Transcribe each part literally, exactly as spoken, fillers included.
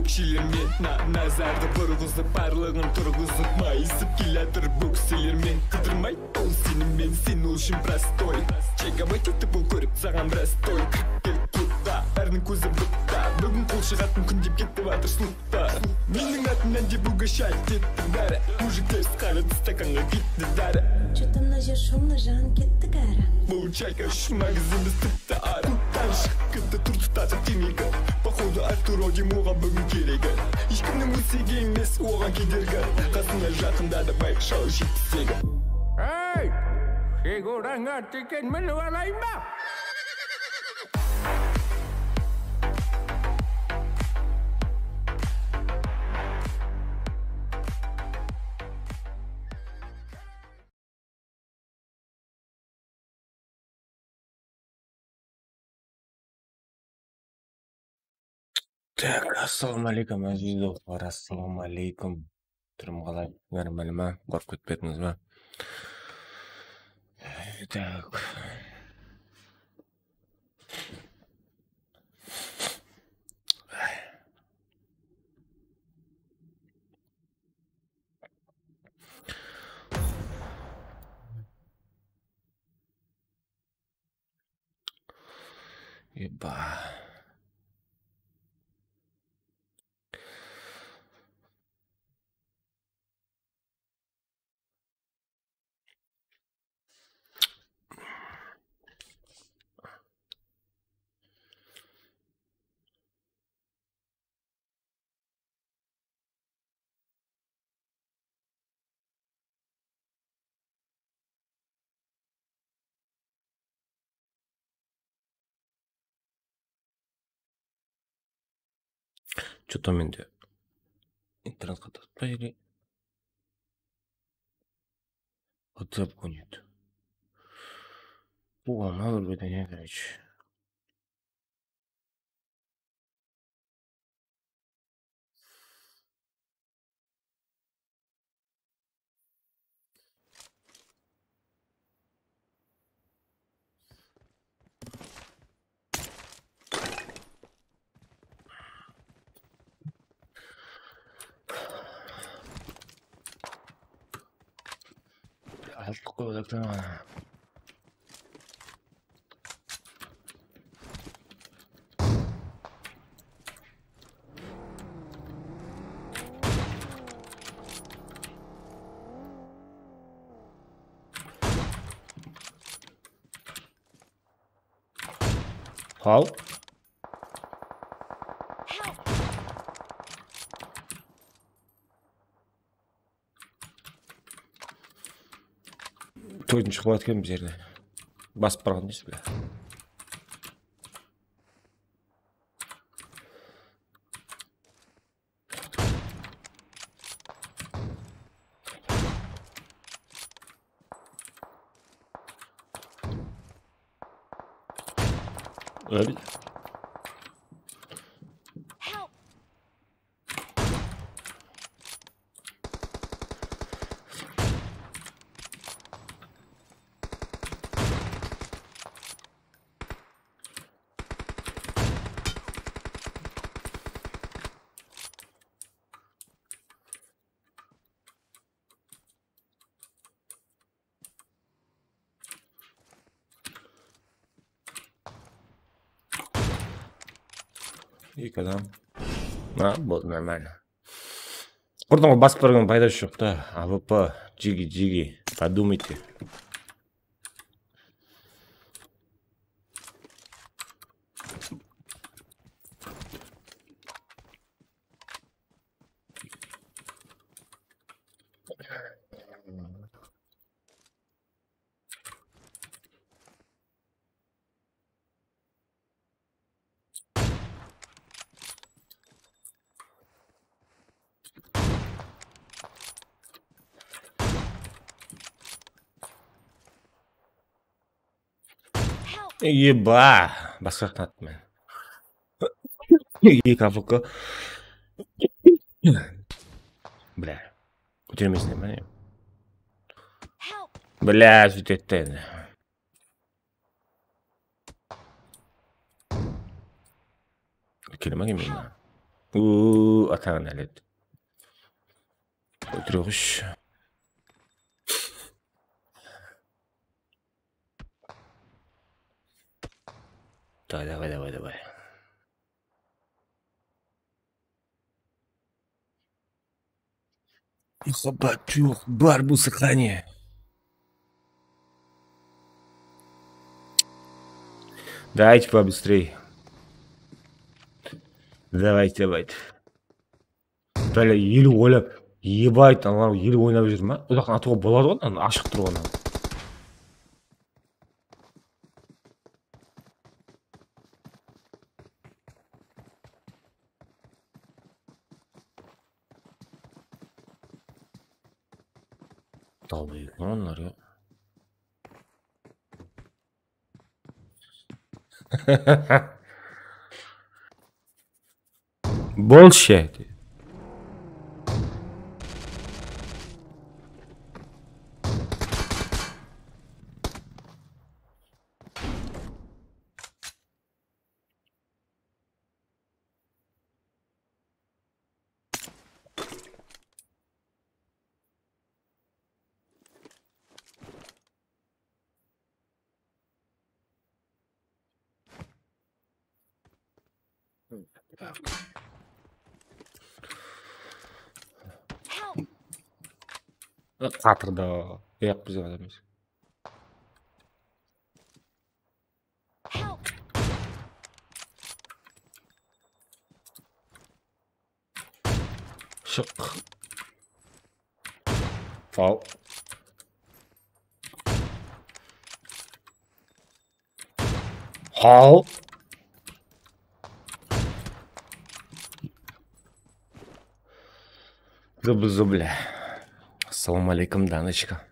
Shilermen na nazardı burǵızıp, barlıǵın turǵızıp, mayısıp kelyatır bókselermen. Qıdırmay ol seni men, sen ol ushın prostoy. Чек обойти bul kórip saǵan biraz toy. Kirip kelip klubta, báriniń kózi butta. Búgin qol shıǵatın kún dep ketip atır slutta. Meniń atımnan dep угощать etti bári. Mujikler qara stakanǵa ketti dári. Чё-то mına jer shumlı, jan ketti gári. Bul chayka ushın magazin emes, tip Quttan shıǵıp ketti, turtı tartıp temeki. Походу Artur Odim oǵan búgin keregi. Hesh kimniń ósegi emes oǵan kedergi. Qasında jaqında da bayqashal jettisegi. Ey! Figurańa teken minip alayın ba? Так, ассалawma áleykum, áziz doslar, aссалawma áleykum. Turım qalay? Nármálima? Qorqıp ketpedińiz ba? Так. Eba. Что-то mende internet qatı pa ele? WhatsApp gúnet. Uǵan bir bedene, короче. Altıp qoyıp atırman. Hal. Toydın shıǵıp atken biz jerde. Basıp barǵan deysiz be? Öl. Eki adam. Ha, boldı, нормально. Qurdıń ǵoy, basıp turǵan paydası joq ta. A W P, jigi, jigi. Подумайте. Eba, basqa qanat men. Eki A W P. Bля. Kótermeysin be ne? Bля, sóytedi de endi. Kelme, kelme. Uuu, Atana náleti. Ótireǵish. Давай, давай, давай, давай. Muhabbat joq, bar bolsa qáne. Давайте побыстрей. Давайте, давайте. Bále, eliw oynap, ебать, anaw eliw oynap júr ma? Uzaqtan atıwǵa boladı ǵoy, anaw ashıq turǵannan. Dawayı onlar ya. Bolshı. Qatırda. Yaq, bizge adam emes. Shıq. Al. Al. Zıbı-zıblı. Assalawma aleykum, Danıchka.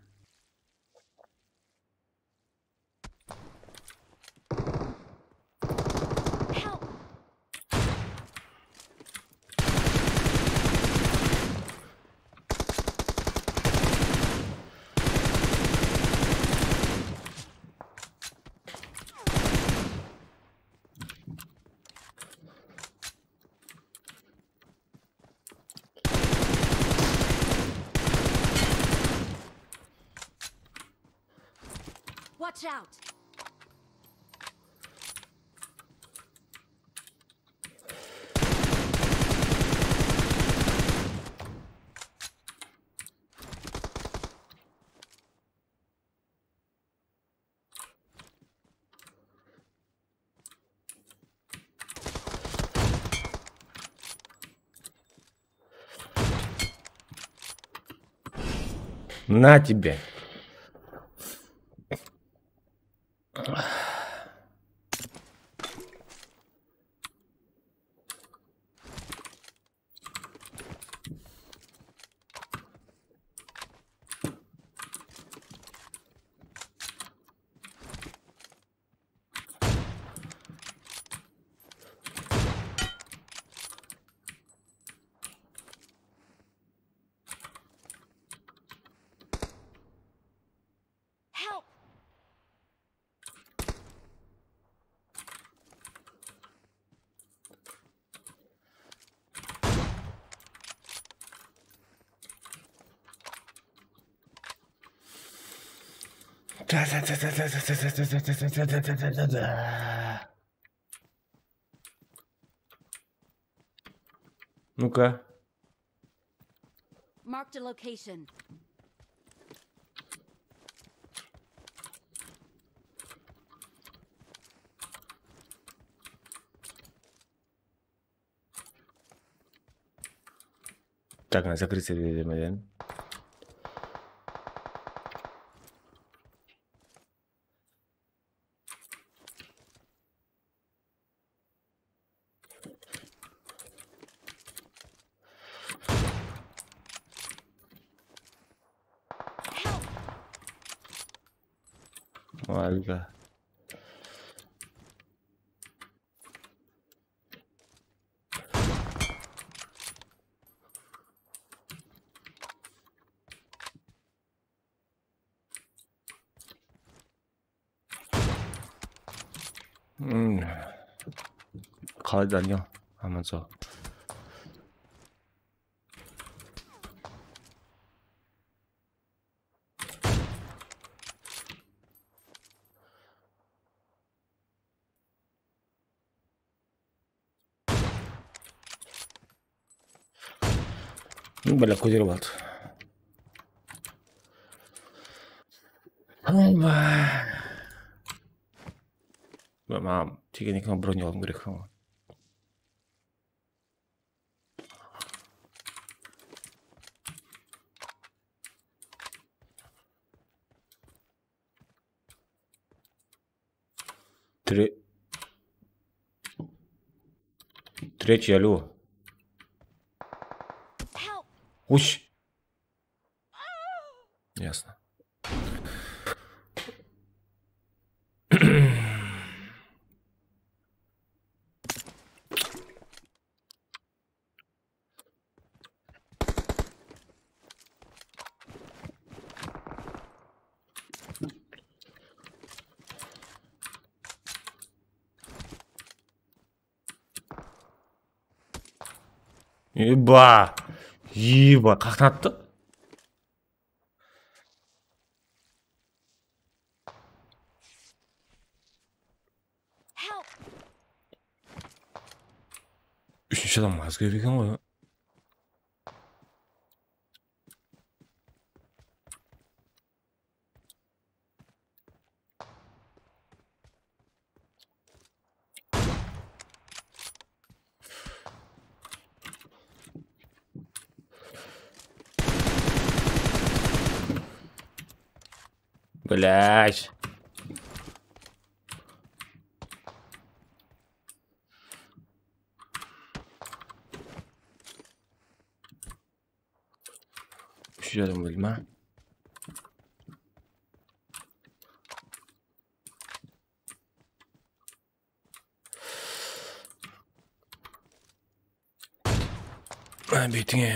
Watch out! На тебе. Help! Ну-ка. Marked a location. Так, надо закрыться дверь, наверное. Ольга. Qalay, Daniel? Aman-saw. Bala kóterip aldı. Ayba. Maǵan tiygen eken, bronye alıwım kerek eken ǵoy. Тре-, третий, алло. Уш. Ясно. Eba! Eba, qaqtan attı. Úshinshi adam az kóbeygen ǵoy. Блядь. Úsh adam óldi ma? Ay, betińe.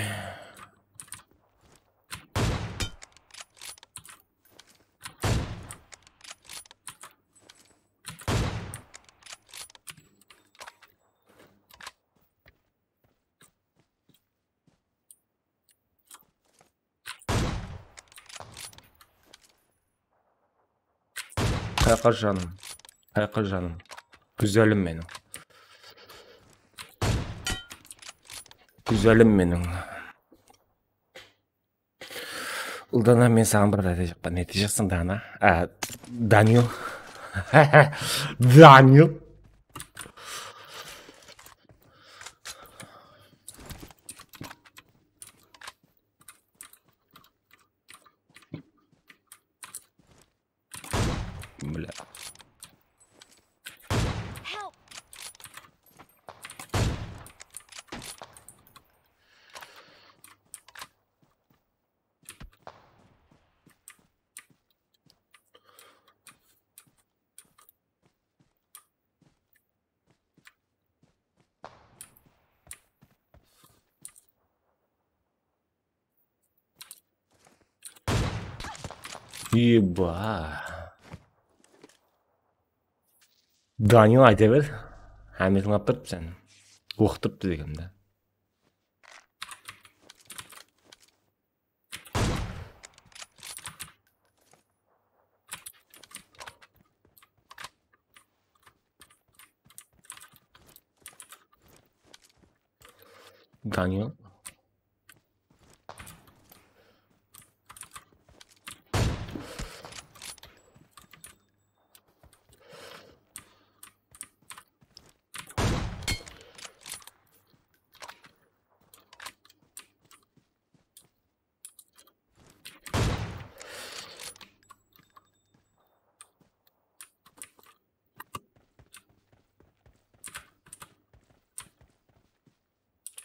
Qayqa janım, qayqa janım. Gúzelim meniń. Gúzelim meniń. Uldana, men saǵan bir zat aytajaqpan. Ne aytajaqsań, Dana? A, Daniel. Daniel. Бля. Eba. Daniel, ayta ber. Hámmesin alıp turıpsan. Oqıtıptı degemdi. Daniel.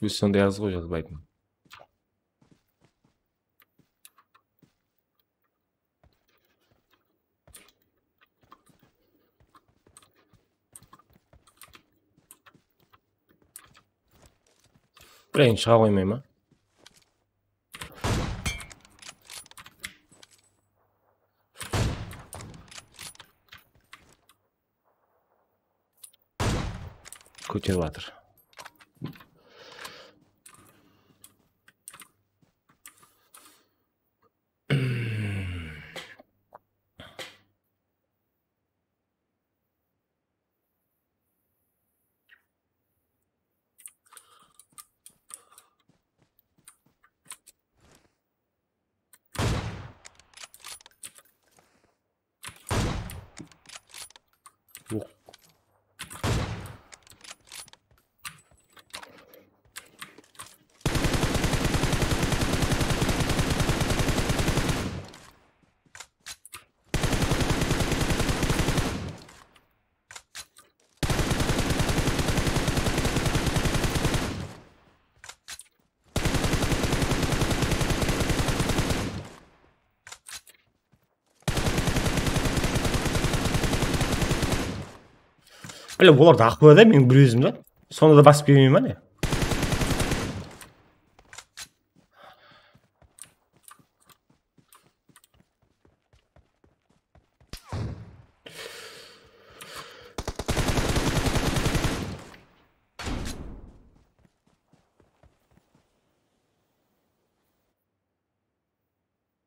Ózi sonday az ǵoy jazbaytın. Birinshi shıǵa qoymay ma? Kóterip atır. Bile, olar da aqıwa da, men bir ózim da. Sonda da basıp kelmeymen ne?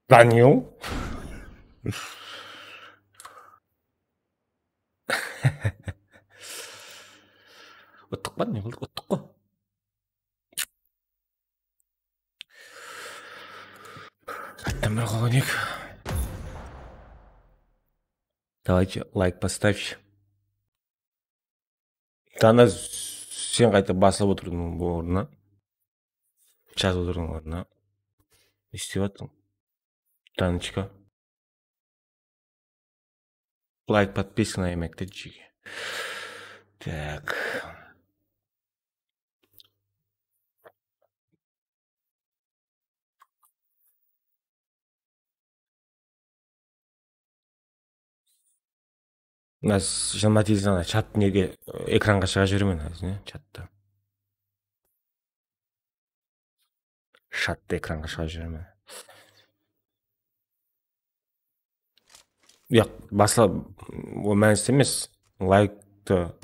Daniel. Uttıq pa? Ne qıldıq? Uttıq ǵo. Qattan bir qoyayıq. Давайте, лайк поставьте. Dana, sen qayta baslap otırdıń ornına. Jazıp otırdıń ornına. Ne istep atırıń? Danochka. Лайк, подписка на Эмекти, jeke. Так. Mına jigirma tegiz dana chat nege, ekranǵa shıǵa jiberemen házir, ne, chatta. Chatta ekranǵa shıǵa jiberemen. Yoq, basla, ol mánisli emes. Layktı,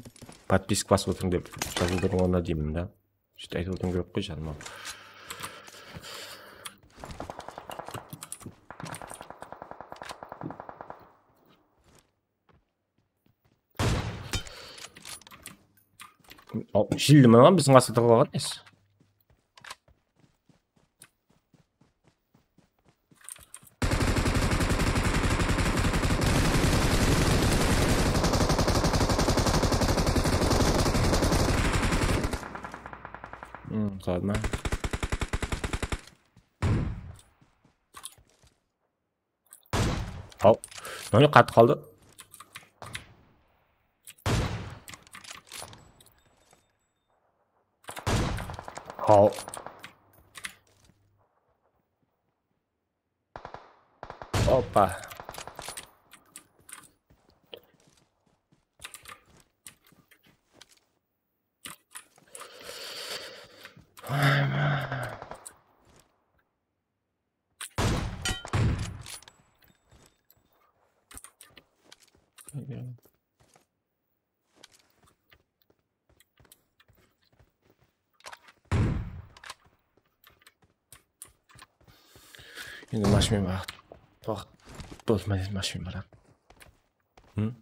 podpiska basıp otırıń dep jazıldırıń ornına deymen da. Sóytip aytıp otırıń kerek ǵoy, janım-aw. Al, jildi mınaǵan biziń qasqa taqıp alǵan edi. Hmm, qaldı ma? Al. Mına qattı qaldı. Al. Hoppa. Endi mashina bar. Toq, toq, mashina bar. Hı?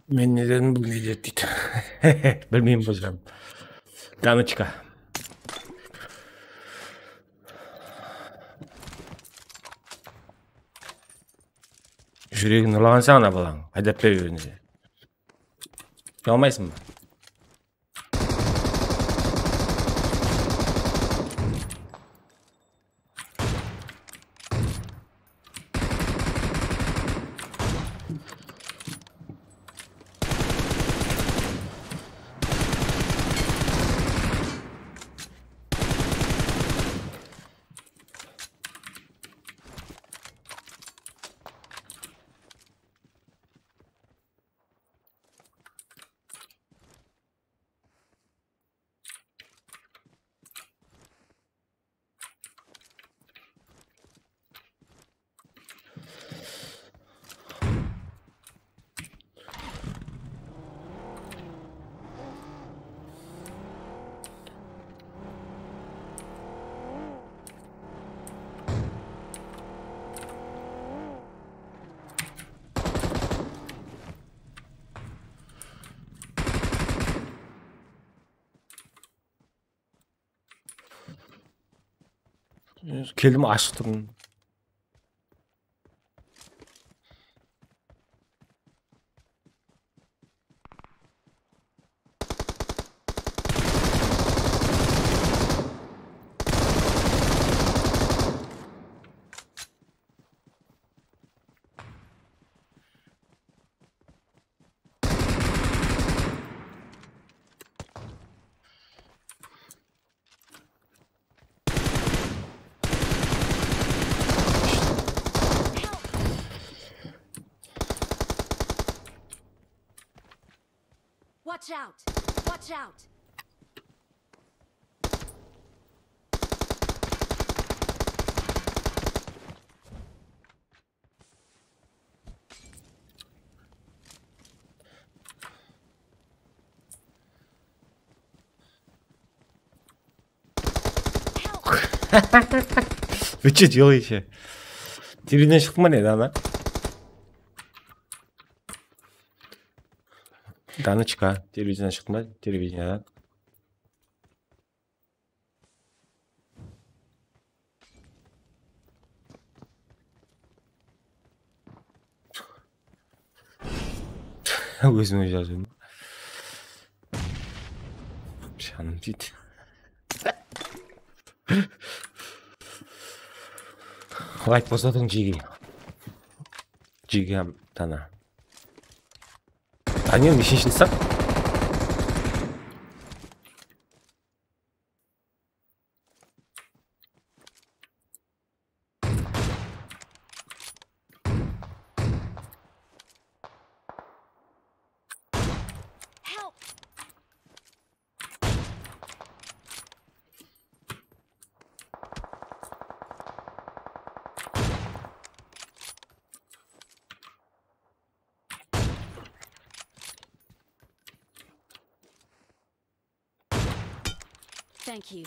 Men ne dedim, bul ne dedi deydi. Bilmeymen, bozıram. Danochka. Júregin urlaǵansań ana balań. Haydap ber ózine. Uyalmaysıń ba? Keldim, ashıq turdım. Watch out! Watch out! Вы чё делаете? Televidenieden shıqtı ma ne, Dana? Danaçka, televidenieden shıqtı ma? Televidenieden. Ózime jazdım. Janım deydi. Layk basatıń jege. Jege Dana. Daniel neshinshi sak? Help! Thank you.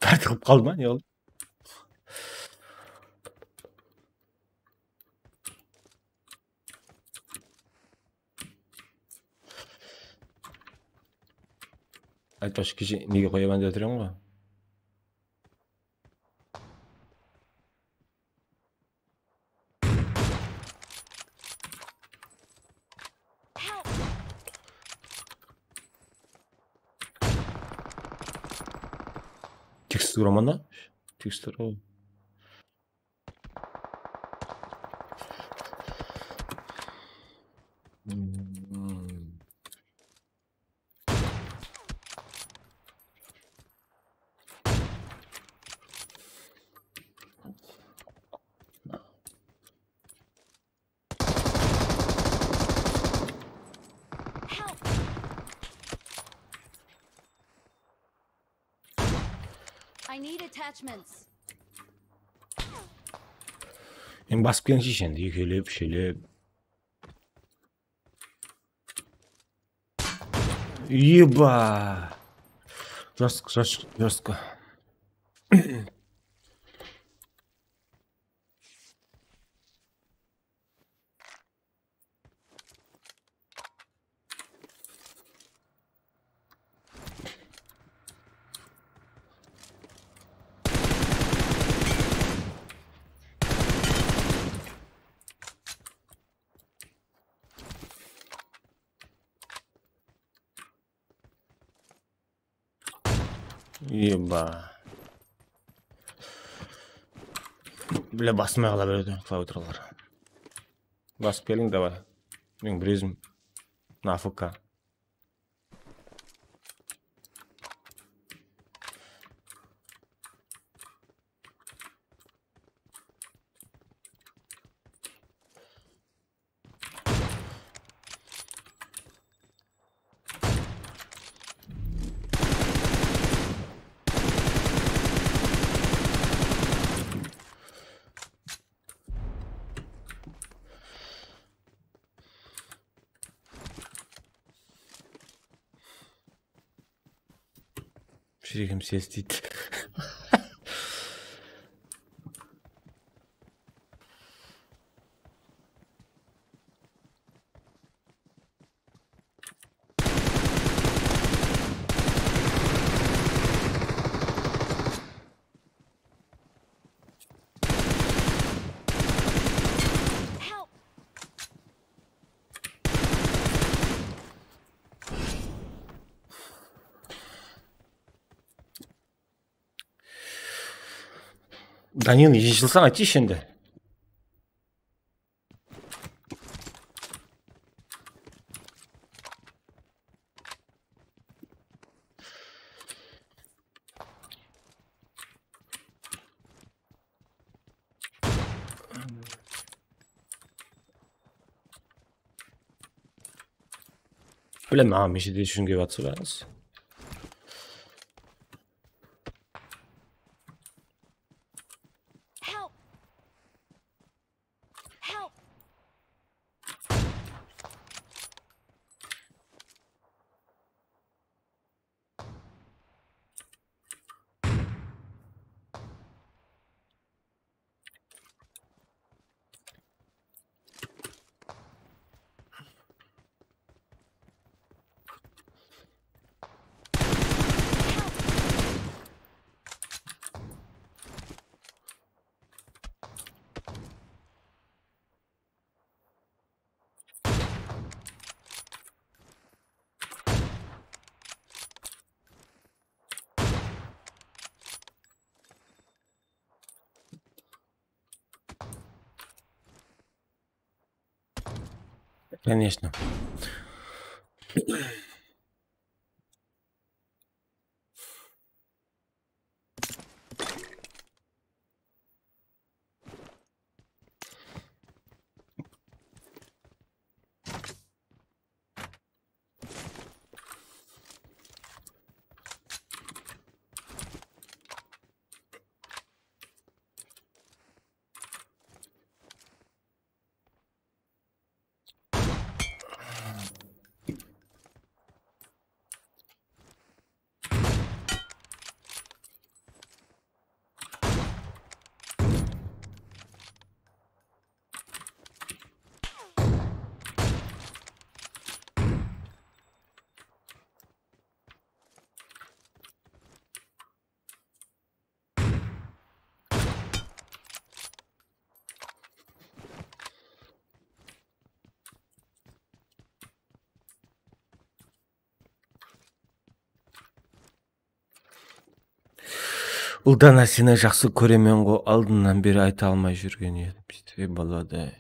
Tartıp qaldı ma, ne oldı? Aytpaqshı, keshe nege qoyaman dep otırman ǵoy. Tekstura mana. Tekstura. Hmm. Help! I need attachments. Endi basıp kelińshi endi, ekelep, úshelep. Eba! Жёстко, жёстко, жёстко. Eba. Bile basmay qala beredi klaviaturalar. Basıp keliń, davay. Men bir ózim A F K. Júregim ses deydi. Help! Daniel, eshilseń, aytshı endi. Bilem, maǵan meshelede shunge batısa barız. Help! Help! Конечно. Uldana, seni jaqsı kóremen ǵo, aldınnan beri ayta almay júrgen edim. Ey, baladay.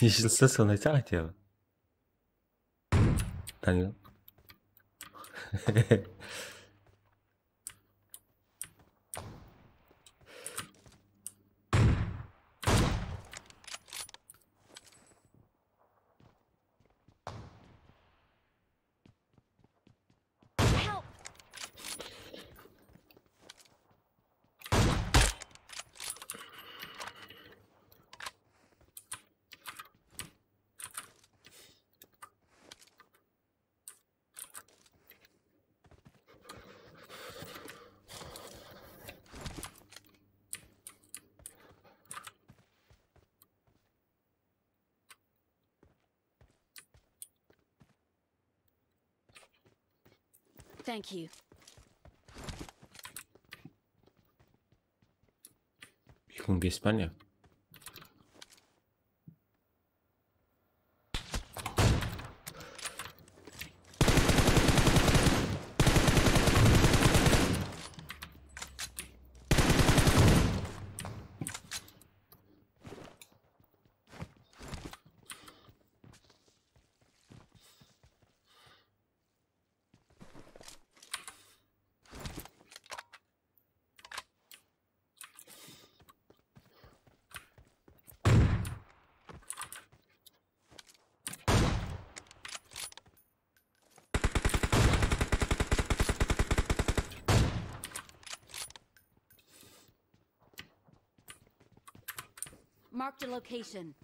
Ne jılsa, sonı aytsań, aytayın. Tanıyman. Help! Thank you. Eki mıń bes pa ne? Marked a location.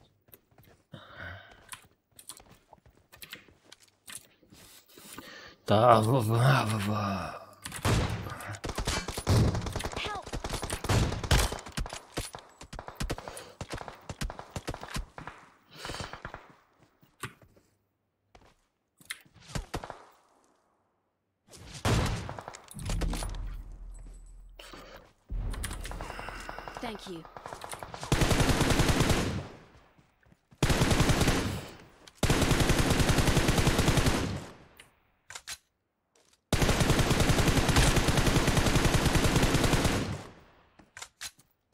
Tavıp, tavıp. Help! Thank you.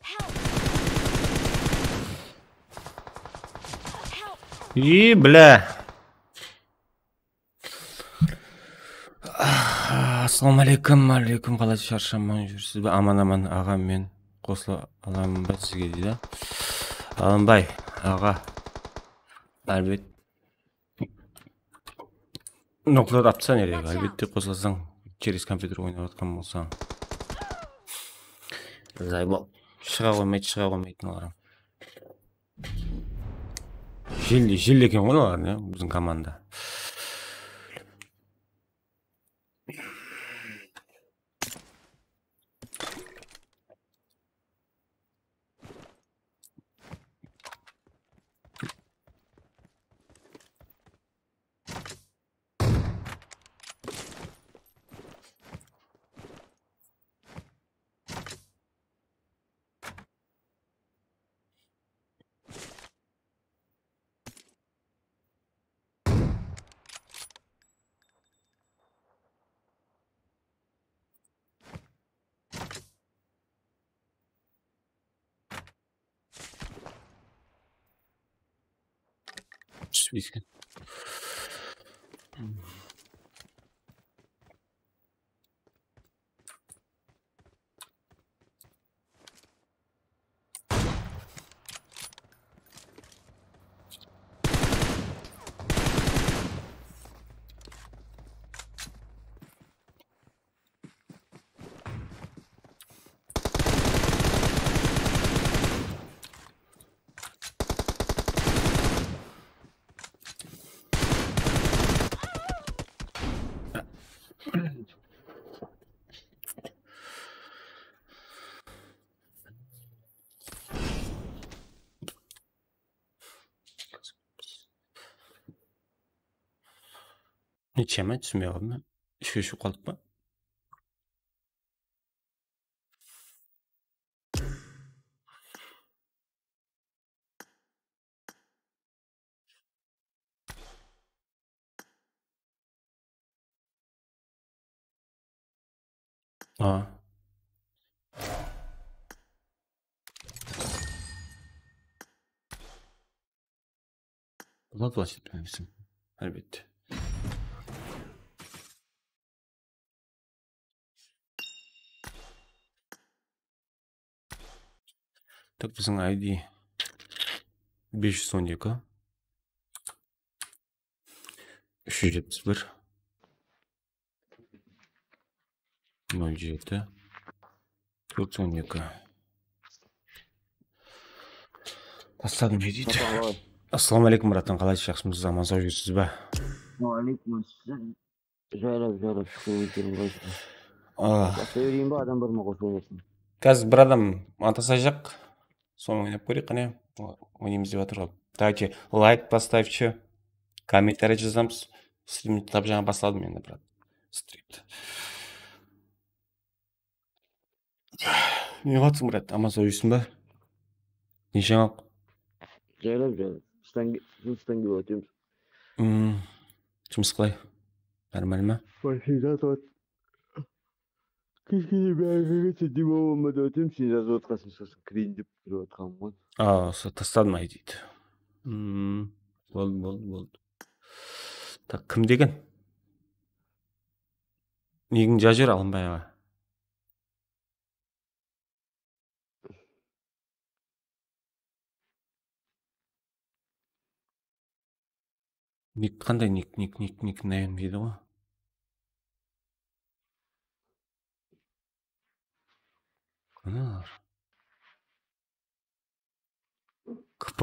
Help! Help! Ey, bile. Assalawma aleykum, aleykum, qalay, sharshamań júrsiz be? Aman, aman, aǵa, men qosıla alaman ba sizge, deydi. Alınbay, aǵa. Álbet. Noqlat apsa nerege? Watch out. Álbette qosılasań, через kompyuter oynap atqan bolsań. Zaybol. Shıǵa qoymaydı, shıǵa qoymaydı mınalar. Jelde, jelde eken ǵoy mınalar, ne? Biziń komanda. Túspeydi eken. Necheme túsinbey qaldım. Ishke tushib qaldıp pa? A. Buna da nasip etmesin, álbette. Tak, biziń I D bes júz on eki, úsh júz jetpis bir, nol jeti, tórt júz on eki. Tasladım, ne deydi? Assalamu aleykum, bratan, qalaysız, jaqsımısız, aman-saw júrsiz ba? Wa aleykum assalam. Jaylap, jaylap, shúkir, ózlerimiz qaysılar? Ah. Baslay bereyin ba, adam bar ma, qosıla bersin. Házir bir adam taslayjaq. Sonı oynap kóreyik, qáne. Oynaymız dep atır ǵoy. Давайте, layk baslayıpshı. Kommentariya jazamız. Strimdi tap jańa basladım endi, brat. Strimdi. Ne qılatırsıń, brat? Aman-saw júrseń ba? Ne jańalıq? Jaylap, jaylap. Jumıstan ke-, jumıstan kelip otırmız. Hmm, jumıs qalay? Normal ma? Sen jazıp at-, keshke de bári kirip ketse, dep alıp otırmız. Sen jazıp atqansıń, sosın kireyin dep kirip atqanım ǵoy. A, usı tasladım I D-di. Hmm, boldı, boldı, boldı. Tak, kim degen? Nigiń jazıp jiber, Alınbay aǵa. Nik qanday nik, nik, nik, nik, namen deydi ǵoy. Qana. K P.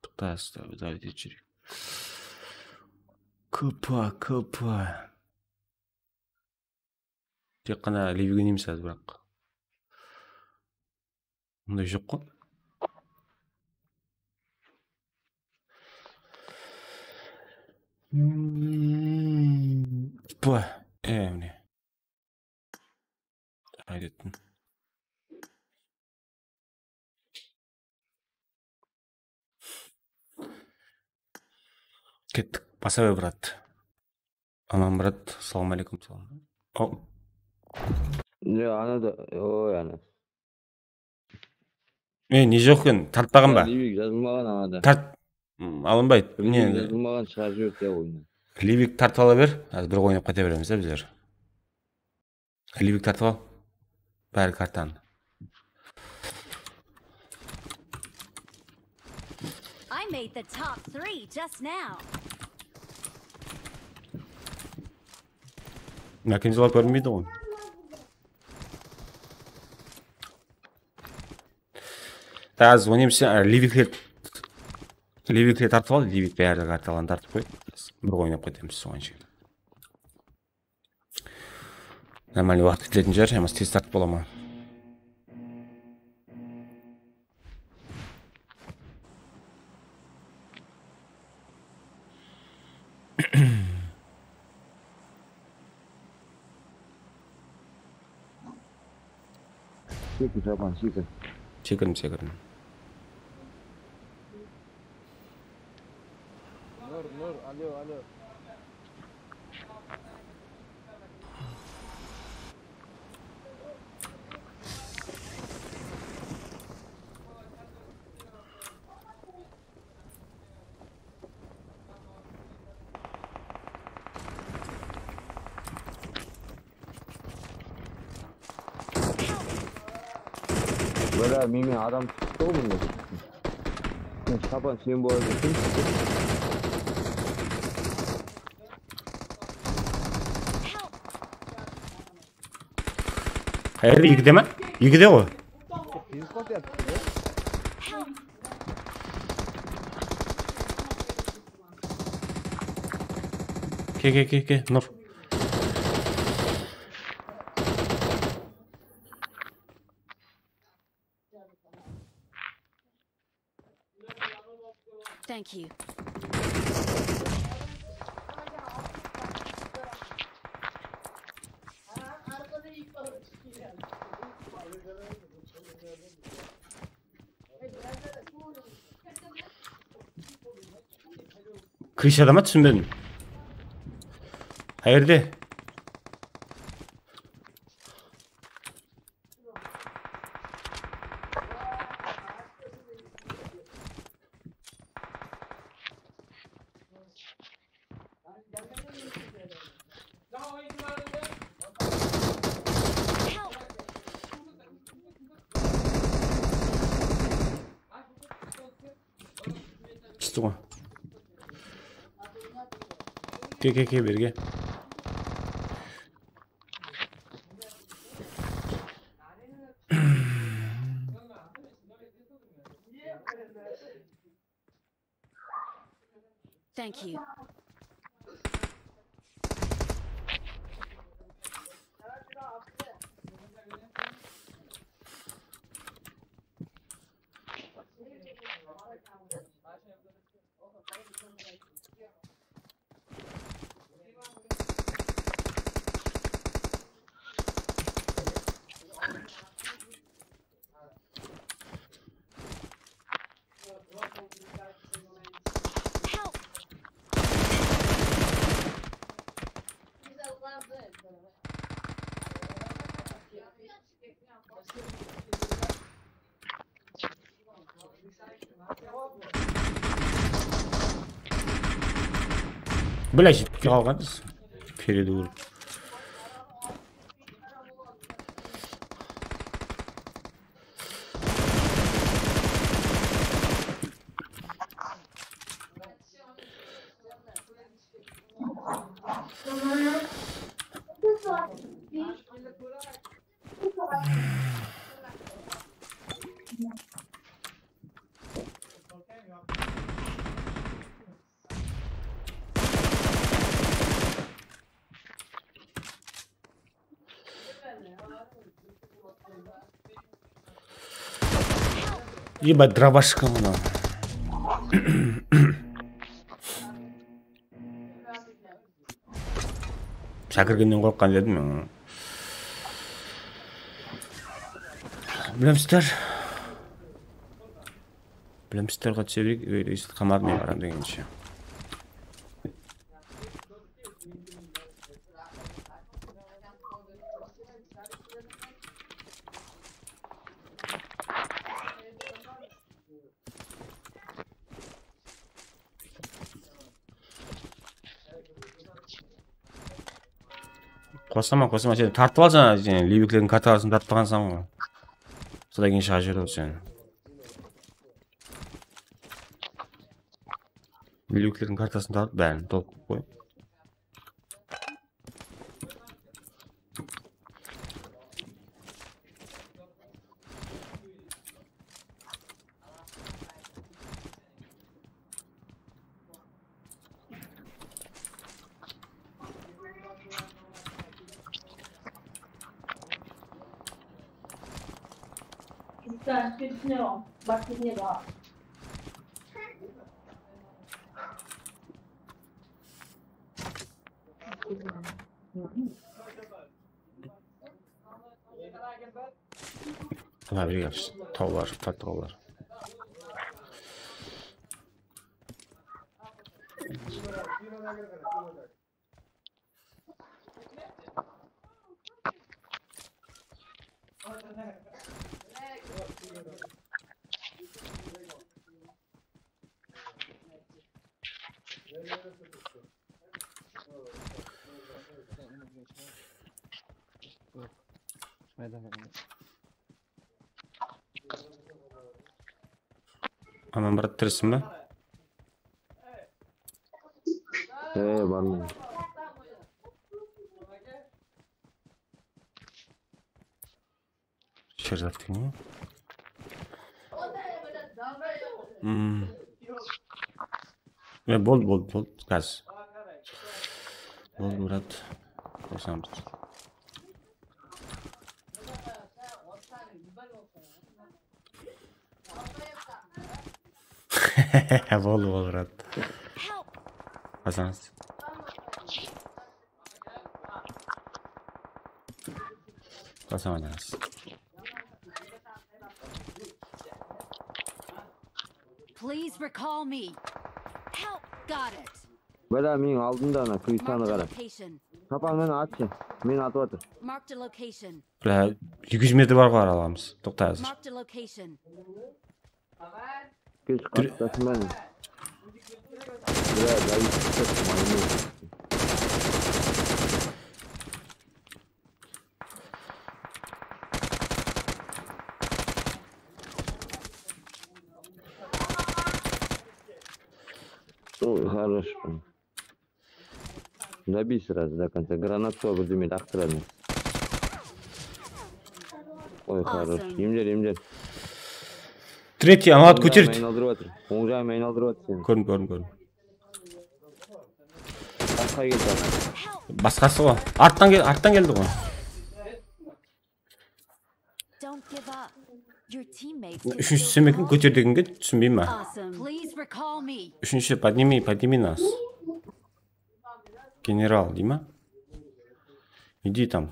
Toqta, давайте júreyik. K P, K P. Tek ǵana Livik oynaymiz házir, biraq. Bunday joq ǵoy. Hmm, K P. E, mine. Ayt ettim. Kettik. Basa ber, brat. Aman, brat. Assalawma aleykum. Salam. O. Ne, ana da, oy, ana. E, ne joq eken? Tartpaǵan ba? Livik jazılmaǵan ana da. Tart-, m, Alınbay, Livik ne? Jazılmaǵan, shıǵarıp jiberdi ya oyınnan. Livik tartıp ala ber. Házir bir oynap qáte beremiz de bizler. Livik tartıp al. Bári kartanı. made the top three just now. Mákenzal kórinbeydi ǵoy. Házir oynaymız sen, e, Livikler, Livikler tartıp al, Livik bárlik artalarını tartıp qoy. Bir oynap ketemiz soǵan shekem. Нормальный waqıt ketiletin shıǵar, yamasa tez tartıp bola ma? Sekir, Jaban, sekir. Sekirdim, sekirdim. Nur, Nur, alo, alo. Bala, menen adam tústi ǵoy mında. Sen Shaban, sen bola berseń. Qayerde, ekide me? Ekide ǵoy. Ke, ke, ke, ke, Nur. Thank you. Krishada ma, túsinbedim. Qayerde? Tústi ǵoy. Ke, ke, ke, berge. Thank you. Help! Блядь, jetip qalǵan. Передур. Ебать, дробашка мына. Sákirgennen qorqqan edim men. Bilemsizler. Bilemsizler, qatı sebeyik, qamarım men baram degenshe. Qosaman, qosaman. Sen tartıp alsana, sen Liviklerdiń kartalasın tartıp alǵansań ǵoy. Sodan keyin shıǵa júredi sen. Lyuklerdiń kartasın tartıp, bárin tolıp qoy. Mına bir yaqshı tawlar, tartıp allar. Aman, brat, tiriseń ba? Ee, barman. Sherzat kim? Hmm. Ya, boldı, boldı, boldı. Házir. Boldı, brat. Qoysamız. Boldı, boldı, brat. Qoysamız. Qoysamız. Please recall me. Help! Got it. Bala, meniń aldımda ana krısanı qara. Marked a location. Tapan meni atshı. Meni atıp atır. Marked a location. Bala, eki júz metr bar ǵoy aralıǵımız. Toqta házir. Marked a location. Kes qattasın ba ne? Bala, dayı, maymun. Oy, хорош. Забей сразу до конца. Granat soǵıp birdemeler aqtıradı. Oy, хорош. Awesome. Emler, emler. Третий, anadı kóterdi. Oń jaǵıma aynalıp atır. Oń jaǵıma aynalıp atır seni. Kórdim, kórdim, kórdim. Basqa keldi. Basqası ǵoy. Arttan kel-, arttan keldi ǵoy. Don't give up. Your teammates can still call you. Úshinshi kim eken, kóter degenge túsinbeymen. Awesome. Please recall me. Úshinshi, подними, подними нас. General dey ma? Иди там.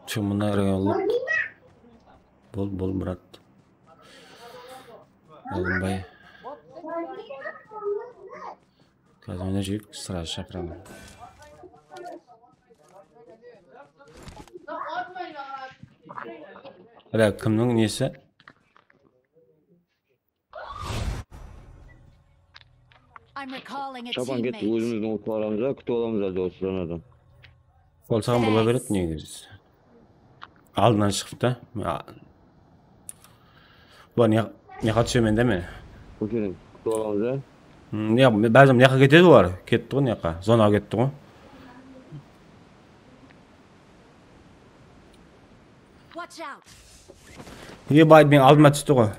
Tı, mına rayonlıq. Bol, bol, Murat. Alınbay. Házir mına jigit sırası shaqıraman. Bala, kimniń nesi? I'm recalling a teammate. Shapan ketti, ózimizdiń ulıtlarımız ba, kútip alamız házir osılardan. Ol saǵan bola beredi negizi. Aldınan shıǵıp ta. A, bular ne, ne qat túsemen de men. Óshenin kútip alamız a. Hmm, ya, bázim mıyaqqa ketedi olar. Ketti ǵoy mıyaqqa. Zonaǵa ketti ǵoy. Watch out. Ебать, meniń aldıma tústi ǵoy.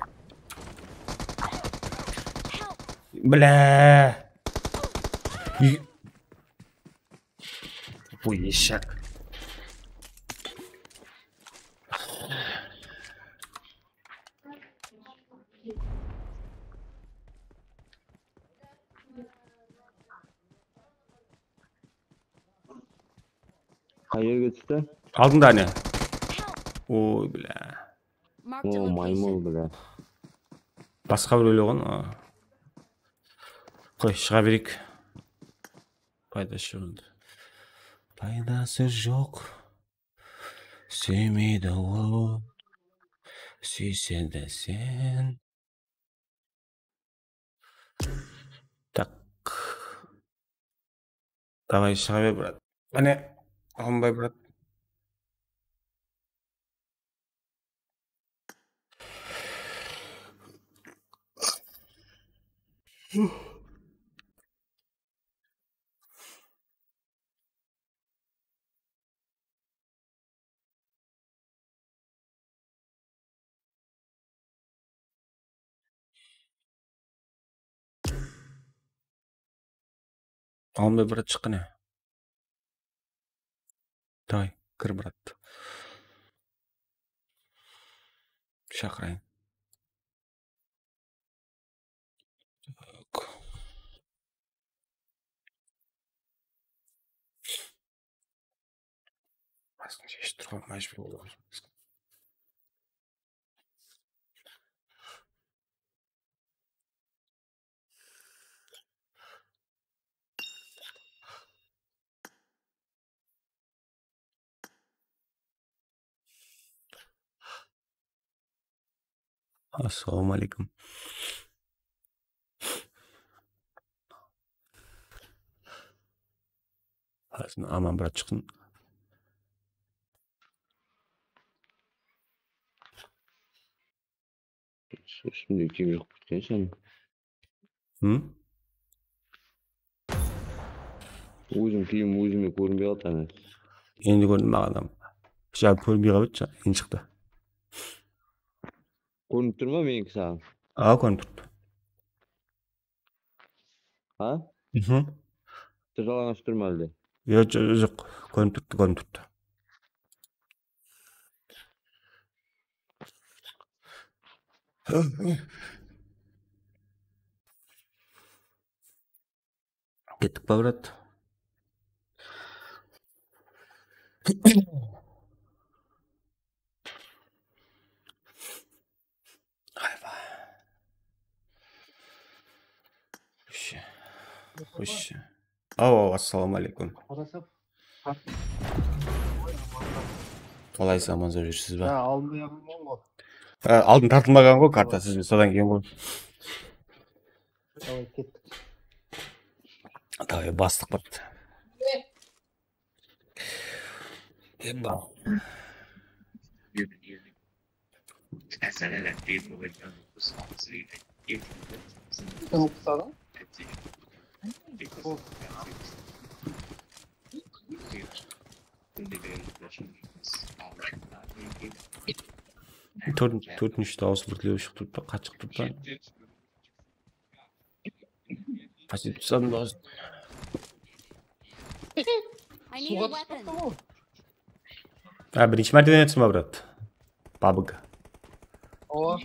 Help. Bla. Tupıy eshek. Qayerge tústi? Aldıńda áne. Oy, bilá. Marked a O, location. Maymıl, bilá. Basqa bir óle qoyǵan. A. Qoy, shıǵa bereyik. Paydası joq endi. Paydası joq. Súymeydi ol. Súyse de sen. Tak. Davay, shıǵa ber, brat. Áne, alınbay, brat. Alınbay, brat, shıqqan ya. Davay, kir, brat. Shaqırayın. Tak. Basın sheship turǵan májbúr bolıp. Assalawma aleykum. Házir aman, brat, shıqsın. Ústimde kiyim joq ketken sen. Hı? Ózim kiyim ózime kórinbey qaldı ana. Endi kórindi maǵan da. Hijab kórinbey qalıp edi, endi shıqtı. Kórinip tur ma meniki saǵan? Awa, kórinip turıptı. Ha? Mhm. Jalańash tur ma álde? Yoq, joq, joq, kórinip turıptı, kórinip turıptı. Kettik pa, brat? Aywa. Xosh. Xosh. Aw, aw, assalawma aleykum. Qalaysız, aman-sawap júrsiz ba? Ha, aldın yaǵın ǵoy. Ha, aldın tartılmaǵan ǵoy karta, siz sodan keyin ǵoy. Davay, kettik. Davay, bastıq, brat. Ebba. Sen oqısaǵın? Tórt-, tórtinshi dawıs bir tilep shıǵıp turıptı, qat shıǵıp turıptı. Qáytip tusadım da házir. I need a weapon. Ha, birinshi mártebe ótsin ba, brat? Pabg. Awa.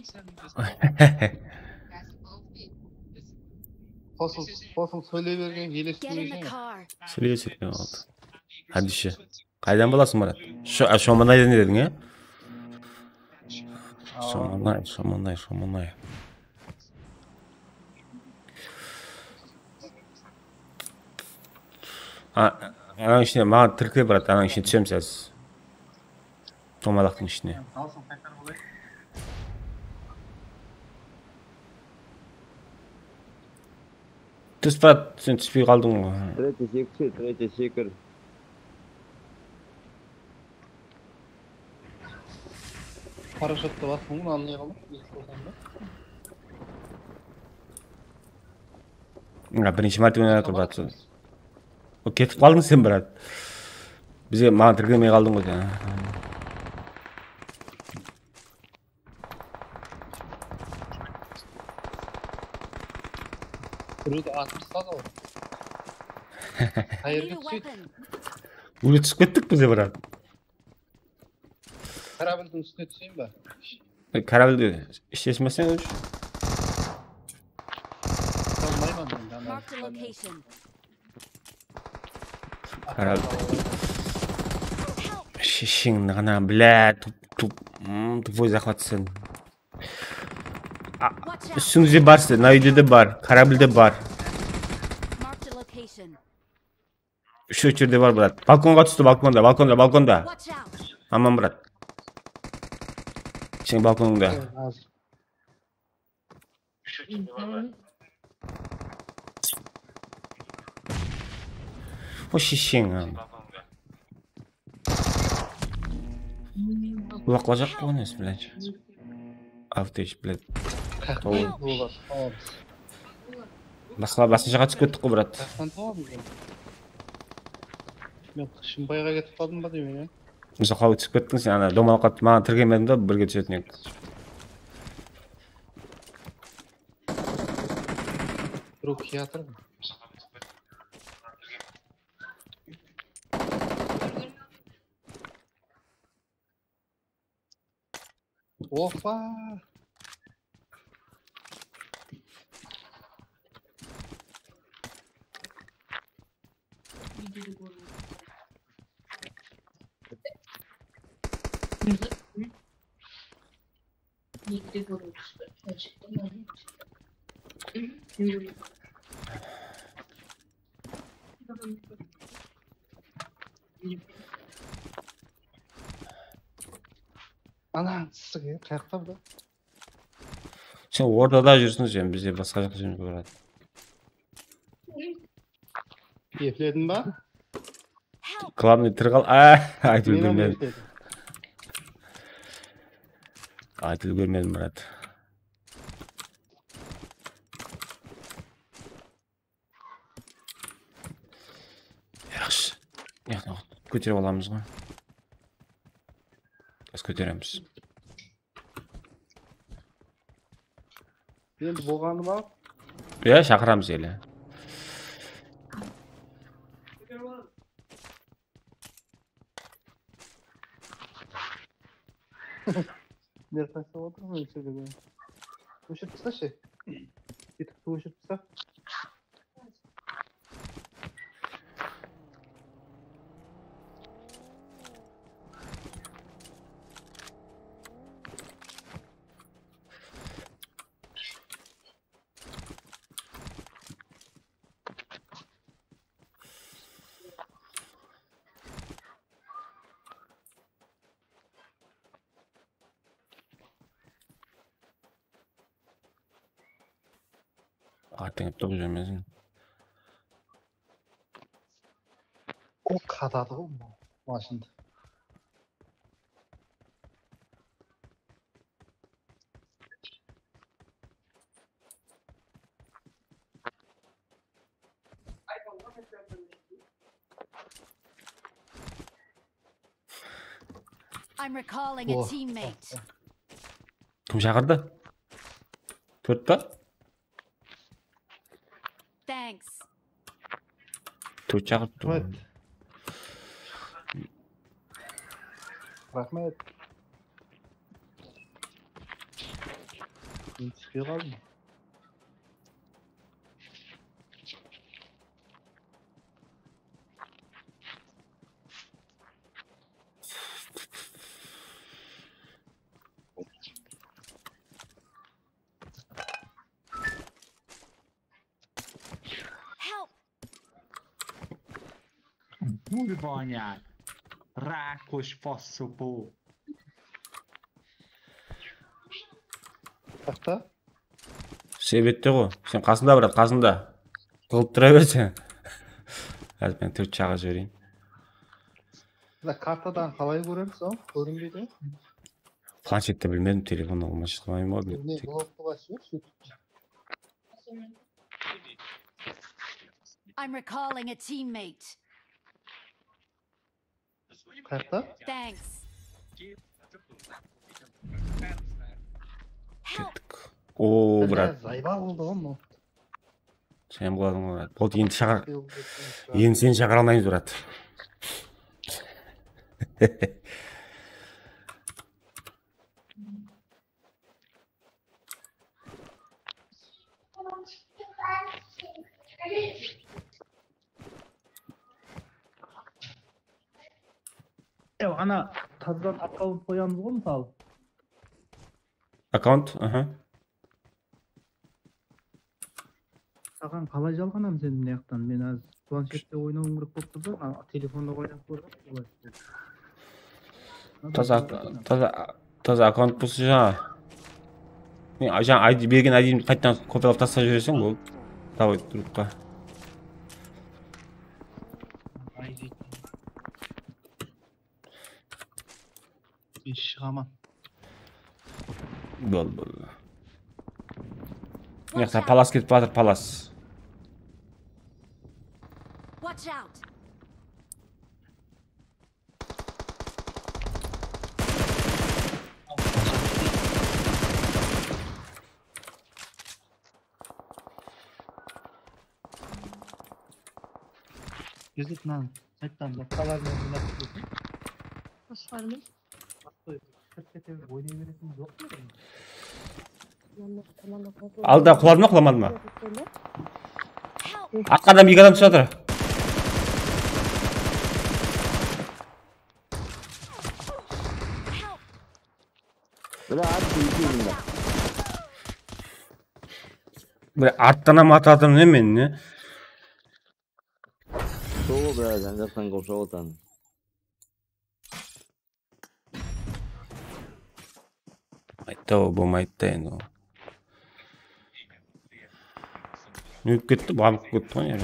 Qosıl, qosıl sóyley bergen, elestip Get in the eken. Car. Sóyley bersin, aldı. Hádishi. Qaydan bolasıń, Marat? Sho-, a, Shomanaydan dediń, ya? Awa. Shomanay, Shomanay, Shomanay. A, ananıń ishine maǵan tirkele, brat, ananıń ishine túsemiz házir. Domalaqtıń ishine. Tús, brat, sen túspey qaldıń ǵoy. Третий sekir, третий sekir. Parashottı basqın, anlay qaldım. Ya, birinshi mártebe oynap atır, brat. O, ketip qaldıń sen, brat. Bizge, maǵan tirklemey qaldıń ǵoy sen. Birewdi atıp tasladı ǵoy. Qayerge túsedi? Уже túsip kettik biz de, brat. Korabldiń ústine túseyin ba? E, korabldi islesmeseń, óz. Almayman men, Marked a location. Korabldi. Shesheńni ǵana, bla, tup, tup, mm, tupvoy zaqlat sen. A, ústińizde bar sizler, mına úyde de bar, korablde bar. Úsh jerde bar, brat. Balkonǵa tústi, balkonda, balkonda, balkonda. Aman, brat. Sen balkonıńda. O shesheń, a. Qulaqlajaq bolǵan emes, блядь. Avtej, блядь. Basqa, basqa jaqqa túsip kettik ǵoy, brat. Men Shımbayǵa ketip qaldım ba deymen, ya? Biz qaw túsip kettiń sen, ana, domalaqqa maǵan tirgenmedim da, birge túsetin edik. Birov kiyatır. Opa! Ana, sizge qayaqta bu da? Sen ortada júrsiń, sen bizde basqa jaqqa júrip baradı. Eplediń ba? Главный, tiri qal. A, aytıp úlgermedim. Aytıp úlgermedim, Murat. Yaqshı. Yaqshı, kóterip alamız ǵoy. Biz kóteremiz. Endi bolǵanı ma? Iya, shaqıramız ele. Ne qasap otırman shekilde. Óshirip tasla she. Ketik, óshirip tasla. Atıńıp turıp júrmesin. O qatadı ǵoy mınashındı. I'm recalling a teammate. Kim shaqırdı? Tórt pa? Thanks. Tórt shaqırıptı. Raxmet. Raxmet. Men túspey qaldım. Help! Kurwa anyát. Rákos faszopó. Taqta. Sebette ǵo. Sen qasında, brat, qasında. Qılıp tura bersen. Házir men tórt shaqırıp jibereyin. Mına kartadan qalay kóremiz, o? Kórinbeydi ǵo. Planshette bilmedim, telefonnan almashıp almayın ba? Ne, blokqa basıp jiber, sóytip. I'm recalling a teammate. Qayaqta? Thanks. Help! Kettik. O, brat. Zayba boldı ǵoy mınaw. Sen boladıń, brat. Boldı, endi shaqır. Endi seni shaqıra almaymız, brat. Ya, ana tazadan akkaunt qoyamız ǵoy, mısalı. Akkaunt, aha. Saǵan qalay jalǵanam sen mına jaqtan? Men házir planshette oynawım kerek bolıp tur da, a, telefonda oynap kórdim. Taza, taza, taza akkaunt bolsa jańa. Ne, jańa I D, bergen I D'ni qaytadan kopiyalap taslap jiberseń, boldı. Davay, drupqa. Men shıǵaman. Boldı, boldı. Mıyaqta palas ketip atır, palas. Watch out! Gezek mınadan qayttan basqalarına oynap ketsin. Basqalarına? Basqa kete oynay beretin joq pa? Alda quladı ma, qulamadı ma? Artqa adam, eki adam túsip atır. Bile, at, eki adam. Bile, arttan hám atatırım ne men, ne? Sol, bile, janjaqtan qılıp shıǵıp atırman. Aytta, o bolmaydı da endi o. Ótip ketti, barıp ketti ǵoy, ya.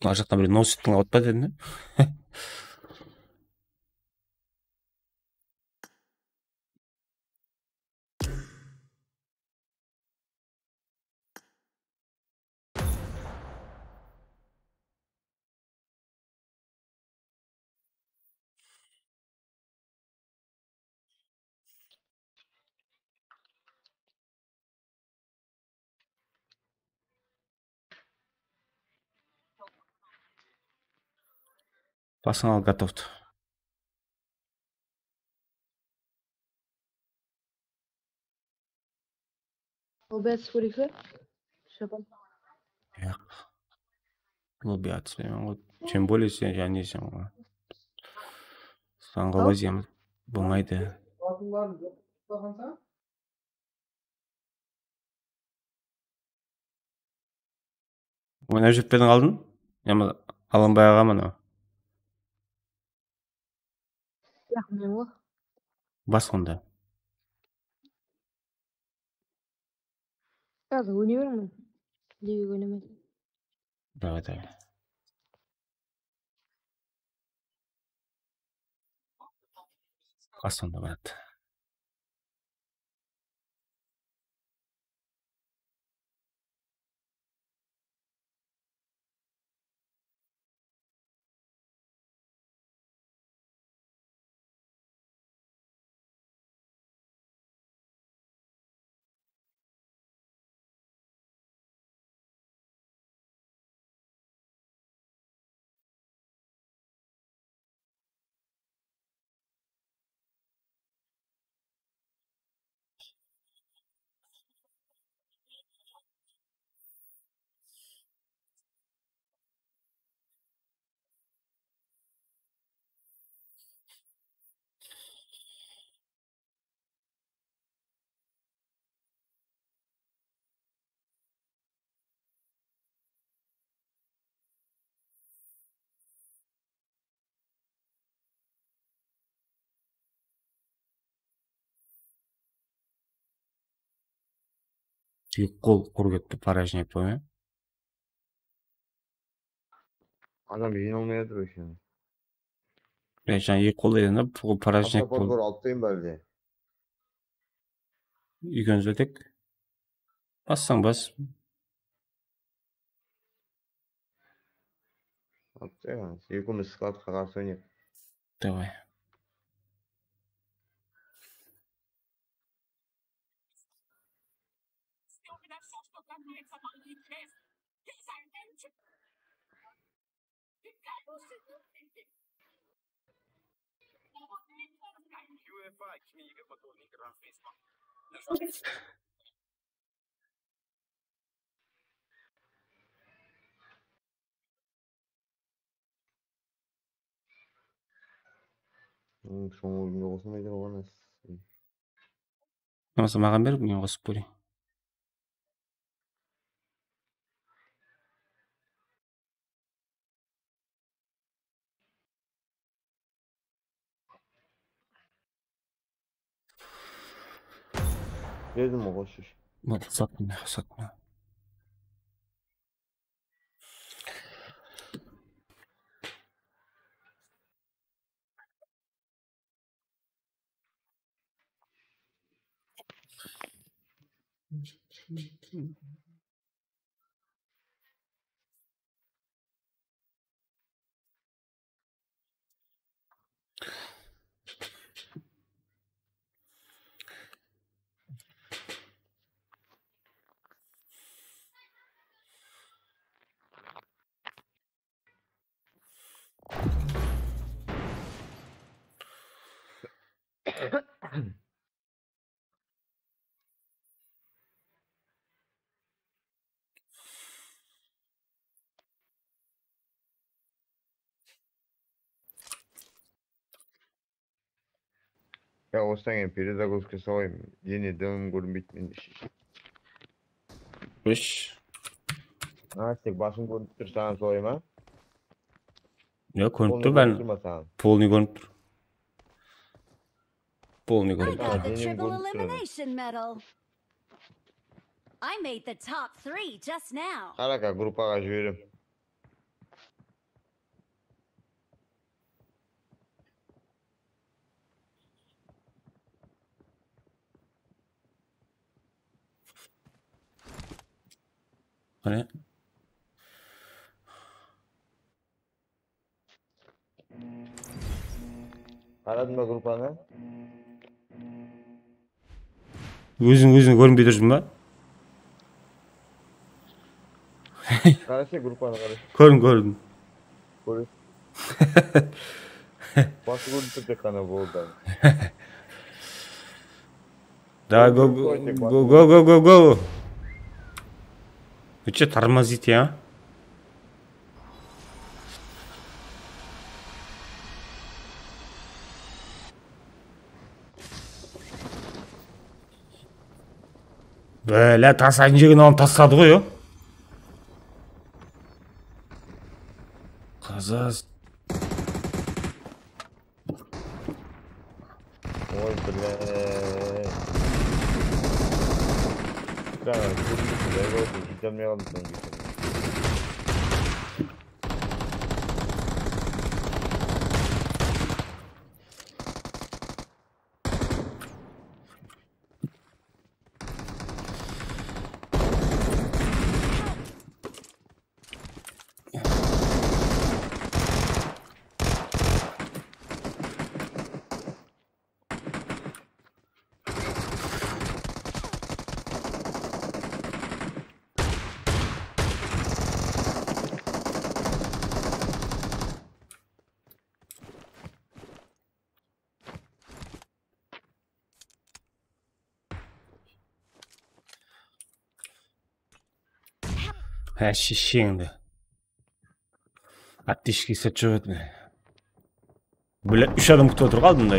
Mına jaqtan bir nosit tıńlap atpa dedim de. Basıń al, готовды. Lobby atış kóreyik pe? Shapar. Yaq. Lobby atıslayman ǵoy. Тем более sen jáne sen ǵoy. Sanǵa waziyamız bolmaydı. Oynap júrip pe ediń aldın? Yamasa Allanbay aǵa ma mınaw? Yaq, men ǵoy. Bas onda. Házir oynay bermey. Nege oynamay? Давай, давай. Qasımda, brat. Eki qol qurı ketti, порожняк qoyma. Adam jıynalmay atır eken. Ya, jańa eki qol degende, bul порожняк qol. Alıp tayın ba álde? Úygen izletek. Bassań bas. Alıp tayın. Ekewimiz skladqa qarsı oynayıq. Давай. Hmm, shunıń ózinde qosılmaydı oǵan. Bolmasa maǵan ber, men qosıp kóreyin. Berdim ǵoy, qosıp. Boldı, satma, satma. Ya, osıdan keyin перезагрузка salayın. Ene, dıńım kórinbeydi mende. Úsh. Ha, tek basıń kórinip tur, saǵan solay ma? Ya, kórinip tur, bárin. Polnıy kórinip tur. Polnıy kórinip tur. I got the triple elimination medal. I made the top three just now. Qaraka, gruppaǵa jiberem. Qáne. Qaradıń ba gruppanı? Óziń ózińe kórinbey turıpsıń ba? Qarasha, gruppanı qarasha. Kórdim, kórdim. Kóre. Bası kórinip tur tek ǵana, boldı. Давай, go, go, go, go, go, go. Вы чё тормозите, а? Bala, tasayın jegen alıp tasladı ǵoy, o. Qazaz. Oy, bile. Bala, kórdim, bala, kórdim, jetolmay qaldım. Há, shesheńdi. Aptechka sat joq edi. Bla, úsh adam kútip otır ǵoy aldımda.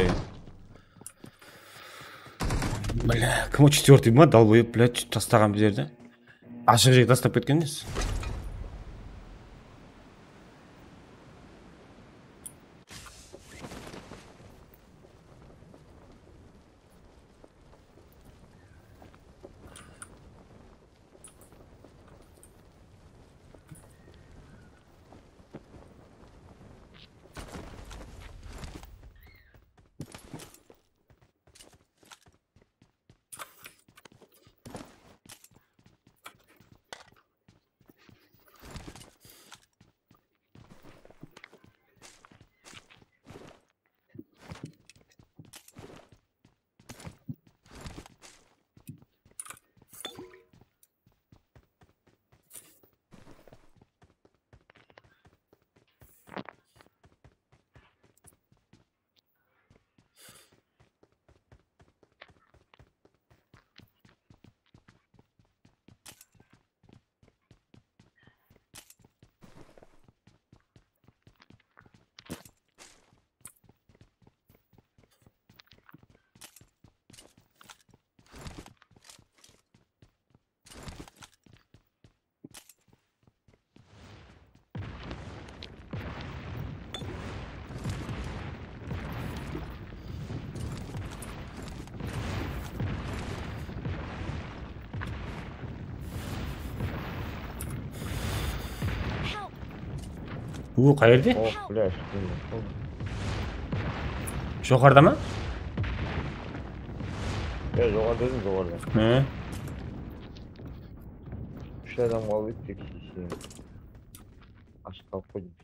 Bla, kim o, четвёртый ma, долбоёб, bla, tastaǵan bizlerdi. Ashıq jerge taslap ketken emes. Uu, qayerde? Oh, bля, shıqtım. Joqarıda ma? Ya, joqarıda dedim, joqarıda. He. Úsh adam qalıp edi, tek ústine. Ashıp qalıp qoydım.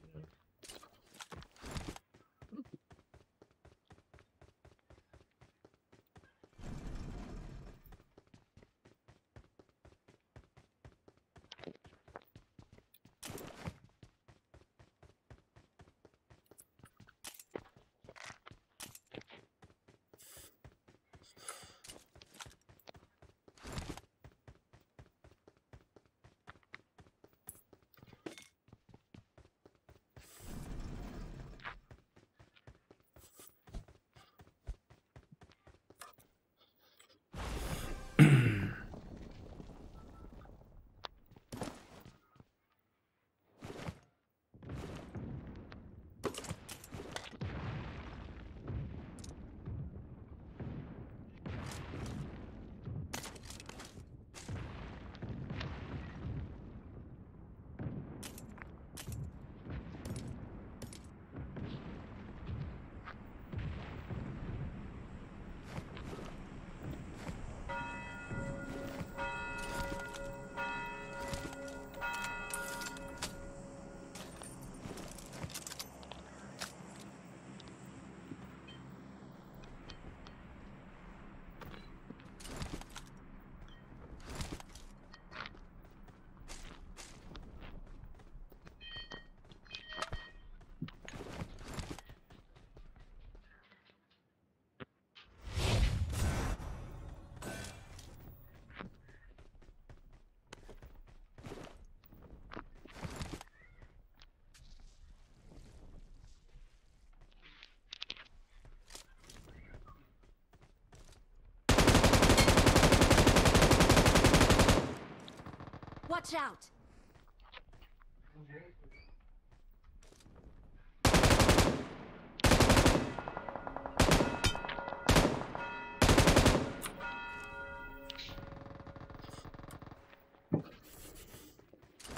Watch out!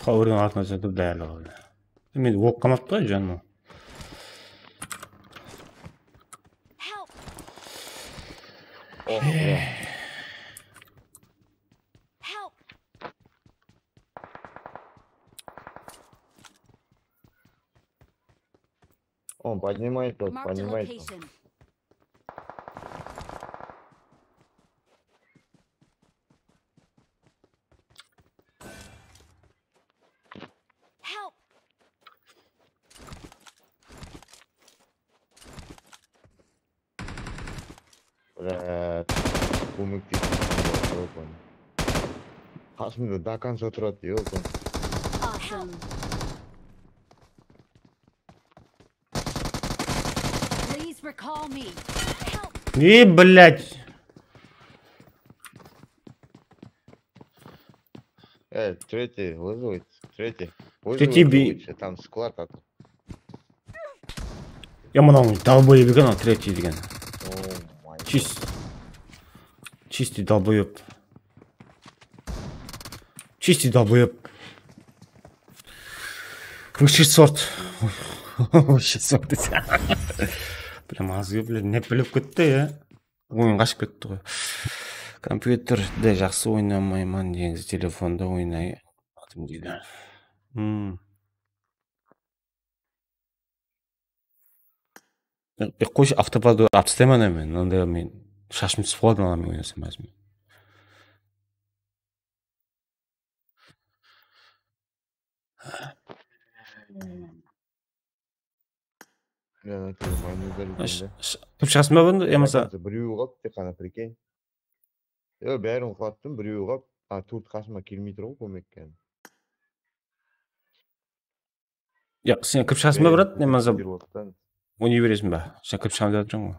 Qawırdıń altına túsedi, bári qaldı. Men oq qamaptı ǵoy, janıma. Help! Oh, ya. Он поднимает, вот, Marked a поднимает. Location. Help! Блядь, kómeklesip, qasımda до конца turadı, ёлкин. Awesome. Please recall me. Help! Не, блядь? Э, третий, вызывайте, третий. Третий вызывайте би- лучше, там склад, а то. Ya, mınaw dalboyep eken, anaw третий degen. О, май. Чис-, чистый долбоёб. Чистый долбоёб. Высший сорт. Высший сорт. Прям azǵı, блин, ne bilip ketti, ya. Oyın qashıp ketti ǵoy. Kompyuterde jaqsı oynamayman, negizi telefonda oynay atım, deydi. Hmm. E, qoyshı, avtopilot alıp taslayman men. Onda men shashım túsip qaladı, men oynasam, házir men. Kóp shıǵasın ba bundı, yamasa? Birewi qaldı tek ǵana, прикинь. Yo, bárin qulattım, birewi qaldı. A, tórt qasıma kelmey tur ǵoy kómekke. Yaq, sen kirip shıǵasın ba, brat? Ne bolmasa oynay beresiń ba? Sen kirip shıǵamın dep atırsań ǵoy.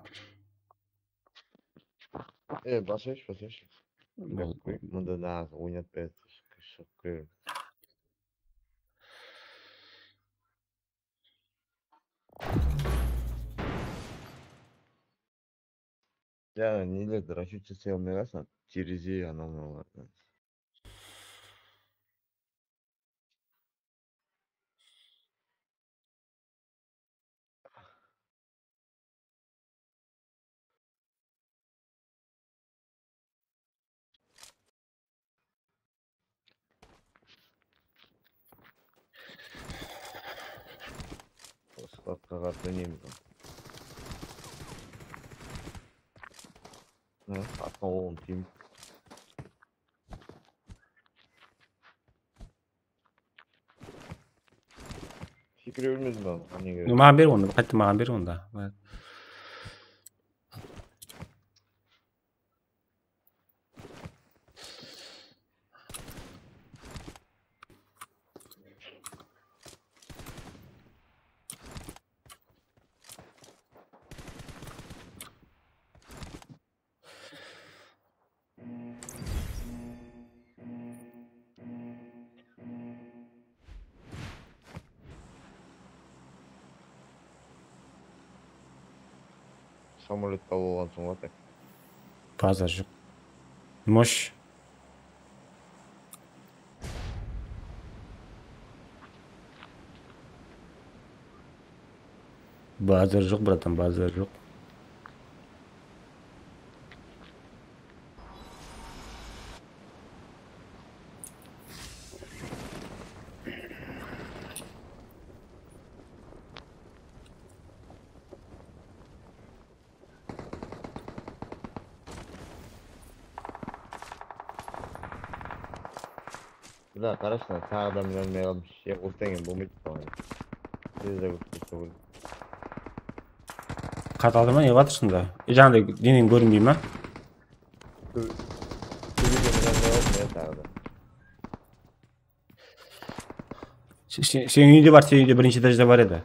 E, basayınshı, basayınshı. Mında nahar oynatpay atır. Shıǵıp kirip. Ya, nelerdi, расчёт jasay almay qalsań, terezeyi anaw-mınawlardı. Atqa qarsı oynayman. Hı, atqa oǵın tiyim. Sekire bermedim ben, qanday kerek? Maǵan ber onı, qaytta maǵan ber onda. Samolyot tawıp alǵansıń ǵoy, tak. Bazar joq. Mosh. Bazar joq, bratan, bazar joq. Bula qarashılar, taǵı da men ólmey qaldım. She, ursań em bolmaydı buǵan. Tezde ótip ketse. Qatı aldırma, ne qılatırsıń da? E, jańaday deneń kórinbey ma? Tó-, tóbede men ólmey qaldım ya taǵı da. Sen, sen, sen úyinde bar, sen úyinde birinshi etajda bar edi.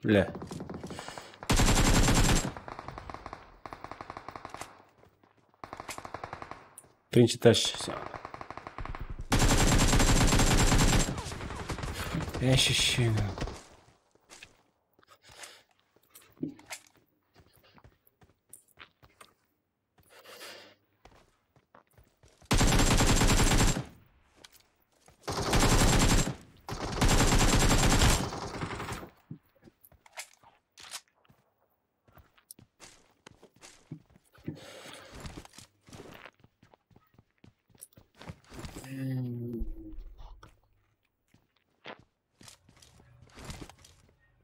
Bile. Birinshi tash. Eshishim.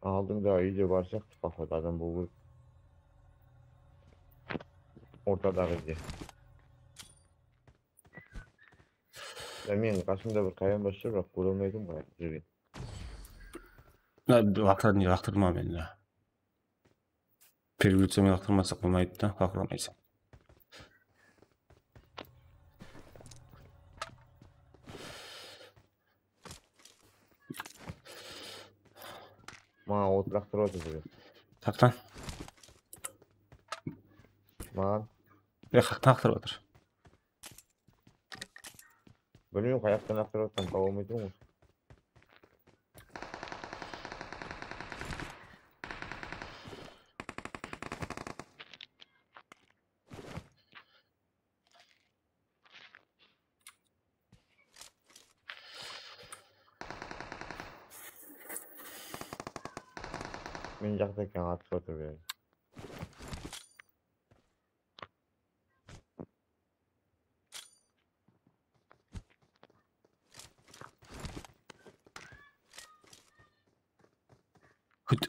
Aldıńda úyde bar sıyaqlı, poxod, adam bolıw kerek. Ortadaǵı úyde. Ya, meniń qasımda bir qayan bar shıǵar, biraq kóre almaytınman ǵoy, júrgen. Laqtırma, laqtırma meni. Переключение laqtırmasaq bolmaydı da, laqtırmaysań. Maǵan ot laqtırıp atır bul. Qaqtan. Maǵan. E, qaqtan laqtırıp atır. Bilmeymen, qayaqtan laqtırıp atırǵanın taba almay turman ǵoy. Men jaqta eken, atıp otır beri.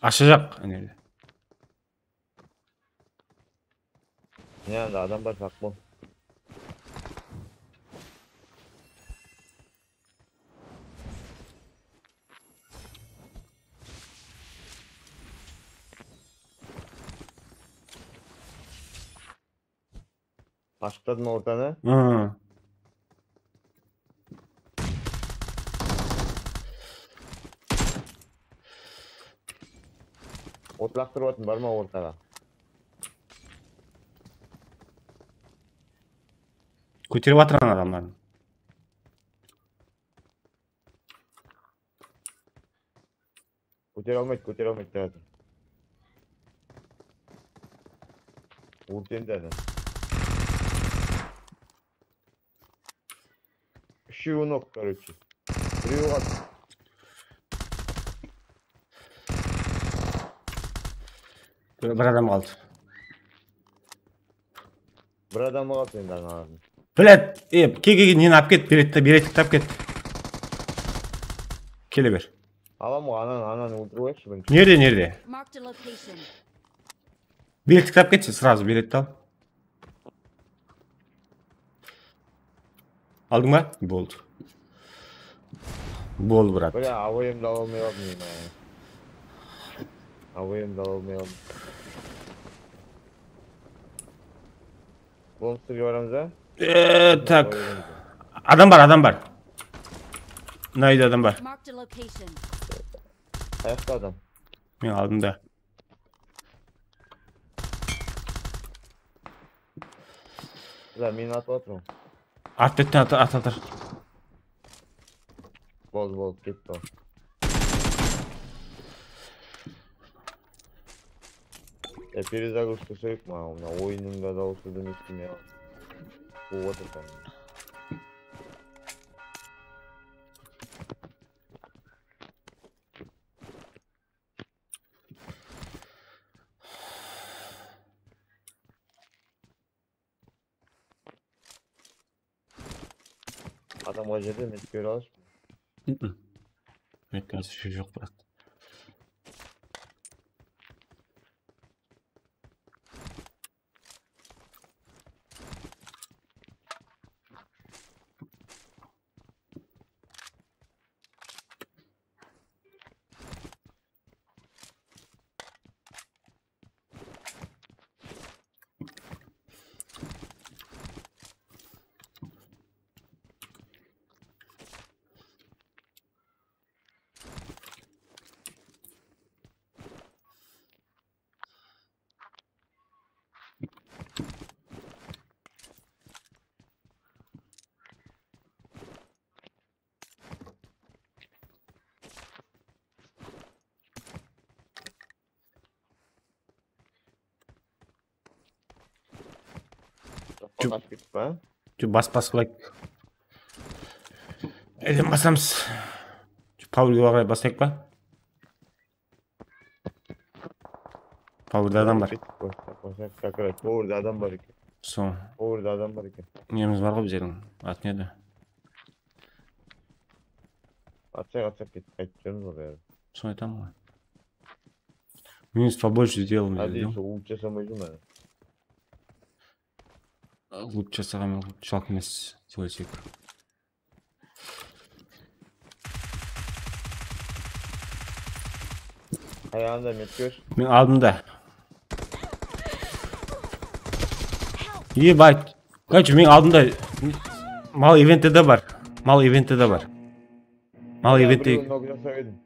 Ashajaq, áne. Ne anda adam bar, saq bol. Ashıqladım ortanı. Hı. Ot laqtırıp atırım, barma ortaǵa. Kóterip atır ana adamlardı. Kótere almaydı, kótere almaydı, házir. Urt endi adam. Úshewi nok, короче. Birewi qaldı. Bir, bir adam qaldı. Bir adam qaldı endi analardıń. Блядь, e, ke, ke, ke, neni alıp ket, beretti, berettikti alıp ket. Kele ber. Alam ǵo, ananı, ananı óltirip qoyayıqshı birinshi. Nerede, nerede? Marked a location. Berettikti alıp ketshi, сразу beretti al. Aldıń ba? Boldı. Boldı, brat. Bля, AWM'di ala almay qaldım men. AWM'di ala almay qaldım. Monsterge baramız ba? Eee, tak. Adam bar, adam bar. Mına úyde adam bar. Marked a location. Qayaqta adam? Men aldımda. Bля, meni atıp atır ol. Art betten at, at atır. Boldı, boldı, ketti ol. E, перезагрузка soyıq maǵan, mına oyınnıń da dawısı da emes ya. Quwıp atır kánimdi. Adam ol jerde, men kóre alasız. Metka házir joq, brat. Joq, qatıp ketip pa? Bas, bas, like. Elden basamız. Powerge qaray basayıq pa? Powerda adam bar. Ketip qoy, qoysaq, как раз powerda adam bar eken. Sol. Powerda adam bar eken. Nemiz bar ǵoy bizlerdiń. Atı ne edi? Atsaq, atsaq ketip qaytıp júrmiz ǵoy bári. Sonı aytamın ǵoy. Minus побольше сделал. Ádiy sol ult jasamay júrme. Lut jasaǵan men, lut jalq emes, sóylesek. Qayaǵında, Metkósh? Men aldımda. Ебать. Короче, men aldımda. Mal eventte de bar. Mal eventte de bar. Mal eventte. Birewin nok jasap edim.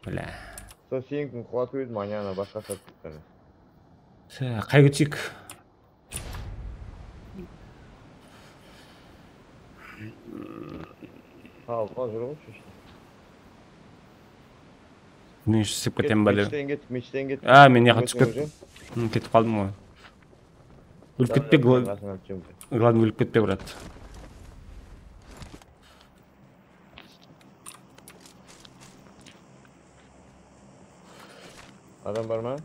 Bля. Sol senikiń qulatıp edim, ana, ana, basqa satıp ketken. Qay kútseyik? Ha, uqa júr ǵoy, sheshti. Men shıp ketemen ba dep. Meshten ketip, meshten ketip. A, men yaqa túsip kettim. Ketip qaldım ǵoy. Ólip ketpe, gla-, gladın ólip ketpe, brat. Adam bar ma?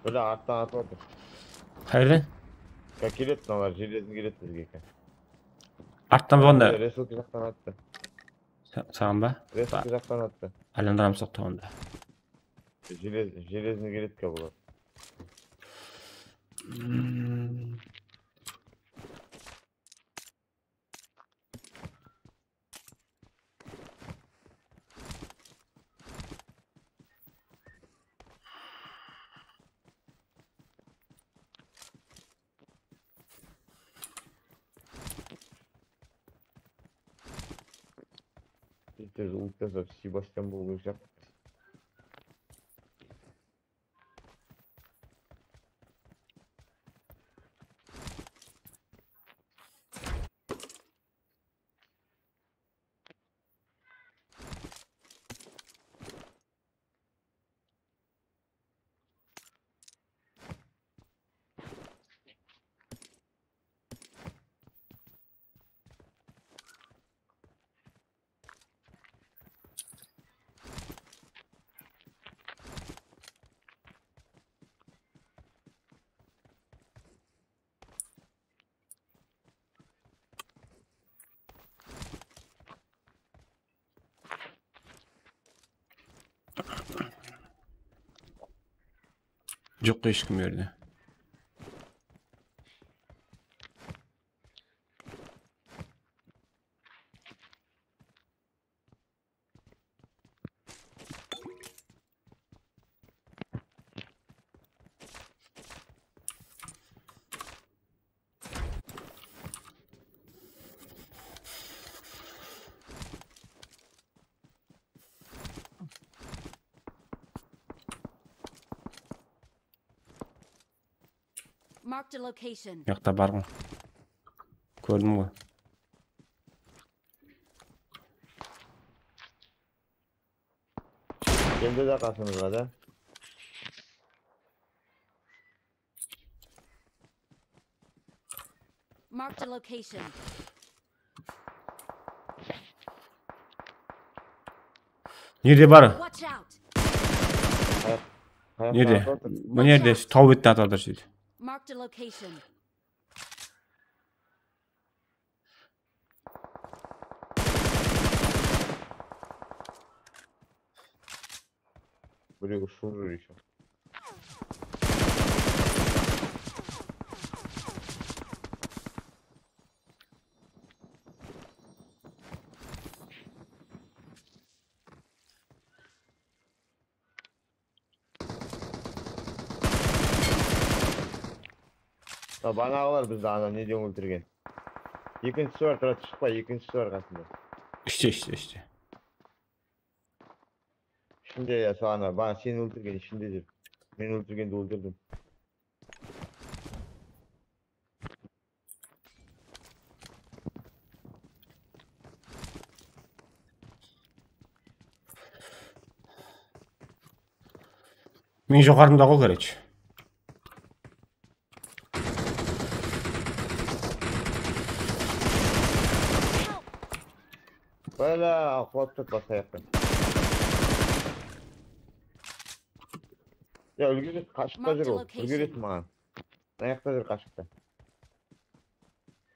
Bile arttan atıp atır. Qayerden? Ka keledi mınalar, jelezin keledi bizge. Arttan bolǵanda. Resurka jaqtan attı. Sa-, saǵan ba? Resurka jaqtan attı. Aylandıramız soqta onda. Jelez-, jelezin keledi ka bular. Bitta ult jasap, Sebastian bolıw kerek. Joq hesh kim bu jerde. Marked a location. Mıyaqta barǵın. Kórdim ǵoy. Keldi de qasımızǵa da. Marked a location. Nerede bar? Watch out! Qayaq-, qayaqta Nerede? atır? Mına jerde, taw betinde atır jerde. Marked a location. Birew ushıp júr ещё. Ha, banaǵılar bizdi ana neden óltirgen. Ekinshisi bar, tura, shıqpa, ekinshisi bar qasında. Ishte, ishte, ishte. Ishinde, ya, sol ana, ba, seni óltirgen ishinde júr. Men óltirgendi óltirdim. Men joqarımda ǵoy, короче. Bala, qulap tut basqa jaqtan. Ya, úlgere, qashıqta júr ol. Úlgeresin maǵan. Mına jaqta júr qashıqta.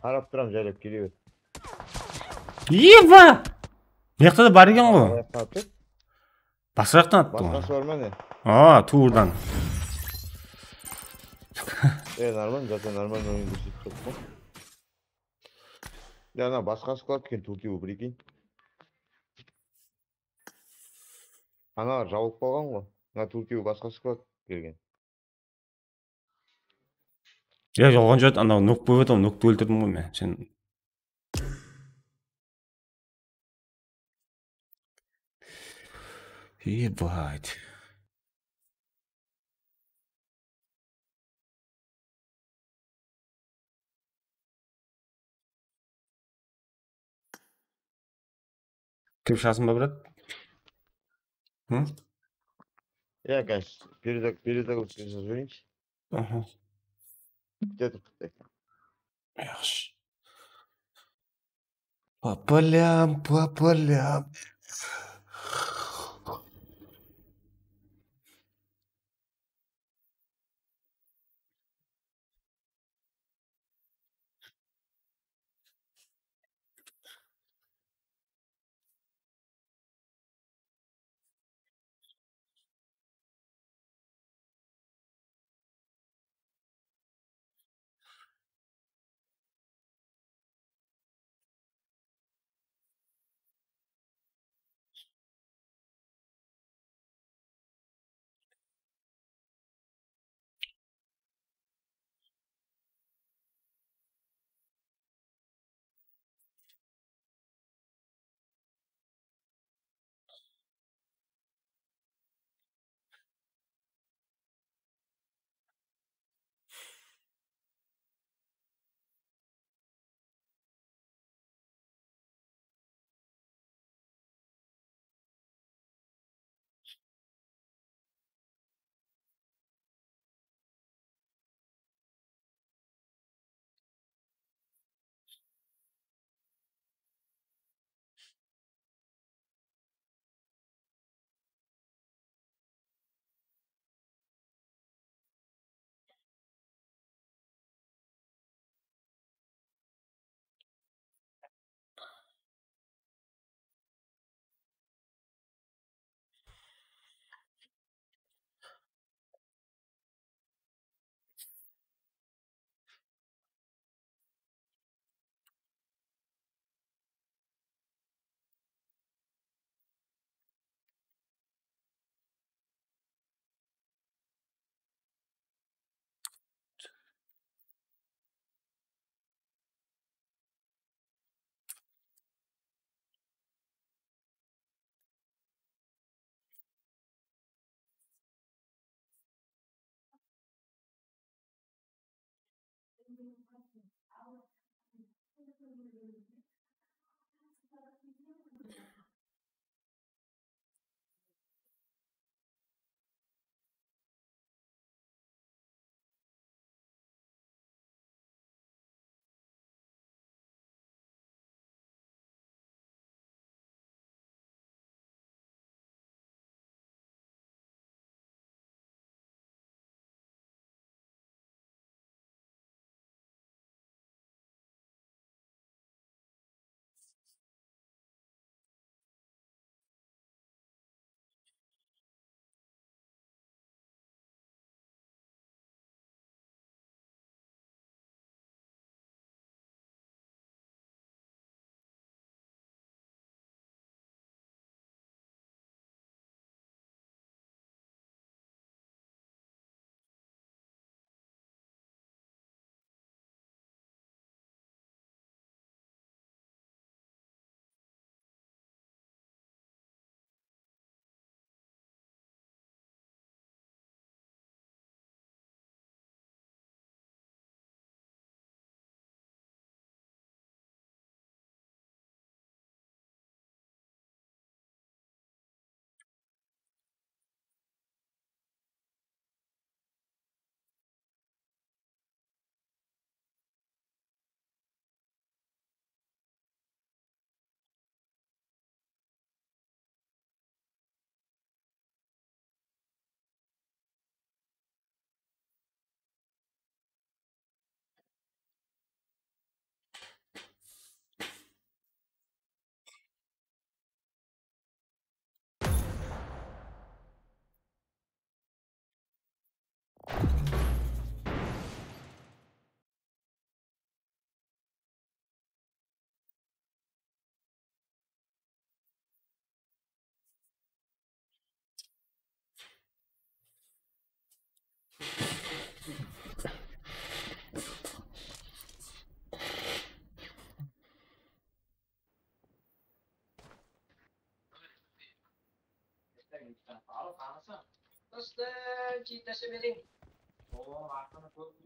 Qarap turam, jaylap kele ber. Eba! Mıyaqta da bar eken ǵoy. Basqa jaqtan attı ǵoy. Basqası bar ma ne? A, tuwırdan. E, нормально, zaten нормально oyın kórsetip turıptı. Ya, ana basqa sklad eken, tórtewi, прикинь. Ana jabılıp qalǵan ǵoy. Mına tórtewi basqa sklad kelgen. Ya, jalǵan joq, anaw nok bolıp edi, nokti óltirdim ǵoy men. Sen. Ебать. Kim shasın ba, brat? Hı? Ya, guys, перезаг-, перезагрузка жасап жіберейінші. Aha. Bitti. Yaxshi. По полям, по полям.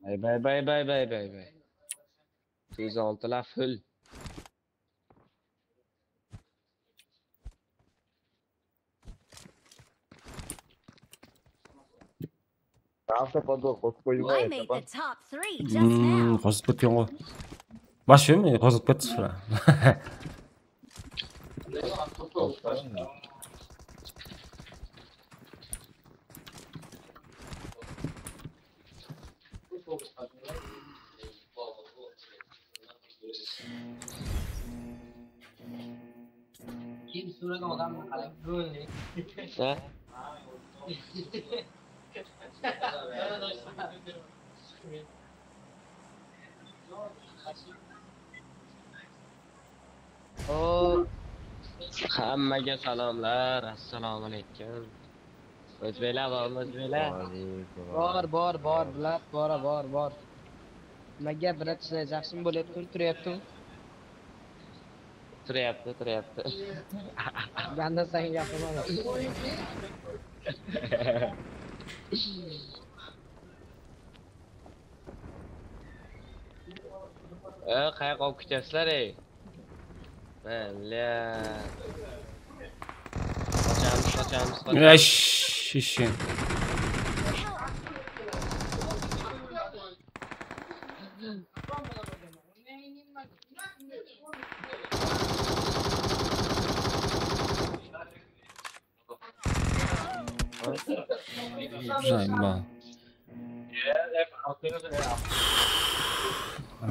Bay, bay, bay, bay, bay, bay. Tez oltila full. Avtopodbol qosıp qoydım. I made the top three just now. Qosıp ketken ǵoy. Bas, men qosılıp ketti sıra. Kim surat odamni qalay ko'rdi? Ha? O, hammaga salomlar, assalomu alaykum. Ózbeklar bormi, ózbeklar? Bor, bor, bor, brat, bora, bor, bor. Nima gap, brat, sizlar yaxshimi bo'lyapti, turyapti? Turyapti, turyapti. Banda sen gapirma. E, qayerga olib ketasizlar, ey? Malla. Qochamiz, qochamiz, qochamiz. Ash, shishim. Zayma.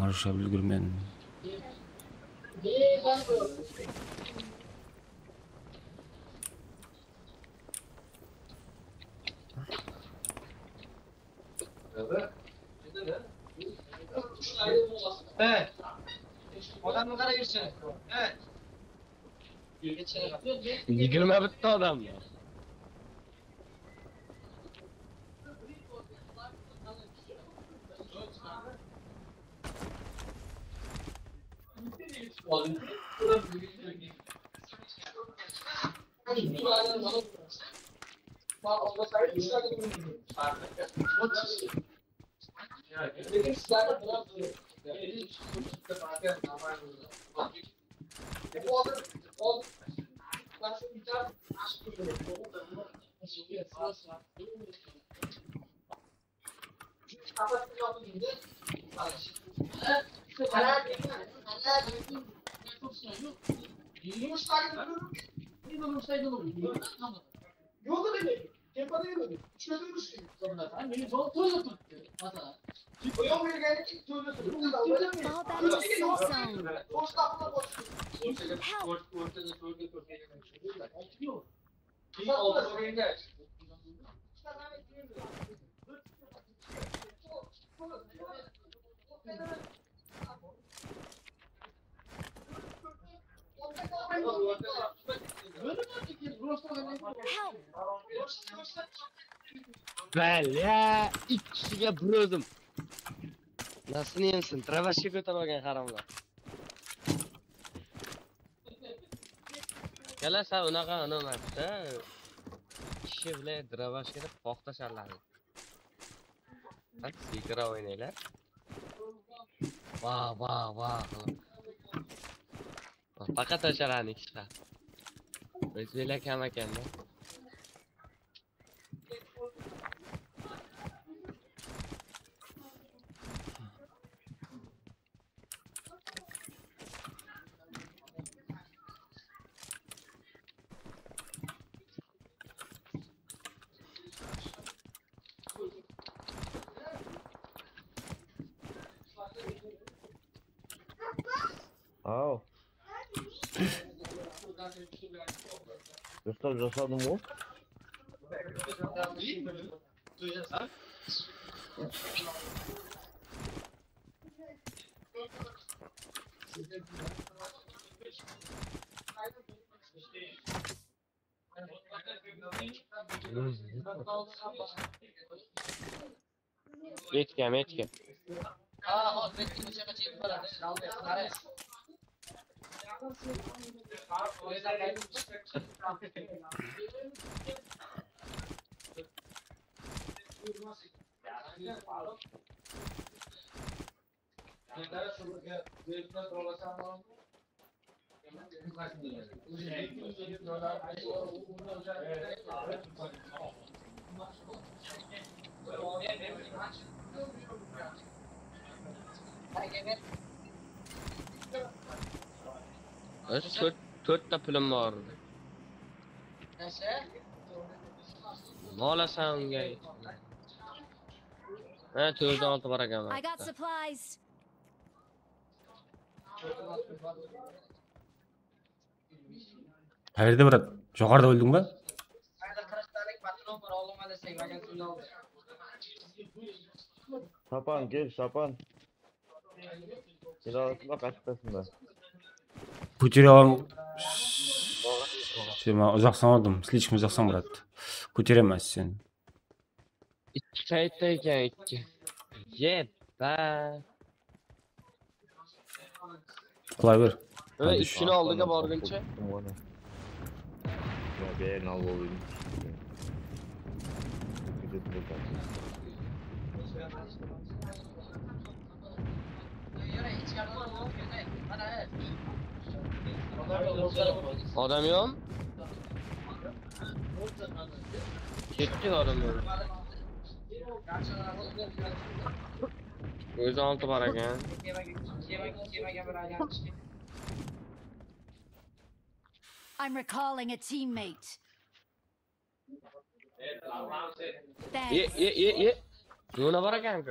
Arshap úlgirmen. Odamǵa qaraǵanshı. Yigirma bitta odam. Yolda demeyin. Tempada demeyin. Úsh kózim úsh. Sonda, ha, meniń jolım tólep turıptı. Ata. Oyun bergeni tólep turıptı. Fall back in the safe zone. Orta, orta, orta, orta. Keyin oldı. Bálya, ikki kishiga bir o'zim. Nasıl yensin? Dravashka ko'tarib olgan haromlar. Kalasa unaqa unamasdi. Kishi bilan dravashka deb qoqtashadilar. Sekira o'ynaylar. Vah, vah, vah qilib. Faqat asharani kishi. O'zbeklar kam ekan-da. Aw. Usta, jasadım ǵoy. Metka, metka. Biz tórt, tórtta pilim bar. Nolasan unga. Ha, tórt altı bar eken. I got supplies. Qayerde, brat? Joqarıda óldiń ba? Sapan, kel, Sapan. Kel, alasın ba, qatıp tasın ba? Kótere alam. Sen maǵan uzaqsań, urdım. Слишком uzaqsań, brat. Kóterem sen. Ikki qaytta eken, ikki. Yeppa. Qıla ber. Úshini aldıǵa borguncha. Berin al olayım. Adam yoq. Kettik adam yoq. Ózi altı bar eken. I'm recalling a teammate. Ye, ye, ye, ye. Zona bar eken ki.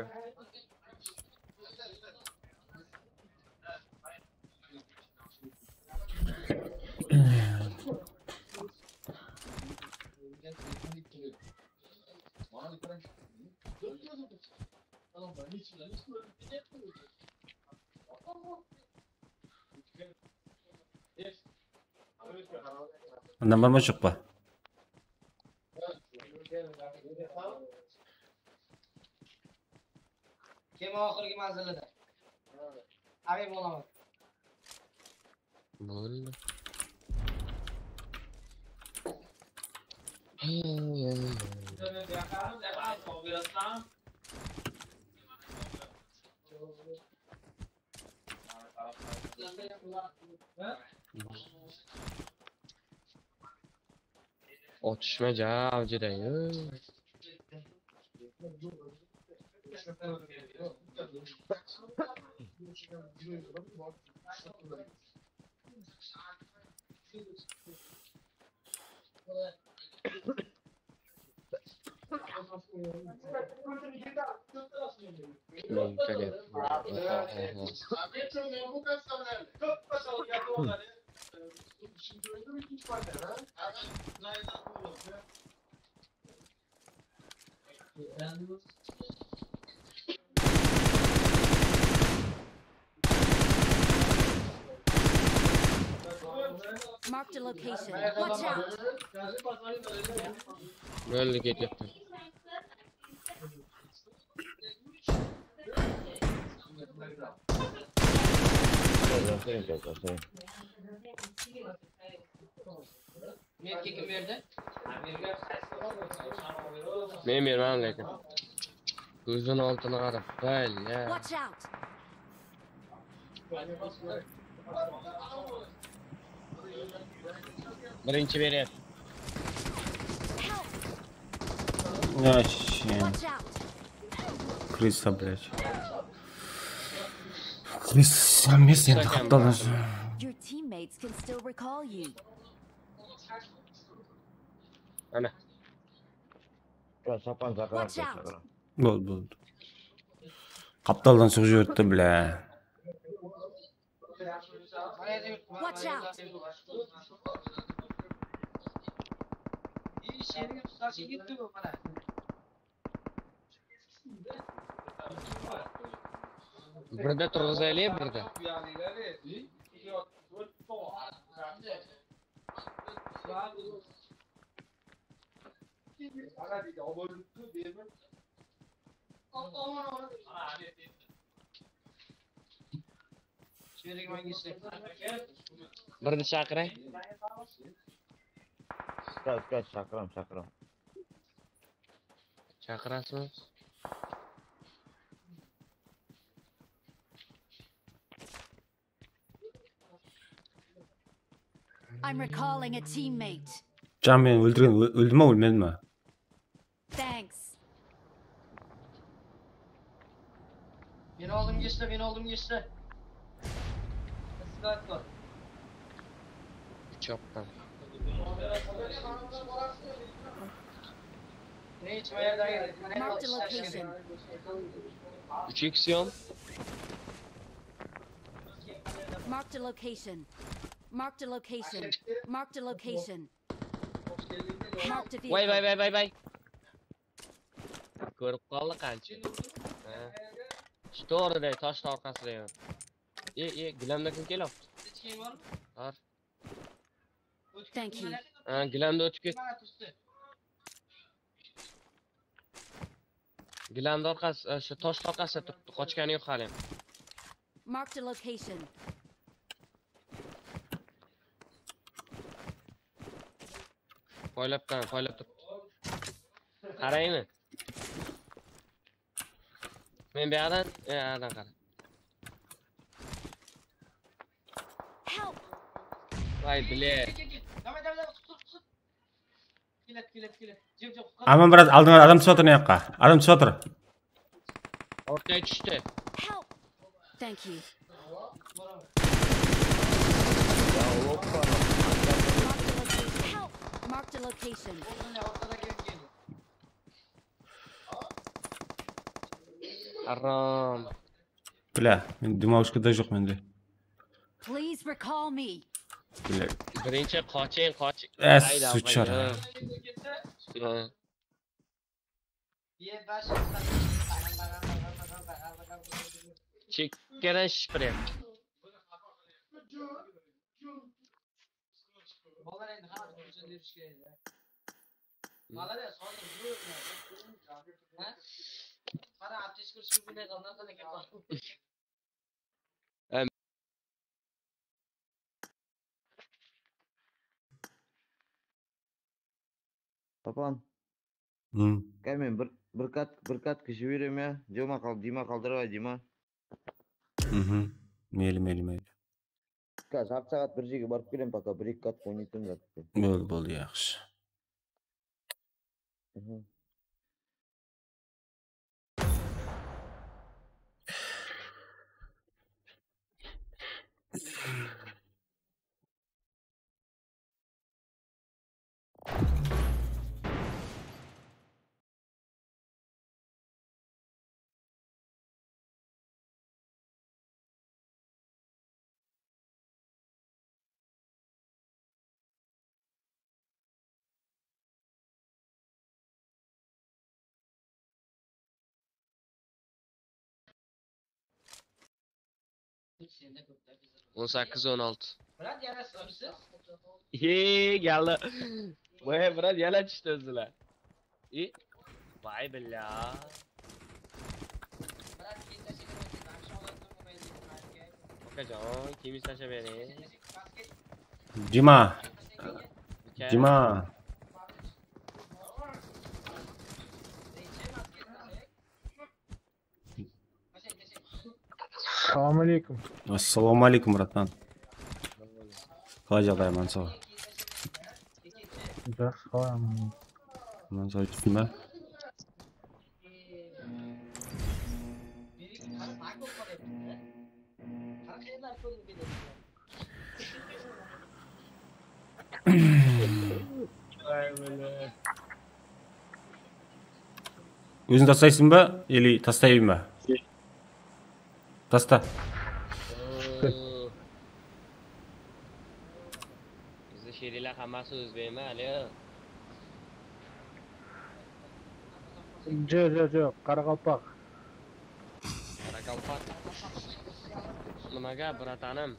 Adam bar ma, joq pa? Kema oxirgi manzilida. Amin bolaman. Bóldi. Otishma jav judayı. Marked a location. Watch out! Bóldi, ketyaptı. Mertke kim berdi? Men bermedim lekin. Kózden altını qarap, bálya. Watch out! Birinchi berer. Вообще. Watch out! Krısa, блядь. Krısa emes endi, qaptaldan. Your teammates can still recall you. Ana. Ya, Sapan, Sapan, Sapan. Boldı, boldı. Qaptaldan sıǵıp jiberdi, bla. Watch out! Birde turǵızaylı, birde. Birdi shaqıray. Usta, usta, shaqıram, shaqıram. Chaqırasız. I'm recalling a teammate. Can meni óldirgen, ó- óldi ma, ólmedi ma? Thanks. Meni aldım geçti, meni aldım geçti. Sniper. Uçaktan. Ne içime yerde? Marked a location. Üç x on. Marked a location. Marked a location. Marked a location. Marked a vehicle. Vay vay vay vay vay. Kórip qaldı qancha. Ha. Shtorıday, toshdı orqasıday. E, e, gilamda kim kelyaptı? Bar. Thank you. Ha, gilamda ótip ket. Gilamda orqası, e, shu toshdı orqasında turıptı, qochqanı yoq hali. Marked a location. Poylap tan, poylap turıptı. Qaraymi? Men bu yoqdan, e, anadan qara. Help! Vay bile. Kel, kel, kel. Davay, davay, davay, tut, tut, tut. Kelet, kelet, kelet. Jep, jep. Aman, brat, aldıńa adam túsip atır mına jaqqa. Adam túsip atır. Ortaya tústi. Help! Thank you. Help! Marked a location. Aram. Bля, men dumaushka da joq mende. Please recall me. Bля. Birinchi qoching, qoching. Eh, Hayda, suchar. hayda. Ha. Chekkadan shprim. Balalar endi házir hújjetler ishke endi. Balalar ya, sonı bilmeymen. Ha? Qara, aptechka ishke bilmey qaldı, qana eken. Papan, Hmm. kay men bir, bir kat, bir kat kishi berem ya. Dima qal, Dima qaldırıp ay, Dima. Mhm. Meyli, meyli, meyli. Ka, jartı saat bir jerge barıp kelem, пока bir eki kat oynaytın zat. Boldı, boldı, yaqshı. Mhm. On sekiz, on altı. He, geldi. Vay, brat, yana tústi ózine. E, vay billa. Okajon, kiyimiz tashlab bering. Dima. Uka. Dima. Salawma aleykum. Assalawma aleykum, bratan. Qalay jaǵday, amansaw? Jaqsı, qalay, aman? Amansaw, tústin be? Óziń taslaysań ba, ili taslay berme? Tasta. Bizde sheriler hammasi ózbekmi, ale? Joq, joq, joq, qaraqalpaq. Qaraqalpaq. Nimaga, bratanim?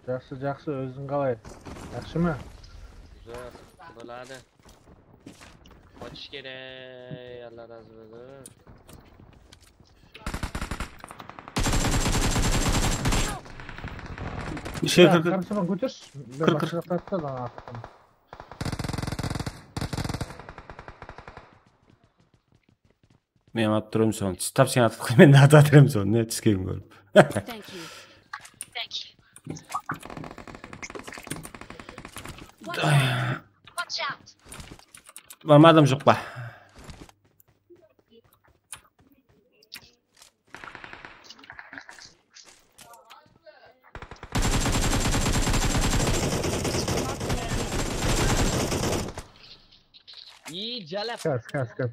Jaqsı, jaqsı, óziń qalay? Jaqsıma? Zo'r, bo'ladi. Qochish kerak, Alla razı bo'lsin. Ishga kir, kir. Qarsaman, kóterish. Kir, kir. Baqshiga tastı da. Men atıp turım sonı. Tap sen atıp, men de atıp atırım sonı. Ne túskenin kórip. Thank you. Thank you. Watch out. Bar ma adam, joq pa? Ii, jalap. Kas, kas, kas.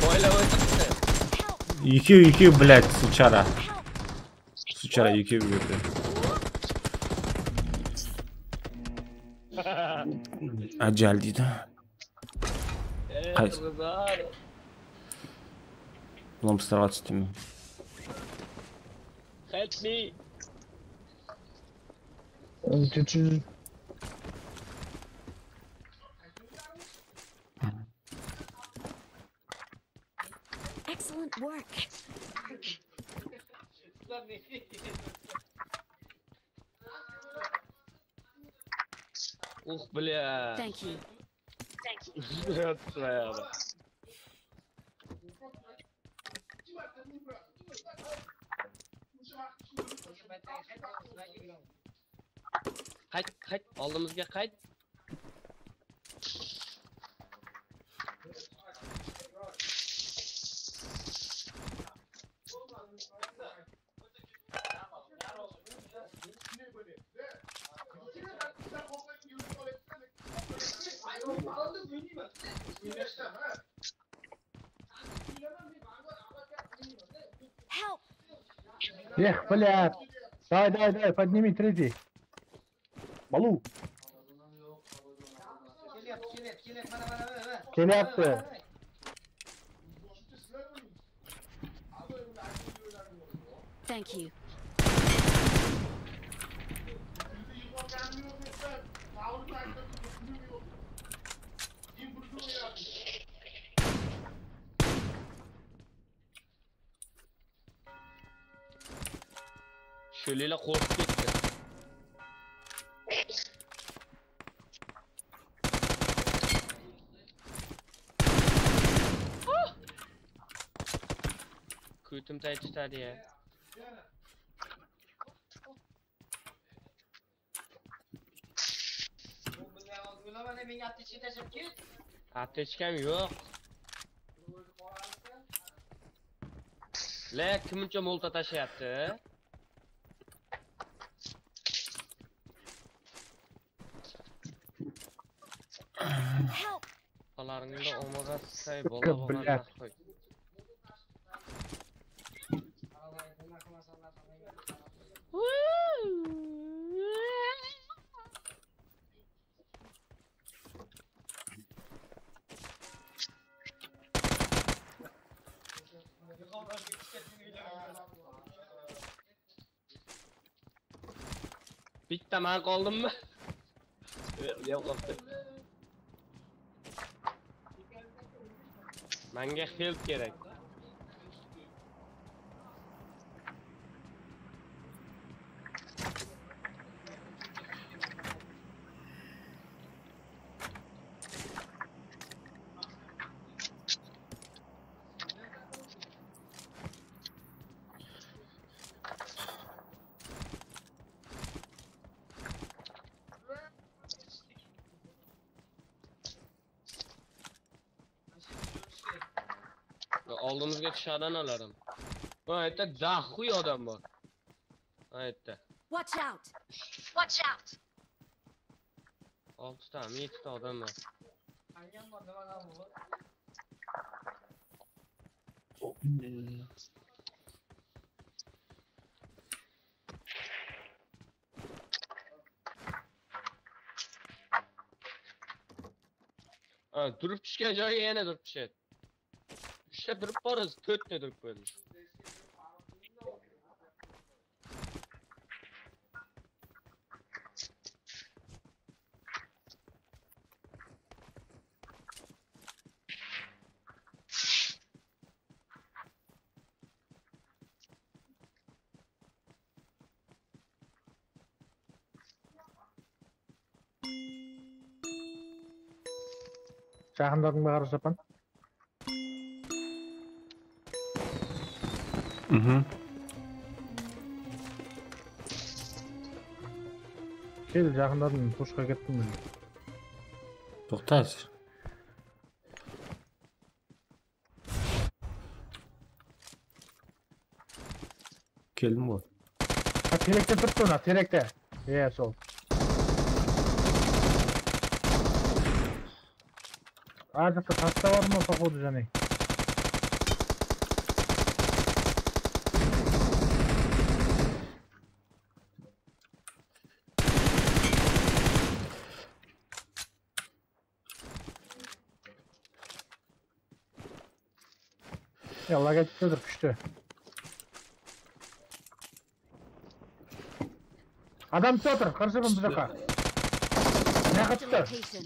Oylap o'tiribdi. Ekew, ekew, блядь, suchara. Suchara ekew berdi. Ajal deydi. Qaysı? Lomstarǵa tústim. Help me. Ótedi. Excellent work. Uh, bля. Thank you. Thank you. Üstüne yattı ayaǵına. Qayt, qayt, aldımızǵa qayt. Help! Эх, блядь. Давай, давай, давай, подними третий. Балу. Kelyapti. Thank you. Shóleli qorqıp ketti. Kótim tay tutadı ya. Aptechkam yoq. Le, kim unsha molta tashlayapti? Help! Qalaringda omaǵa sıçay bola bolǵan. Блядь. Qoy. Bitta man qoldımma? Manga help kerek. Aldımızǵa kishiden alarım. Ha, etta daxuy adam bar. Ha, etta. Watch out! Watch out! Altı tane, eki tane adam bar. Ha, durıp túsken joyı yana durıp túsedi. Úshte durıp barız, tórtte durıp qoydım. Jaqındadıń ba, Qara Shapan? Mhm. Kel, jaqındadım, pushqa kettim men. Toqta házir. Keldim ǵoy. Ha, terekte turıptı mına, terekte. Iya, sol. Ar jaqta tasta bar ma, poxodu, jáne? Ya, logotiptedir, kúshli. Adam túsip atır, Qara Shapan, bul jaqqa. Mına jaqqa tústi.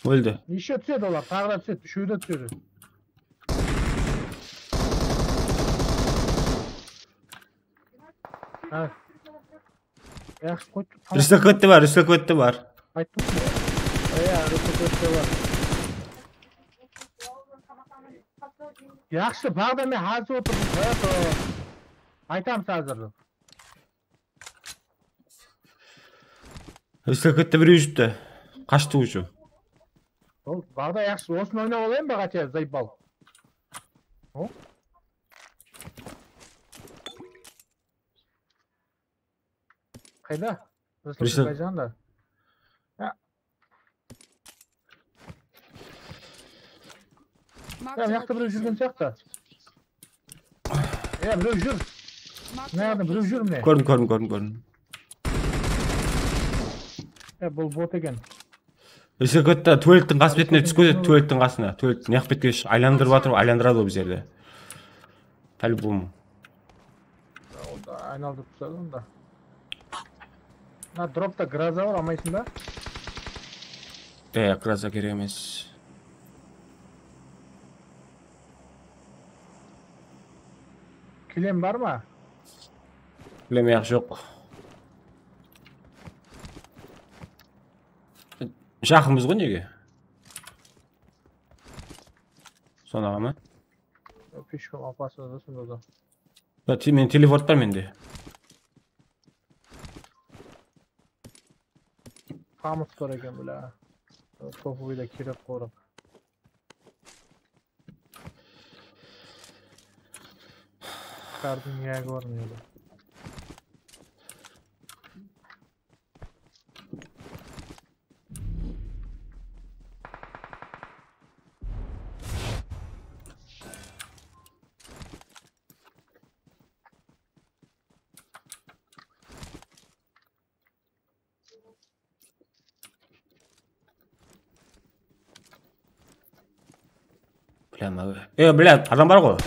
Óldi. Neshe túsedi olar? Taǵı da túsedi, úshewi de túsedi. Ha. Yaqshı, qoyıp tur. Respekt etti bar, respekt etti bar. Ayttım. Iya, respekt etti bar. Yaqshı, baǵda men házir otırdım. Qoya tur. Aytamız házir. Respekt etti, birew júpti. Qashtı ushı. Ol baǵda yaqshı. Osını oynap alayın ba, qáte, zaybal? O? Qayda? Ruslan Ruslan. Azerbayjanda. Ya. Ya, mıyaqta birew júrgen sıyaqtı. Ya, birew júr. Mıyaqta birew júr, mine. Kórdim, kórdim, kórdim, kórdim. Ya, bul bot eken. Ese kótte tualettiń qasbetine túsip ketedi, tualettiń qasına. Tualet ne qıp ketkesh, aylandırıp atır, aylandıradı ǵoy bizlerdi. По-любому. Onda aynaldırıp tasladı onda. Mına dropta Groza bar, almaysın ba? E, Groza kerek emes. Kilem bar ma? Kilem yaq, joq. Jaqınbız ǵoy, nege? Sonaǵa ma? Pishkom apası da sonda da. Ya, te-, men teleport bar mende. Pamus bar eken, bla. Topovıy da kerek qoraq. Kardıń yagi bar mende. Bilem abi. E, bla, adam bar ǵoy.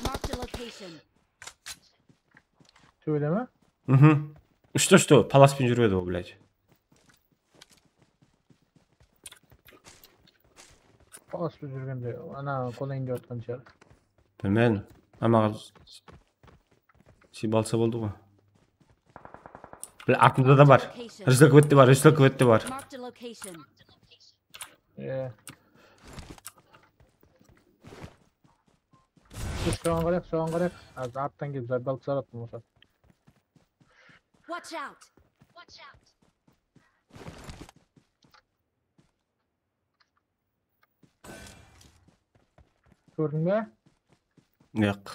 Marked a location. Tewede me? Mhm. Ushta, ushta, palas penen júrip edi ol, блядь. Palas penen júrgende, ana, qolayın dep atqan shıǵar. Bilmedim. Amaǵa sıyıp alsa boldı ǵoy. Bil, artımızda da bar. Location. Rizlik kúbette bar, rizlik kúbette bar. Marked a location. Iya. Dur, soǵan qarayıq, soǵan qarayıq. Házir arttan kelip, zaybal saratın bolsa. Watch out! Watch out! Kórdiń be? Yaq.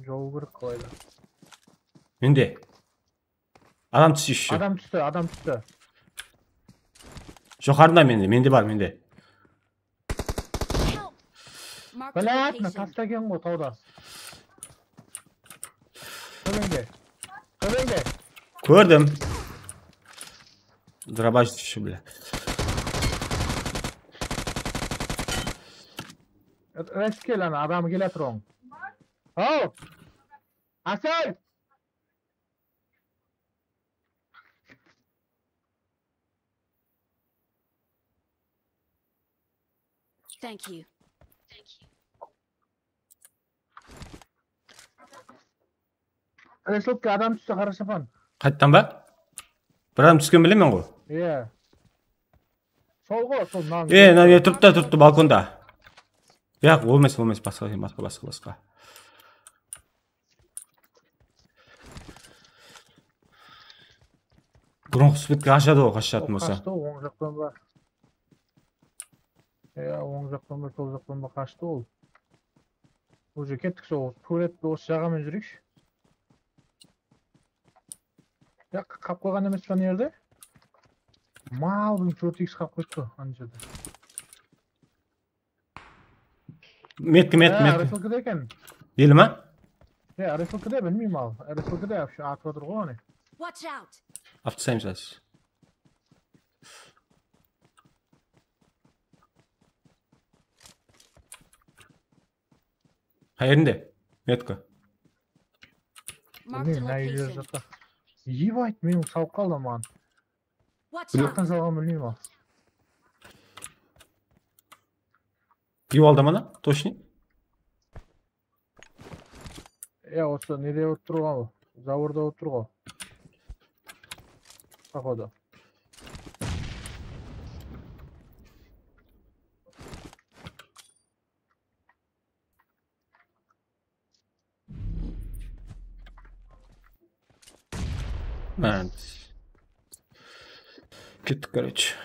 Jawıw kerek qalayda. Mende. Adam tústi ещё. Adam tústi, adam tústi. Joqarıda mende, mende bar, mende. Help! Marked a location. Блядь, mına tasta eken ǵoy, tawda. Kóbenge. Kóbenge. Kórdim. Drabaj tústi, bla. Res kel, ana, adamı kele tur oń. Haw! Asel! Thank you. Thank you. Reslotke adam tústi, qara shapan. Qayttan ba? Bir adam túsken bilemen ǵo. Iya. Sol ǵo, sol nan. E, mına turıptı, turıptı balkonda. Yaq, ol emes, ol emes, basqa, basqa, basqa, basqa. Burınǵı spitke ashadı ǵo, qashatın bolsa. Qashtı, oń jaqtan ba. Iya, oń jaqtan ba, sol jaqtan ba qashtı ol. Уже kettik, sol túwretip, usı jaǵamen júreyikshi. Yaq, qap qoyǵan emes pa mına jerde? Mal, bizim tórt iks qap qoyıptı ana jerde. Metki, metki, metki. Reslkide eken. Deli ma? Ya, reslkide bilmeymen al. Reslkide вообще atıp atır ǵo, ane. Watch out! Atıp taslaymız házir. Qayerinde? Metka. Bilmeymen, mına jerde jaqta. Ебать, meni salıp qaldı maǵan. Watch out! Bilekten salǵan bilmeymen al. Yu aldı mana, точно? Ya, usı nede otır ǵo, zavorda otır ǵo. Походу. Mant. Kettik, короче.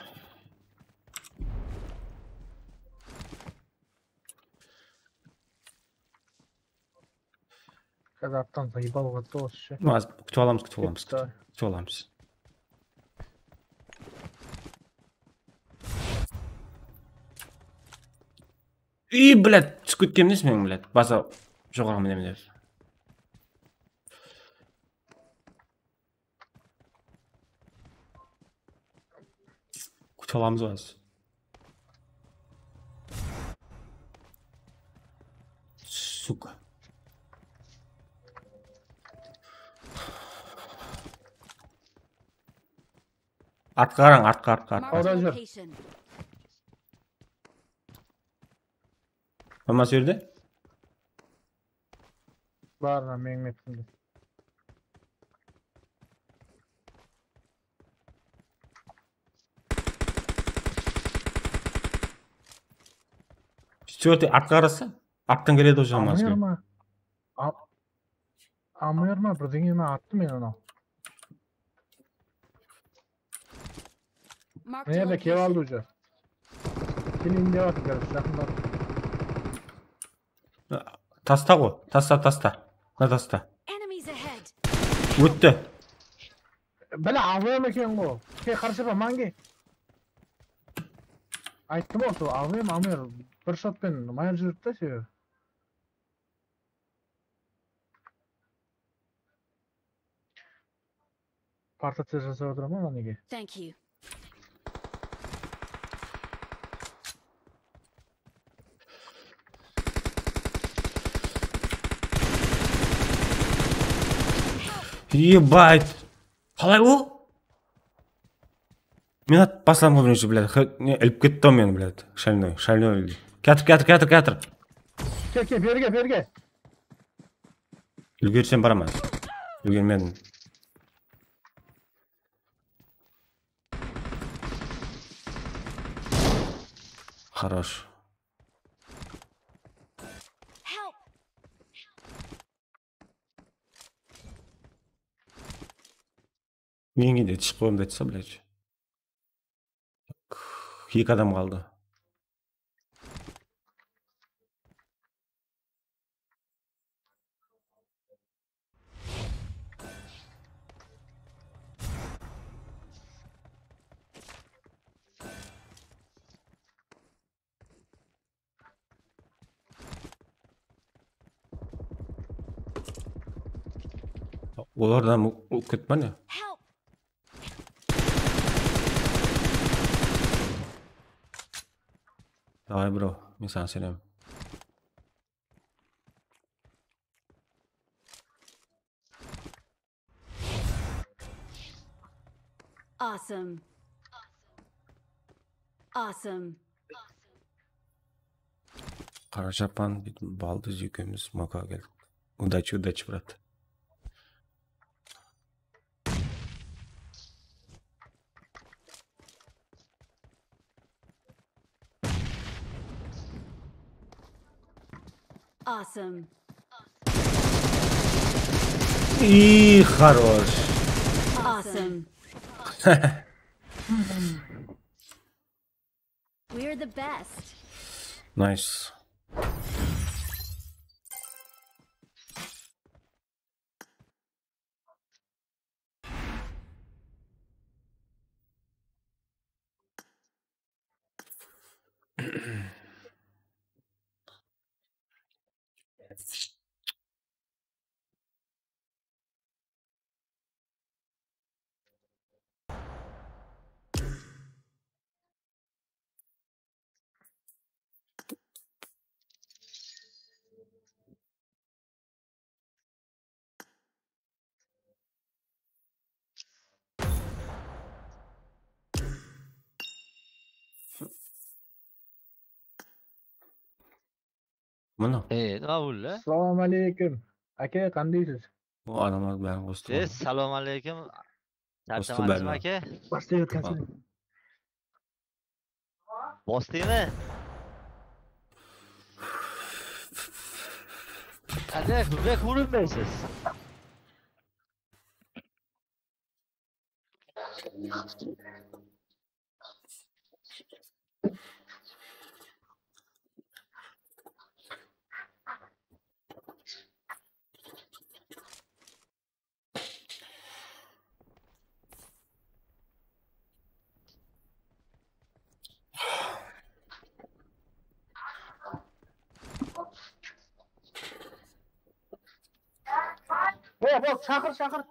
Házir attan zayıp alıp atır usı. Házir kútip alamız, kútip alamız, kútip alamız. Ey, блядь, túsip ketkenmiz men, блядь. Basa joqarı mine, mine. Kútip alamız ba házir? Suka. Artqa qarań, artqa, artqa, artqa. Marked a location. Mama, sol jerde? Bar, meniń metimde. Четвёртый, artqa qarasa, arttan keledi ol jaǵan. Amir ma? A-, Amir ma? Birdeńe me attı men anaw. Marked a location. Mına jerde kelip aldı уже. Keleyin dep atır, короче, jaqınlap. Tasta ǵo, tasta, tasta. Mına tasta. Enemies ahead! Ótti. Bile, A W M eken ǵo. Ke, qarshapa, mańge. Ayttım ǵo, sol A W M, Amir. Bir shot penen mayır júrdi da, sebebi. Portaciya jasap atıraman anege. Thank you. Ебать. Qalay ol? Men at basladım birinshi, блядь. He, ne, ilip ketti meni, блядь. Shalnoy, shalnoy. Kiyatır, kiyatır, kiyatır, kiyatır. Ke, ke, berge, berge. Úlgersem baraman. Úlgermedim. Хорош. Help! Menge de túsip qoyımdı aytsa, блядь. Eki adam qaldı. Olardan u-, u-, ketip ne? Help! Davay, bro, men saǵan isenemen. Awesome. Awesome. Qara shapan, baldız ekewimiz Moka keldik. Удачи, удачи, брат. Awesome. И хорош. Awesome. We're the best. Nice. Mına. E, Rawul, e? Assalomu alaykum. Aka, qandaysız? O, adamlar bárin qostı. E, assalomu alaykum. Qostı bárin. Charchamadıńızma, aka? Bastı etkensiz. Bostıyma? Qáne, kúbek úrinbeysiz. Bol, bol, shaqır, shaqır.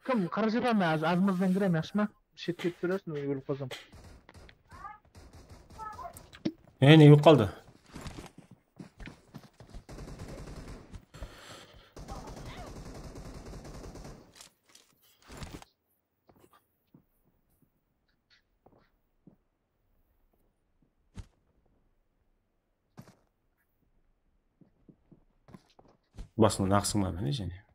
Kim, qırıp jiberme, az, azmazdan kirem, yaqshı ma? Shetke túsirersiń, men ólip qalsam. E, ne bolıp qaldı? Basında naǵısıń bar ma ne jáne?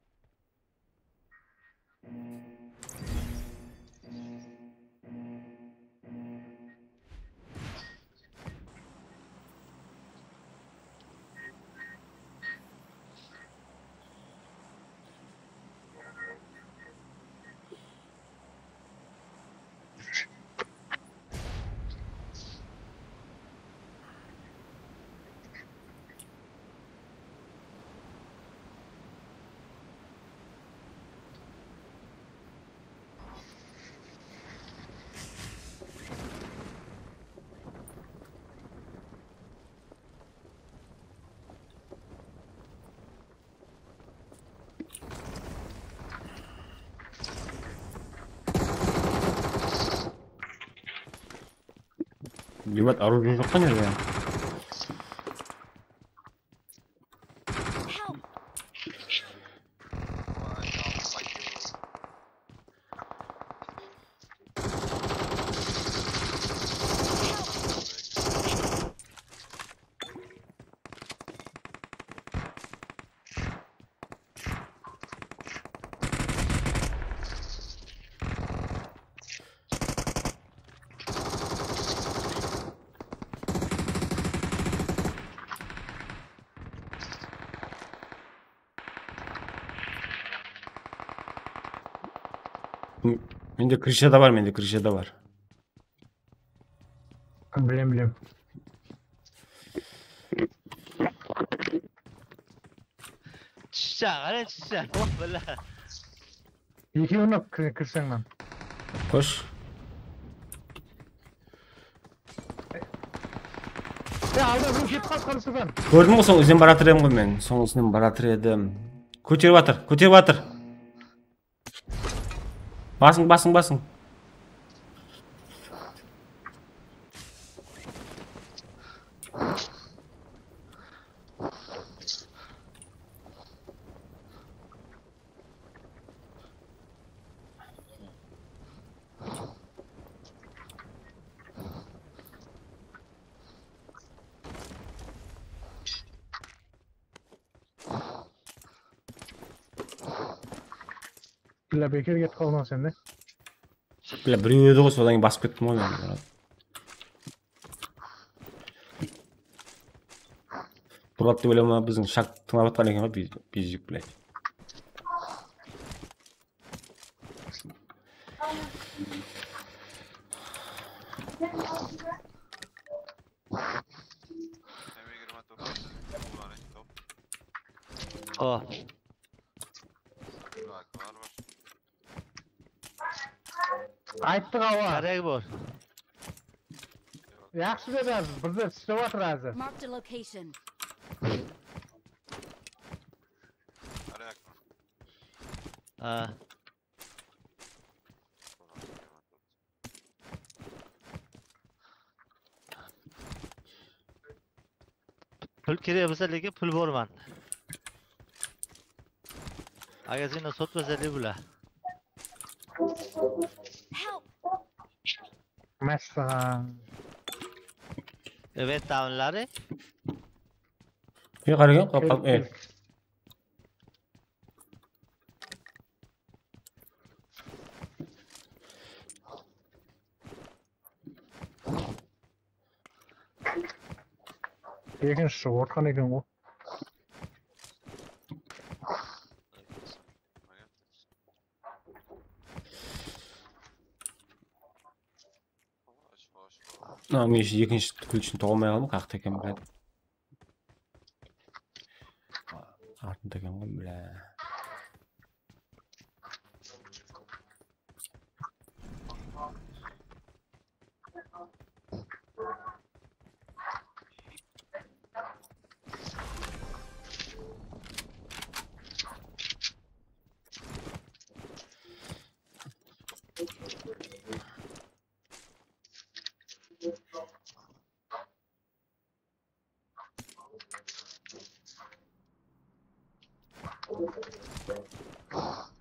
Ebat, оружие joq pa nerde? Mende krıshada bar, mende krıshada bar. Bilem, bilem. Tússe, qara, tússe. Oh, bala. Ekewin-aq kir-, kirseń lan. Qosh. Ya, alda birew ketip qaldı, qırısıdan. Kórdim ǵoy, soń izden baratır edim ǵoy men. Soń izden baratır edim. Kóterip atır, kóterip atır. Basıń, basıń, basıń. Billa, beker ketip qaldıń sende. Billa, birew edi ǵoy, sodan keyin basıp kettim ǵoy men. Billa, Burlap dep oylama, biziń shak tıńlap atqan eken ǵoy, bi-, biyjik, блядь. O. Ayttıq, awa. Káregi bor. Yaqshı dedi házir, bizler islep atır házir. Marked a location. A. Pul kerek bolsa, lekin pul borman. Agar seni sotmasa, lebula. Help! Masalan. Event downlari. Yoq, qaragan, qap, qap, e. Ekinshi ortqan eken ǵo. Mına, men ekinshi ключтин tawa almay qaldım, qayaqta eken, блядь. Artında eken ǵoy, блядь.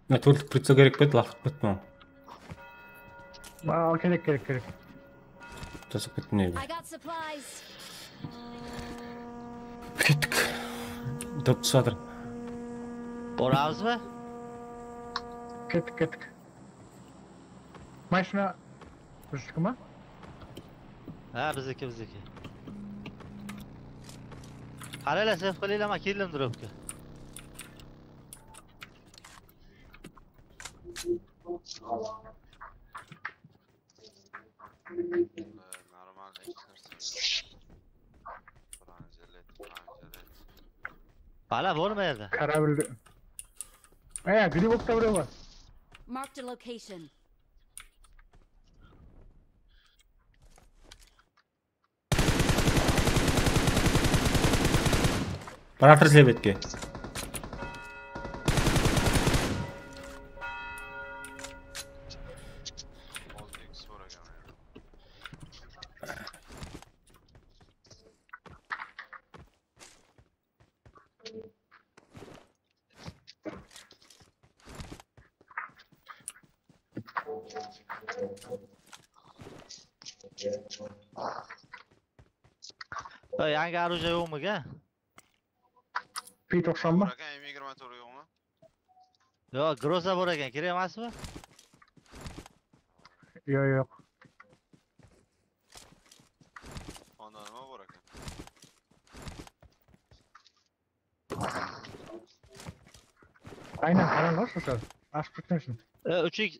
Mına tórtlік pricel kerek pe edi, laf qılıp kettim. Al, kerek, kerek, kerek. Tasıp kettim ne? I got supplies. Kettik. Turıp túsip atır. Boramız ba? Kettik, kettik. Mashina bizniki ma? Ha, bizniki, bizniki. Qarayla, sef qılayla, ma keldim dropka. Normal, hesh nárse. Bala borma edi. Karabildi. E, gribokta birew bar. Marked a location. Baratır slebetke. Yangi orujiya yoqmi aka? P toqsan ba? Bor aka, M yigirma to'rt yoqmi? Yoq, Groza bor ekan, kerek emasmi? Yoq, yoq. Onda nima bor ekan? Aynan, qarań ǵoy, shosha. Ashıp ketken ushın. E, uch x,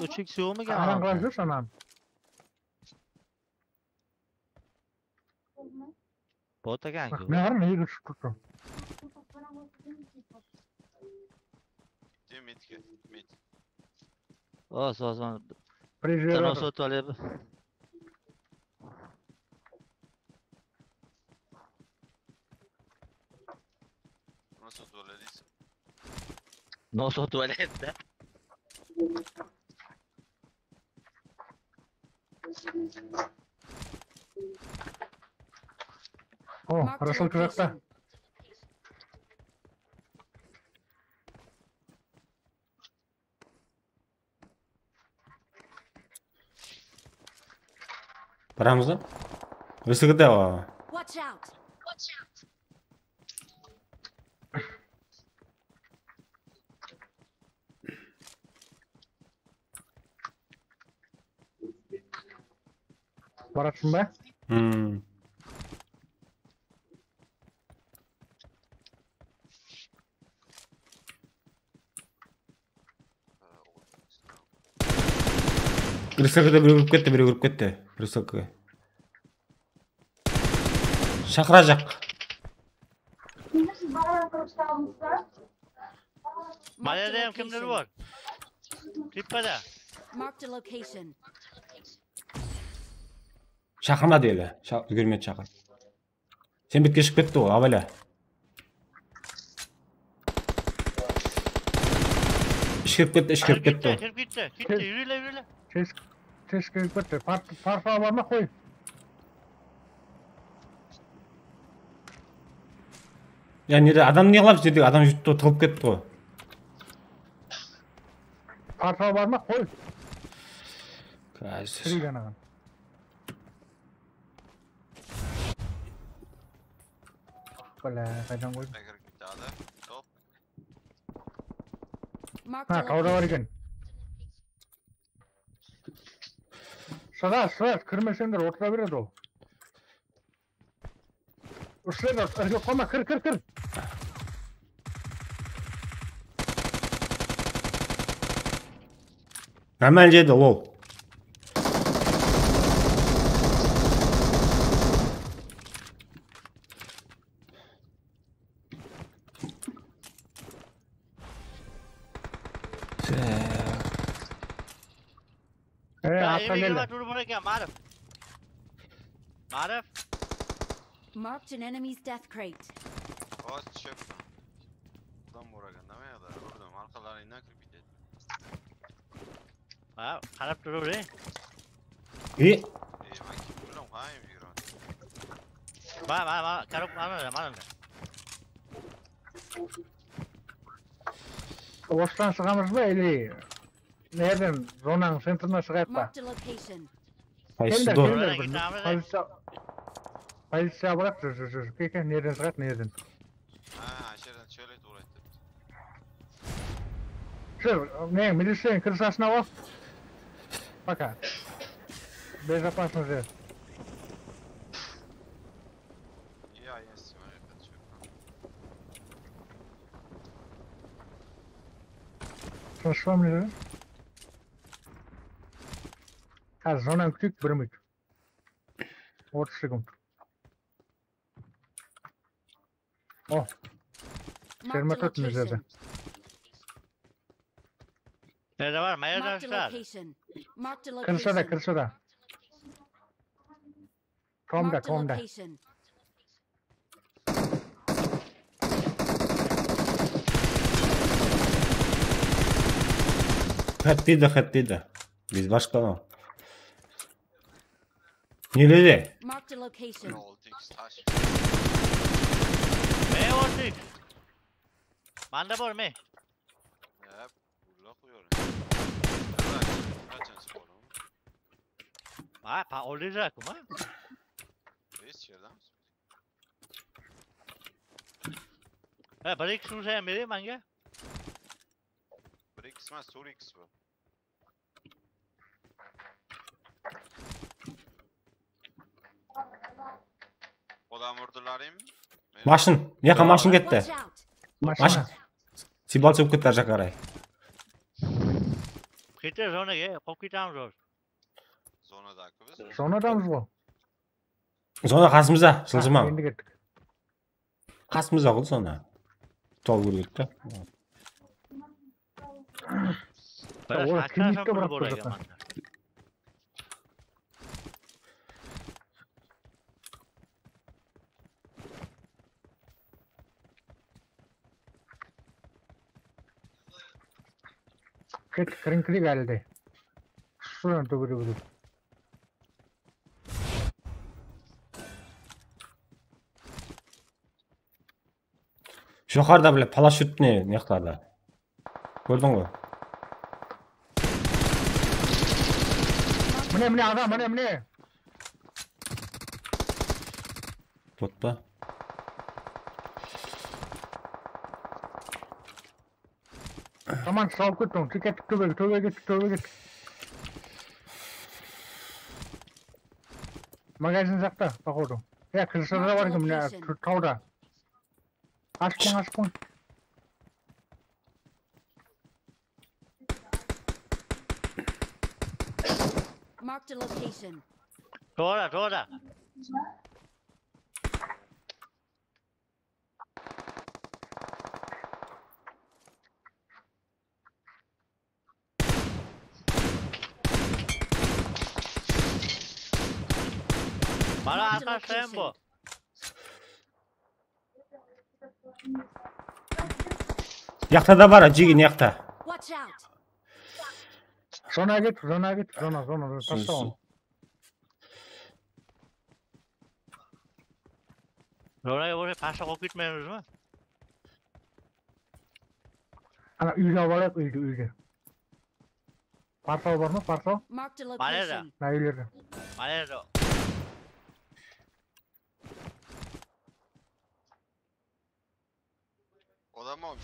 uch x yoqmi eken? Qarań ǵoy, shosha. Bot ekan-ku. Men qarań, nege tushib turıptı. Demet, demet. O, sozman. Birinshi yer. Sotib olay. Nasıl tuvalet deysiz? Nasıl tuvalet de? O, Marked a Rasul kızakta. Location. Baramız ba? Esigi de bar. Watch out! Baratsın ba? Hmm. Marked a location. Griselkada birew kirip ketti, birew kirip ketti. Griselkaǵa. Shaqırajaq. Mayada hám kimler bar? Trippada. Marked a location. Shaqırmadı ele. Sha-, úlgermedi shaqır. Sen betke shıǵıp ketti ǵoy, abala. Ish kirip ketti, ish kirip ketti. Kirip ketti, kirip ketti, kirip ketti, úrele, úrele. Tez, tez kirip ketti. Par-, parsa bar ma? Qoy. Ya, nede adam ne qılamız? Jerdegi adam júripti ǵoy, tıǵılıp ketti ǵoy. Parsa bar ma? Qoy. Kázir. Kireyik anaǵan. Bala, qaydan qoydım? Top. Ha, tawda bar eken. Shıǵa, shıǵa, kirmeseńler, otıra beredi ol. Ushlaydı, irge qolma, kir, kir, kir. Amal jedi ol. E, ya, atqa keldi. Turıp bar eken, Marif. Marif. Marked an enemy's death crate. Oz tuship. Adam uragan, nima edi? Urdim, arqalarına kirip ketedi. Ha, qarap turıp ur, e. E? E, men kim bilem, qayım júrgen. Ba, ba, ba, korobka mana, mana. Orıstan shıǵamız ba, ili nereden, zonanıń centrine shıǵayıq pa? Marked a location. Qaysı? Kelińler, kelińler, bir poziciya, poziciya barayıq, júr, júr, júr. Ke, ke, nereden shıǵayıq, nereden? Ha, ashırdan shóley tuwraydı. Júr, ne, miliciyań krıshasına ol. Пока. Безопасный жер. Я, я снимаю, хочу. Тыныsh pa, mine? Házir zonanı kúteyik, bir minut. Otız sekund. O. Jigirma tórt mine jerde. Nerede bar? Mayada shıǵar. Krıshada, krıshada. Tomda, tomda. Head dedi, head dedi. Biz başqa. Nerede? Marked a location. Oltix tash. Me oltix. Manda bor me. Ya, ulla qoyar. Qachon spor? Ha, pa oltix aku ma. Bes yerdan. Ha, bir ikki suv ham bere manga. Bir ikki emas, to'rt ikki bu. Odam urdilarim. Mashın, mına jaqqa mashın ketti. Watch out! Mashın. Mashın. Sibal chıǵıp ketti, ar jaqqa qaray. Kete zonaǵa, qopıp ketemiz hozir. Zonadaki biz. Zonadamız ǵo. Zona qasımızda, jıljıma. Endi kettik. Qasımızda ǵo zona. Tol kórgedi da. Olar kimlikte baraq. Ket, kiriń, kiriń házir de. Shıran tóbede. Joqarıda bile palash júripti ne, ne qıladı? Kórdiń ǵoy. Mine, mine, adam, mine, mine. Bot pa? Tamam, salıp kettiń. Ket, tóbege, tóbege, tóbege. Magazin jaqta, походу. Ya, krıshada bar eken, mine, tawda. Ashıp qoyıń, ashıp qoyıń. Marked a location. Toǵra, toǵra. Mana arqa sen bu. Yaqta da bar, jigin yaqta. Watch out! Zona ket, zona ket, zona, zona, zona, tasla onı. Zonaǵa bolsa pashaq bolıp ketpeymiz be? Ana úydi alıp alayıq, úydi, úydi. Partaw bar ma, partaw? Marked a Bar edi. Location. Mına úylerge. Bar edi. Odam ol.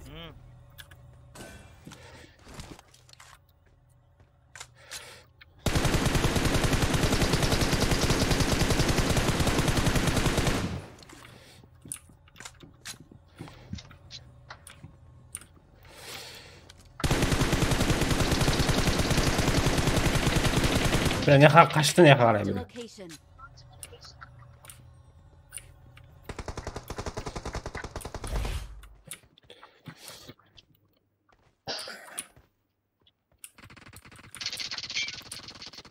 Hmm. Sen ne haq qaştın ne haq Marked a bile. Location.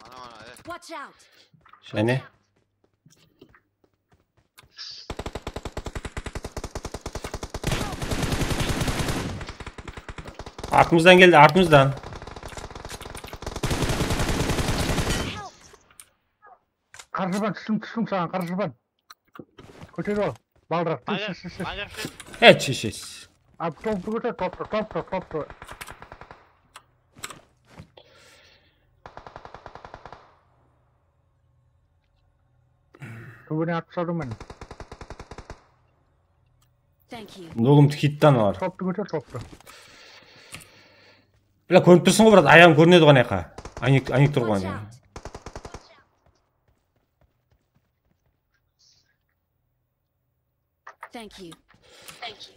Mana mana e. Watch out! Jáne. Artımızdan keldi, artımızdan. Qarjıban, tústim, tústim saǵan, Qarjıban. Kóterip al. Balıraq, tez, Mager, tez, tez, tez. Mager sen. Hech, hech, hech. Abi, toptı kóter, toptı, toptı, toptı. Tubine atıp saldım men. Thank you. Nolum tikittan var. Toptı kóter, toptı. Bile kórinip tursın ǵoy, brat, ayağım kórinedi ǵo anayaqqa. Aynek, aynek tur ǵo Watch anayaqqa. Out! Thank you. Thank you.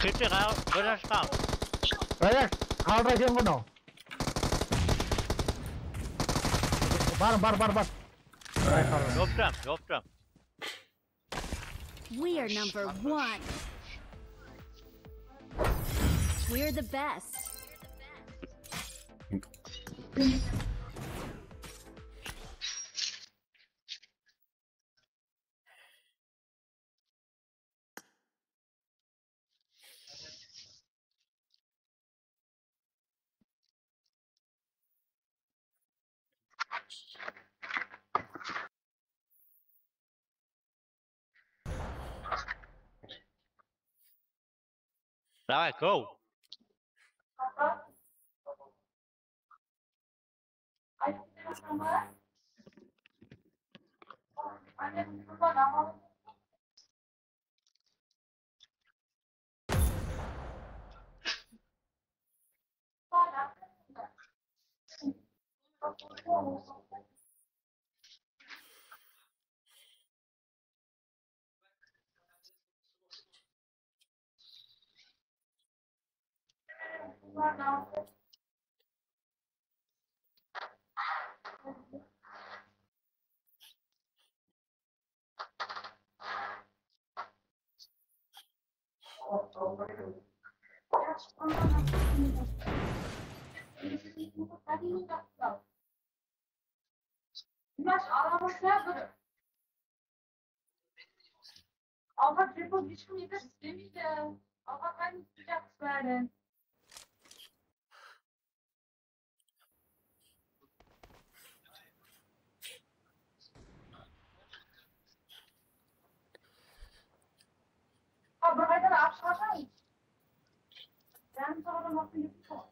Kete ǵal, bir ash qal. Rayaq, qaldı eken ǵo. Bar, bar, bar, bar. Joptam, joptam. We are number one. We're the best. Давай, go. Dimash, alamızda bir. Alba, telefon hesh kim endi islemeydi. Alba, qanday tutacaqsız bári? Ha, bir qaytadan alıp shıǵasań. Yarım saat waqtı ketip qaldı.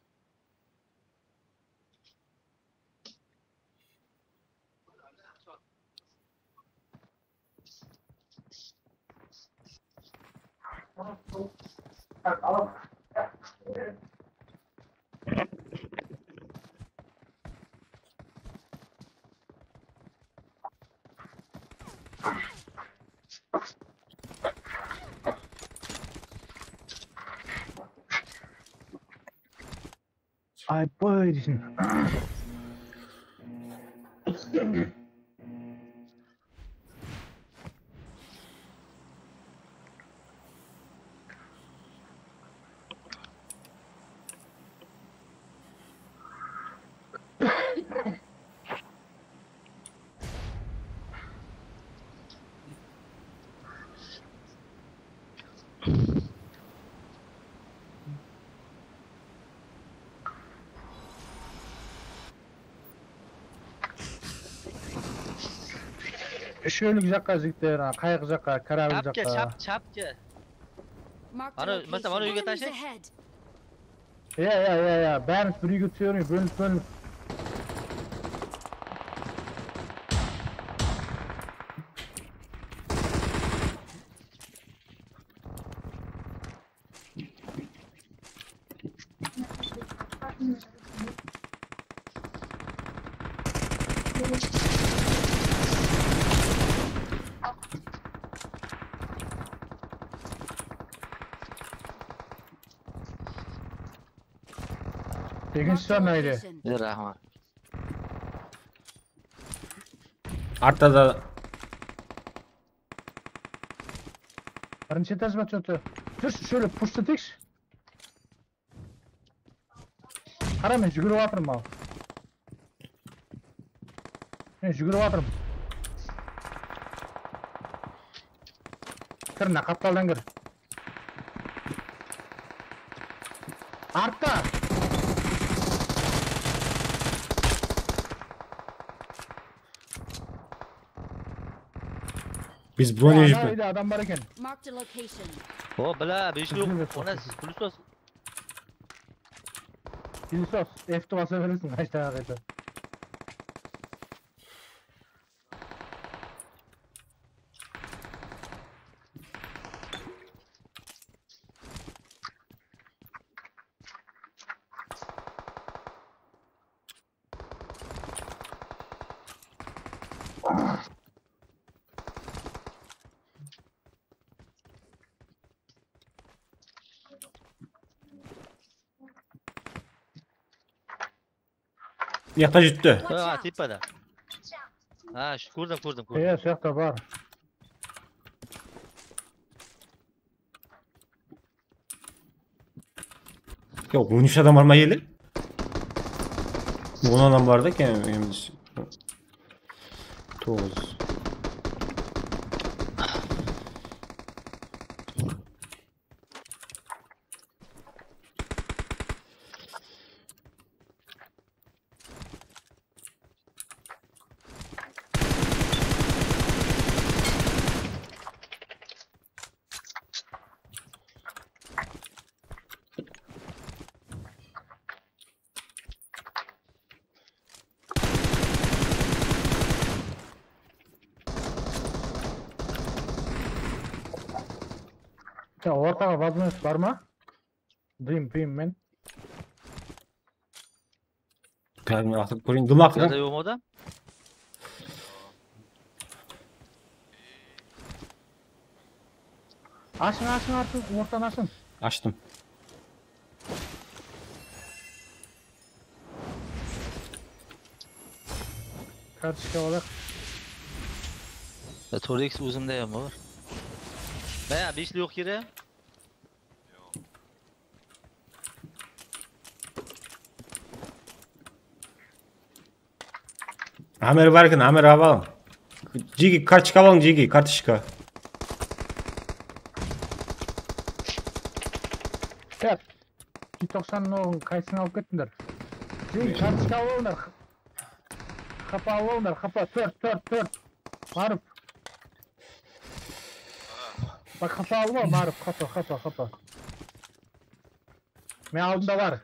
Aytpay deysin. Úshewlik jaqqa, jigitler, a, qayıq jaqqa, korabil jaqqa. Chapke, chap, chapke. Ana, masa, mana úyge tashlayıq. Iya, iya, iya, iya. Bárimiz bir úyge túse bermey, bólinip, bólinip. Ekinshi sanaydı. Raxmat. Artta da. Birinshi etaj ba, что-то? Júrshi, shóyle push eteyikshi. Qara, men júgirip atırman, al. Men júgirip atırman. Kir, mına qaptaldan kir. Artta! Biz bronejip. Ana, úyde adam bar eken. Marked a location. O, bla, beshli. Bizde de. Ona siz plyusos. Plyusos, F-ti basa bereseń, qayta qayta. Mıyaqta júripti. A, tepada. A, kórdim, kórdim, kórdim. Iya, sıyaqta bar. Ya, on úsh adam bar ma ele? On adam bar da, kem, kem, toǵız. Ya, ortaǵa возможность bar ma? Dream, Dream men. Kárine atırıp kóreyin. Dım aqırı. Jada yoq ma da? Ashıń, ashıń, artıq ortanı ashıń. Ashtım. Kartochka alayıq. Ya, to'rt iks o'zimda ham bor. Mana, beshli yo'q kerak. Amer bar eken, Amer alıp alıń. Jigi, kartochka alıp alıń, Jigi, kartochka. Tek, P toqsan oǵın qaysın alıp kettińler? Jigi, kartochka alıp alıńlar. Xapa alıp alıńlar, xapa, tórt, tórt, tórt. Maruf. Bak, xapa aldı ma, Maruf, xapa, xapa, xapa. Men aldımda bar.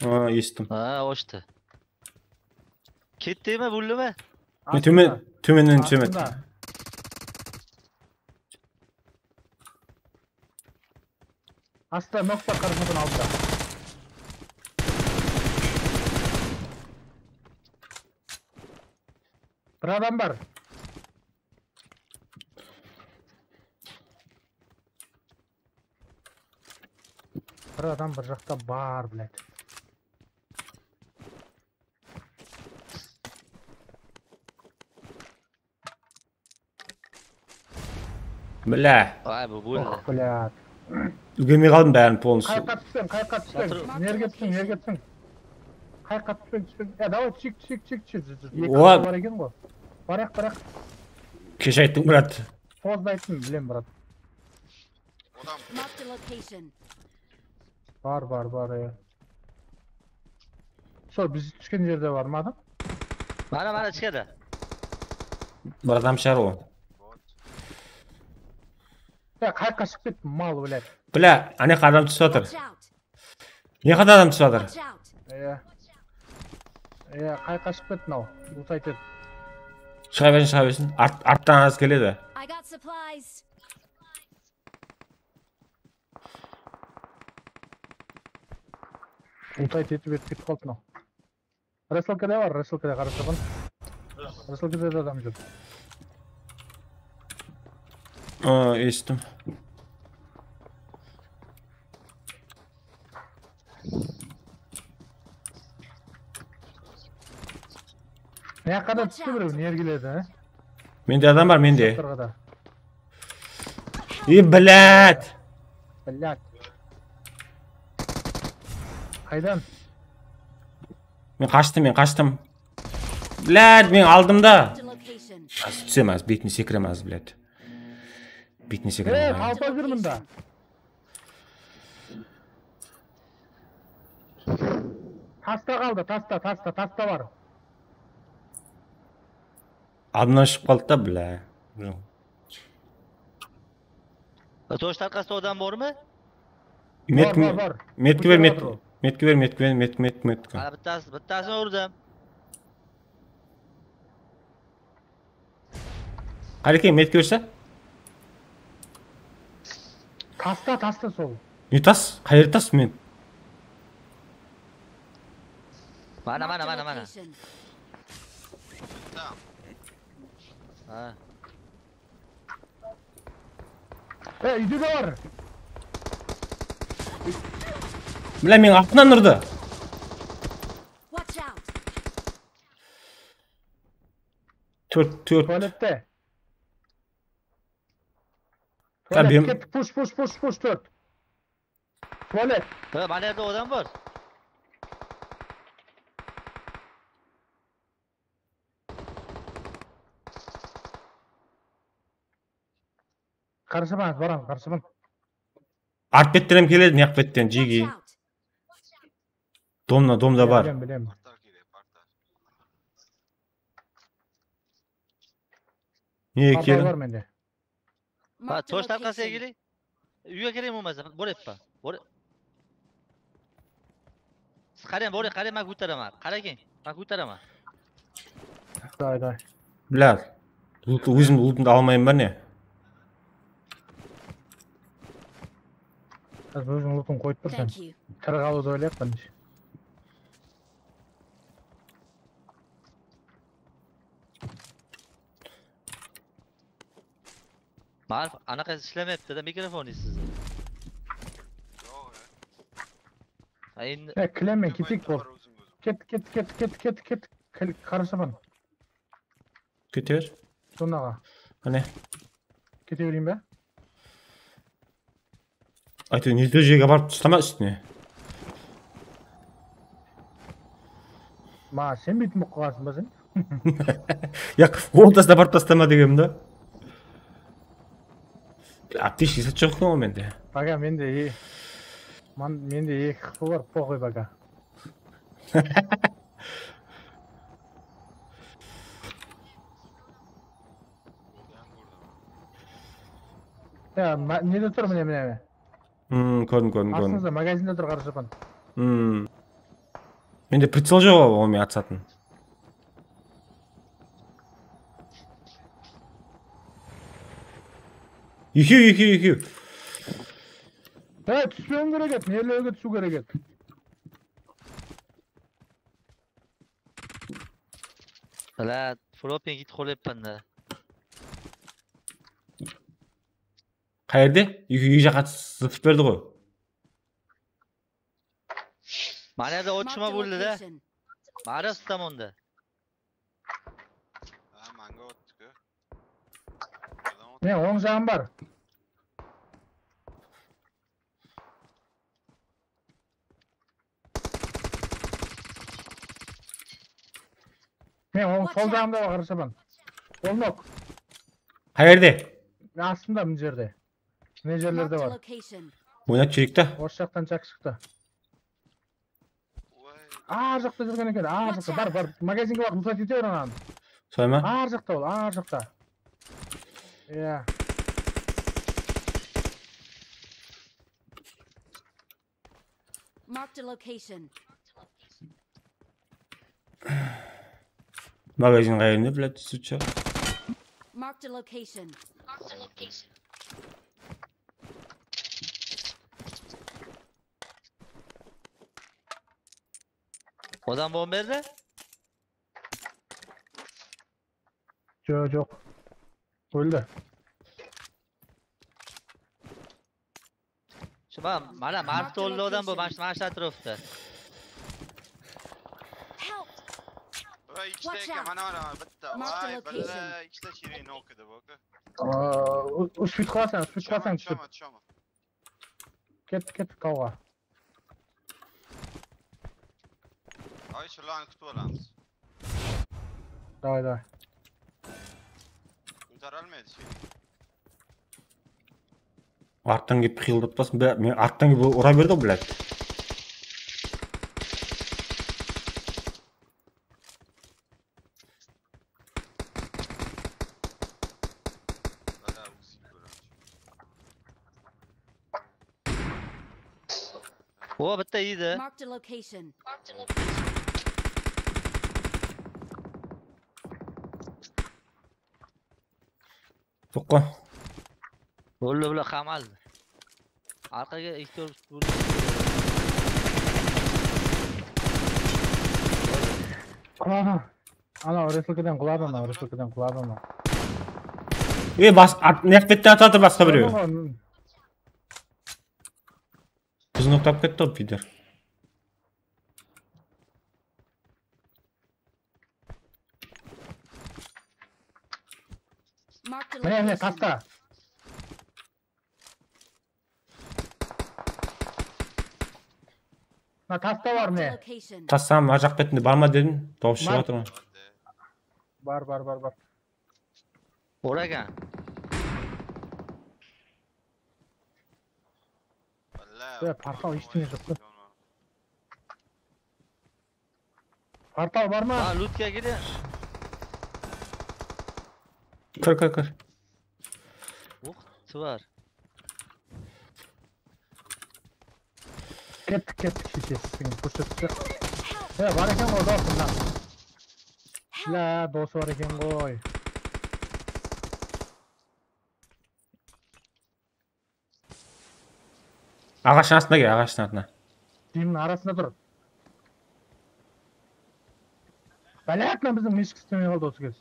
A, esittim. A, oshdı. Ketti me, bóldi me? Men tómen, tómennen túsemen. Astında. Asta, nokta, qarashapan aldında. Bir adam bar. Bir adam bir jaqta bar, блядь. Bilá. Ay, bu bul. Oh, блядь. Úlgermey qaldım bárin polnıstı. Qayaqqa túspeń, qayaqqa túspeń. Nerge túspeń, nerge túspeń. Qayaqqa túspeń, túspeń. Ya, davay, chik, chik, chik, chik. Eki bar eken ǵoy. Baraq, baraq. Kesh ayttıń, brat. Pozdı ayttım, bilem, brat. Marked a location. Bar, bar, bar, ya. Sol, biz túsken jerde bar ma adam? Mana, mana, túskedi. Bir adam shıǵar ol. Ya, qayaqqa shıǵıp ketti, mal, блядь. Bilá, ane qara adam túsip atır. Watch out! Ne qara adam túsip atır? Watch out! Ya. Ya, qayaqqa shıǵıp ketti mınaw. Loot aytedi. Shıǵa bersin, shıǵa bersin. Art, arttan az keledi. I got supplies. Loot ayt etip etip ketip qaldı mınaw. Restorkada bar, restorkada qarashapan. Restorkada da adam júr. Aa, esittim. Mıyaqqa da tústi birew, nergiledi, ha? Mende adam bar, mende. Sırtırǵada. Ey, блядь! Блядь. Qaydan? Men qashtım, men qashtım. Блядь, men aldımda. Marked a location. Házir túsem, házir betine sekirem, házir, блядь. Betine sekirem. Ey, qalpa júr mında. Tasta qaldı, tasta, tasta, tasta bar. Adımnan ushıp qaldı da, блядь. Toshta arqasında adam bormı? Metki, bar, bar, bar. Metki ber, metki ber, metki ber, metki, metki, metki. Ana bittasi, bittasini urdim. Qálekeyin, metki berse? Tasta, tasta sol. Ne tas? Qayeri tas men? Mana, mana, mana, mana. Ha. E, úyde de bar. Mine, meniń atımnan urdı. Watch out! Tórt, tórt. Tualette. Tualet, kettik, push, push, push, push, tórt. Tualet. Ha, mana jerde adam bar. Qarsaman, baram, qarsaman. Art betten hám keledi, mıyaq betten, jegi. Watch out! Domda, domda bar. Bilem, bilem. Ne eken? Bar mende. Ha, tosh arqasına keley. Úyge kireyim bolmasa, bor etpa. Bor. Siz qarang, bor, qarang, men kútarama. Qara eken, men kútarama. Davay, davay. Блядь. Loot, ózim lootımdı almayın ba ne? Házir óziń lootıńdı qoyıp tur sen. Thank you. Tiri qalıwdı oylayıq birinshi. Marif, anaqası islemepti de, mikrofon sizde. Joq, ya. Ha, endi. Ya, kilenmen, keteyik bol. Ket, ket, ket, ket, ket, ket. Kil-, qarashaman. Keter. Zonaǵa. Qáne. Kete bereyin be? Áytewir, nirdo jerge barıp taslama ústine. Ma, sen buytip bolıp qalasıń ba sen? Yaq, ol tasta barıp taslama degenim da. Aptechka zat joq eken ǵoy mende. Baga mende, e, man, mende eki qıpı bar, poxoy baga. Ya, ma-, nede tur, mine, mine, mine. Hmm, kórdim, kórdim, kórdim. Astımızda, magazinde tur, qara shapan. Hmm. Mende pricel joq, onıń menen atısatın. Ekew, ekew, ekew. He, túspewiń kerek edi, nerlerge túsiw kerek edi. Bala, proping git qolayıppan da. Qayerde? Eki, eki jaqqa zıtıp berdi ǵoy. Mana da otshıma bóldi da. Mara stamonda. Ha, manga ottı kó. Ne, oń jaǵım bar. Men oń sol jaǵımda bar, qara shapan. Ol nok. Qayerde? Astında mına jerde. Mına jerlerde bar. Oynat júrek ta. Orıs jaqtan chaq shıqtı. Ar jaqta júrgen eken, ar jaqta. Bar, bar. Magazinge bar, mısa kete ber ananı. Solay ma? Ar jaqta ol, ar jaqta. Iya. Marked a location. Magazin qayerinde, блядь, sutcha? Marked a location. Odan bomba berdi. Joq, joq. Óldi. Shıma, mana Mart óldi odan bu, mana shu atrofda. Help! Vay, ikkita eken, mana, mana, bitta. Vay, billa, ikkita shirey nok edi bu. Uspit qılasań, uspit qılasań. Tushaman, tushaman. Kettik, kettik tawǵa. Ay, shılanı kútip alamız. Davay, davay. Kútara almaydı shirey. Arttan kelip qıyıldatıp atasın. Men arttan kelip ura berdi, блядь. O, bitta iydi. Marked a location. Soqqa. Óldi, bula qamaldı. Arqaǵa ikki. Quladı. Ana, reslikadan quladı, ana, reslikadan quladı, ana. E, bas, art, neq betten atatır basqa birew. Bizni oqtap ketti ǵoy, pider. Mine, mine, tasta. Mına tasta bar, mine. Tastanıń arjaq betinde bar ma dedim, dawıs shıǵıp atır ma? Bar, bar, bar, bar. Oragan. Ya, portal eштеңе joq ta. Portal bar ma? Ha, lutke kele. Kir, kir, kir. Oq, sıvar. Kettik, kettik, sheshesi seni kórsetip. Ya, bar eken ǵoy, dosı, mına. Ya, dosı bar eken ǵoy. Aǵashtıń astına kel, aǵashtıń astına. Kiyimniń arasında tur. Bálát, mına biziń meshik islemey qaldı usı kez.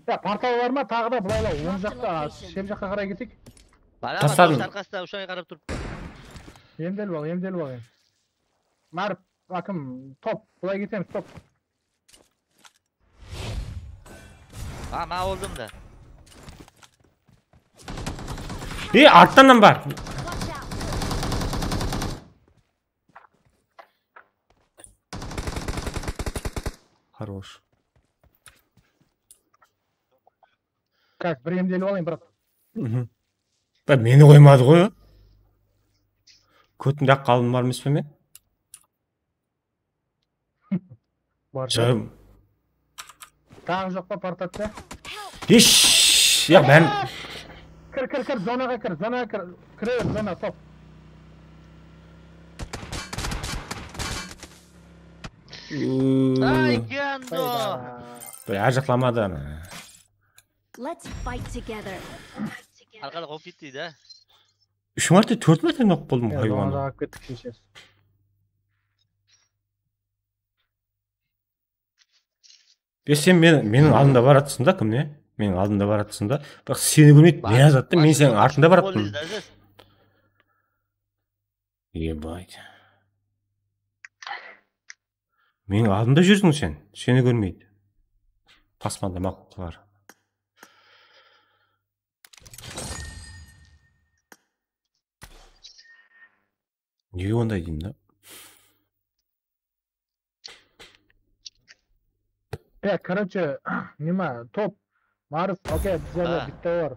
Ya, portal bar ma? Taǵı da bılayla, oń jaqqa, shep jaqqa qaray keteyik. Baraman, arqasında ushayı qarap turıptı. Emdelip al, emdelip al endi. Márip, akim, top, bılay ketemiz, top. Ha, ma, aldım da. E, arttan bar. Хорош. Kak, bir emdelip alayın, brat. Ba, meni qoymadı ǵoy. Kótimde-aq qaldım bar emes pe men? Bar. Jam. Taǵı joq pa portatta? Hish, ya ben. Kir, kir, kir, zonaǵa kir, zonaǵa kir. Kire ber, zona, top. Ay, Gando. Bir ajaqlamadı ana. Let's fight together. Arqada qopıp ketti de. Úsh márte, tórt márte nok boldım Ya, haywanı. Alıp kettik sheshesi. E sen men, meniń aldımda baratırsın da, kim ne? Meniń aldımda baratırsın da. Biraq seni kórmeydi, ne yazatdı? Men seniń artıngda barattım. Ебать. Meniń aldımda júrsiń sen. Seni kórmeydi. Tasmanda maqul qılar. Nege onday deyim da? Ya, короче, nima, top, Marif, okey, bizlerde Ha. bitta bar.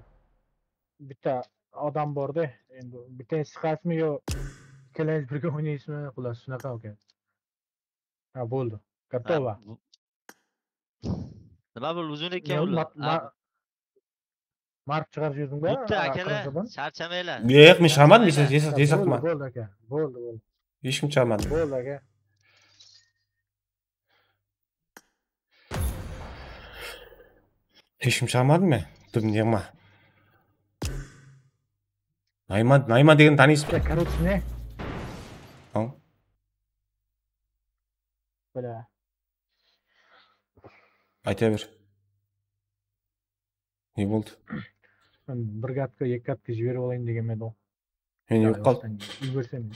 Bitta adam bar da, endi bitta siqasmi yo, ikkalamiz birge oynaysizmi, qulas, shunaqa, okey. Ha, boldı. Готово. Nima bul uzun eken Ya, ul? ma- ma- Mark shıǵarıp jiberdiń ba? Bitti A, akele, Qırımshaban? Sharchameyla. Yoq, men shıǵarmadım, esap, esap, esap Boldı, qılma. boldı, aka. Boldı, boldı. Hesh kim shıǵarmadı. Boldı, aka. Hesh kim shıǵarmadı me? Dur, ne qılma. Nayman, Nayman degendi tanıysız ba? Ya, короче, ne? Al. Bile. Ayta ber. Ne boldı? Men bir katka, eki katka jiberip alayın degen edim. Men ne bolıp qaldı? Jibersem.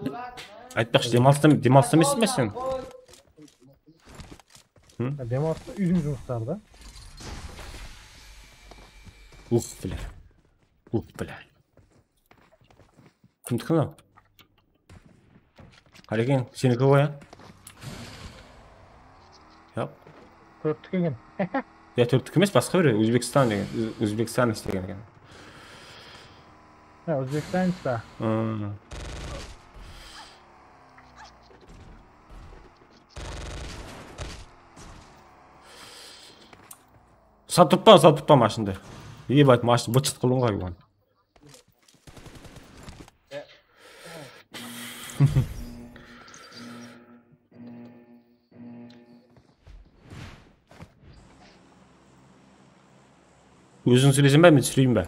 Bir Aytpaqshı, dem alısta, dem alısta emesseń be sen? Dem alısta úydiń jumısları da. Uf, bile. Uf, bile. Kimdiki mınaw? Qálekeñ, seniki ǵoy, a? Yoq. Tórttiki eken. Ya, tórttiki emes, basqa bir, Ózbekstan degen, Óz- Ózbekstan istegen eken. Ha, Ózbekstan ista. Hmm. Satıp pa, satıp pa maşındı. Ебать, maşın bıçıt qıldıń ǵoy buǵan. Óziń súyleyseń be, men súyleyin be?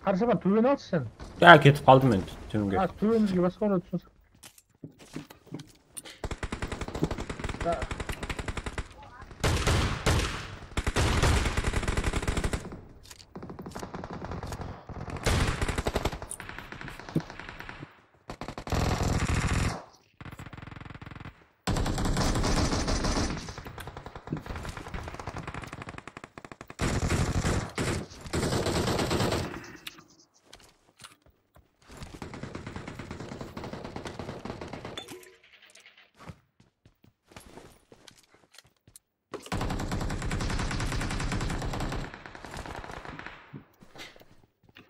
Qarshaban, tóbeni alshı sen. Ya, ketip qaldım men, túnimge. Ha, tóbemizge basqa ora túsir.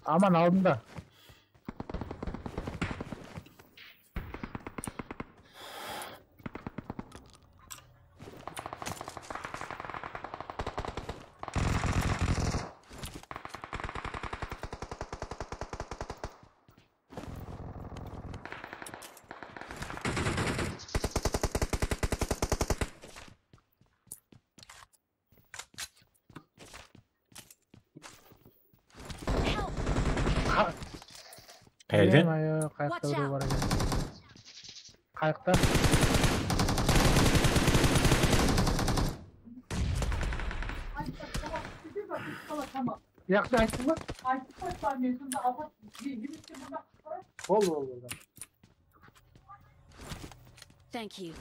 Aman, aldında. Qayerde? Qayaqta birew bar eken. Qayaqta. Yaqshı, ayttım ba? Boldı, boldı, boldı. Thank you.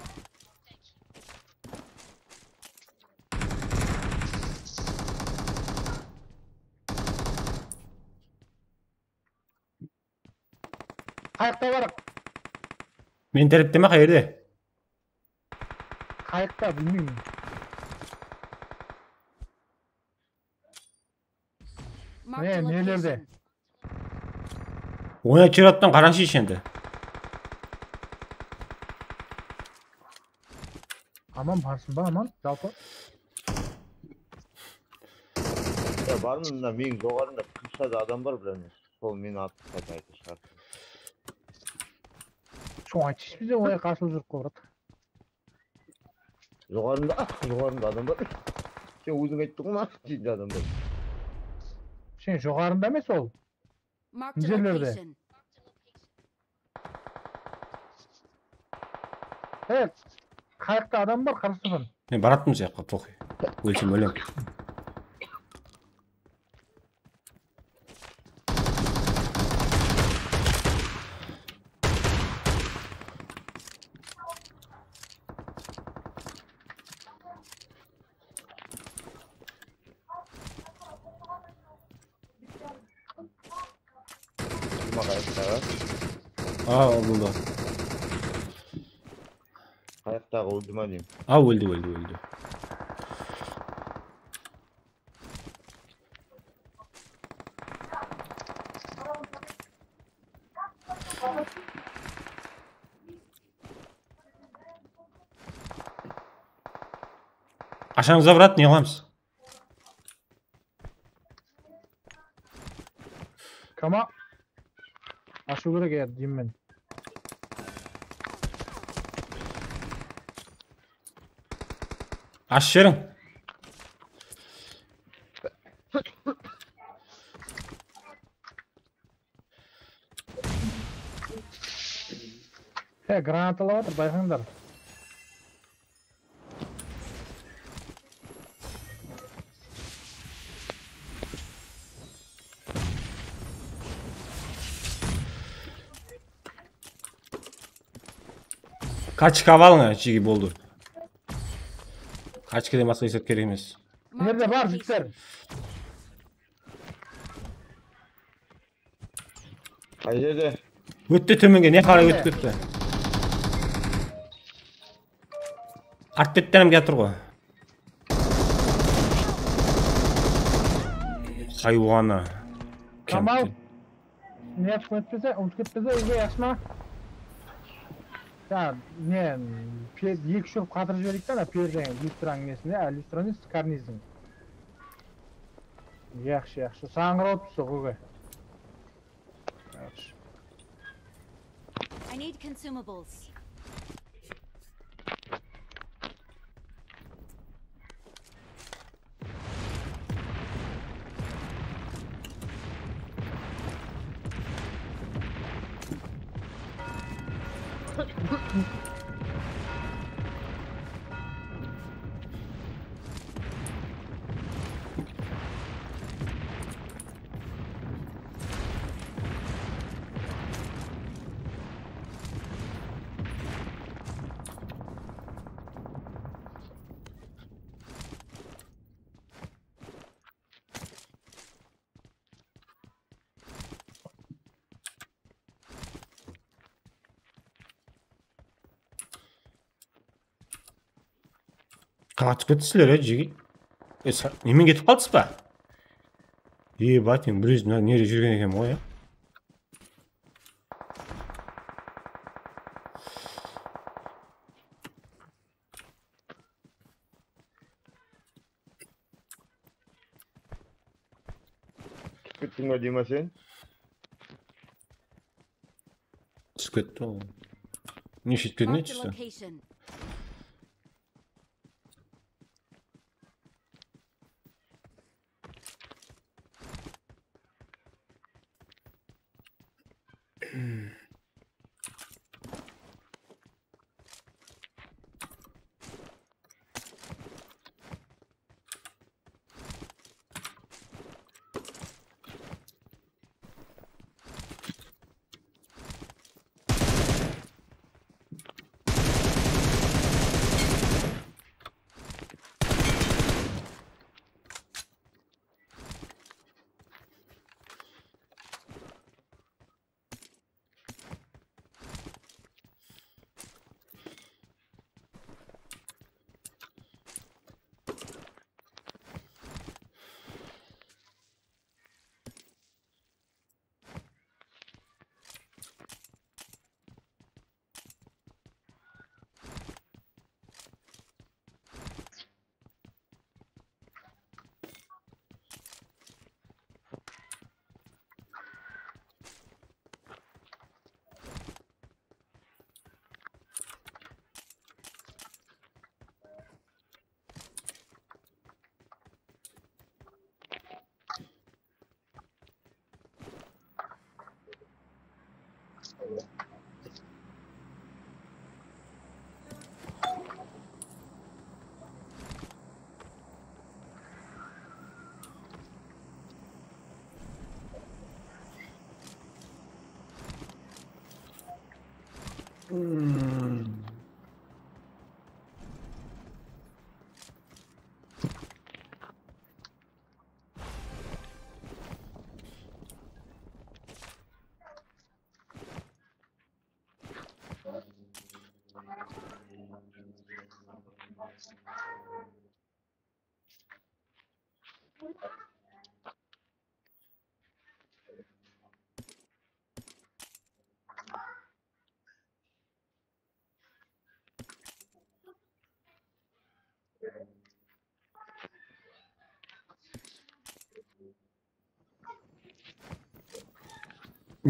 Qayaqta bar? Men tárepte me, qayerde? Qayaqta, bilmeymen. Marked a Ne, nelerde? Location. Oynap júrepten qarańshı endi. Aman barsın ba, Aman? Jalpı? Ya, barmın mına meniń joǵarımda krıshada adam bar, bilaman. Sol meni atıp qayta qayta shıǵardı. Soń aytshı bizge, oy, qasıp júrip qoydı. Joǵarımda, ah, joǵarımda adam bar. Sen óziń ayttıń ǵoy, maqsat, jerde adam bar. Sen joǵarında emes ol. Marked a Nerelerde? Location. He, qayıqta adam bar, qarasıpan. Men baratpın mına jaqqa, poxuy. Ólsem ólem. Kim qayıqtaǵı? Aa, óldi. Qayıqtaǵı óldi ma deyim. Aa, óldi, óldi, óldi. Ashańız-a, brat, ne qılamız? Kama. Ashıw kerek ya, deymen. Ashıp jiberiń. He, granatalar atır, bayqańlar. Kaçka alıń, jigi, boldı. Kaçkadan basqa esap kerek emes. Nerede bar jigitler? Qay jerde? Ótti tómenge, ne qaray ótip ketti. Art betten hám kiyatır ǵoy. Haywanı. Kamal. Ne yapıp ketpese, ulıp ketpese, úyge yaqshı ma? Ya, ne, pe- eki shurıp qatırıp jibereyik ta, ana, perdeńe, lyustranıń nesinde, a, lyustra emes, karnizdiń. Yaqshı, yaqshı. Saǵan qarap tursa, Góge. Yaqshı. I need consumables. Qatıp kettisizler, e, jigit. E, sa- nemen ketip qaldıńız ba? Ебать, men bir ózim nere júrgen ekenmen ǵoy, ya. Túsip kettiń ba, Dima, sen? Túsip ketti ǵoy. Ne shep ketken edi Marked a tústi? Location.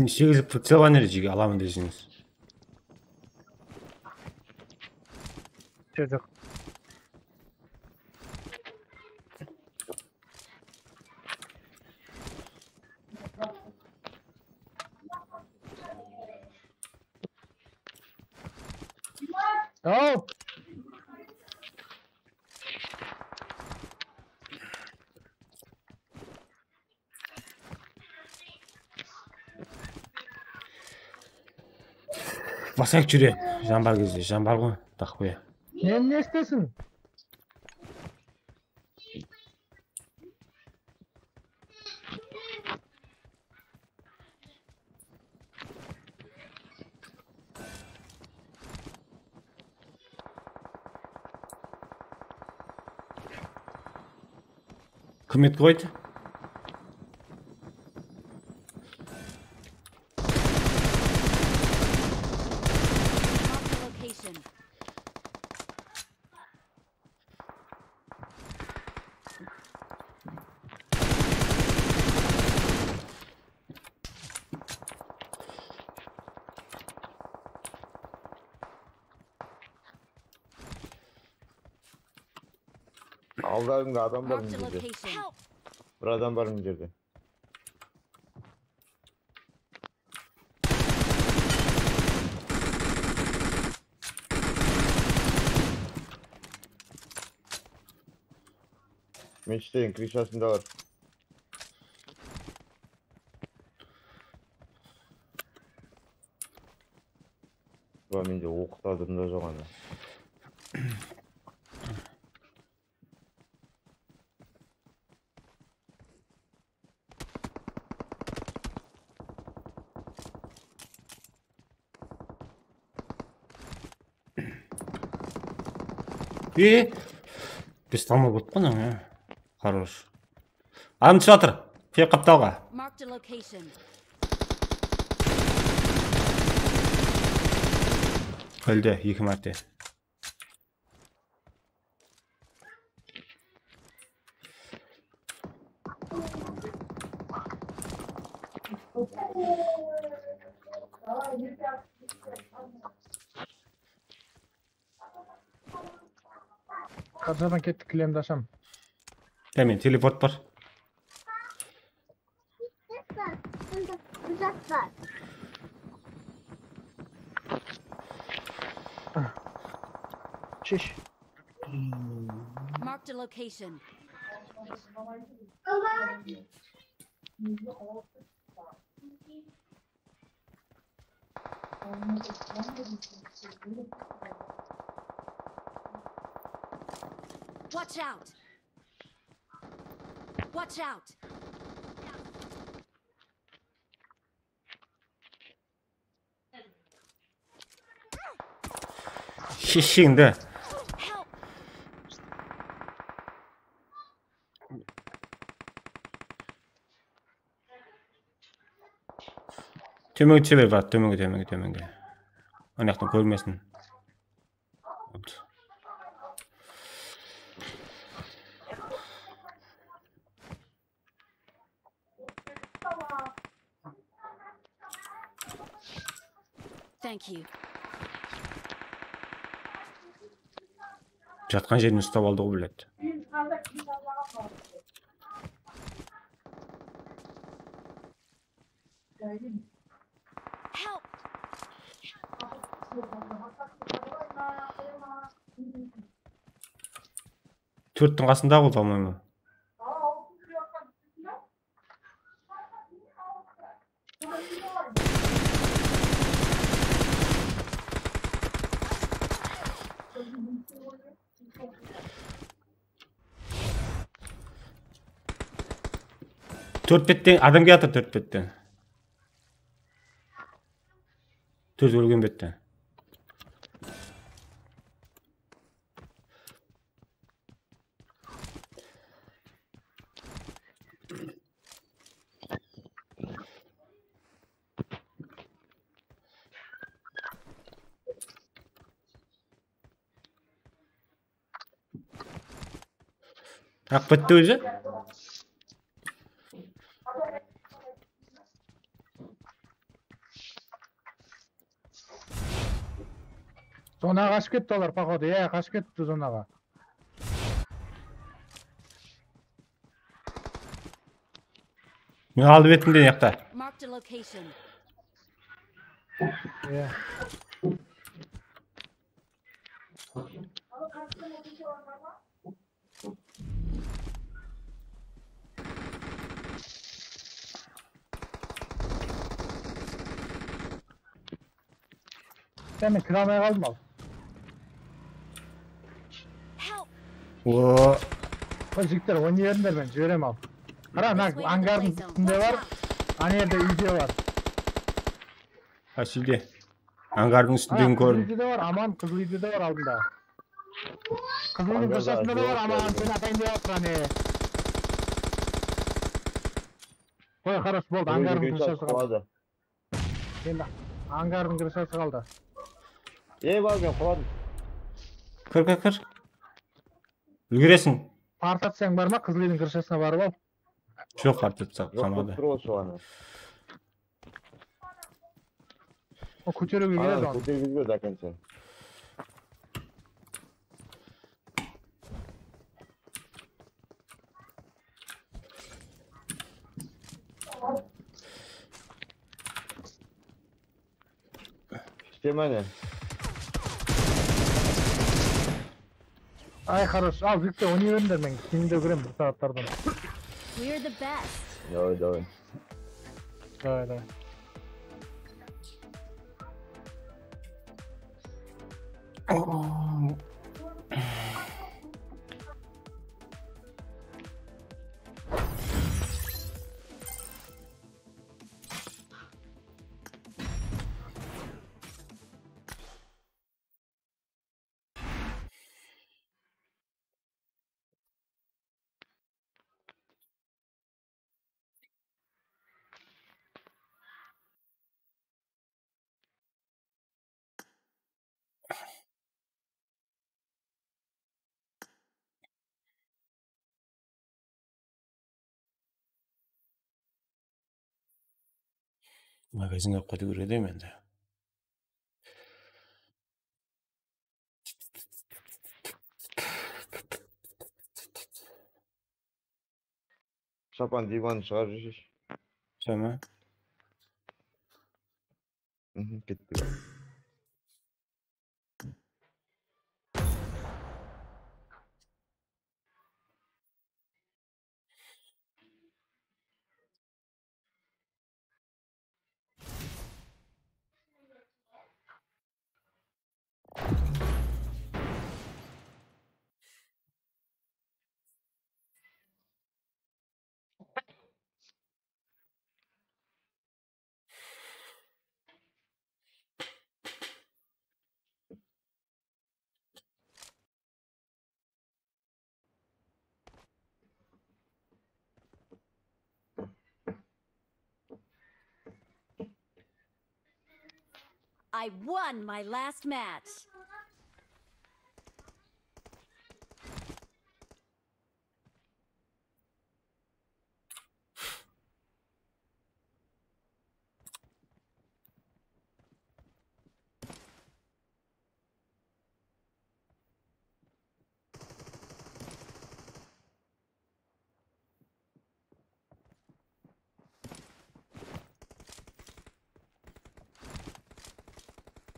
Segiz pricel enerjige alaman deseńiz. Joq, joq. Aw! Basayıq júre, jan bar gezde, jan bar ǵoy, taqıp qoya. Meni ne istesin? Kim etki qoydı? Marked a location. Aldarında adam bar mına jerde. Marked a location. Help! Bir adam bar mına jerde. Meshittiń krıshasında bar. Bula mende oqıtadırım da joq anda. E, biz tamam botpan ya. Хорош. Adam túsip atır. Tek qaptalǵa. Marked a location. Óldi eki márte. Qarjadan kettik, kilemdi asham. Ya, men teleport bar. Shesh. Marked a location. Watch out! Watch out! Shesheńdi. Tómenge túse ber, brat, tómenge, tómenge, tómenge. Anaqtan kórmesin. Thank you. Jatqan jerin ustap aldı ǵoy, блядь. Help! Tórttiń qasında ǵoy, по-моему. Tórt betten adam kiyatır, tórt betten. Tórt ólgen betten. Aq bitti ózi. Zonaǵa qashıp ketti olar, poxodu. Iya, qashıp ketti zonaǵa. Men aldı betimde jaqta. Marked a location. Iya. Sen men kire almay qaldım al. Help! O, Qoy, jigitler, oynay berińler, men jiberem al. Qara, mına angardıń ústinde bar. Ana jerde úyde bar. Qáysi úyde? Angardıń ústindegin kórdim. Qızıl úyde de bar, Aman, qızıl úyde de bar aldında. Qızıl úydiń gırshasında da bar, Aman, seni atayın dep atır, ane. Qoy, xaros, boldı, angardıń gırshası qaldı. Endi angardıń gırshası qaldı. Ey, bar, men quladım. Kir, kir, kir. Úlgeresiń. Partatsań bar ma, qızıl úydiń gırshasına barıp al. Joq, partatsaq qamadı. Tur ol soǵan. O kóteriwge keledi. Kótergizbe до конца. Ishte máne. Ay, хорош. Al, Viktor, oynay berińler, men keyinde kórem bir saatlardan. We're the best. Давай, давай. Давай, давай. Magazinge qaytıw kerek edi endi. Shapan, divanı shıǵarıp júrseshi. Sóme? Mhm, kettik. I won my last match.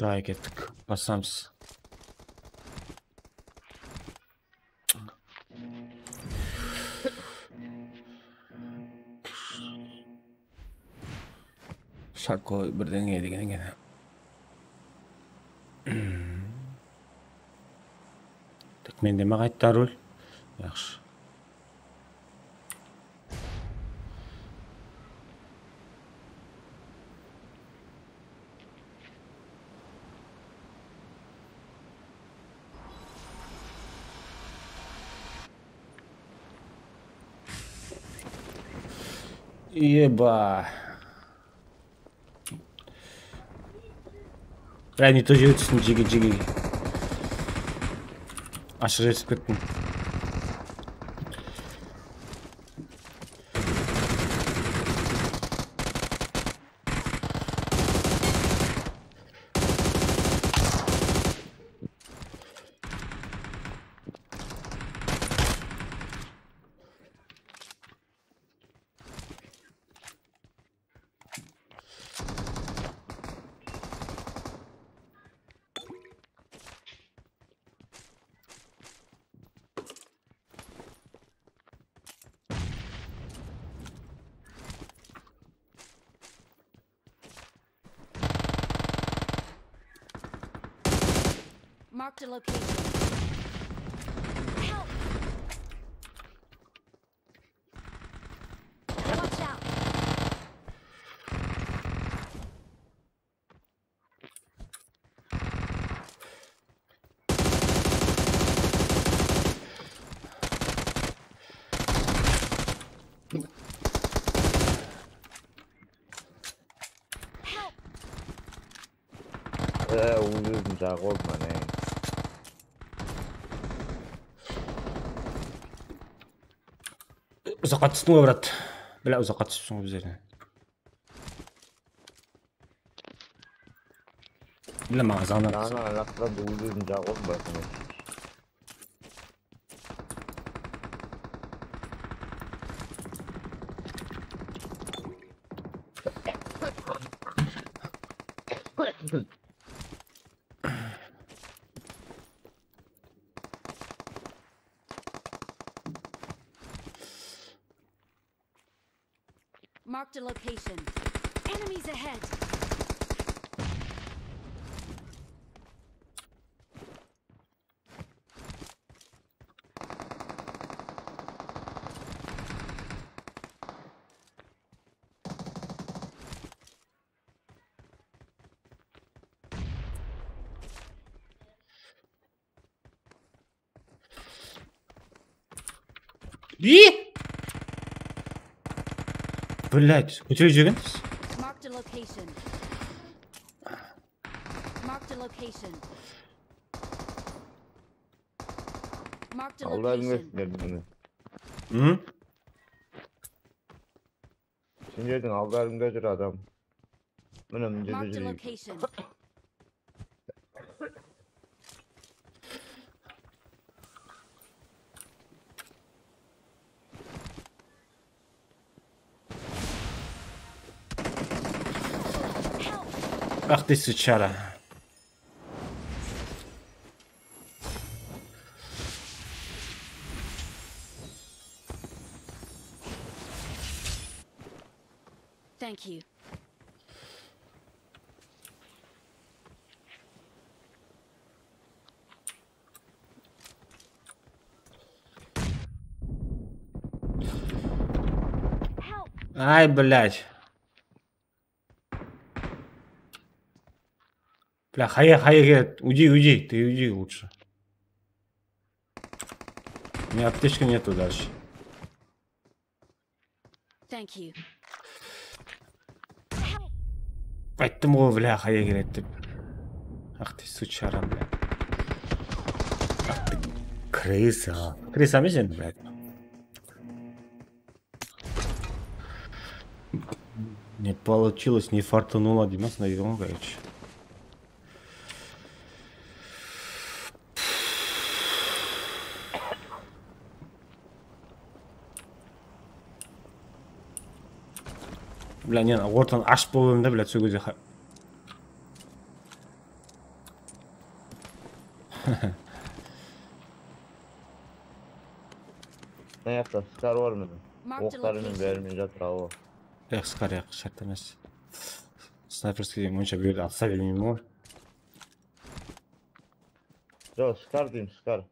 Daha kettik. Bassamız. Shako birden degen eken. Tak, mende me qayttı rol? Yaqshı. Eba. Bira, ne to jere tústim, jege, jege. Ashıq jere túsip kettim. Marked a location. Help! Watch out! Help! Ee, óz-ózin jaǵıp aldım, áne. Uzaqqa tústiń ǵoy, brat. Bilá, uzaqqa túsipsiń ǵoy bizlerden. Bilá, maǵan azanat. Ana, ana, ana, óz-ózin jaǵıp aldım, brat. Marked a location. Enemies ahead! Ih! Блядь, kóterip jibergen. Marked a location. Marked a location. Marked a location. Aldarıńda sinlerdiń. Hı? Sinlerdiń aldarıńda júr adam. Mine, mine jerde júr. Marked a location. Ах ты, сучара. Thank you. Ay, блядь. Бля, хая, хая келет. Уйди, уйди, ты уйди лучше. У меня аптечка нету дальше. Thank you. Ayttım ǵoy, бля, хая келет dep. Ах ты, сучара, бля. Ах ты, крыса. Крыса emes endi, блядь. Не получилось, не фартануло deymen, sonday deydi ǵoy, короче. Бля, не, ortanı ashıp bolıp edim da, бля, sol gezde. Mına jaqta Scar bar mine. Oqları menen bári menen jatır, awa. Yoq, Scar yoq, shárt emes. Snayperskiy onsha bul jerde atsa bermeymen ǵoy. Joq, Scar deyim, Scar.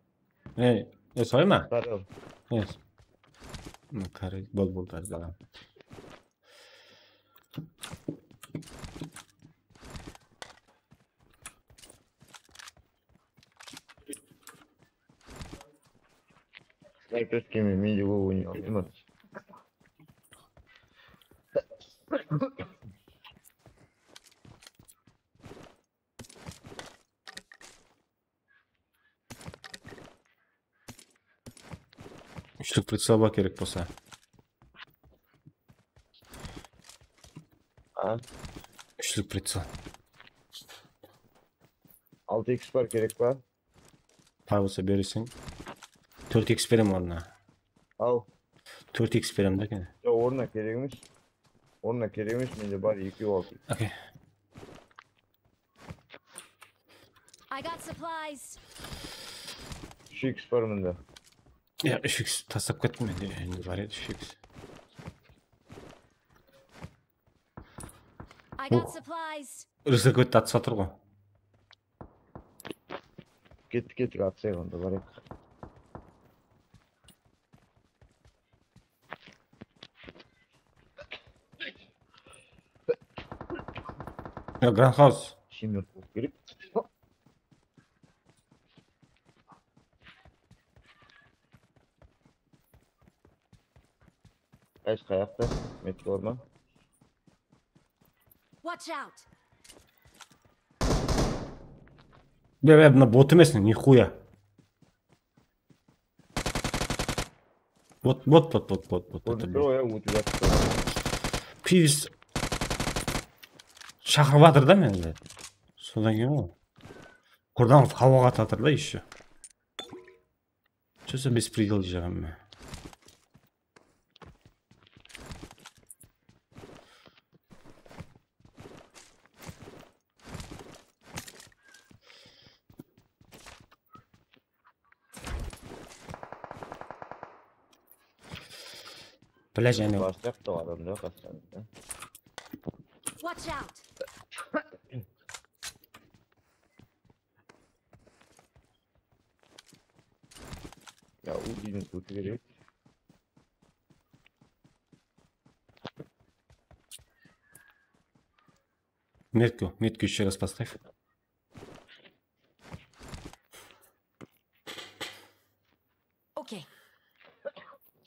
Ey, e, solay ma? Scar yoq. Yes. Mına, kar, bol, bol, bol, bol. Snayperskiy men, men de oynay almayman. Úshlik pricel ba kerek bolsa? A? Úshlik pricel. Altı iks bar kerek pa? Bar bolsa bereseń. Tórt iks berem ornına. Al. Tórt iks berem da kene. Yoq, ornına kerek emes. Ornına kerek emes, mende bar ekew altı iks. Okey. I got supplies. Úsh iks bar mında. Ya, úsh iks taslap kettim mende. Endi bar edi úsh iks. I got supplies. Rızık etti atsa tur ǵo. Kettik, kettik, atsayıq onda, barayıq. Ya, Grand House. Shimir bolıp kerek. Qaysı qayaqta? Metki orman. Watch out. Ya, ya, mına bot emes, nihuya. Bot, bot, bot, bot, bot, bot, bot. Gördük o ya, ötip jattı. Pivis shaqırıp atır da meni. Sodan keyin ol. Kurdan hawaǵa atatır da ещё. Что за беспредел jıǵanma? Bile jáne. Basacak da o adam da kaçtan da. Watch out. Ya, Uzi'nin kötü gerek. Metku, metku ещё раз поставь. Окей.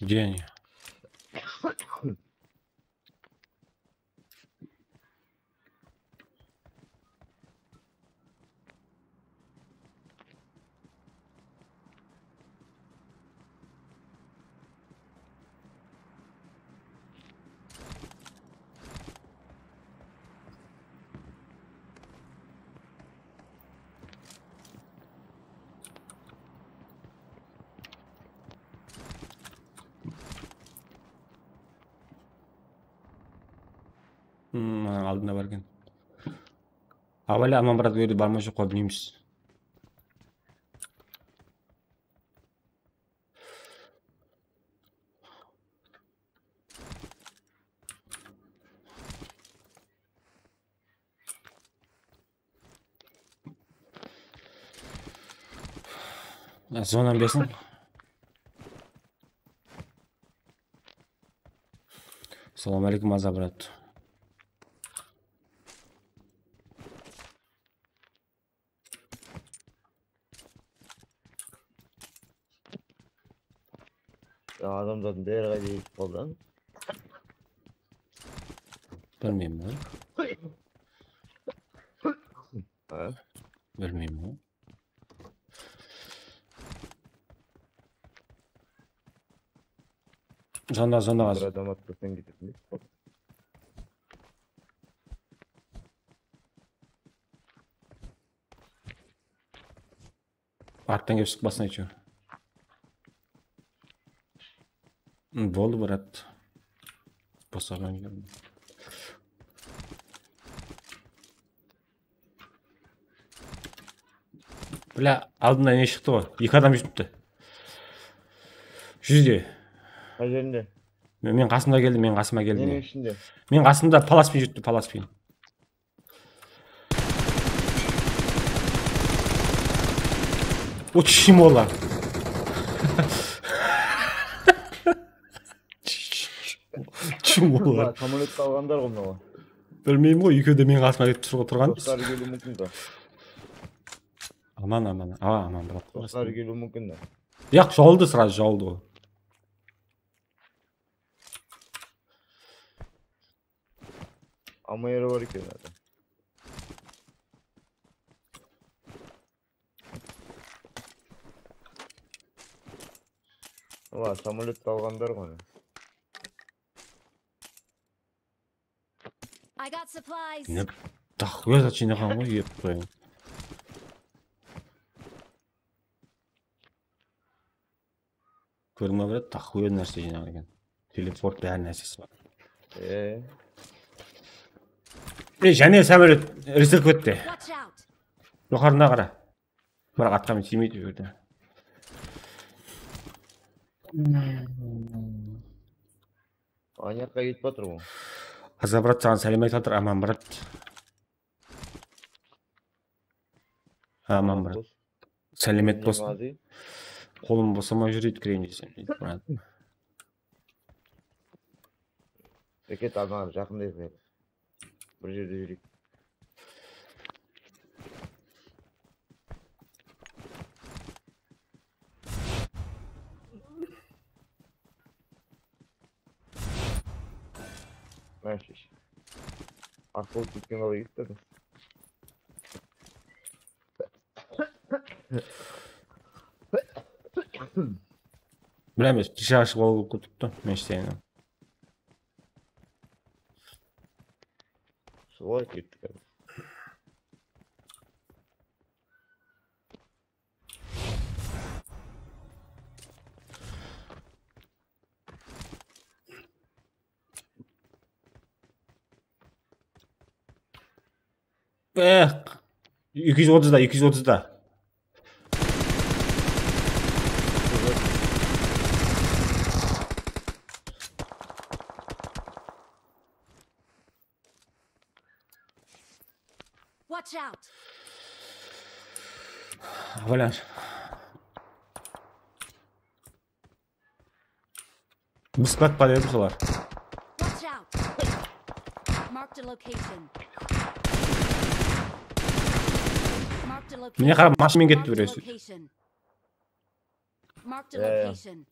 Где они? Hmm, aldında bar eken. Abale, Aman brat, bu jerde bar ma joq pa bilmeymiz. Zonanı bersin. Salam aleykum, Aza brat. Ya, adamzatın beri qayda etip qaldı? Bilmeymen. Ha? Bilmeymen. Zonda, zonda. Bir adam attırsın gidip. Arttan kelip sıqpasın, aytewir. Boldı, brat. Bosaǵan keldim. Bla, aldımda ne shıqtı ǵoy? Eki adam júripti. Júzde. Qay jerinde? Men, men qasımda keldi, men qasıma keldi. Neniń ishinde? Men qasımda palas penen júripti, palas penen. O чмо lar. Чмо lar. Samolyot alǵanlar ǵoy mınawa. Bilmeymen ǵoy, ekewi de meniń qasıma kelip tur-, turǵan. Dostları keliwi múmkin da. Aman, aman. Awa, aman, brat. Dostları keliwi múmkin da. Yaq, jawıldı, сразу jawıldı ǵoy. Ama yeri bar eken adam. Olar samolyottı alǵanlar ǵoy. I got supplies. Ne? Taxıya zat jıynaǵan ǵoy, ep qoyın. Kórme bir taxıya nárse jıynaǵan eken. Teleport bári nársesi bar. E, E, jáne samolyot rezerv etti. Watch out! Joqarına qara. Biraq atqa men tiymeydi bu jerde. Anyaqqa ketip atır ǵoy. Aza brat, saǵan sálem aytıp atır, Aman brat. Aman brat. Sálemet bolsın. Qolım bosamay júreydi, kireyin desem, deydi, brat. Bereket, almaǵa jaqınday qılayıq. Bir jerde júreyik. Mına shesh. Aq bolıp ketken bala ketip atır. Bilemen, dishar ashıp alıp ketipti, men ishteyin. Solay kettik. Eh, eki júz otızda, eki júz otızda. Watch out! Bala. Bıs-bıs pa dedi solar. Watch out! Marked a location. Marked a location. Mine, qara, mashinamen ketti Marked a birewsi. Location. Marked a Ya, ya. Location.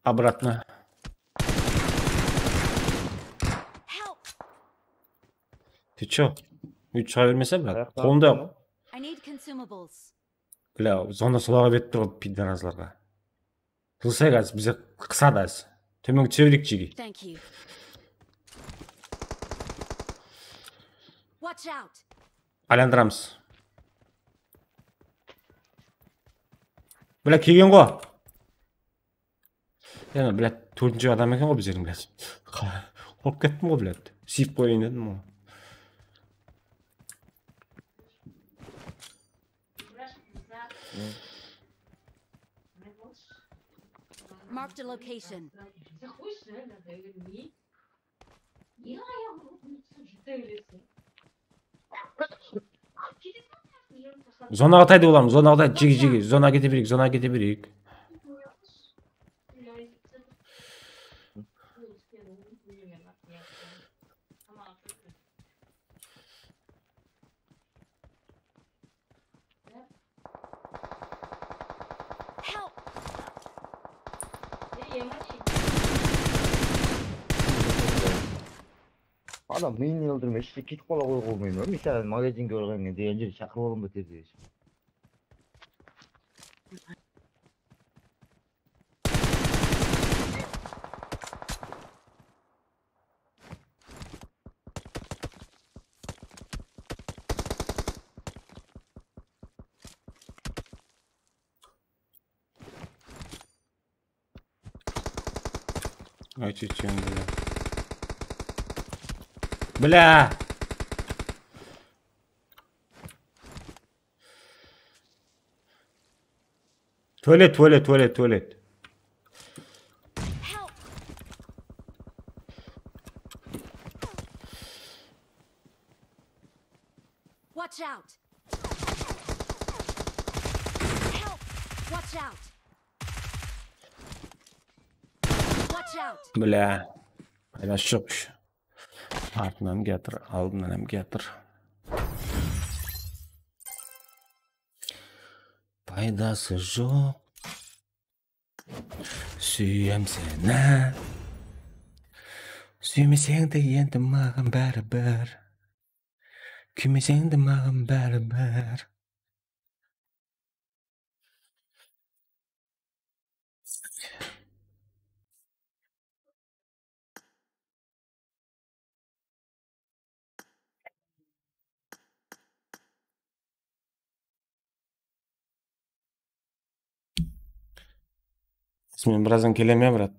Обратно. Help! Ты чё? Úytip shıǵa bermese, brat. Ayaqta Qolında. atırma. I need consumables. Bla, zona sulaǵa berip tur ǵoy pidarazlarǵa. Qılsay házir, bize qısadı házir. Tómenge túse bereyik, jege. Thank you. Watch out! Aylandıramız. Bla, kelgen ǵo. Yana, bla, tórtinshi adam eken ǵo bizlerdiń, bla. Qorqıp kettim ǵo, bla. Sıyıp qoyayın dedim ǵo. Marked a location. Zonaǵa taydı olarmız, zonaǵa taydı, jege, jege. Zonaǵa kete bereyik, zonaǵa kete bereyik. Help! Adam meni öldürme, işte ketip qala qoy, qoymayman. Mesela magazinge urǵan degen jerde shaqırıp alaman ba tezirek. Ay, checheń, bla. Bla! Tualet, tualet, tualet, tualet. Help! Watch out! Help! Watch out! Watch out! Bla. Aylash joq. Artınan kiyatır, aldımnan hám kiyatır. Paydası joq. Súyem seni. Súymeseń de endi maǵan báribir. Kúymeseń de maǵan báribir. Men birazdan kelemen, brat.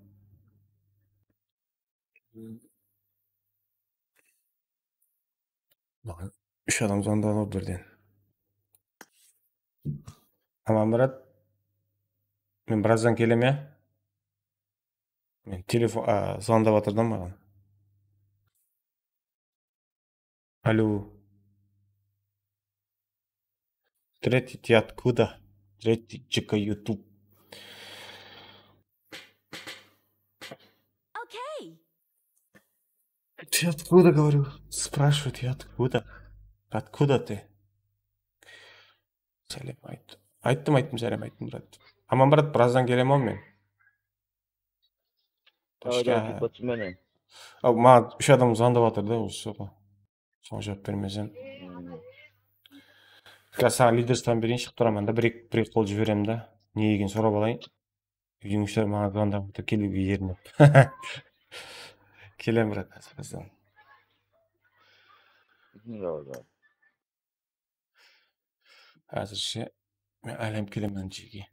Maǵan úsh adam zvonda bar birden. Aman, brat. Men birazdan kelemen. Men telefon, a, zvondap atır da maǵan. Alo. Третий, ты откуда? Третий, J K YouTube. Окей. Ты откуда, говорю? Спрашивает, я откуда? Откуда ты? Sálem ayt. Ayttım, ayttım, sálem ayttım, brat. Aman, brat, birazdan kelemen men. Давай, давай, Toshka. Kiyip atırman. Al, maǵan úsh adam zvondap atır da, usı soǵan. Soǵan juwap bermesem. Házir saǵan liderstan bereyin, shıǵıp turaman da, bir-eki, bir-eki qol jiberem da. Ne eken sorap alayın. Úydiń ishleri maǵan zvondap atır, keliwge erinip. Kelem, brat, házir birazdan. Давай, давай. Házirshe men aylanıp kelemen jeke.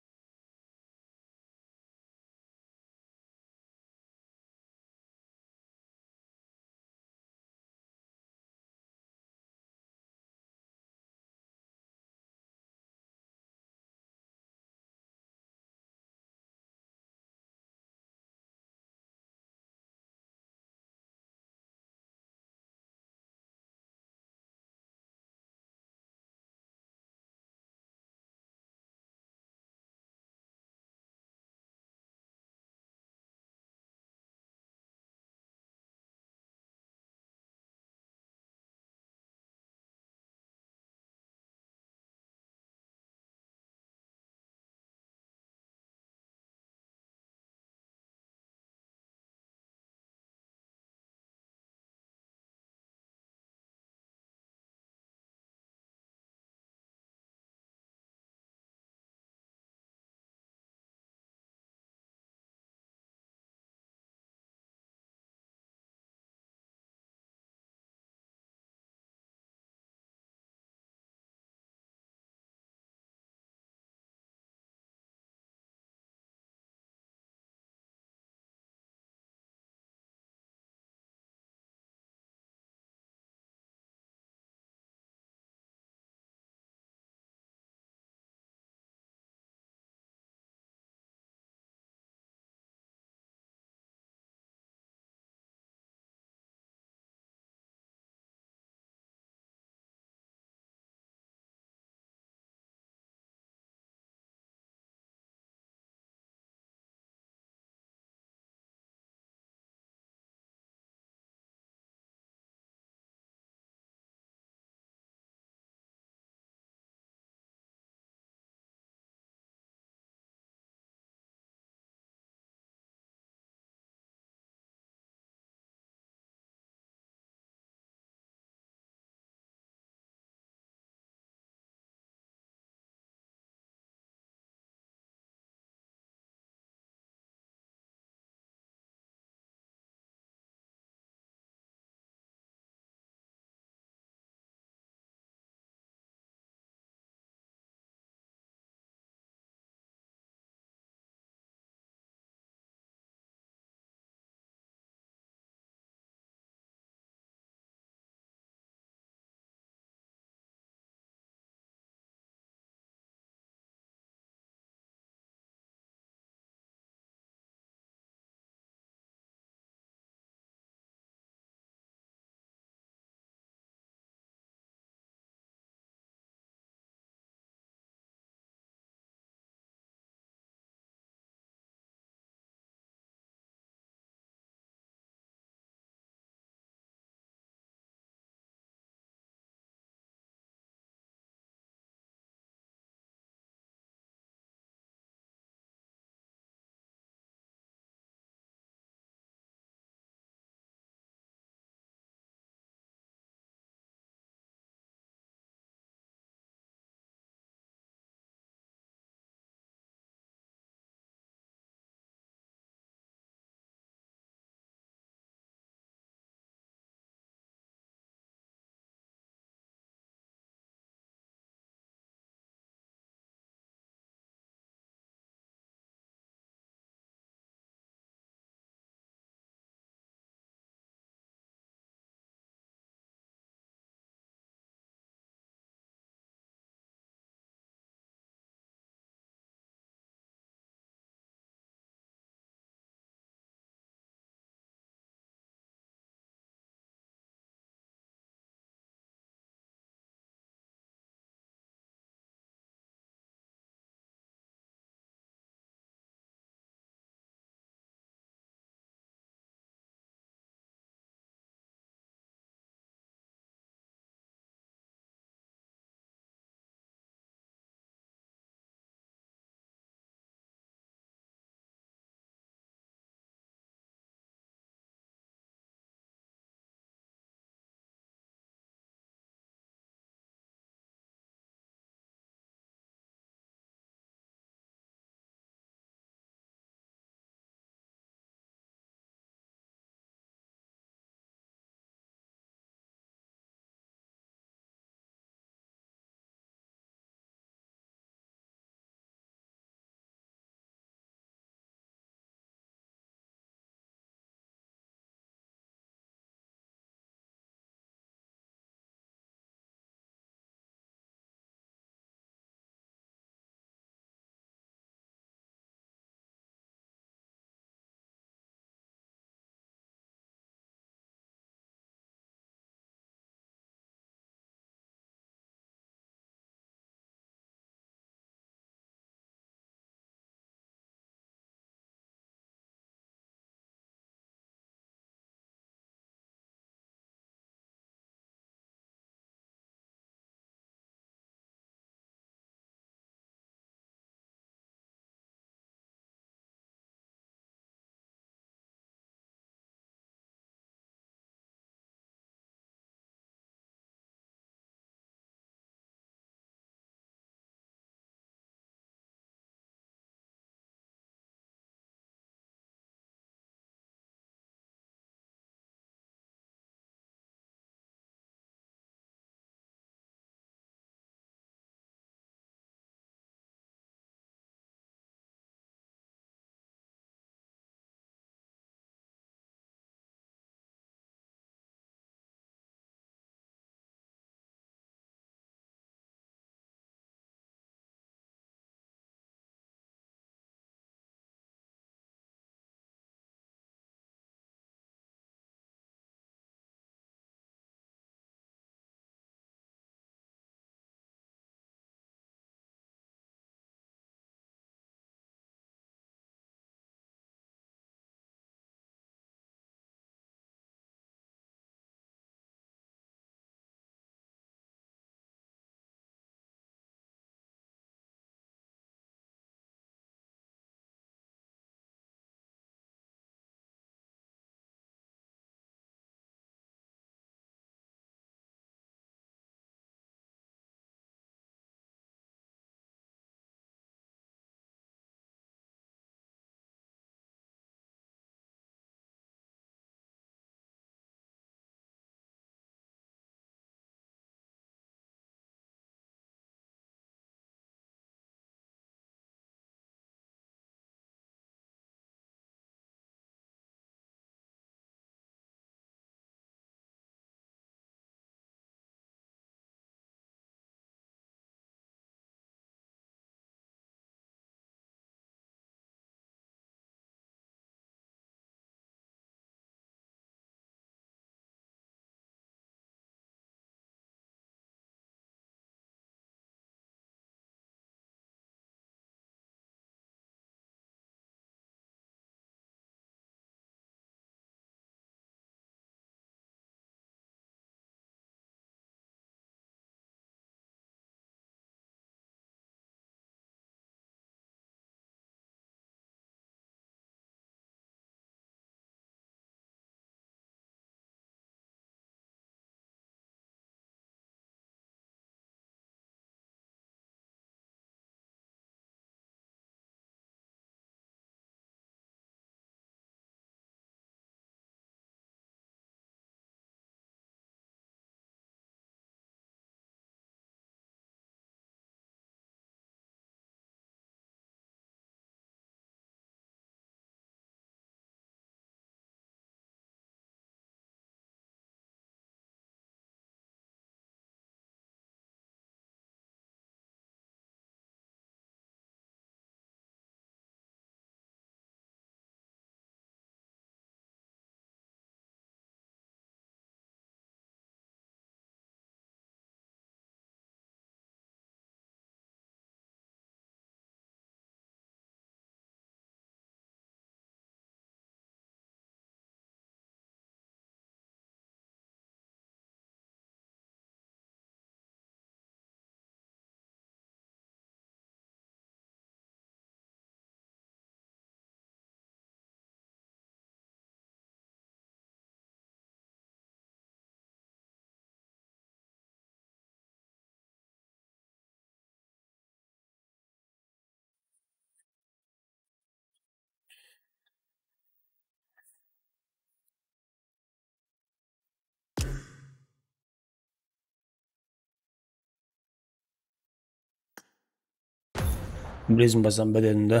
Bileseń ba, sen bedenimdi.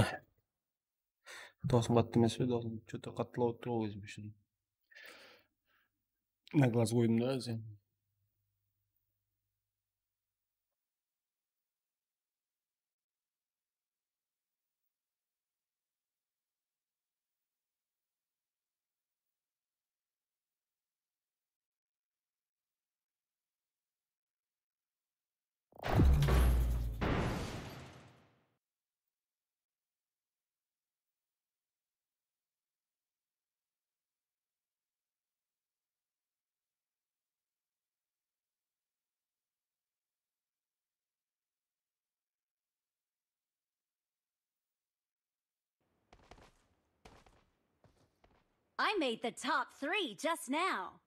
Dawsım qattı emes pe, dawsım что-то qattılap otır ǵoy ózim ushın. Na glas qoydım da sen. I made the top three just now.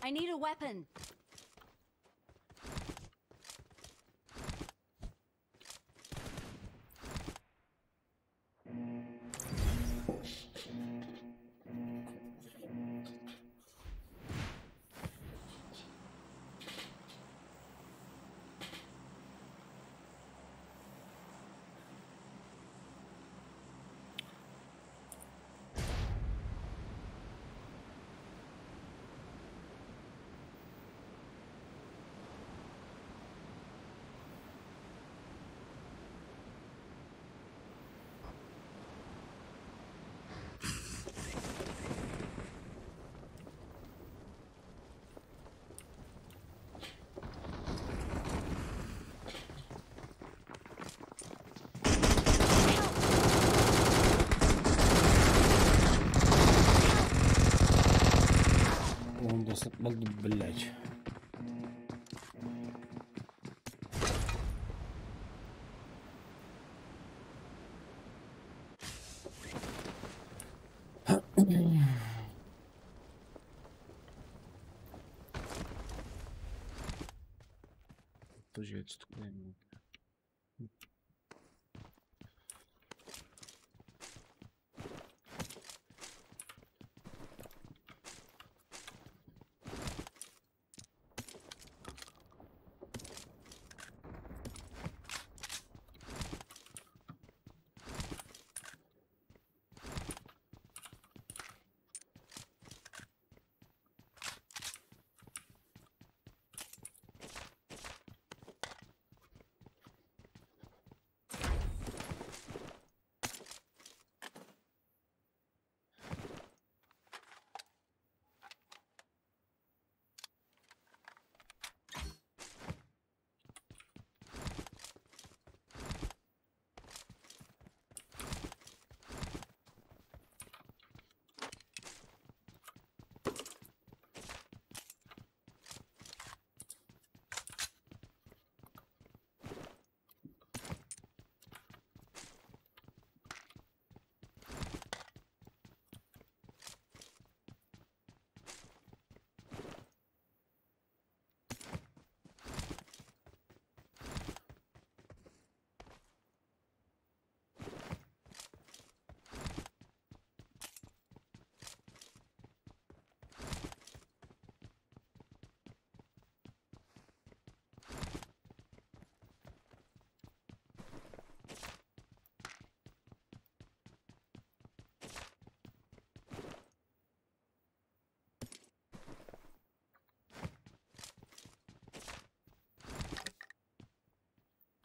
I need a weapon. Он досып болды, блядь. Тоже отступаем.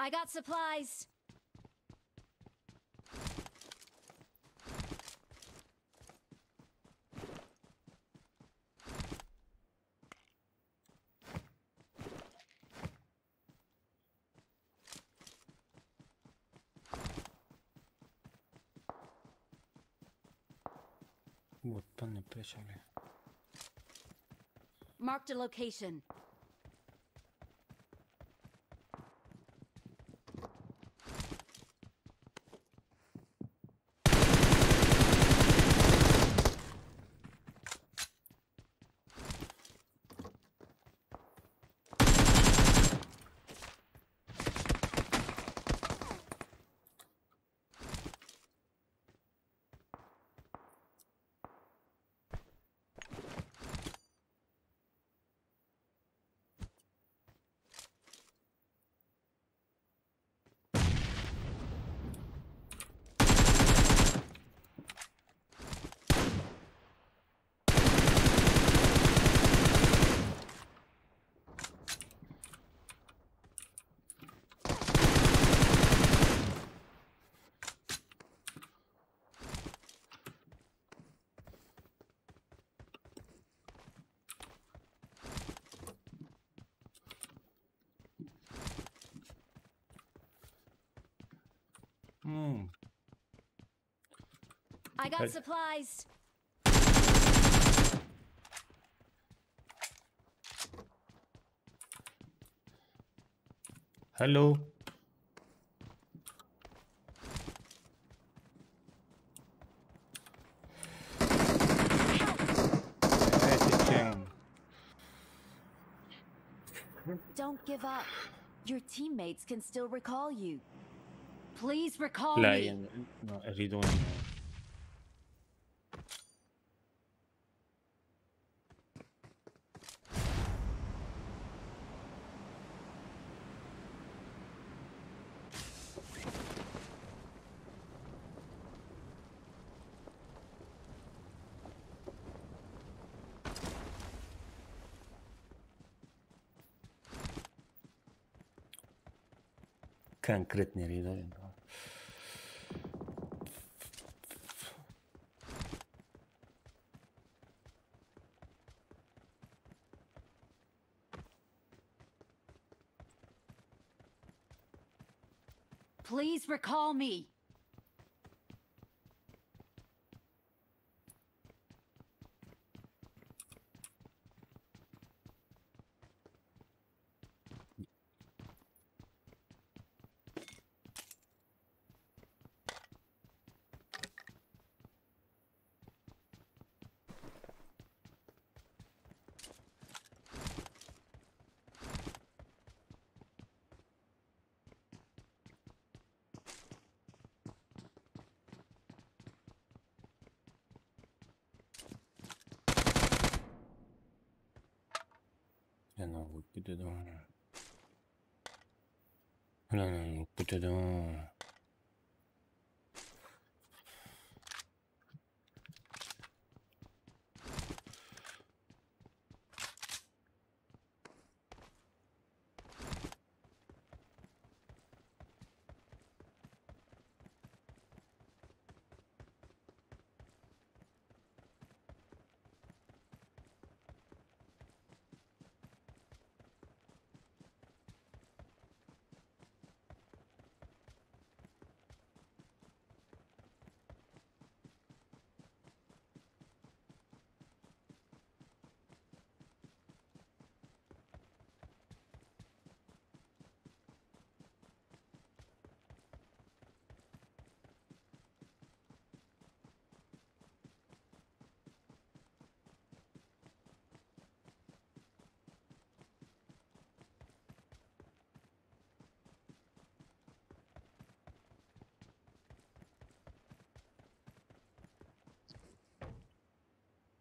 I got supplies. Вот, там не прячали. Marked a location. Got supplies. Hello. Don't give up. Your teammates can still recall you. Please recall me. Konkretno deydi endi. Please recall me. Yana ótip ketedi. Yana ótip ketedi.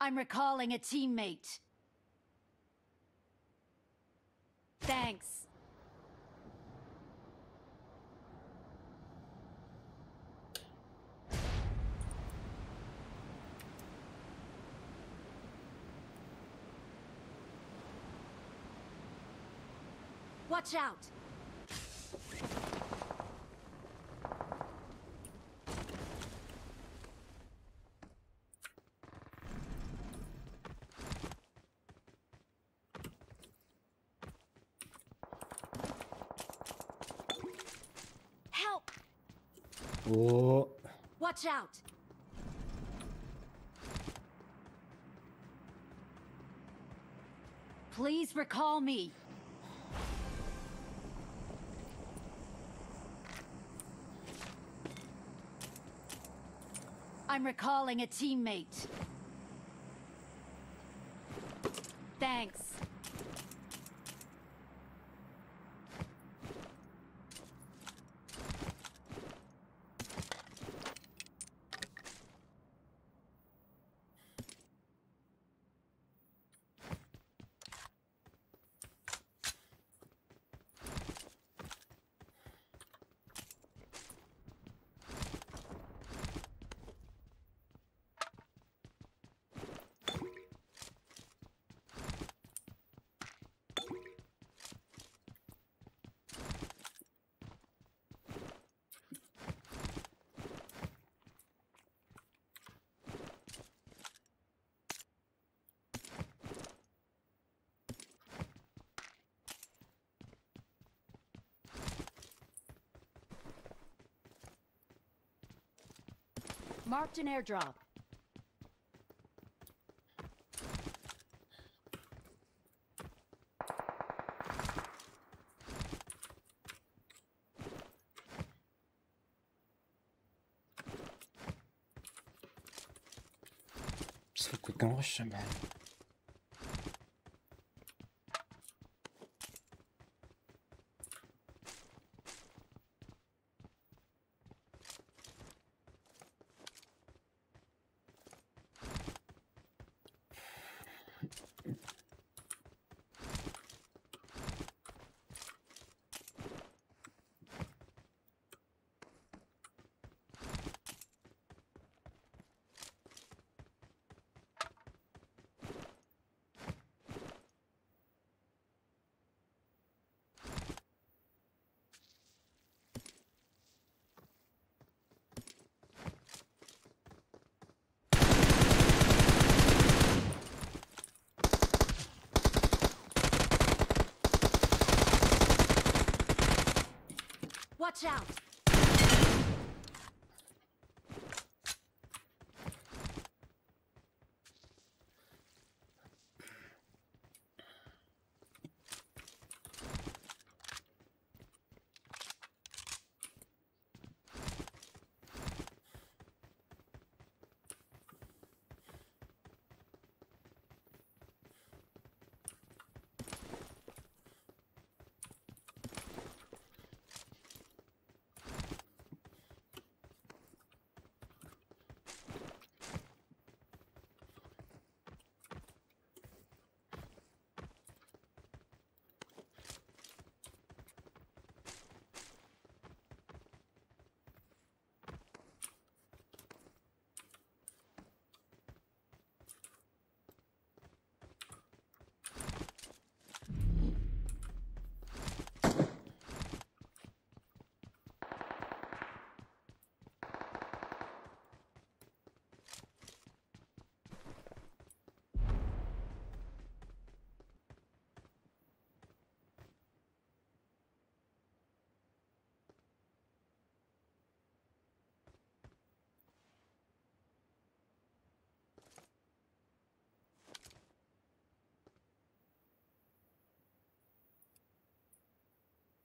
I'm recalling a teammate. Thanks. Watch out! Help! Oo. Watch out! Please recall me. I'm recalling a teammate. Thanks. Marked an airdrop. Turıp ketken ǵoy sham bári. Watch out!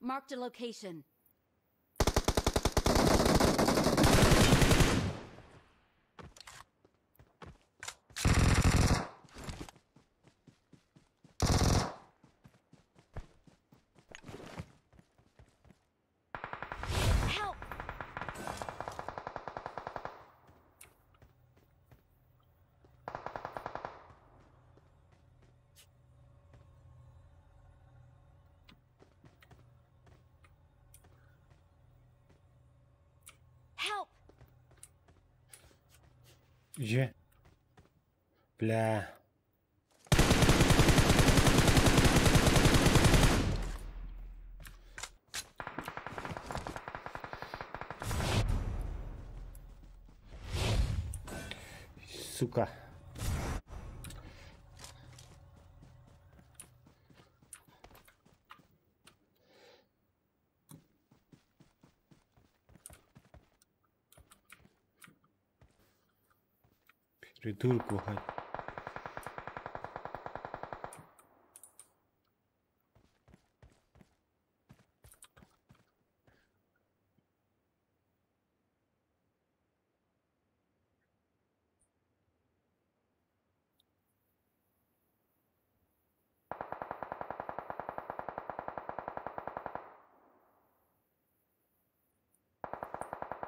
Marked a location. Help! Help! Je. Blá. Suka. Придурку, хай.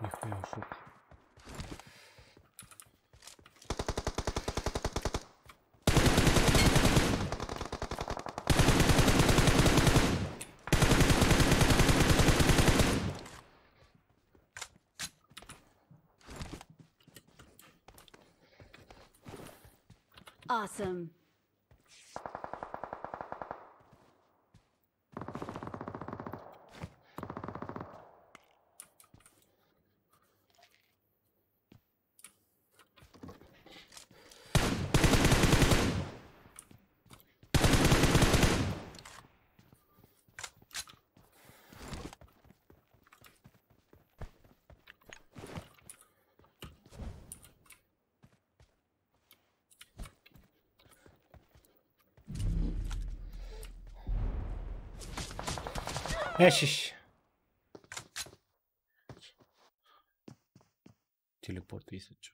Нихуя шок. Awesome. Eşiş. Teleport есть, чё?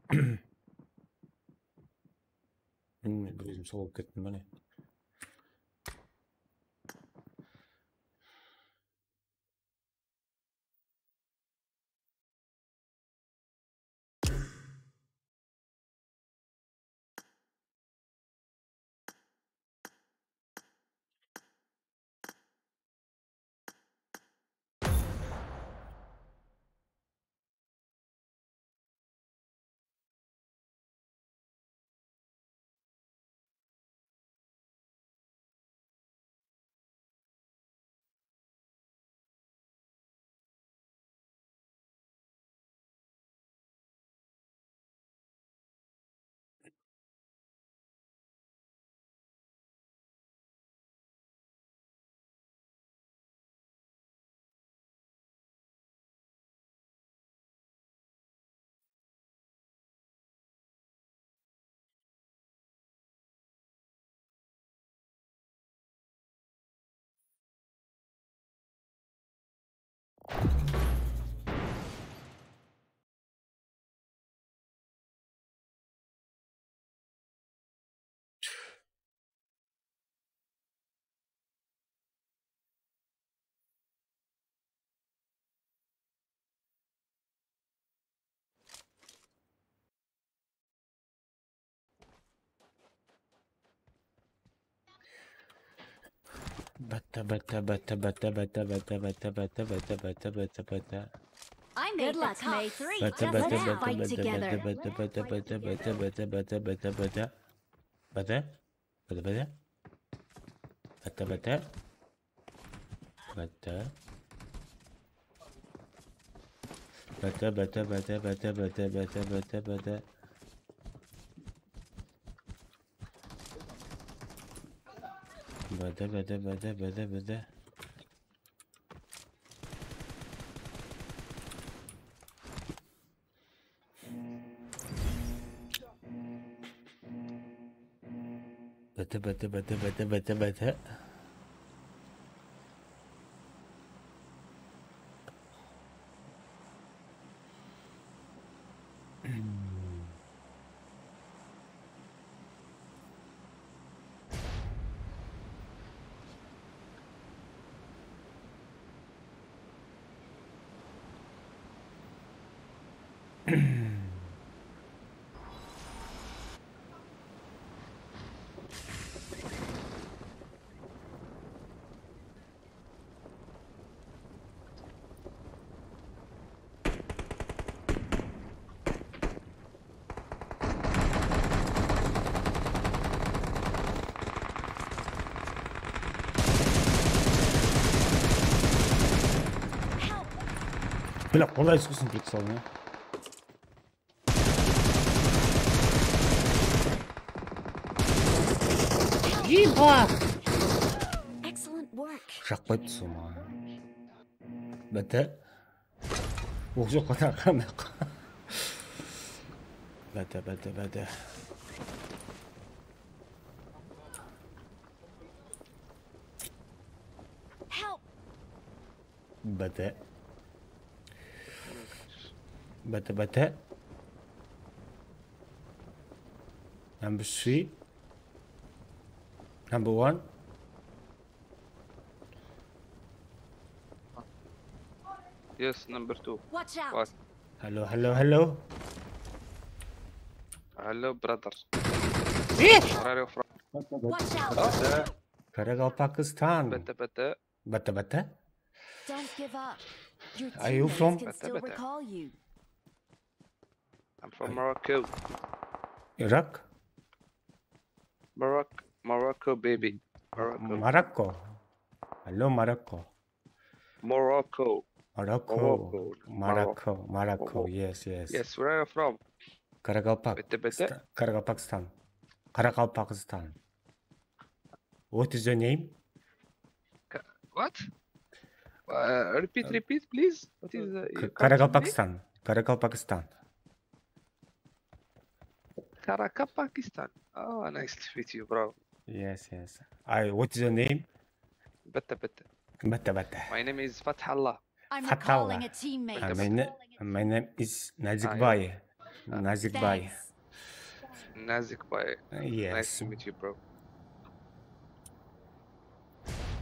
Bilmeymen, bir ózim sol bolıp kettim, mine. Bata, bata, bata, bata, bata, bata, bata, bata, bata, bata, bata. I made the top three. Bata, just bata, now. Bata, fight bata, together. Bata, bata, bata, bata, bata, bata, bata, bata, bata. Bata, bata, bata. Bata, bata. Bata. Bata, bata, bata, bata, bata, bata, bata, bata. Bata, bata, bata, bata, bata. Bata, bata, bata, bata, bata, bata. Bile qolay sıqısın pricel, ne? Jiba! Excellent work. Jaqpaydı sol maǵan. Bete. Oq joq qana qanaq. Bete, bete, bete. Help! Bete. Bete, bete. Number three. Number one. Yes, number two. Watch out! What? Hello, hello, hello. Hello, brother. Eh! Where are you from? Watch out! What? Karagol, Pakistan. Bete, bete. Bete, bete. Don't give up. Your teammates can still recall you. Are you from? Bete, bete. I'm from Morocco. Iraq? Morocco, Morocco, baby. Morocco. Morocco. Hello, Morocco. Morocco. Morocco. Morocco. Morocco. Morocco. Morocco. Yes, yes. Yes, where are you from? Karakalpak. Bete, bete. Sta-, Karakalpakstan. Karakalpakstan. What is your name? Ka-, what? Uh, repeat, uh, repeat, please. What is, uh, your country name? Karakalpakstan. Karakalpakstan. Karakalpakstan. Oh, nice to meet you, bro. Yes, yes. I, what is your name? Bete, bete. Bete, bete. My name is Fathallah. I'm recalling a teammate. Fathallah. Uh, my na-, my name is Nazikbay. Ah, yeah. Nazikbay. Nazikbay. Yes. Nice to meet you, bro.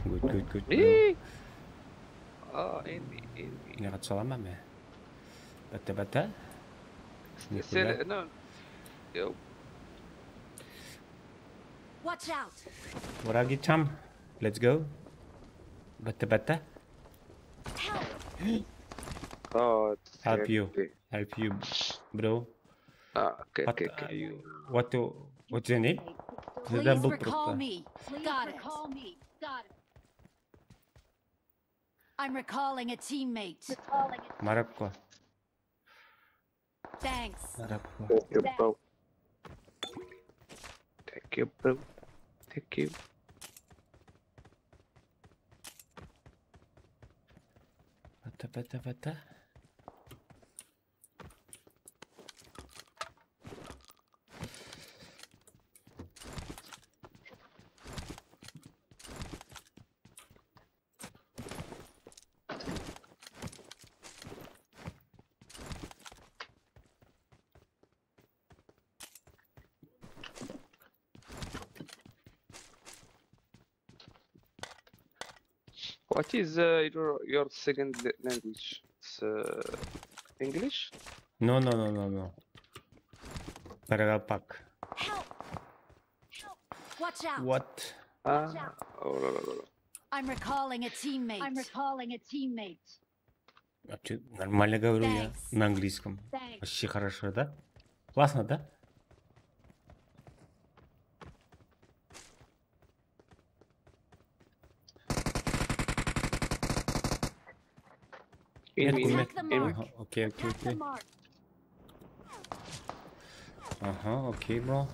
Good, good, good, bro. Ey! Aa, enemy, enemy. Ne qatı salaman men? Bata bata. Sen, no. Yo. Watch out! Wragi cham. Let's go. Bata bata. Help! Oh, Help you. okay. Help you, bro. Ah, okay, What okay, are okay. You? What do? What's your name? Please Neden bul recall turıptı? Me. Got it. I'm recalling a teammate. Marokko. Thanks. Marokko. Thank you, bro. Thank you, bro. Thank you. Bata bata bata. What is uh, your your second la- language? It's uh, English? No, no, no, no, no. Qaraqalpaq. Help! Watch out! What? Ah, oh, la, la, la, la. I'm recalling a teammate. I'm recalling a teammate. А чё, нормально говорю я Thanks. На английском. Thanks. Вообще хорошо, да? Классно, да? Enemy, Enemy. Attack the mark. Aha, окей, окей, Attack the окей. Mark. Aha, окей, bro.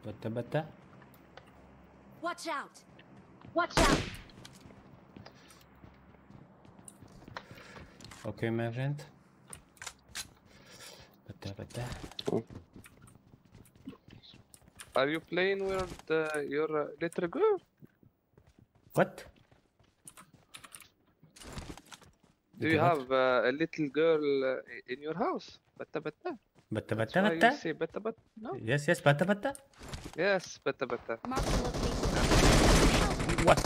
Bata bata. Watch out! Watch out! Okay, my friend. Bata bata. Are you playing with uh, your uh, little girl? What? Do you What? Have uh, a little girl uh, in your house? Bata bata. Bata That's bata why you bata. Say bata bata. No. Yes, yes, bata bata. Yes, bata bata. Mark the location. What?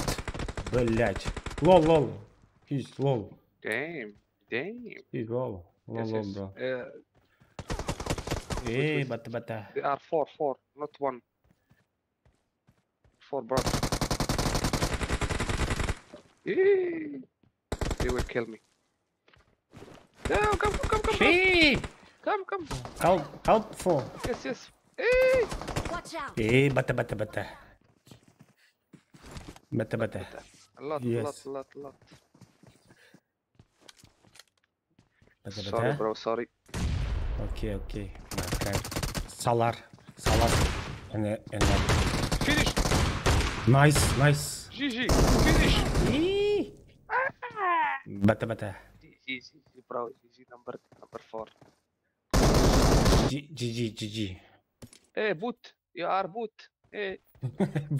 Блять. Лол, лол. He's лол. Damn. Damn. He's лол. Лол, Yes, лол, yes. bro. Uh, Ey, bata bata. They are four, four, not one. Four, bro. Eee. They will kill me. No, come, come, come, come, come. Ey! Come, come. Help, help for. Yes, yes. Eee. Watch out! Ey, bata bata bata. Bata bata. A lot, Yes. lot, lot, lot. Bata Sorry, bata. Bro, sorry. Okey, okey. Salar. Salar. Ene, ene. Finish. Nice, nice. G G. Finish. Bata bata. G G, G G, bro. G G number, number four. G G, G G. Hey, boot. You are boot. Hey,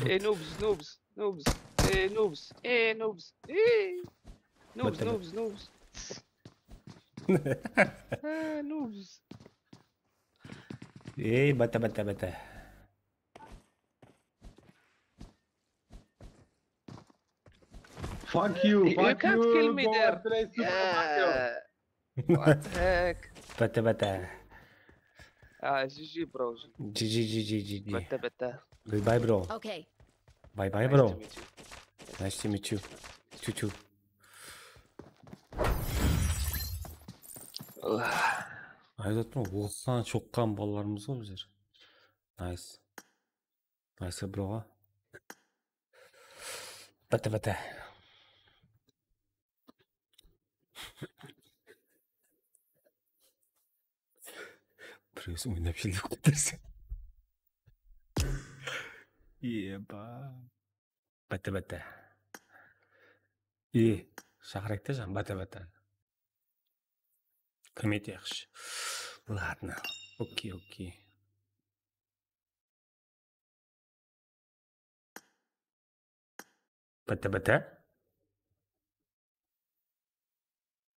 hey, noobs, noobs, noobs. Hey, noobs. Hey, noobs. Hey. Noobs, Bata bata. Noobs, noobs. Ah, noobs. Ey, bata bata bata. Fuck you, You fuck can't you, kill me go there. and play Super Mario. Yeah. What the heck? Bata bata. Ah, G G, bro. G G, G G, G G. Bata bata. Goodbye, bro. Okay. Bye bye, Nice bro. To meet you. Nice to meet you. Too, too. Aytayatırman, oqıǵan, shoqqan balalarmız ǵoy bizler. Nice. Nice, broǵa. Bata bata. Birewsi oynap jel dep qoyıptı. Eba. Bata bata. E, shaqırayıq ta jan, bata bata. Kim eteyikshi? Ладно. Okey, okey. Bıtı bıtı.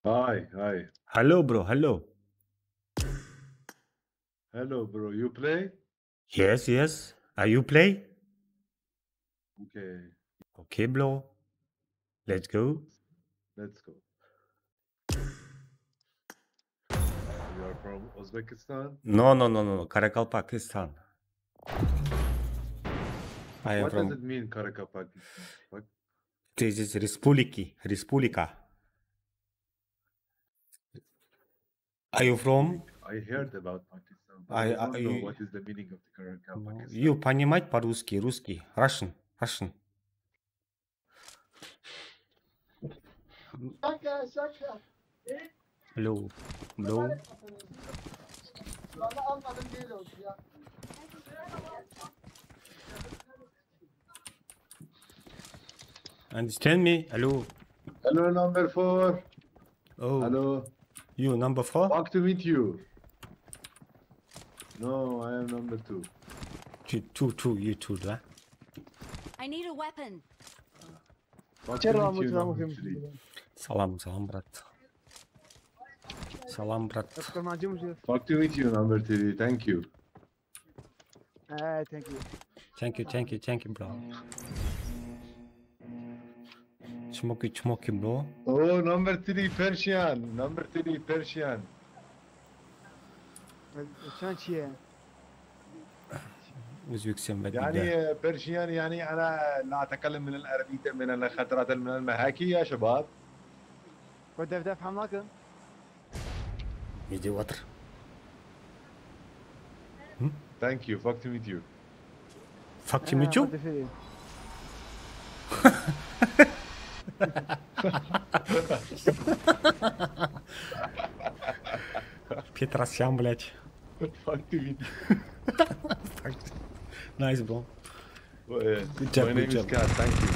Hi, hi. Hello, bro. Hello. Hello, bro. You play? Yes, yes. Are you play? Okay. Okay, bro. Let's go. Let's go. You are from Uzbekistan? No, no, no, no. Karakalpakistan. I am What from. Does it mean, Karakalpakistan? What? This is Respubliki. Respublika. Are you from? I heard about Pakistan, but I- I don't I- know what is the meaning of the Karakalpakistan. You понимать по-русски, русский, Russian, Russian. Hello, bro. Understand me? Hello. Hello, number four. Oh, Hello. You number four? Fuck to meet you. No, I am number two. Two, two, two, you two, да? I need a weapon. Fuck to meet you, number three. Salam, salam, brat. Salam, brat. Fuck to meet you, number three. Thank you. Hey, thank you. Thank you, thank you, thank you, bro. Smoky, smoky, bro. Oh, number three Persian. Number three Persian. Chanchiye. Ózbekstan يعني Persian يعني أنا لا أتكلم من العربية من الخطرات من المحاكي يا شباب. Kod daf daf hamlakin. Ne dep atır? Thank you. Fuck to meet you. Fuck to meet you? Petrosyan, блядь. Fuck to meet you. Nice, bro. Uh, Good job, my good name is job. Kat. Thank you.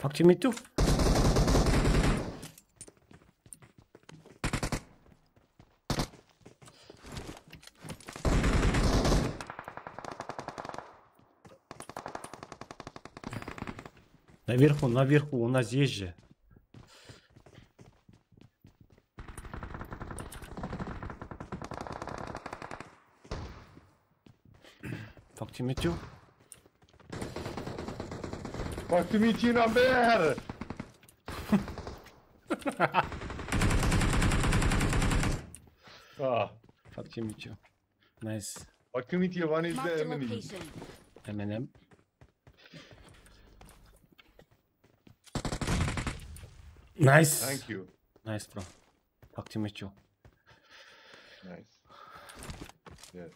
Fuck to meet you. Наверху, наверху, у нас есть же. Fuck to meet you. Fuck to meet you, number. Ah, Fuck to meet you. Nice. Fuck to meet you. One is the Marked a enemy. Location. M and M. Nice. Thank you. Nice, bro. Fuck to meet you. Nice. Yes.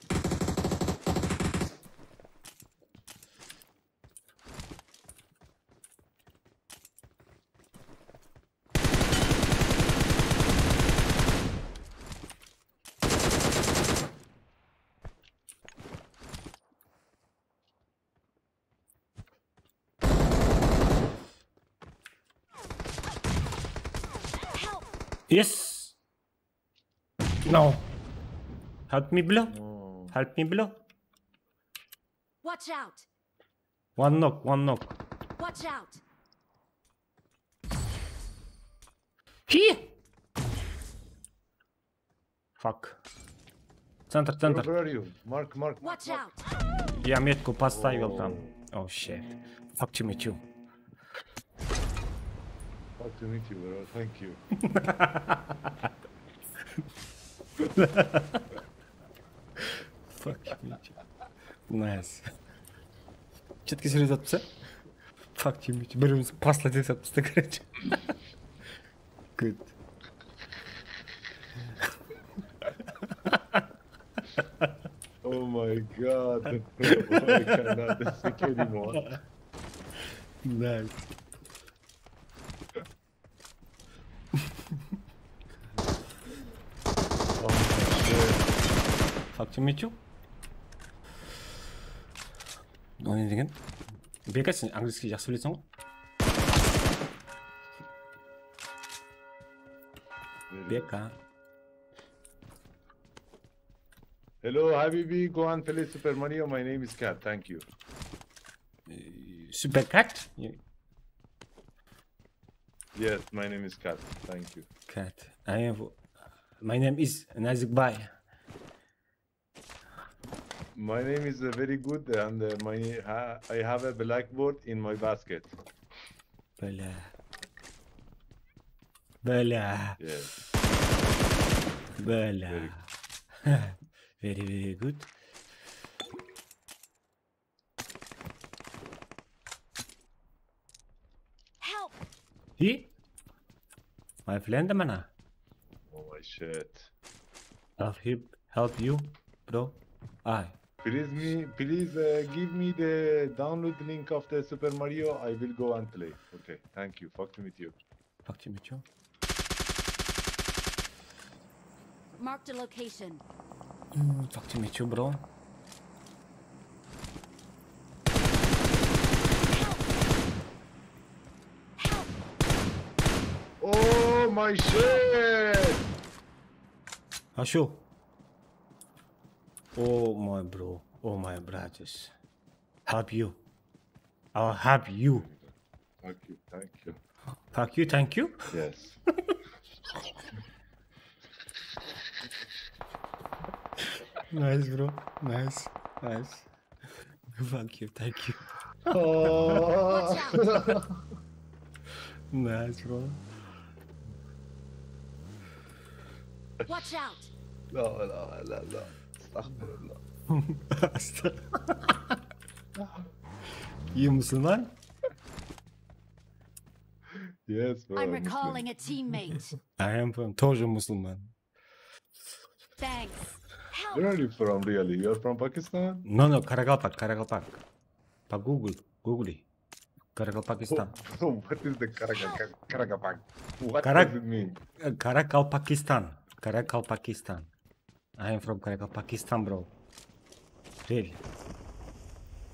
Yes. No. Help me, bro. Oh. Help me, bro. Watch out! One knock, one knock. Watch out! He. Fuck. Центр, центр. Where are you? Mark, mark, mark, Watch mark. Out! Я метку поставил там. Oh shit. Fuck to meet you. Fuck to meet you, bro. Thank you. Fuck to meet you. Nice. Четко серьезно atpısa? Fuck to meet you. Birimiz послать etip atpısa, короче. Good. Oh my god. I cannot speak anymore. Nice. Oh my god. Fuck to meet you. O ne degen? Beka, sen angliyskiy jaqsı bileseń ǵoy. Beka. Hello, Habibi. Go and play Super Mario. My name is Cat. Thank you. Uh, Super Cat? Yeah. Yes, my name is Cat. Thank you. Cat. I am. My name is Nazikbay. My name is, uh, very good, and, uh, my ha I have a blackboard in my basket. Bala. Bala. Yes. Bala. Very good. Very, very good. Help! He? My friend mana. Oh my shit. Help him, help you, bro. I. Please me, please, uh, give me the download link of the Super Mario. I will go and play. Okay, thank you. Fuck to meet you. Fuck to meet you. Marked a location. Hmm, fuck to meet you, bro. Help! Help! Oh my shit! Ashó. Oh my bro. Oh my brothers. Help you. I'll help you. Thank you, thank you. Fuck you, thank you? Yes. Nice, bro. Nice. Nice. Fuck you, thank you. Oh. Watch out! Nice, bro. Watch out! La, la, la, la. Astagfirullah. Astagfirullah. You Muslim? Yes, bro, I'm Muslim. Recalling a teammate. I am from, тоже Muslim. Thanks. Help! Where are you from, really? You're from Pakistan? No, no, Karakalpak, Karakalpak. По Google, Google. Karakalpakistan. What is the Karakalpak? What does it mean? Karakalpakistan. Karakalpakistan. I am from Karakalpakistan, bro. Really.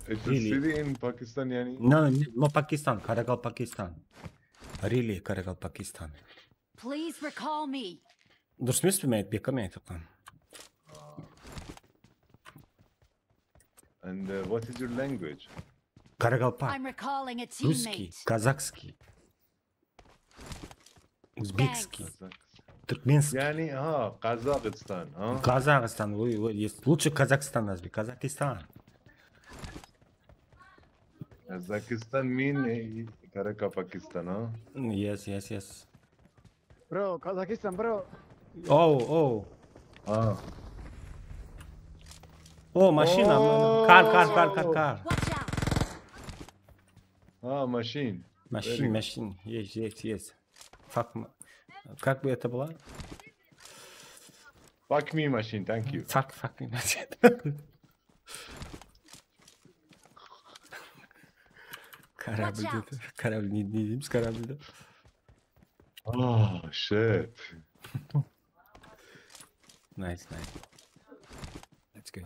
It's a city in Pakistan, yani? No, no, no, Pakistan, Karakalpakistan. Really, Karakalpakistan. Please recall me. Durıs emes pe, men aytıp, beka men aytıp atqanım. And, uh, what is your language? Karakalpak. I'm recalling a teammate. Russkiy, kazakskiy. Uzbekskiy. Thanks. Turkmenskiy. Yani, ha, Kazakistan, ha? Kazakistan, ой, ой, есть. Лучше Казахстан, Nazbi, Kazakistan. Kazakistan mean, eh, Karakalpakistan, ha? Yes, yes, yes. Bro, Kazakistan, bro. Oh, oh. Ah. Oh, машина, car, car, car, car, car. Watch out! Ah, machine. Машин, машин. Yes, yes, yes. Fuck ma-, как бы это было? Fuck me, machine, thank you. Fuck, fuck me, machine. Корабль dedi. Корабль, ne, ne deymiz корабльdi? Oh, shit. Nice, nice. Let's go.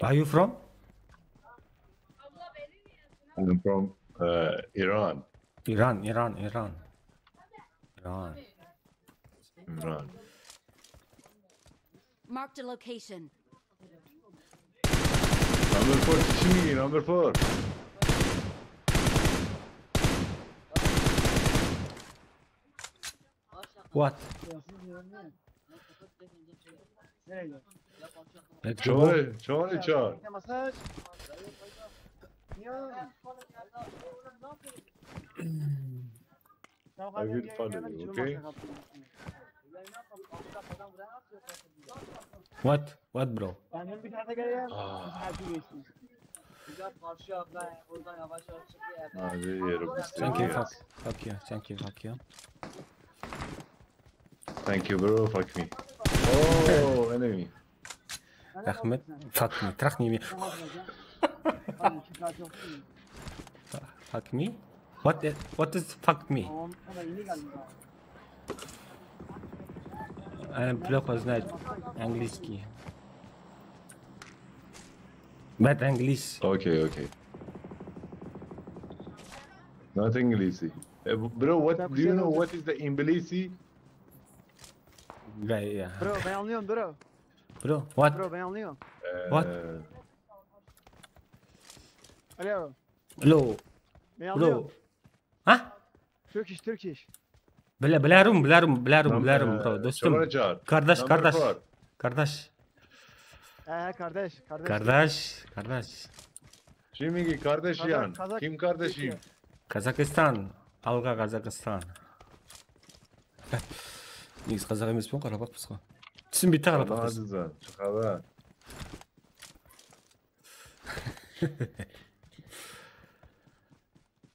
Are you from? I'm from, uh, Iran. Iran, Iran, Iran. Iran. Iran. Marked a location. Number four, kishimi, number four. What? Let's go. Chori, chori, chor. I will follow you, okay? What? What, bro? Ah. Abi, yerim. Thank you, fuck. Fuck you, thank you, fuck you. Thank you, bro. Fuck me. Oh, enemy. Raxmet. Fuck me. Трахни меня. Fuck me? What, what is fuck me? Она плохо знает английский. But English. Okay, okay. Not English. Uh, bro, what do you know? What is the English? Yeah, yeah. Bro, ben anlıyorum, bro. Bro, what? Bro, ben anlıyorum. What? Alo. Alo. Ben anlıyorum. Bro. Ha? Turkish, Turkish. Bile, bilarim, bilarim, bilarim, bilarim, bro, dostum. Kardash, kardash. Kardash. He, kardash, kardash. Kardash, kardash. Kim kardash? Kim kardash? Kazakistan. Alǵa Qazaqstan. Negizi qazaq emespen, qaraqalpaqpız ǵo. Túsinbeydi qaraqalpaqpız. Chiqadı.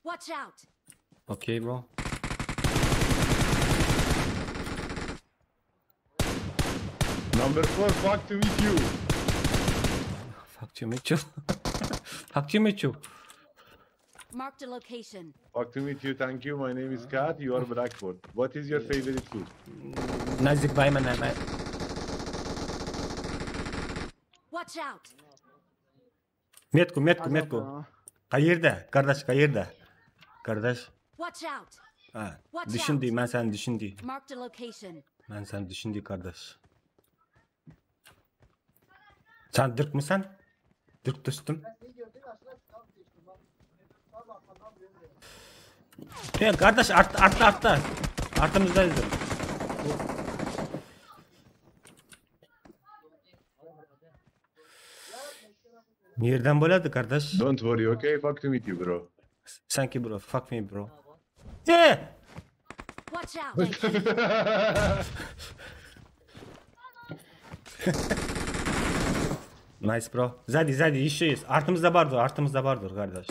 Watch out! Okay, bro. Number four, fuck to meet you. Fuck to meet you. Fuck to meet you. Marked a location. Fuck to meet you, thank you. My name is Kat, you are Blackboard. What is your favorite food? Nazik bayman. Watch out! Metku, metku, metku. Qayerde? Kardash, qayerde? Kardash. Watch out! Ha, dúshin dey, men seni dúshin dey. Marked a location. Men seni dúshin dey, kardash. Sen dúrkmisen? Dúrk tústim. E, kardash, artta, artta, artta. Artımızda izle. Nereden boladı, kardash? Don't worry, okay? Fuck to meet you, bro. Thank you, bro. Fuck me, bro. E! Watch out! Nice, bro. Sadi, sadi, ещё есть. Artımızda bardır, artımızda bardır, kardash.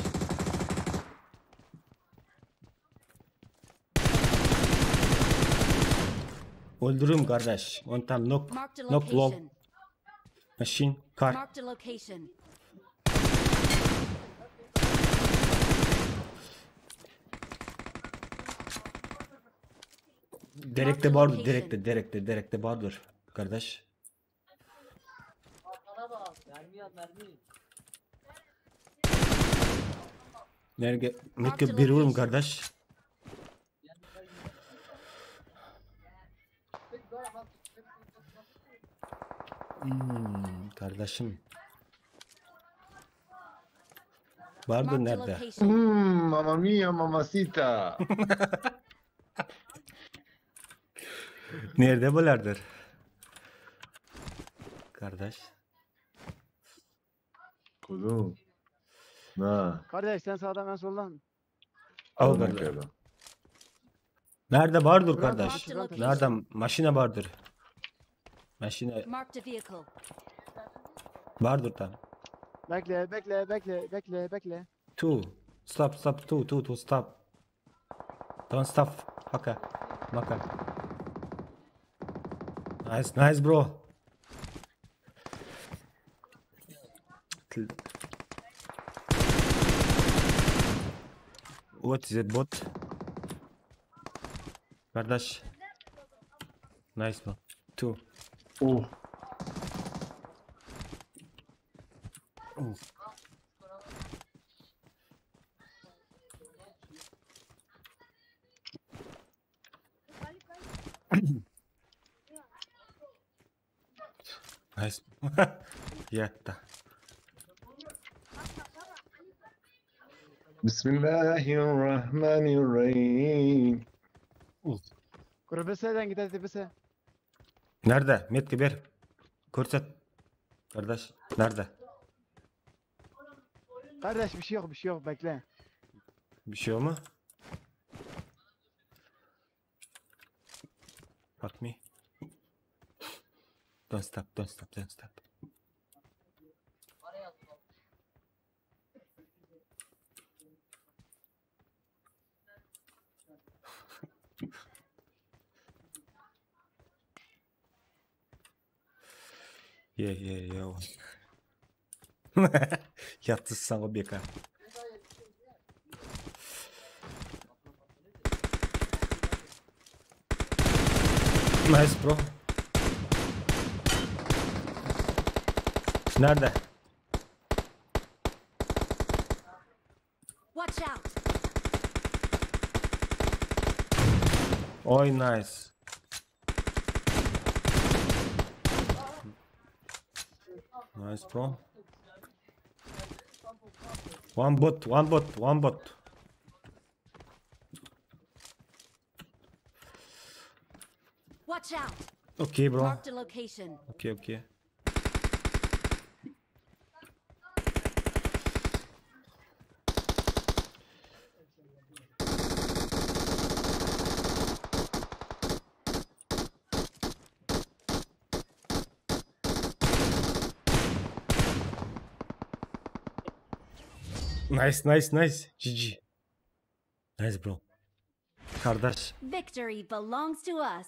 Öldürdim, kardash. One time knock, knock low. Machine, car. Marked a location. Derekte bardır, derekte, derekte, derekte bardır, kardash. Nerge, nerge beriyorum, kardash. Hmm, kardeşim. Vardı nerede? Hmm, mamma mia, mamacita. Nerede bulardır? Kardeş. Kuzum. Na. Kardeş, sen sağdan, ben soldan. Al kardeş. Nerede bardır kardeş? Nerede maşina bardır? Maşina. Marked a vehicle. Bardır tam. Bekle, bekle, bekle, bekle, bekle. Two. Stop, stop, two, two, two, stop. Don't stop. Пока. Пока. Nice, nice, bro. What is it, bot? Kardeş. Nice, bro. Two. Oh. Oh. Nice. Yattı. Bismillahirrahmanirrahim. Kúrbiseden ketedi, bise. Nerede? Metki ber. Kórset. Kardeş, nerede? Kardeş, bir şey yok, bir şey yok, bekle. Bir şey yok mu? Fuck me. Don't stop, don't stop, don't stop. Ye, ye, ye. Yatırsın o beka. Nice, bro. Nerede? Oy, nice. Nice, bro. One bot, one bot, one bot. Watch out! Okay, bro. Marked a location. Okay, okay. Nice, nice, nice. G G. Nice, bro. Qardash. Victory belongs to us.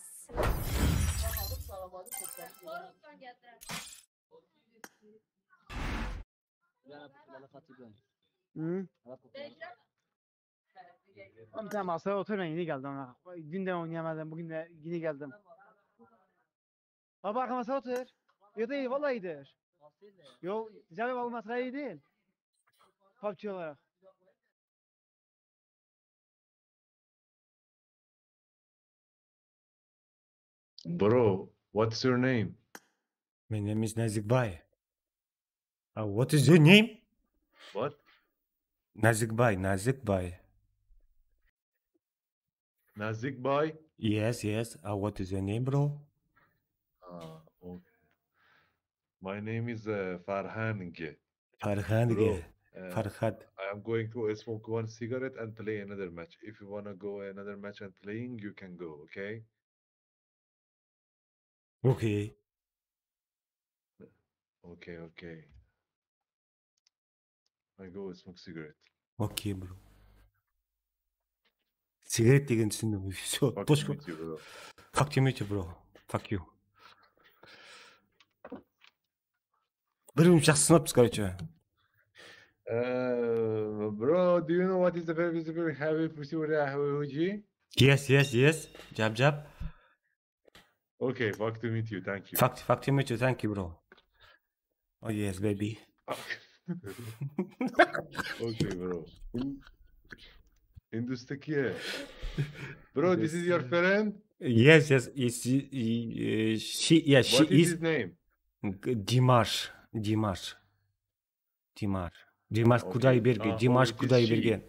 Hı? Oğlum, tamam, asla otur, men yine geldim. Dünden oynayamadım, bugün de yine geldim. Baba, arkama sal otur. Yok, değil, vallahi iyidir. Yok, canım, olmasa iyi değil. PUBG olarak. Bro, what's your name? My name is Nazikbay. Uh, what is your name? What? Nazikbay, Nazikbay. Nazikbay? Yes, yes. Uh, what is your name, bro? Uh, okay. My name is uh, Farhang. Farhang. Bro, uh, Farhad. I am going to smoke one cigarette and play another match. If you wanna go another match and playing, you can go, okay? Okay. Okay, okay. I go smoke cigarette. Okay, bro. Sigaret degen túsindim. Всё, точка. Fuck you, bro. Fuck you, bro. Fuck you. Bir minut jaqsı sınapsız, короче. Uh, bro, do you know what is the favorite, favorite, happy pussy or happy O G? Yes, yes, yes. Jab, jab. Okay, fuck to meet you, thank you. Fuck, fuck to meet you, thank you, bro. Oh yes, baby. Okay, bro. In, in this, yeah. Bro, this is your friend? Yes, yes, it's, uh, she, yeah, she is. What is his name? Dimash, Dimash. Dimash. Dimash Kudaybergen. Dimash Kudaybergen.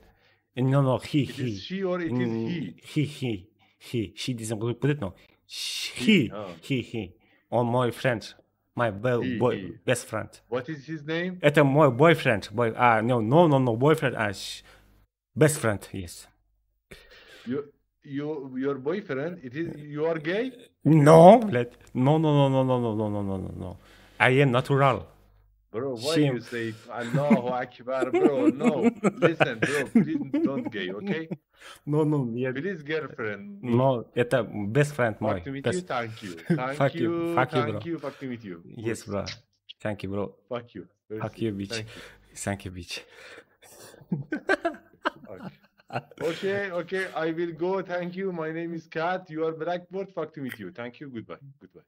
No, no, he, he. It is she or it is he? He, he, he. She desem qızıp ketedi, no. He, he, he. On my friend. My best friend. What is his name? Это мой boyfriend. Boy, а, no, no, no, no, boyfriend. А, best friend, yes. You, you, your boyfriend, it is, you are gay? No, блядь. No, no, no. I am natural. Bro, why you say Allahu Akbar, bro? No, listen, bro, please don't gay, okay? No, no, я... Please, girlfriend. No, это best friend мой. Fuck to meet you, thank you. Thank you, fuck you, bro. Fuck to meet you. Yes, bro. Thank you, bro. Fuck you. Fuck you, bitch. Thank you, bitch. Okay, okay, I will go. Thank you. My name is Kat. You are Blackboard. Fuck to meet you. Thank you. Goodbye. Goodbye.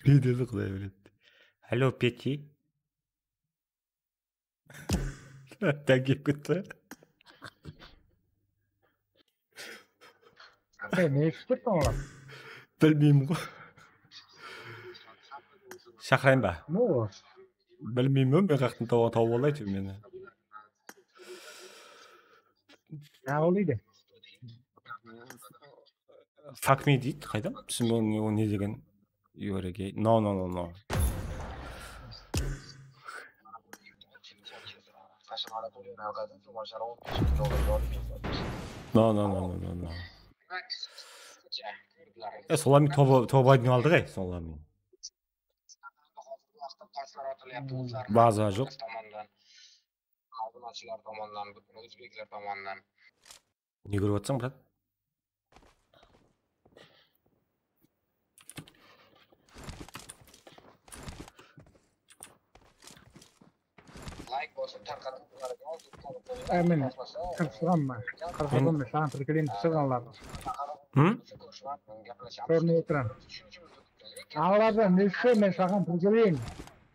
Ne dedi, Quday biledi. Alo, Peti. Thank you, Kuta. Ey, ne ish kettiń olar? Bilmeymen ǵoy. Shaqırayın ba? Ne o? Bilmeymen, men qaqtın tawǵan tawıp al, aytayın meni. Ne olaydı? Fuck me deydi, qayda? Túsinbeymen, ne, o ne degen? You are gay. No, no, no, no. No, no, no. E, solarmen toba, toba aytın aldı ǵay, solarmen. Baza joq. Aldınashılar tomandan, ózbekler tomandan. Ne kórip atsań, brat? Layk bosıp tarqatıp. Ámin. Qırqıramma. Qırqıramma. Saǵan tirkeleyin, túsirgen alardı. Hı? Kórmey otıram. Alardı, ne ish, men saǵan tirkeleyin.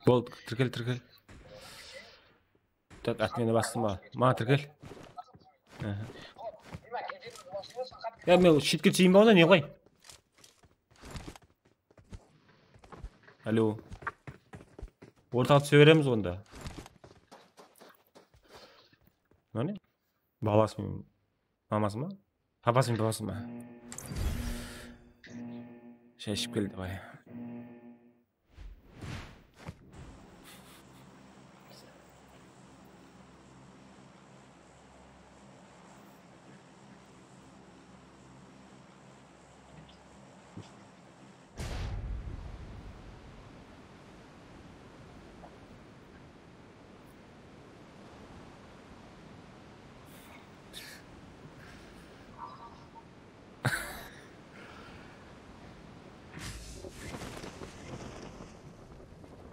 Boldı, tirkel, tirkel. Tak, admeni bastım ba? Maǵan tirkel. Aha. Ya, men shetke túseyin ba onda, ne qoy? Alo. Ortaǵa túse beremiz onda. Mine. Balası men, maması ma? Papası men, papası ma? Shay iship keldi bay.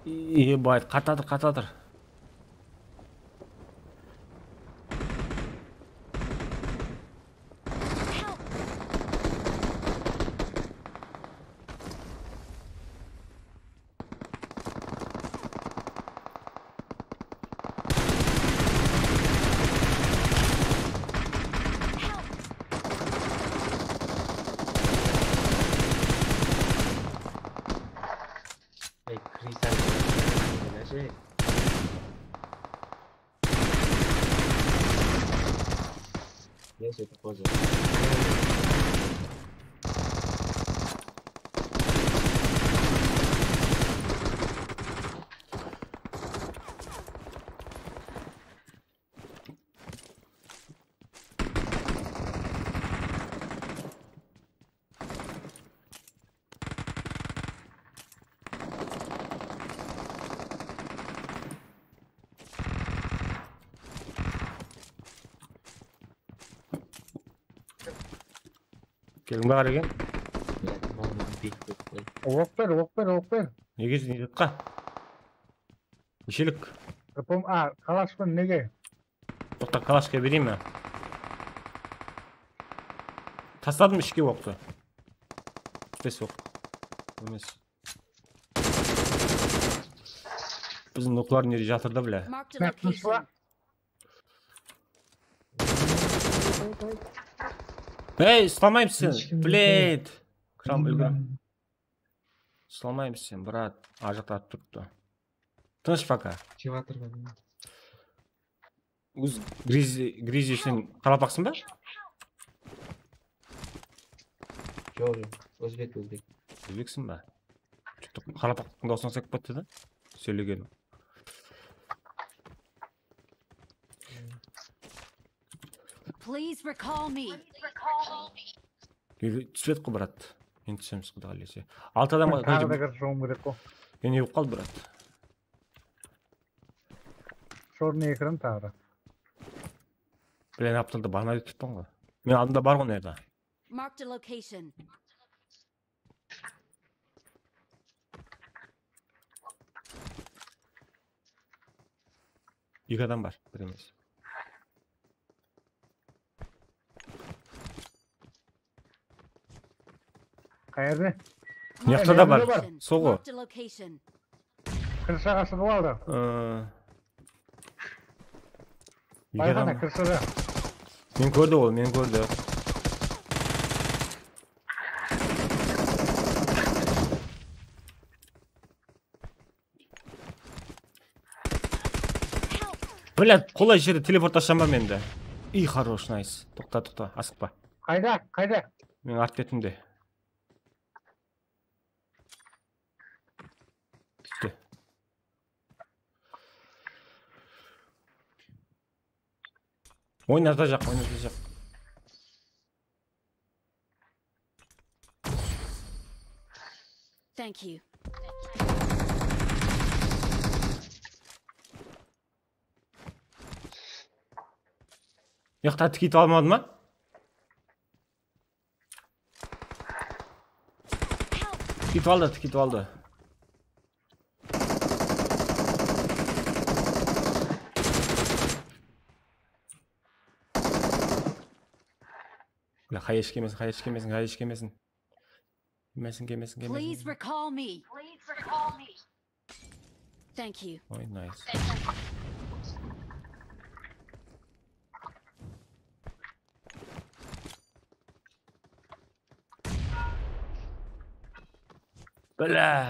Ебать, qatadır, qatadır. Ey, Krisan, ne şey? Neyse, pozı. Keliń, baǵar eken. Oq ber, oq ber, oq ber. Nege, ne jaqqa? Neshelik? Pom-, a, kalash pa nege? Toqta, kalashka bereyin be? Tasladım ishke oqtı. Bes oq. Emes. Biziń noklar nerde jatır da, bile. Marked a location. Ey, uslamayıpsın, блядь. Kram, úlgir. Uslamayıpsın, brat. Ajıqtı atıp turıptı. Tınısh poka. Jep atırman. Óz Grizi, Grizi sen qaraqalpaqsıń ba? Joq, joq. Ózbek, ózbek. Ózbeksiń ba? Qaraqalpaqtıń dawısına uqsap ketti da. Sóylegeni. Please recall me. Túsedi ǵo, brat. Men túsemiz, Quday qálese. Altı adam. Taǵı da kirip shıǵıwım kerek ǵo. Endi ne bolıp qaldı, brat? Chornıy ekran taǵı da. Bilen aptalda barmay turıppan ǵo. Men aldımda bar ǵo mına jerde. Marked a location. Eki adam bar, bir emes. Qayerde? Mıyaqta da bar. Sol ǵo. Marked a location. Krıshaǵa shıǵıp aldı. Eki adam. Bayqana, krıshada. Meni kórdi ol, meni kórdi. Блядь, qolay jerde teleport ashsam ba mende? Ih, хорош, nice. Toqta, toqta, asıqpa. Qayda, qayda? Meniń art betimde. Tústi. Oynatacaq, oynatacaq. Thank you. Mıyaqta tikeytip almadı ma? Tikeytip aldı, tikeytip aldı. Ya, hayır, kelmesin, hayır, kelmesin, hayır, kelmesin. Kelmesin, kelmesin, kelmesin. Please recall me. Thank you. Oy, nice. Bla.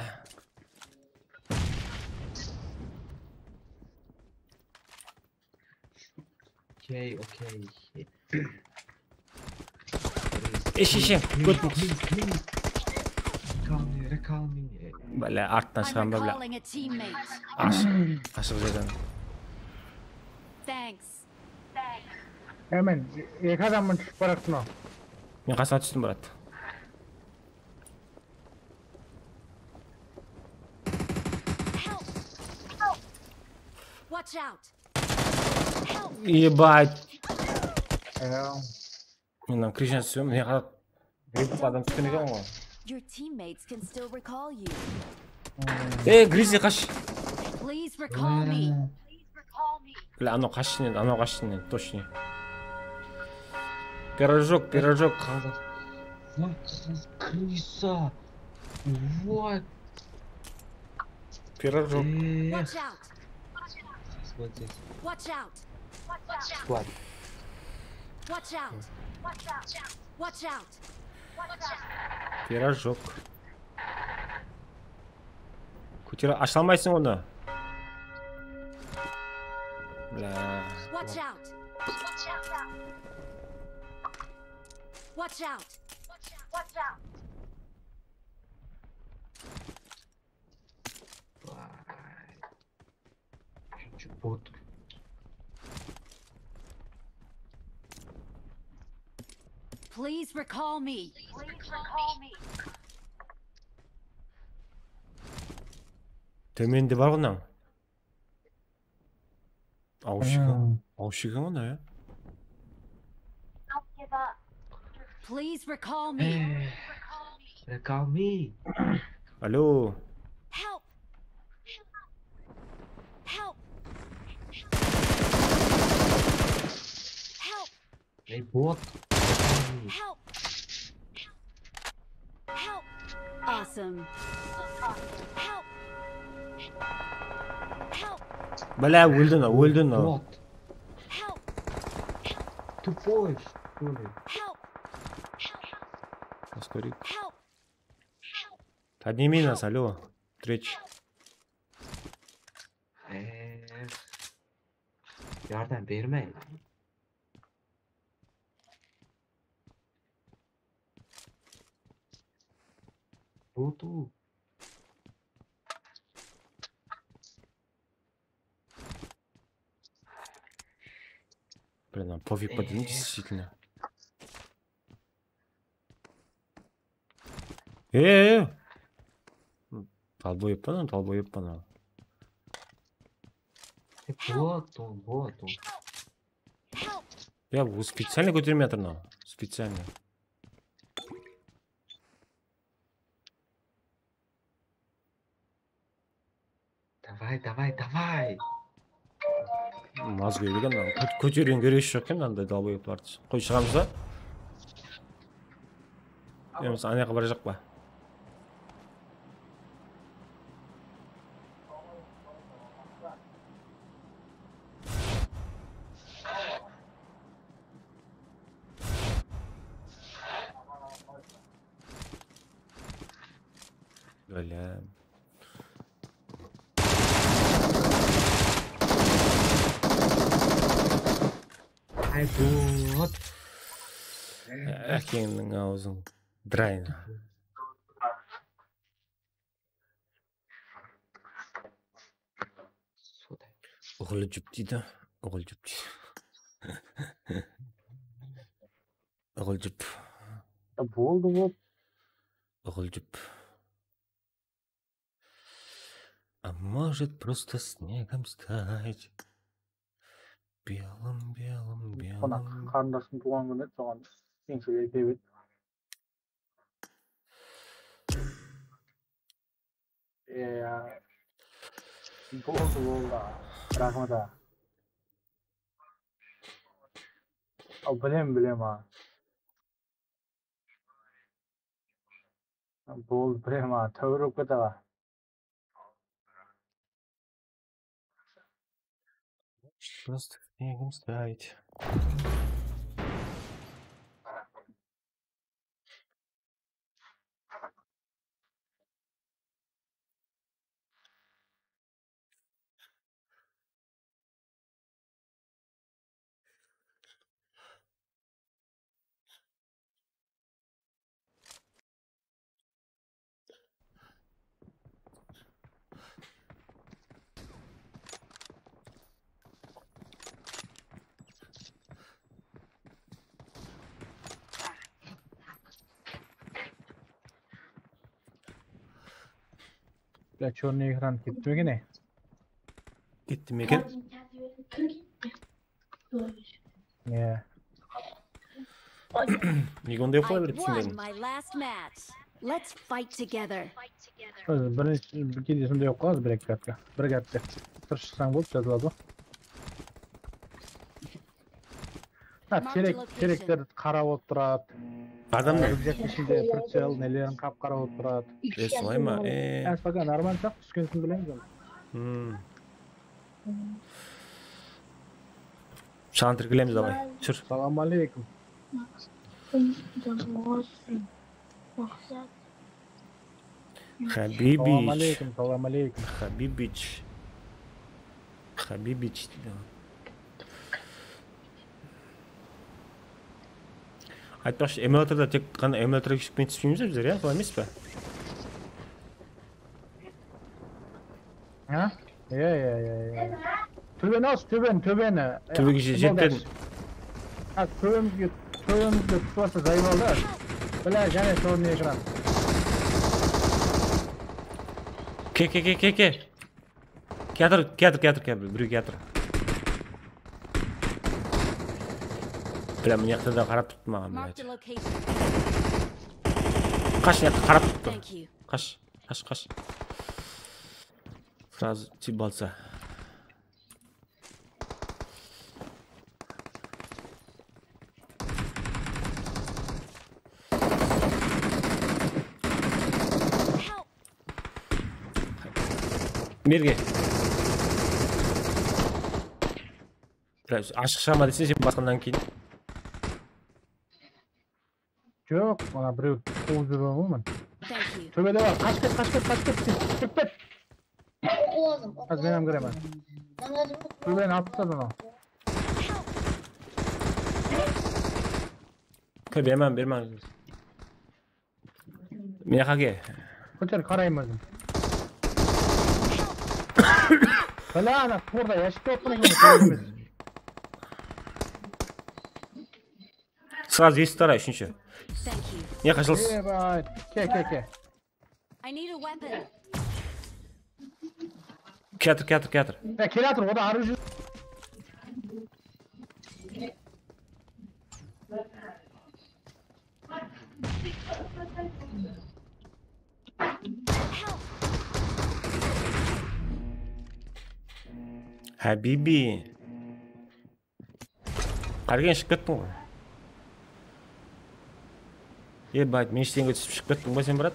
Okey, okey. Esh, esh, esh, kót. Recall me, recall me. Bala, arttan shıǵam ba, bala. Ashıq, ashıq jerden. Thanks. Emen, eki adamman túsip baratır mınaw. Men qasına tústim, brat. Help! Help! Watch out! Help! Ебать. Mınan Krishan suyam, ne qara. Adam túsken eken ǵoy. Your teammates can still recall you. Ey, Grizzly, qash. Please recall me. Bla, anaw qashsın endi, anaw qashsın endi, точно. Пирожок, пирожок. Krısa. Вот. Пирожок. Watch out! Squad здесь. Watch out! Squad. Watch out! Watch out! Пирожок. Kótere, asha almaysań onı. Bla. Watch out! Watch out! Bot. Please recall me. Tómende bar ǵo mınaw. Awısh eken, awısh eken ǵo mınaw, ya. Please recall me. Recall me. Alo. Help! Help! Help! Ey, bot. Help! Help! Awesome. Help! Help! Bla, óldi anaw, óldi anaw. Bot. Help! Тупой, что ли? Help! Ускорить. Help! Подними нас, алло, Трич. Eee, yardım bermey. Botu. Блин, нам пофиг подвиньтесь, действительно. Ee, dalboyep pa, dalboyep pa mınaw? Bot ol, bot ol. Ya, bu специально kótermey atır mınaw. Специально. Davay, davay, davay. Mazgul eken, kót-, kóteriwin keregi joq eken, mınanday dalboyeplardı. Qoy, shıǵamız ba? Yamasa anayaqqa barajaq pa? Bálem. Ay, bot. Ákeniń awzıń. Drayna. Uǵıl jip deydi. Uǵıl jip deydi. Uǵıl jip. Boldı, boldı. Uǵıl jip. А может, просто снегом стать? Белым, белым, белым. Qonaq, qarındasımnıń tuwǵan kúni edi, soǵan keń sóyledi dep edi. Iya. Boldı, boldı. Raxmet, a. Al, bilem, bilem, a. Boldı, bilem, a. Táwir bolıp kete, a. Просто снегом стать. Bla, chёrnıy ekran ketti meken, e? Ketti meken? Iya. Nege onday qıla beredi, túsinbedim. I won my last match. Let's fight together. Biz birinshi bir keyde sonday bolıp qaladı, bir-eki kartka. Bir kartka. Bir shıqsań boldı, jazıladı. Ha, terek, tereklerdi qarap otıradı. Adamlar. Rúkzak ishinde pricel, nelerin qap qarap otıradı. E, solay ma? E. Spaka, normal shaq, túskensin bilemiz onı. Hmm. Saǵan tirkelemiz, davay. Túsir. Salam aleykum. Habibish. Salam aleykum, salam aleykum. Habibish. Habibish deydi. Aytpaqshı, emulyatorda tek ǵana emulyatorǵa kishikpey túspeymiz bizler, ya? Solay emes pe? Ha? Iya, iya, iya, iya. Tóbeni al, tóbeni, tóbeni. Tóbege je-, jetpedim. Ha, tóbemizge, tóbemizge túsip alsa jayıp al da. Bla, jáne chёrnıy ekran. Ke, ke, ke, ke, ke. Kiyatır, kiyatır, kiyatır, kiyatır. Birew kiyatır. Bla, mına jaqta da qarap turıptı maǵan, блядь. Qash, mına jaqta qarap turıptı. Qash. Qash, qash. Сразу tiyip alsa. Merge. Biraz ashıq shama dese, sen basqannan keyin. Joq, mana birew quwıp júrgen ǵoy meni. Thank you. Tóbede bar. Qashıp ket, qashıp ket, qashıp ket. Shıǵıp ket. Oqıw lazım, oqıw lazım. Házir men hám kiremen. Namazım joq. Tóbeni alıp tasladı mınaw. Ke, bermem, bermem. Mına jaqqa ke. Kóter, qarayman ózim. Bala, ana, torda yashıkta otırıp eken, kerek emes. Сразу esik tara, úshinshi. Thank you. Ne qashılsız? Ey, bay. Ke, ke, ke. I need a weapon. Kiyatır, kiyatır, kiyatır. Ya, kiyatır, o da arı júr. Habibi. Qárgen, shıǵıp kettiń ǵoy. Ебать, men ishtenге túsip shıǵıp kettiń ba sen, brat?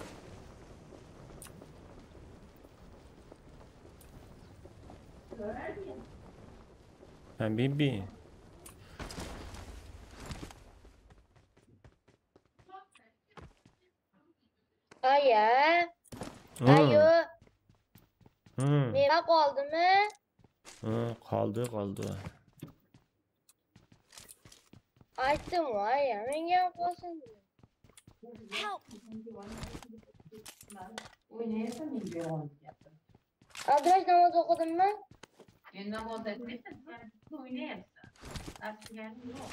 Habibi. Aya. Hmm. Ayo. Hmm. Mende qaldımı? Hı, qaldı, qaldı. Ayttım ǵoy, aya, menge qalsın. Help! Abdurash, namaz oqıdıń ba? Men namaz etpeymen, sen oynayapsan. Asıyań joq.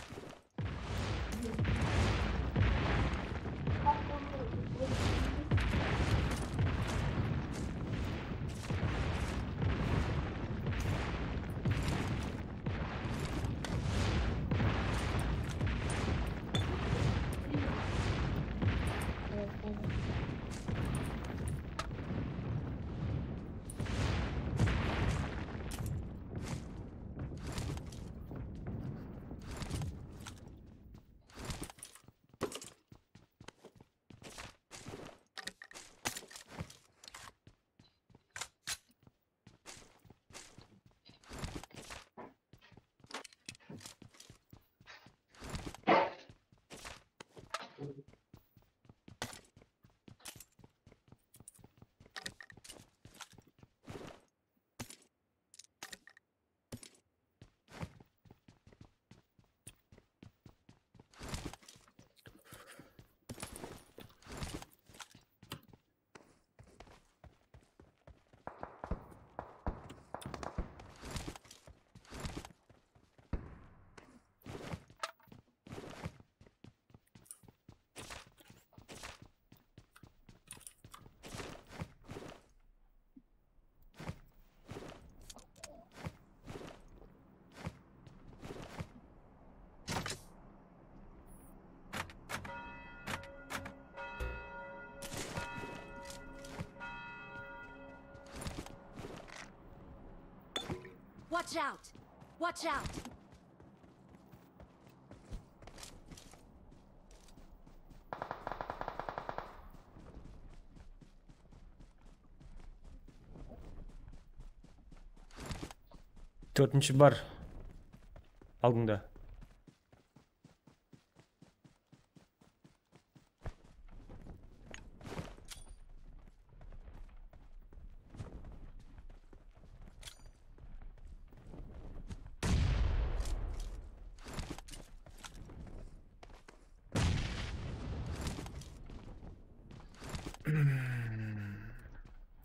Watch out! Watch out! Tórtinshi bar. Aldıńda.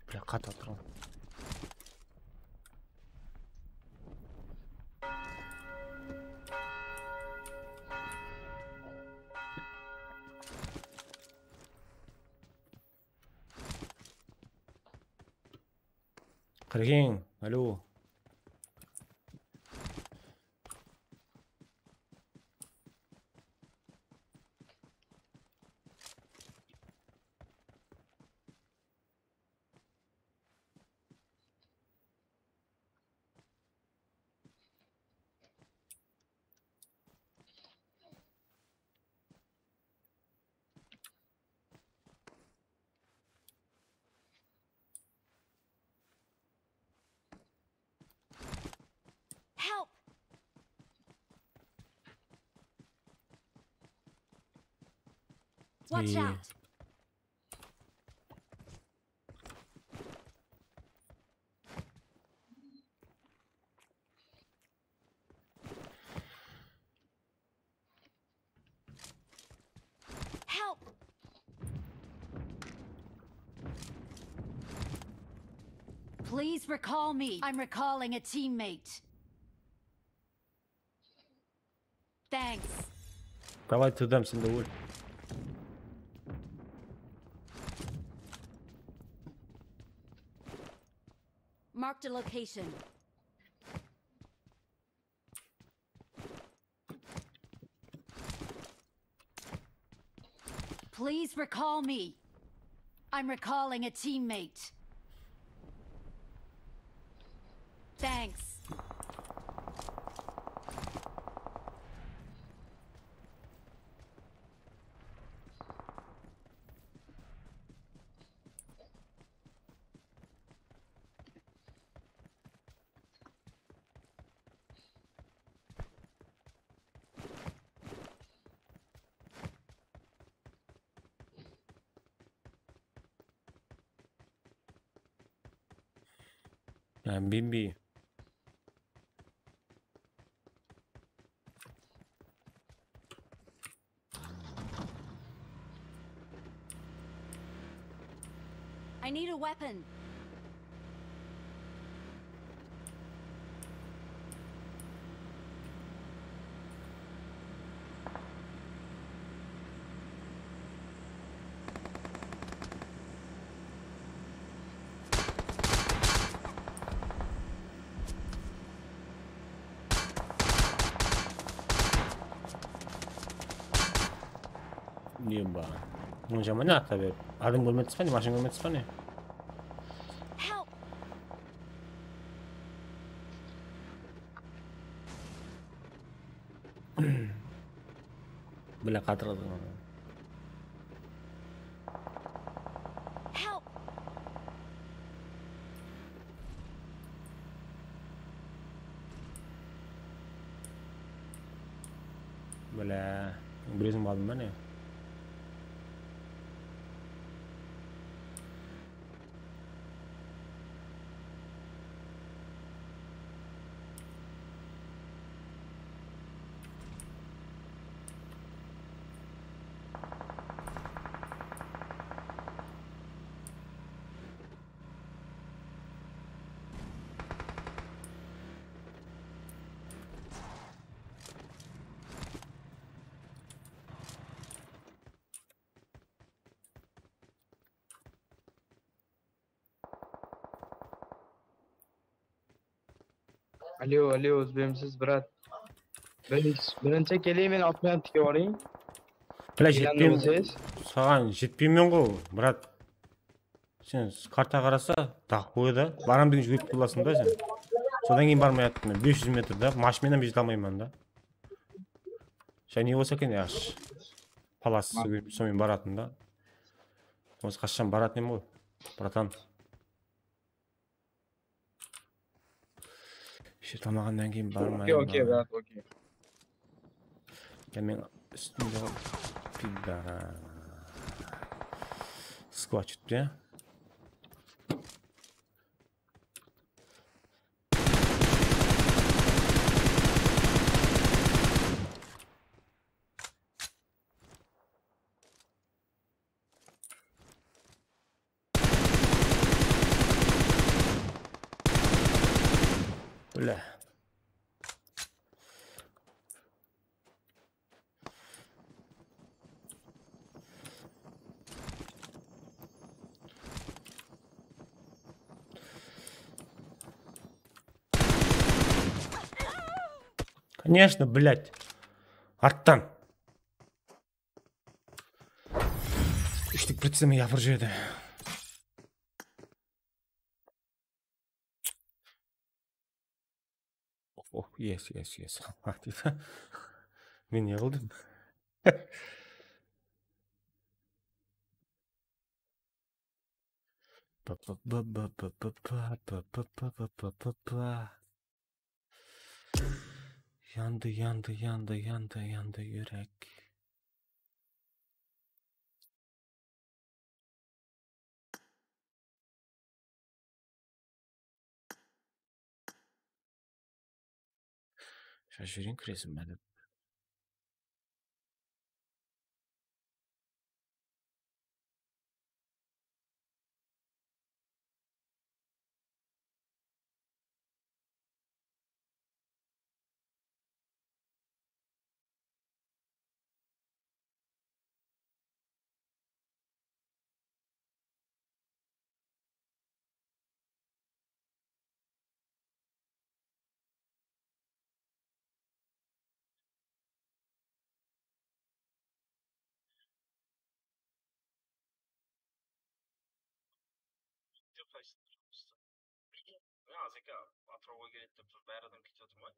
Bля, qatı atırǵan. Qırkeń, alo. Help! Watch out! Help! Please recall me. I'm recalling a teammate. Thanks. Давай туда, sen de ól. Marked a location. Please recall me. I'm recalling a teammate. Thanks. Bimbi. I need a weapon. Ne bar? Bunı jaman ya, tabi. Adam kórmedińiz be ne, mashina kórmedińiz be ne? Help! Bile qatırdı. Help! Bile, biresin aldım ben ya. Alo, alo, ózbemsiz, brat. Birinchi, birinchi keleymen, otmyan tikip alayın. Bile, jetpeymen. Saǵan jetpeymen ǵo, brat. Sen karta qarasa, daqıp qoyadı. Baram degenshe ólip qalasań da sen. Sodan keyin barmay attım men. Bes júz metr da, mashina menen jete almayman da. Jane bolsa eken, yaxshi. Palas sonıń menen baratın da. Osı qashshan baratın em ǵoy, bratan. Ishe tamaǵannan keyin barmayman. Okey, okey, brat, okey. Ya men ústimde pida. Skvachut ya. Bile. Конечно, блядь. Arttan. Úshlik pritseme yapır jedi. Oh, oh, yes, yes, yes. Allah deydi. Men ne qıldım? Pa, pa, pa, pa, pa, pa, pa, pa, pa, pa, pa, pa, pa, pa, pa. Yandı, yandı, yandı, yandı, yandı yúrek. Shashırın kiresin be dep. Házirgi Atırauǵa keledi dep tur, bári adam ketip atır ma?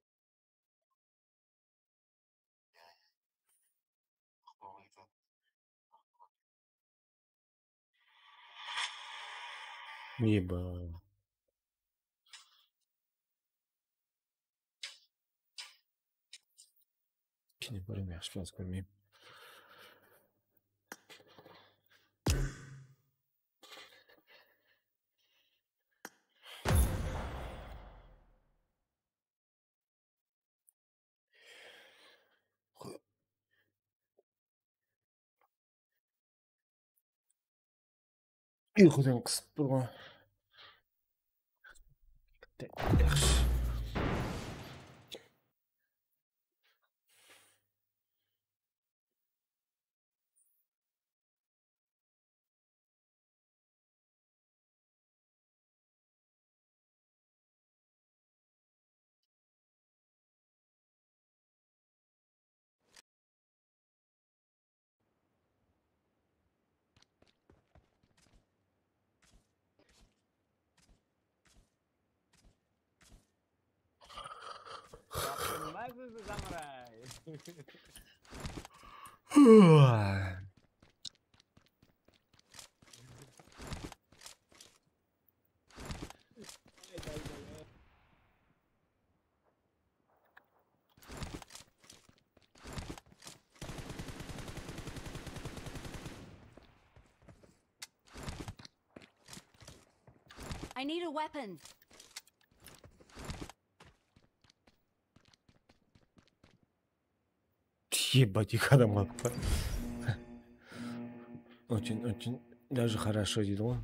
Eba. Kene kóreyim, yaqshı, biraz kórmeyim. Uyqıdan qısıp turǵan. Yaqshı. Yaptırmaz mısın, samuray? I need a weapon. Ебать, eki adam qalıptı. Очень, очень, даже хорошо deydi ǵoy.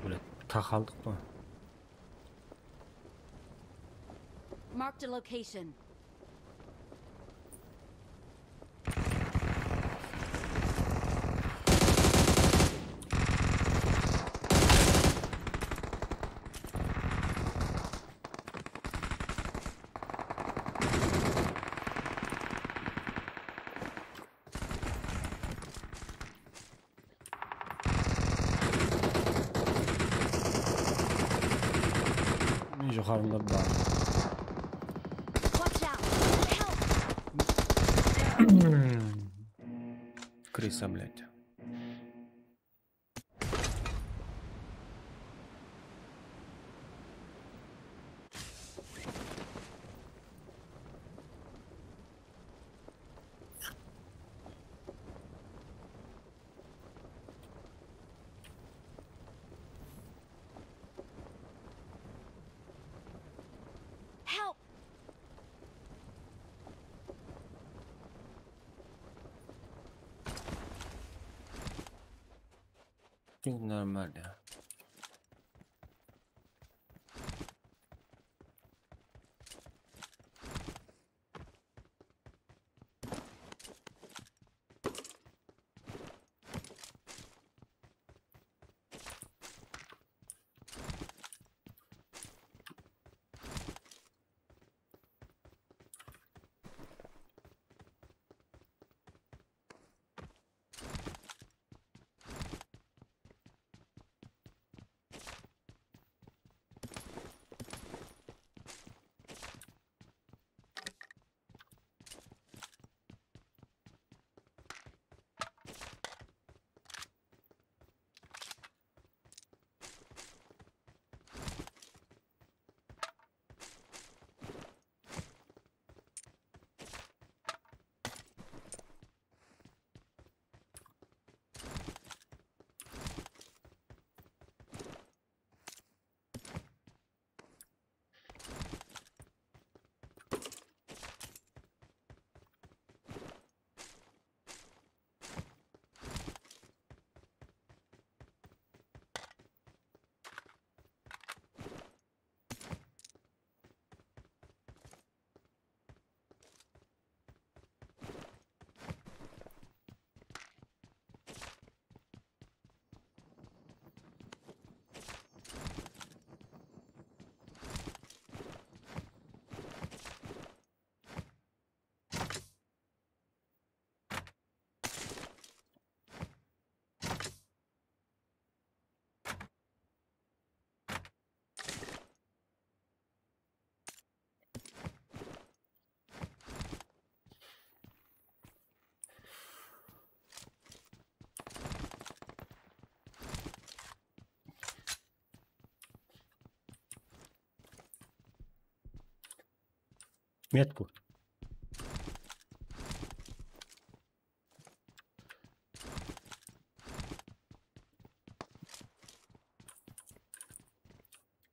Блядь, taq aldıq pa? Marked a location. Mine, joqarıda bar. Watch out! Help! Krısa, блядь. Help! Tem normal ya. Metku.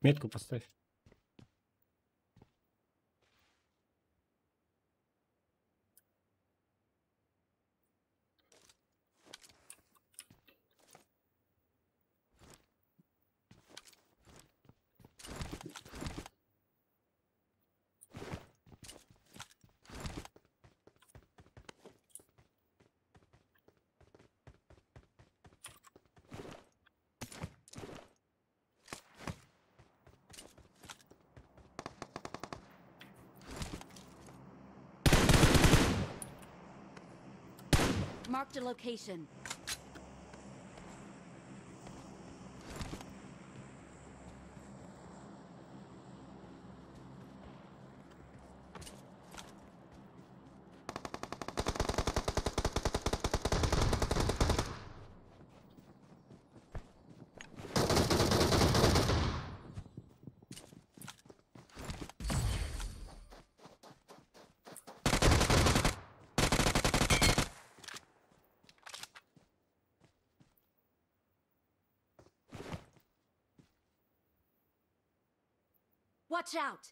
Метку поставь. Marked a location. Watch out!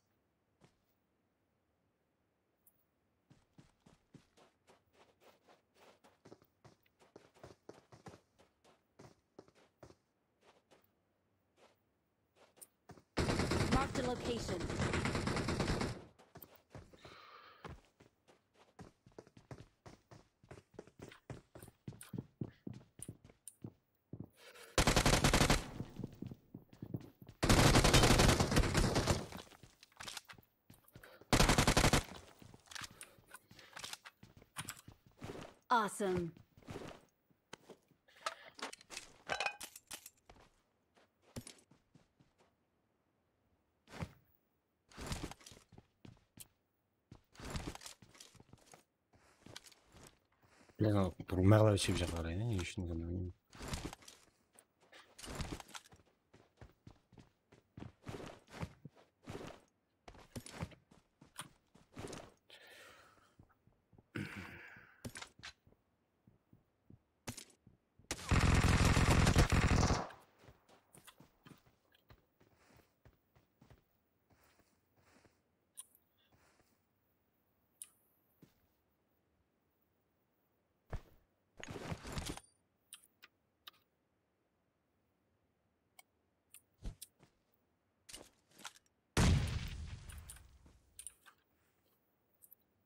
Marked a location. Awesome. Bilań, burılmay qala berip jep qaray, ne ushın ekeni bilmeymen.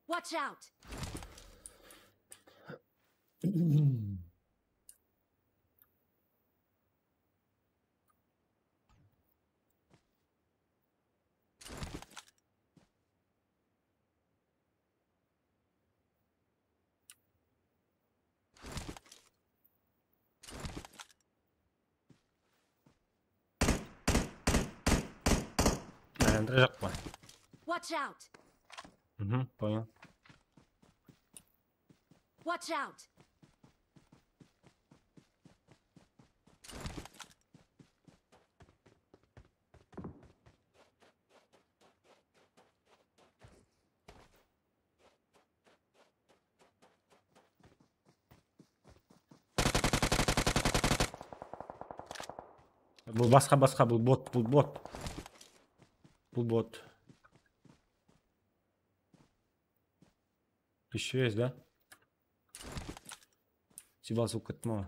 Watch out! Aylandırajaq pa? Watch out! Mhm, понял. Watch out! Bul basqa, basqa, bul bot, bul bot. Bul bot. Ещё есть, да? Sibas bolıp kettim ǵoy.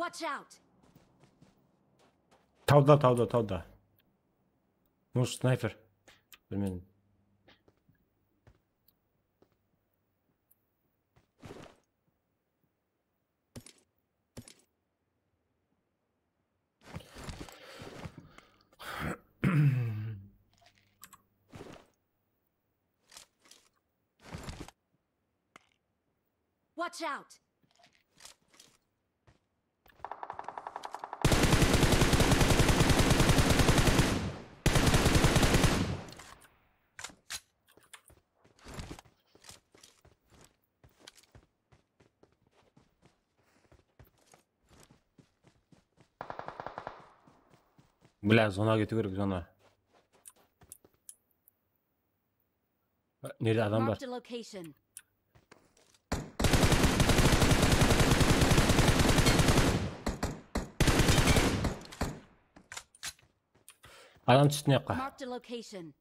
Watch out! Tawda, tawda, tawda. Может, snayper? Bilmedim. Watch out! Bля, zona ketiw kerek, zona. Nerede adam bar? Marked a location. Adam tústi mıyaqqa. Marked a location.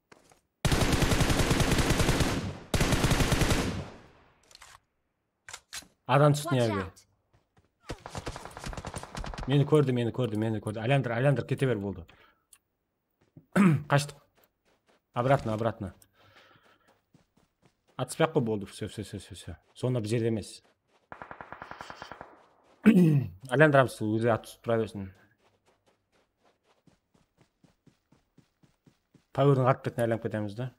Adam tústi mıyaqqa. Watch out. Meni kórdi, meni kórdi, meni kórdi. Aylandır, aylandır, kete ber, boldı. Qashtıq. Обратно, обратно. Atıspay-aq qoy, boldı. Всё, всё, всё, всё, всё. Zona bir jerde emes. Aylandıramız, ózi at túsip tura bersin. Powerdiń artpetin aylanıp ketemiz da.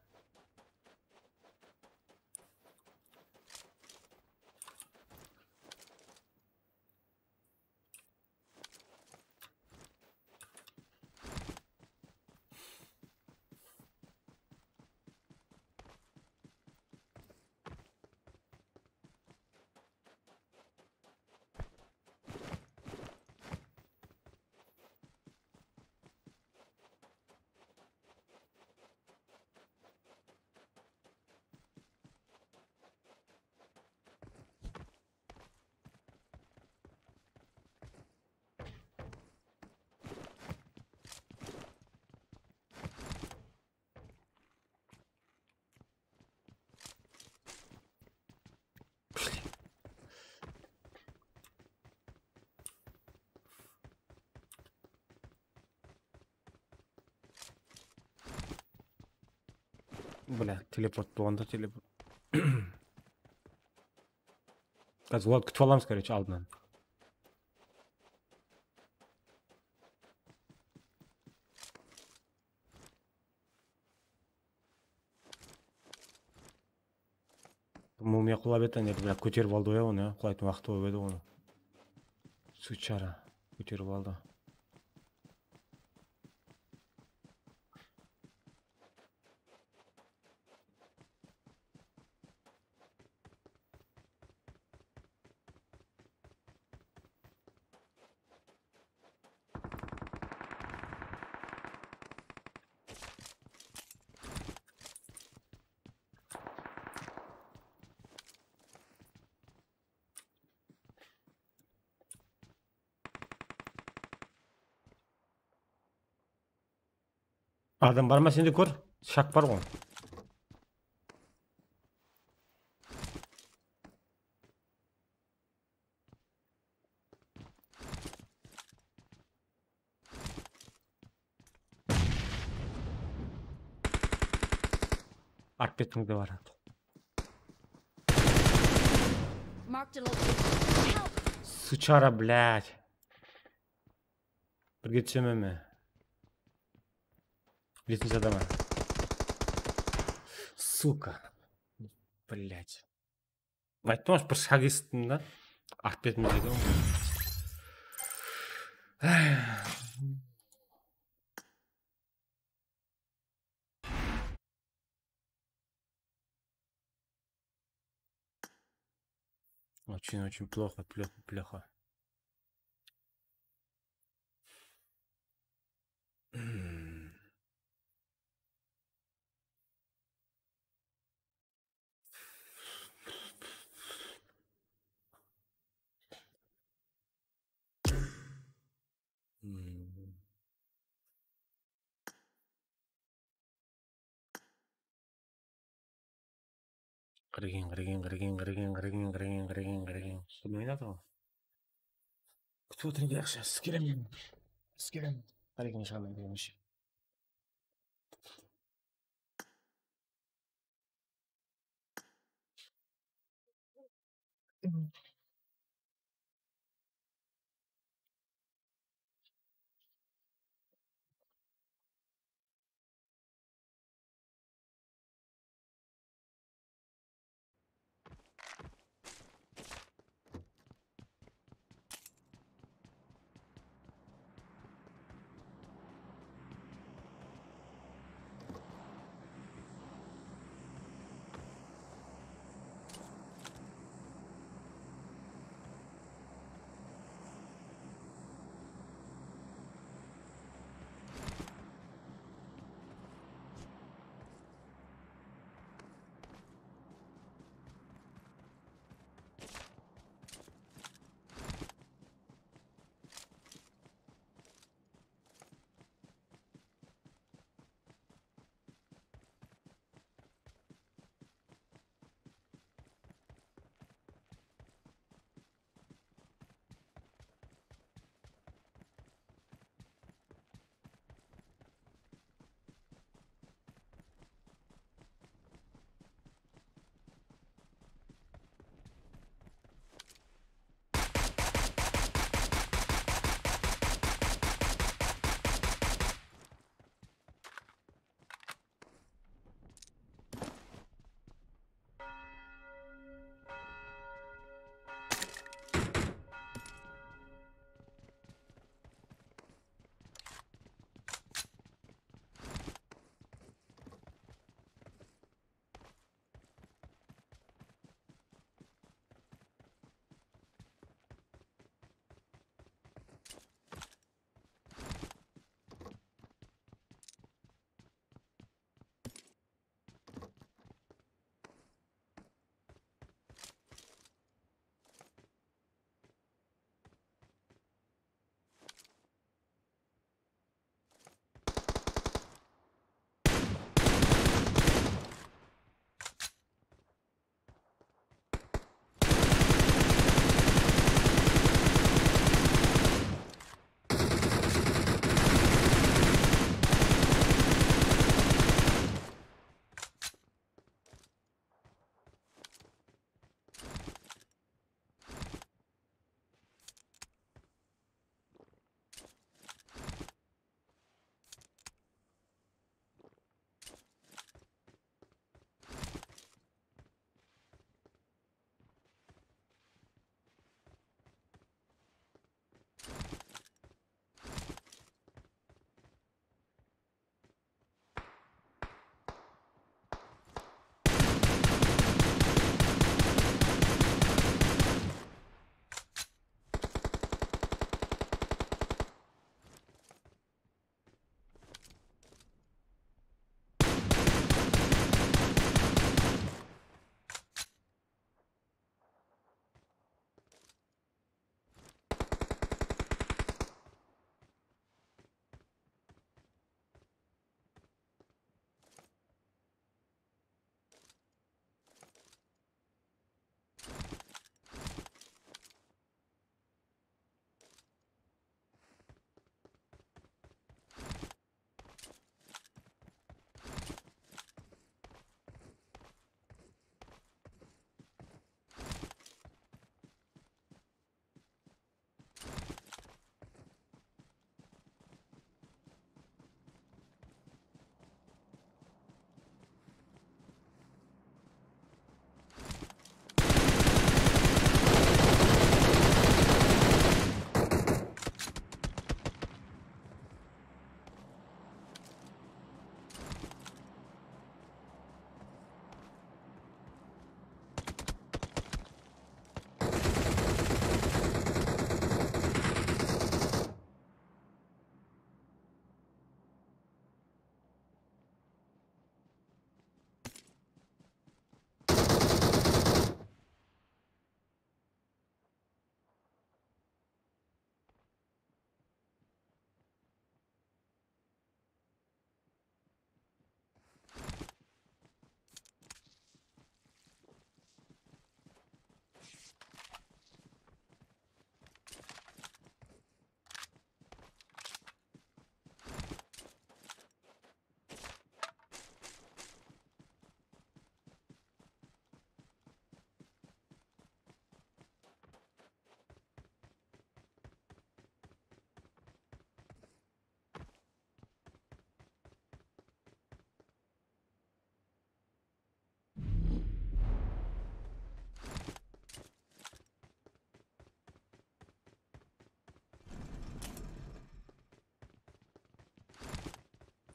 Bla, teleport bolǵanda teleport. Házir olardı kútip alamız, короче, aldınan. Mumiya qulap edi, ne, bla, kóterip aldı ya onı, ya, qulaytuǵın waqtı bolıp edi onı. Suchara kóterip aldı. Adam bar ma, sen de kór. Shak bar ǵoy. Art betińde bar. Marked a location. Help! Suchara, блядь. Birge túsemen be? Biletin adamı. Suka. Блядь. Ayttım, bir shak esittim da. Art betimde edi. Очень, очень плохо, плохо, плохо. Qırgın, qırgın, qırgın, qırgın, qırgın, qırgın, qırgın, qırgın. Kim oynadı o? Кто тренировался? С кем? С кем? Qırgın, шалай, qırgın.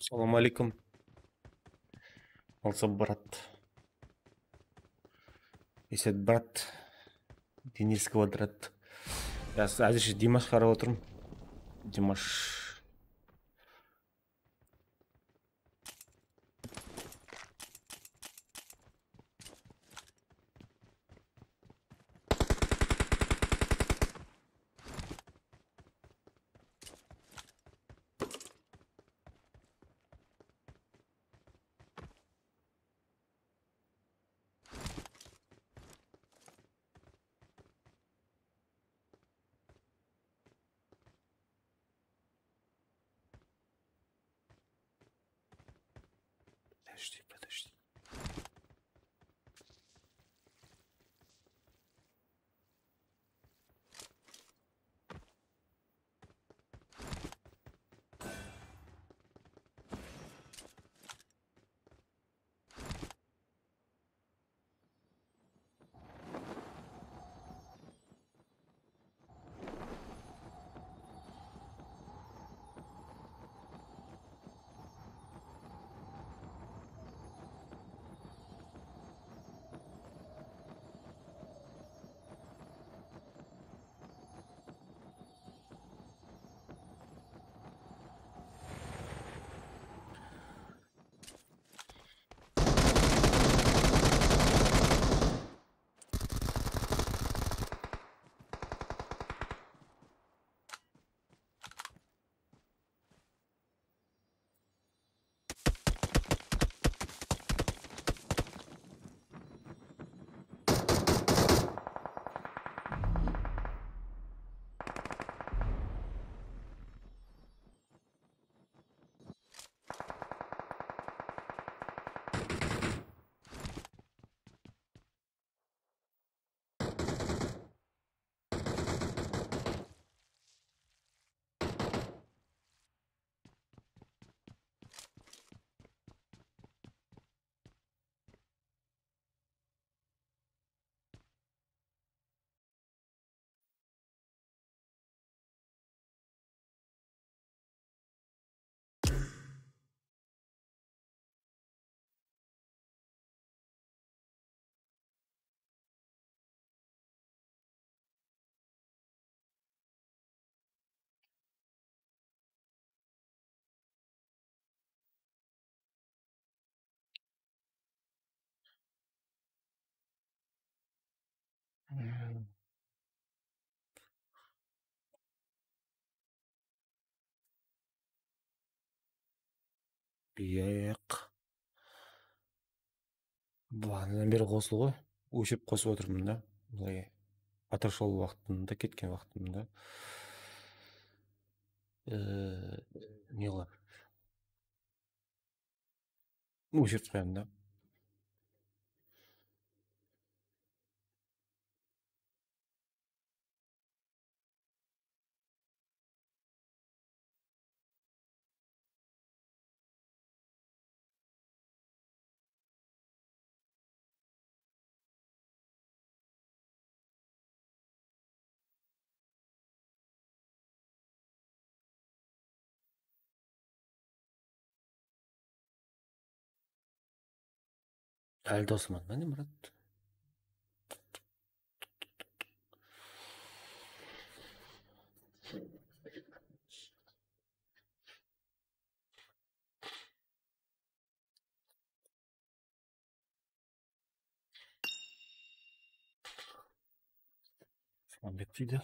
Salam aleykum. Alsa, brat. Eset, brat. Denis Kvadrat. Ya, ázirshe Dimash qarap otırman. Dimash. Подожди, подожди. Buyaq. Bulardan beri qosılǵo. Óshirip qosıp otırman da. Bılay atırshıl waqtımda, ketken waqtımda. Ee, ne qılar? Óshirip qoyaman da. Áli dosıman, mine, Murat. Muhammad deydi.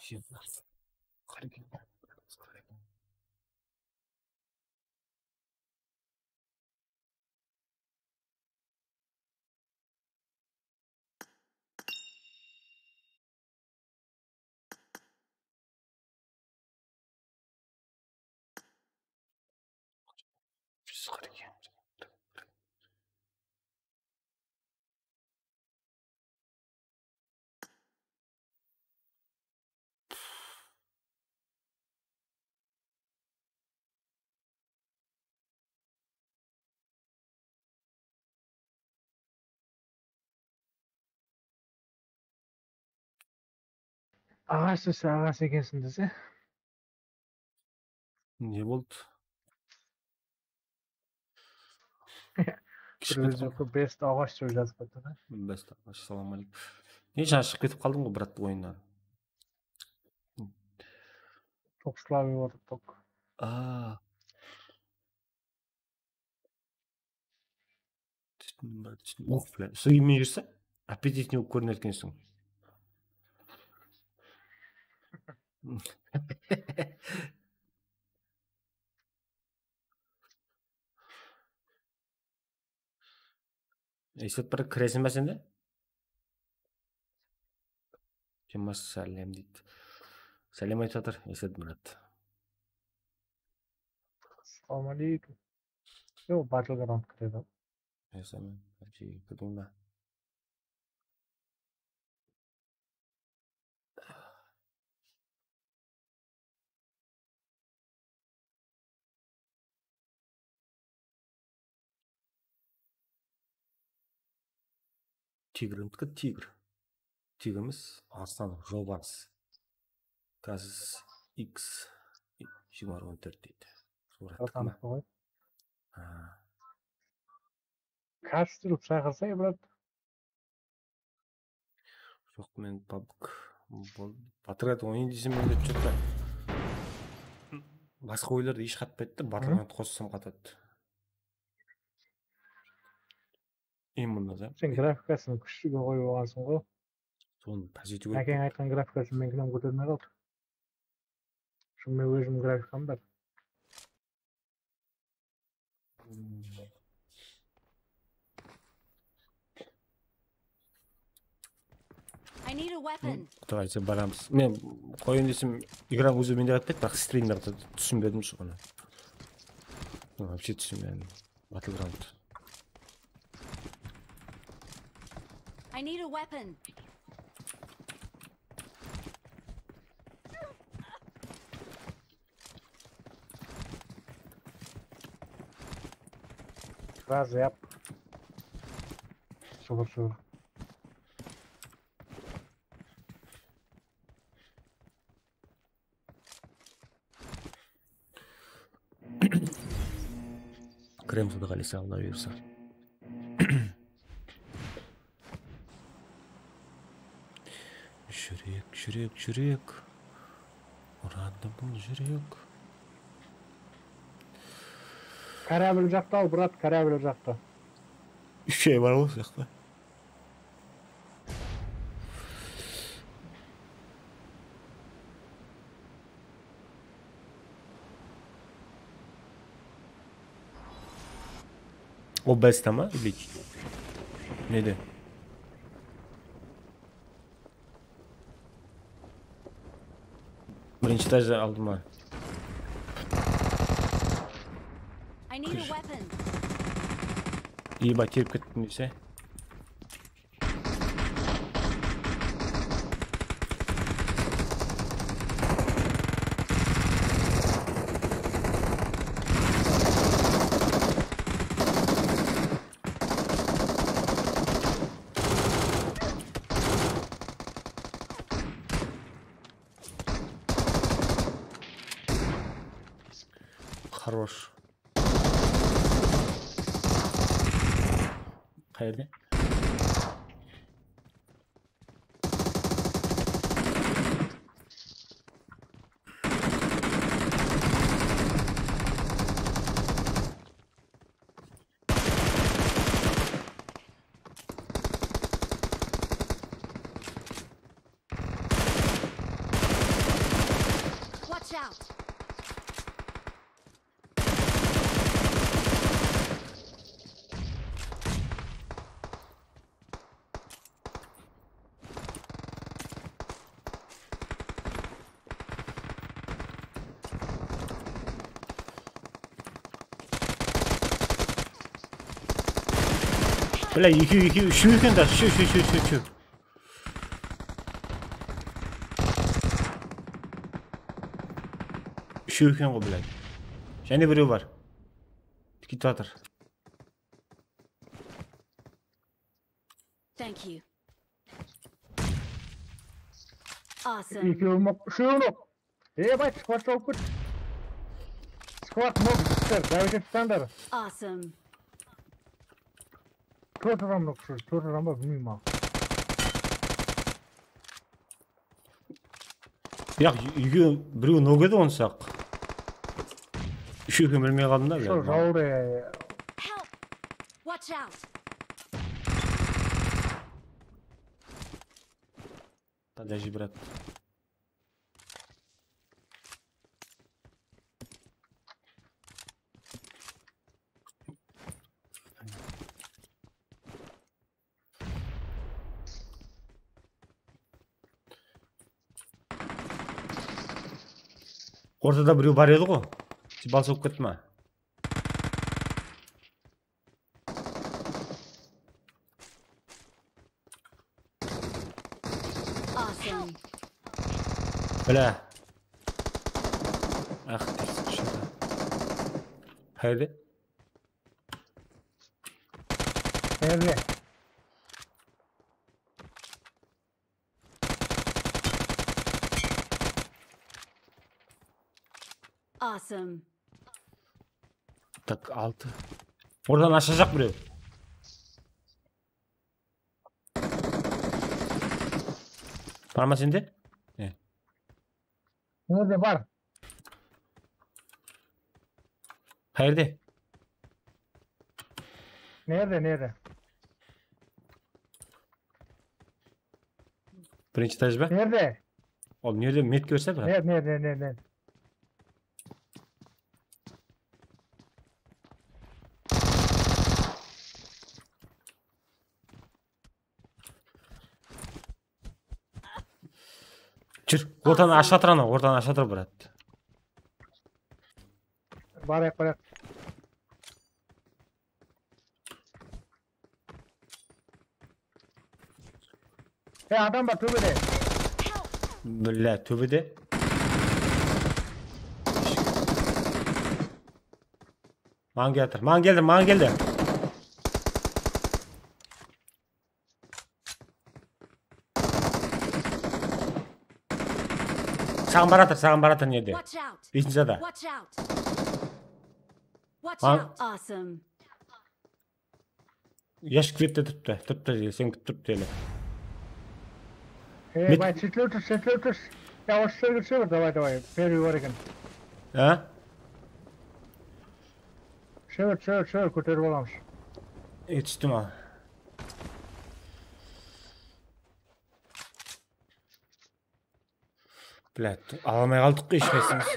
Aǵa, siz aǵası ekensiz dese. Ne boldı? Kishkene best aǵash dep jazıp qoyıptı da. Best aǵash, salam aleykum. Ne, jańa shıǵıp ketip qaldıń ǵoy, brat, oyınnan. Tok slavıy otır, tok. Aa. Túsindim, brat, túsindim. Oh, bля, usı kúymen júrseń, appetit ne bolıp kórinedi ekenseń. Esat, bir kireseń ba sen de? Jummas, sálem deydi. Sálem aytıp atır Esat Murat. Assalawma aleykum. Yoq, Battleground kiredi. Esat, kirdiń ba? Tigrimdiki tigr. Tigr emes, arslan, jolbars. Kazis X jigirma bir on tórt deydi. Surattıki ma? Tanıttı ǵoy. Ha. Kastil shaqırsa, brat. Joq, men pabg bol-, Battleground oynayın desem, mende что-то basqa oyınlarda hesh qatpaydı da, Battleground qossam qatadı. Именно da. Sen grafikasın kúshliga qoyıp alǵansıń ǵoy. Sonı pás etiw kerek. Ákeń aytqan grafikasın menikinen kótermey qaldı. Shın, men ózim grafikam bar. I need a weapon. Quday aytsa baramız. Men qoyayın desem, igram ózi mende qaytpaydı, biraq strimlerde túsinbedim sonı. Вообще túsinbedim. Battleground. I need a weapon. Razı yap. Sıvır sıvır. Kiremiz, Quday qálese, Alla buyırsa. Júrek, júrek, júrek. Uradı bul júrek. Korabil jaqta al, brat, korabil jaqta. Úsh ay bar ǵoy, jaqta. O besta ma? Или nede? Birinshi etajda aldım ha. I need a weapon. Eba, tirip kettim dese. Хорош. Qayerde? Watch out! Бля, ekew, ekew, úshew eken, да, úshew, úshew, úshew, úshew, úshew. Úshew eken ǵoy, блядь. Jáne birew bar. Tikeytip atır. Thank you. Awesome. Ekewim-aq, úshewim-aq. Ey, bay, skvadqa alıp ket. Skvad nok, jigitler, давайте, tutıńlar. Awesome. Tórt adam ba, tórt adam ba, bilmeymen. Yaq, úyge birew nok edi, onısı-aq. Úshew eken, bilmey qaldım da. Shu jawır. Help! Watch out! Подожди, брат. Ortada birew bar edi ǵo. Balsa bolıp ketti ma? Awesome. Bile. Ah, tez shıǵar. Qayerde? Qayerde? Awesome. Tak, altı. Ortadan ashacaq birew. Bar ma sende? Ne? Nerde bar? Qayerde? Nerde, nerde? Birinshi etaj ba? Nerde? Ol nerde, metke berse, brat? Nerde, nerde, nerde, nerde? Júr, ortanı ashıp atır anaw, ortanı ashıp atır, brat. Barayıq, barayıq. E, adam bar, tóbede. Billa, tóbede. Maǵan kiyatır, maǵan keldi, maǵan keldi. Saǵan baratır, saǵan baratır nerde? Watch out! Besinci ada. Watch out! Watch out! Awesome. Yashik bette turıptı, turıptı, sen turıptı ele. Ey, bay, shetlew tur, shetlew tur. Ya, usı jerge túse ber, davay, davay. Первый bar eken. Ha? Túse ber, túse ber, túse ber, kóterip alamız. E, tústim al. Блядь, ala almay qaldıq ǵoy hesh qaysımız.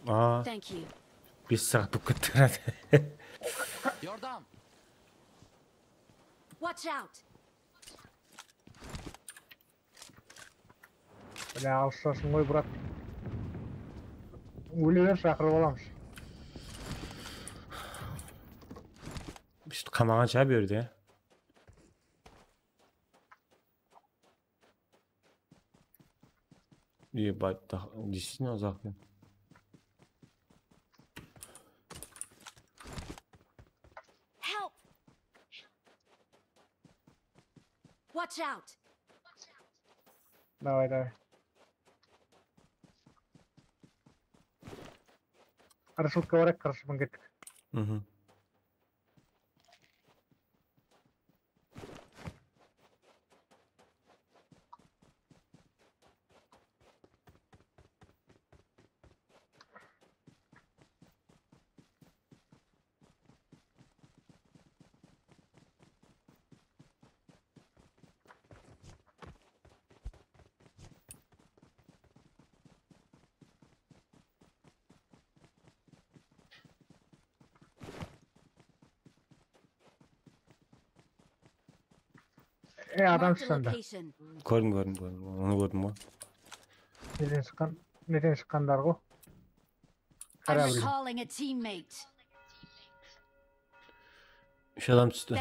Aa, bes saat bolıp ketti, brat. Yordam! Watch out! Bile, alıstasın ǵoy, brat. Óle ber, shaqırıp alamız. Biz qamaǵansha bu jerde. Ебать, действительно uzaq eken. Help! Watch out! Davay, davay. Qaraşılıqqa barayıq, qaraşılıqpan kettik. Mhm. E, adam shıqqanda. Kórdim, kórdim, kórdim. Onı kórdim ǵoy. Neden shıqqan, neden shıqqanlar ǵo? Qara bir. Úsh adam tústi.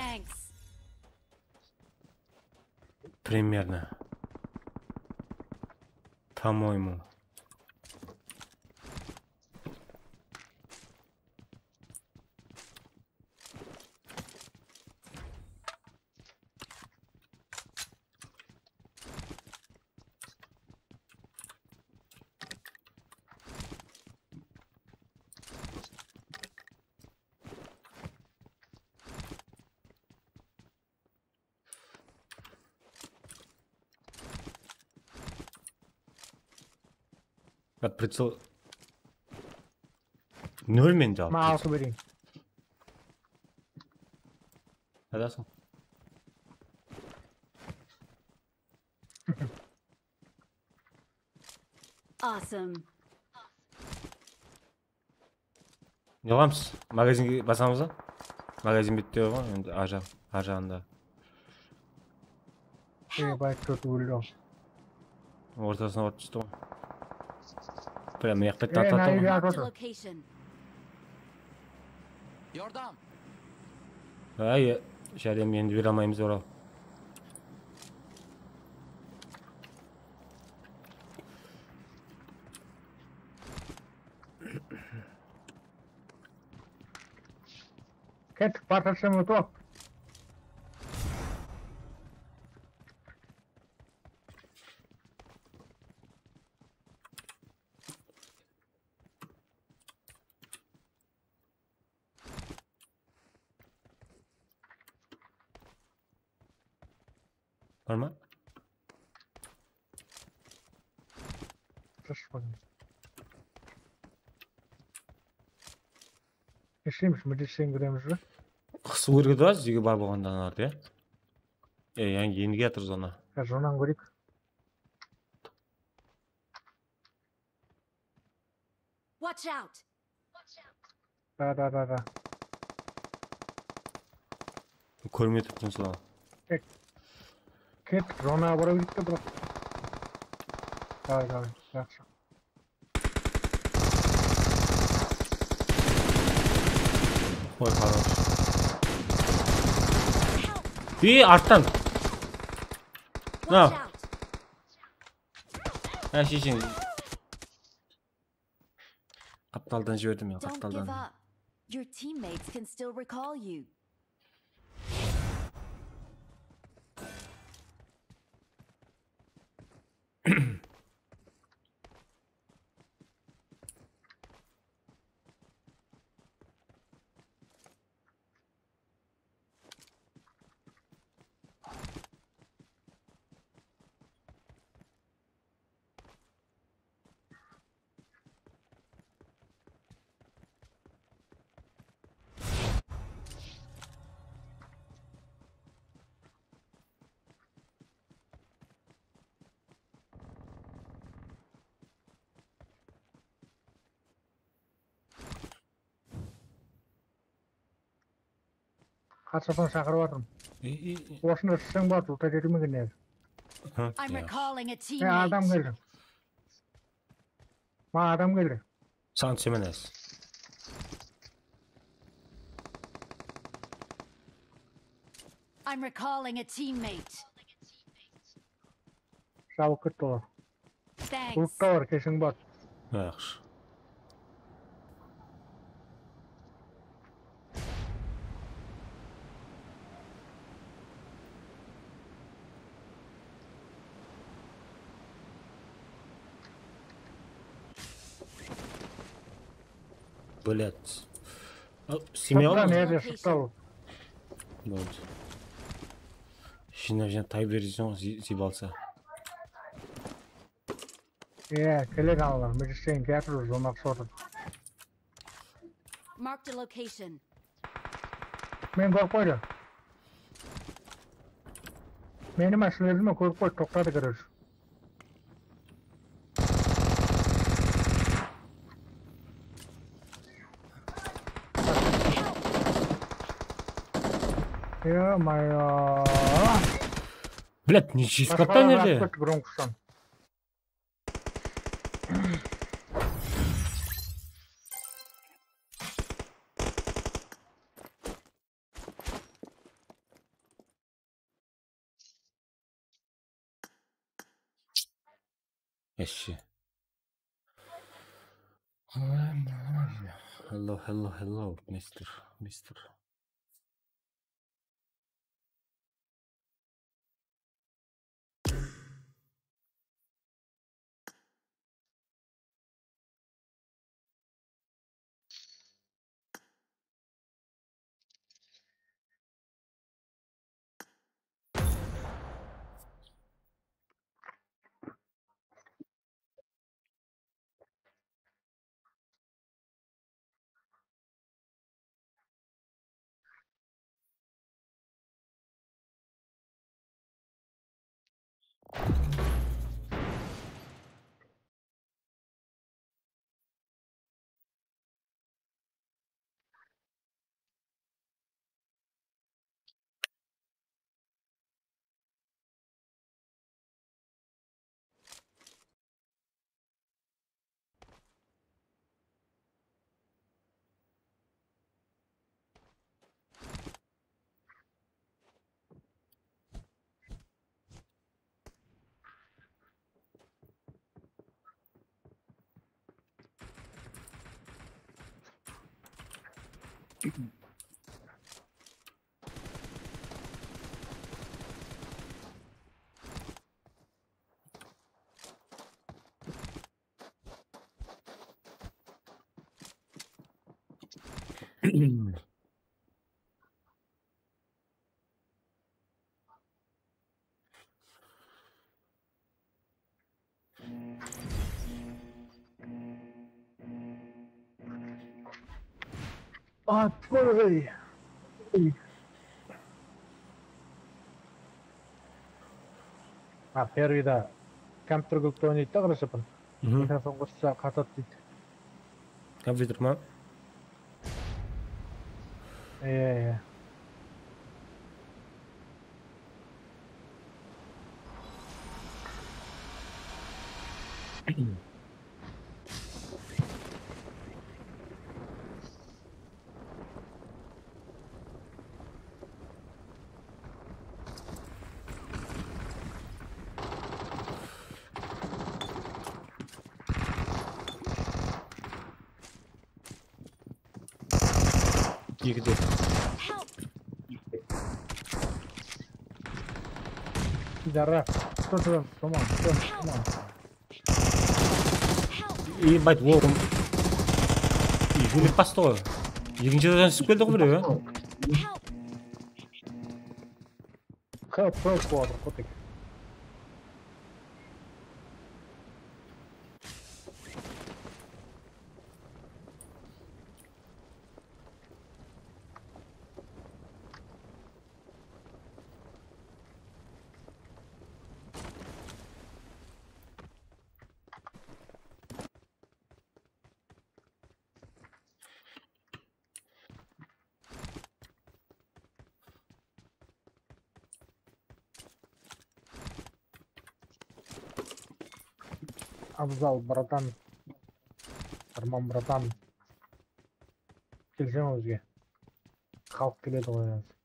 Примерно. По-моему. Pricel nol men jalpı. Maǵan alıp bereyin. Qaydasań? Awesome. Ne qılamız? Magazinge basamız ba? Magazin bitti ǵoy, endi arjaǵ-, arjaǵında. Ey, bay, tórt óldi. Ortasına barıp tústi ǵoy. Прям mıyaqta. Ey, tartadı ǵoy. Marked a location. Yordam. Ay, járdem endi bere almaymız, Oral. Kettik, partasın top. Bar ma? Tırıs bolıń. Eseymiz, mıdeseń kiremiz be? Qısıw kerek edi, sizge bar bolǵandan artı, ya. E, yańı endi kiyatır zona. Ya, zonanı kóreyik. Watch out! Da, da, da, da. Kórmey turıptın soń. Ket. Ket, zona bara berdi, biraq. Davay, davay, jaqsı. Oy, хорош. Ey, arttan. Watch out! Ha, shesheń. Qaptaldan jiberdim men, qaptaldan. Don't give up. Your teammates can still recall you. Qatsasam shaqırıp atırım. Ey, ey, ey. Osında shıqsań ba, uta bermegen edi. Aha, I'm ya. Recalling a teammate. Ey, adam keldi. Ma, adam keldi. Saǵan túsemen házir. I'm recalling a teammate. Jabıp ketti olar. Thanks. Klubta bar, keshiriń bar. Yaqshı. Блять. Al, семья. Shıqtı, bar ma? Nerde shıqtı al. Boldı. Jıynap, jıynap, tay berdi soń, zi-, ziyip alsa. Iya, keledi analar, miliciya kiyatır, zomaq sordı. Marked a location. Men kórip qoydı. Meni ma, sizlerdi ma, kórip qoydı, toqtadı, короче. Ё-моё. Блять, не чист. Gronkushtan. Eshi. Hello, hello, hello, mister, mister. Atpay. Ha, первыйda kompyuter klubta oynaydı da, qarashapın. Mhm. Mikrofon qossa qatadı deydi. Kompyuter ma? Iya, iya. Girdi. Pidora. Tur, tur, come on, come on. Ебать, ол. Júrip bastı ǵoy. Ekinshi etazdan túsip keldi ǵoy birew, ya. Help, help, Kotik. Abzal, bratan. Arman, bratan. Kelseń bizge. Xalıq keledi ǵoy házir.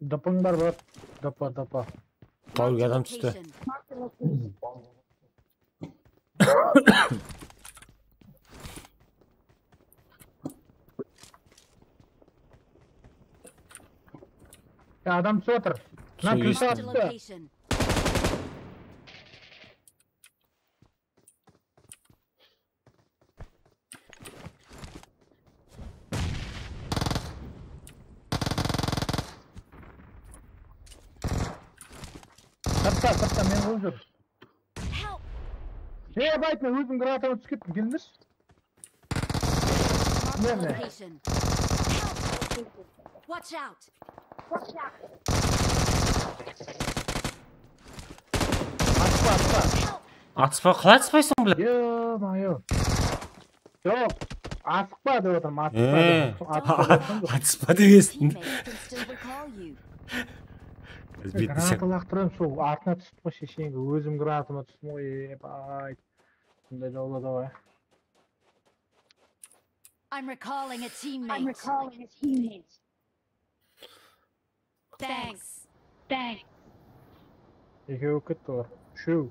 Dıpıń bar, brat. Dıpı, dıpı. Bawırǵa adam tústi. Ya, adam túsip atır. Mına kirse attı. Sırtta, sırtta, meni quvıp júr. Ey, bayt, men ózim granatamı túsip kettim, kelińdershi. Mene. Watch out! Atpa, atpa. Atıspa, qalay atıspaysań, bile? Yo-mayo. Joq, asıqpa dep atırman, asıqpa dep. Atıspa dep esittim. Granata laqtırıp, sol artına túsip qoy, sheshenge, ózim granatıma tústim ǵoy, ey, bay. Bunday da boladı ǵoy. I'm recalling a teammate. I'm recalling a teammate. Thanks. Thanks. Ekewi ketti olar. Úshew.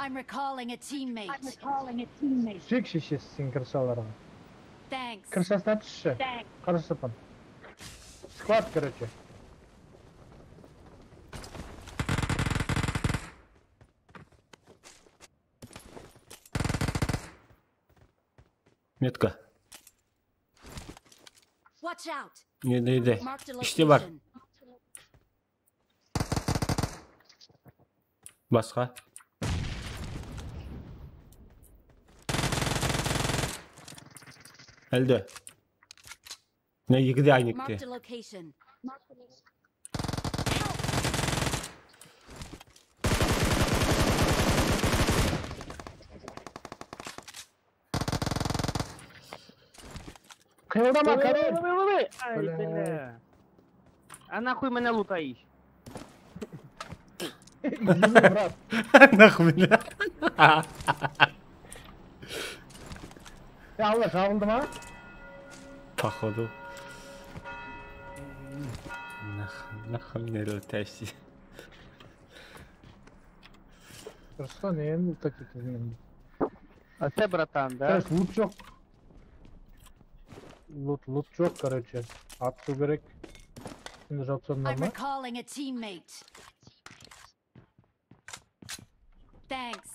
I'm recalling a teammate. I'm recalling a teammate. Jek sheshesi sen krısalarǵa. Thanks. Krısasına tússhi. Thanks. Qarasapın. Sklad, короче. Metka. Watch out! Ne, nede? Marked a location. İşte bar. Basqa. Elde. Ne, eki de aynı ekte. Marked a location. Qıyıldama, Ой, Karol. ой, ой, ой, ой. Ай, Бля. бля. А нахуй меня лутаешь? Izleme, brat. Nahmine. Ya Allah, jabıldı ma? Походу. Nahmine lutayshi. Ruslan, endi lutayshi. А ты, братан, да? Tez, lut joq. Lut, lut joq, короче. Atısıw kerek. Şimdi jawıpsadım I'm ma? Recalling a teammate. Thanks.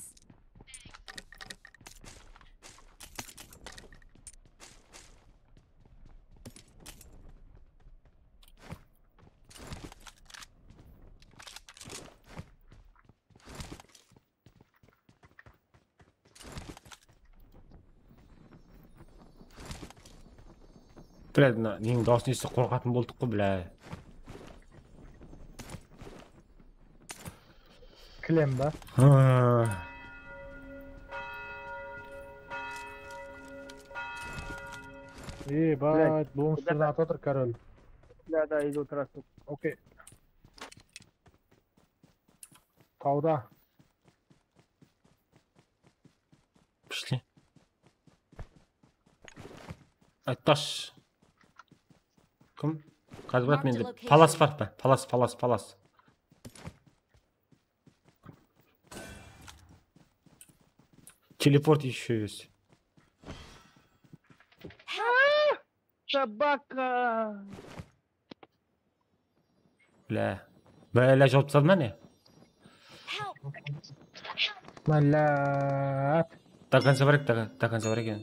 Блядь, mına neniń dawısın esitsek qorqatın boldıq ǵoy, блядь. Kilem ba? Ha. Ey, brat, bonuslardan atıp atır, Karol. Да, да, иди, вот раз. Okey. Tawda. Пошли. Aytpaqshı. Kim? Házir brat, mende palas bar pa? Palas, palas, palas. Teleport ещё есть. Собака. Бля. Бля, jawıp tasladı ma ne? Help! Mallat. До конца бар eken, до кон- до конца бар eken.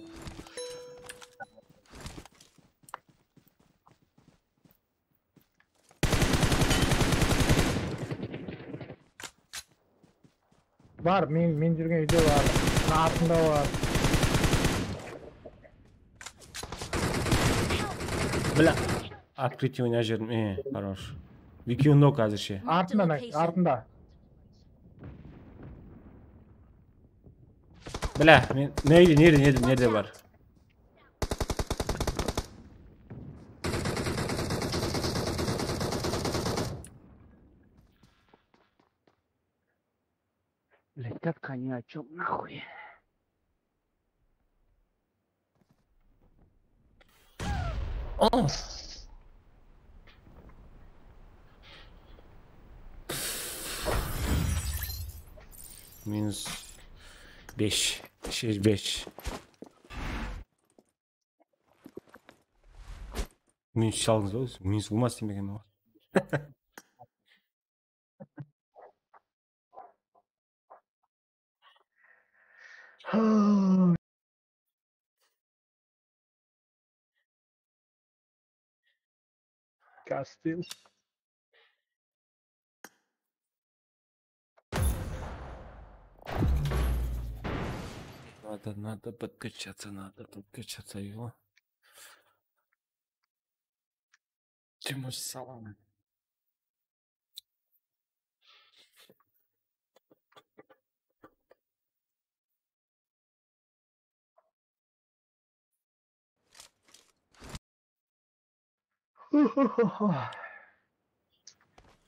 Bar, men, men júrgen úyde bar. Mına artında bar. Bla. Открытие oynap júrdim. E, хорош. Ekewin nok házirshe. Artında, artında. Bla, men, nerede, nerede, nerede, nerede bar? Блядь, как они, о чём нахуй? Oh. Minus bes, bes. Minus aldıńız ba? Minus bolmas demegenmen ǵoy. Kastil. Надо, надо подкачаться, надо подкачаться его. Тимур, салам.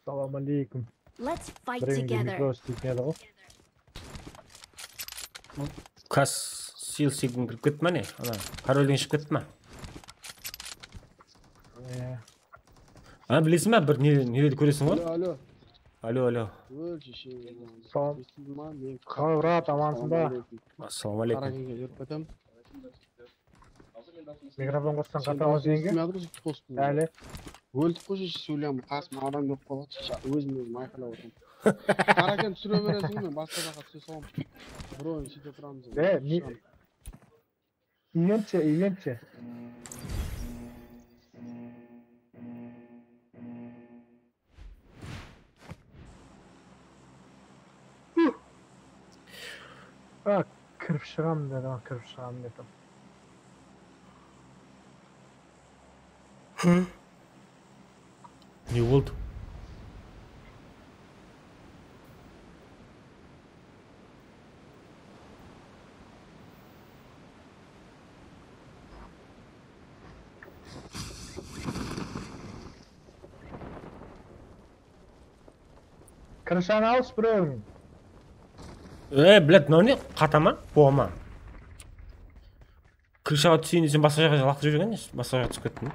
Salam aleykum. Let's fight Birinci together. mikro isteydi ǵo. Kas sil sigin kirip ketti ma ne? Ana, Karolden shıǵıp ketti ma? Ee, Ha, bilesiz ma, bir ne, nelerdi kóreseń ǵoy? Alo, alo. Alo, alo. Ólshi shey. Salam. Esitildimi ma? Men Qalay, brat, amansın ba? Assalawma aleykum. Assalawma aleykum. Qaraǵenge berip ketem. Mikrofon qossań Sen qataǵan dawısın senge. Esitmey atır, qosıp qoydı. Áli. Óldik ǵoy, sheshi, sóylem, qasım adam kóp qaladı, sheshi, ózim-ózim ayqaylap otırman. Qaraken túsire bereseń ǵoy, men basqa jaqqa túse salaman. Bir oyın súyte turamız. E, mi- Event she, event she. A, kirip shıǵam dedim, kirip shıǵam dedim. Ne boldı? Krıshanı alshı, birewin. E, блядь, mınaw ne? Qata ma? Bola ma? Krıshaǵa túseyin desem, basqa jaqqa laqtırıp jibergen, basqa jaqqa túsip kettim.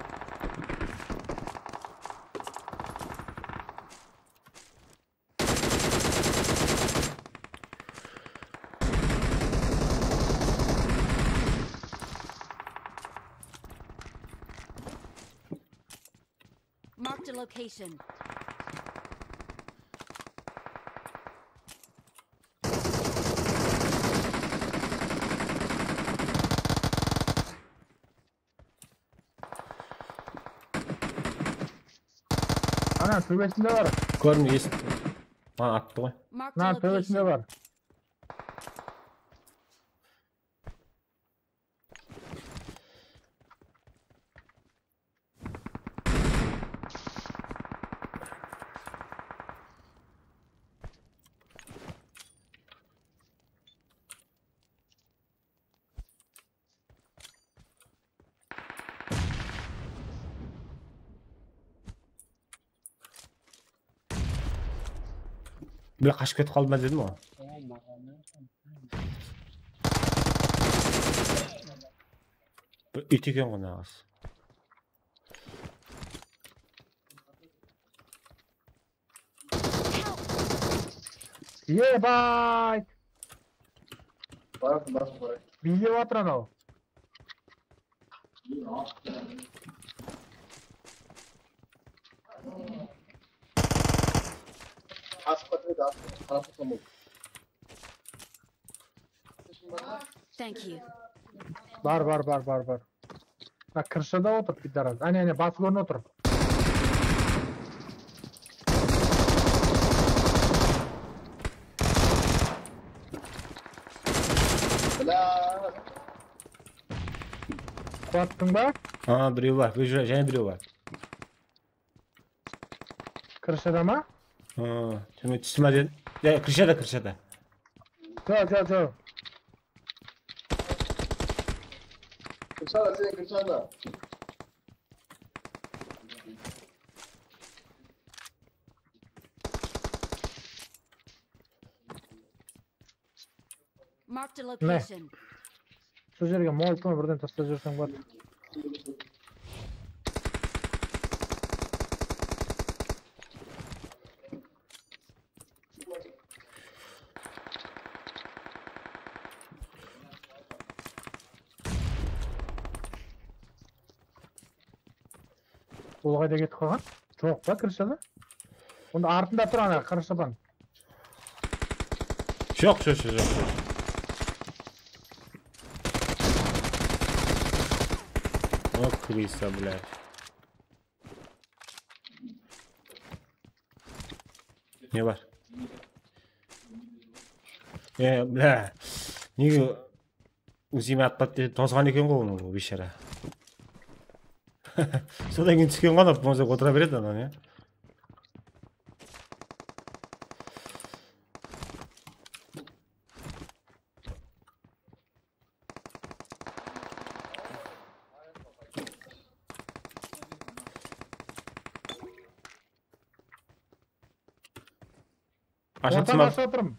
Marked a location. Ana, tóbesinde bar. Kórdim, esittim. Maǵan attı ǵoy. Marked a location. Ana, tóbesinde bar. Bile qashıp ketip qaldı ma dedim ǵoy. Bir iyt eken ǵoy naǵız. Ебать! Biylep atır anaw. Thank you. Bar, bar, bar, bar, bar. Ha, krıshada otır, pidaras. Áne, áne, bası kórinip otır. Quttıń ba? Ha, birew bar. Bir júre, jáne birew bar. Krıshada ma? Ha, túsime, túsime dedim. Ya, krıshada, krıshada. Jo, jo, jo. Krıshada, sen krıshada. Marked a location. Sol jerge molotov birden taslap jiberseń boladı. Ol qayda ketip qalǵan? Joq pa, krıshada? Onda artında tur ana, krıshadan. Joq, joq, joq, joq, joq. O, krısa, блядь. Ne bar? E, блядь. Nege Úzime atpat dep tozǵan eken ǵoy onı, biyshara. Sodan keyin túsken ǵoy, bolmasa otıra beredi anaw, ya. Ashıp ortanı ashıp atırım.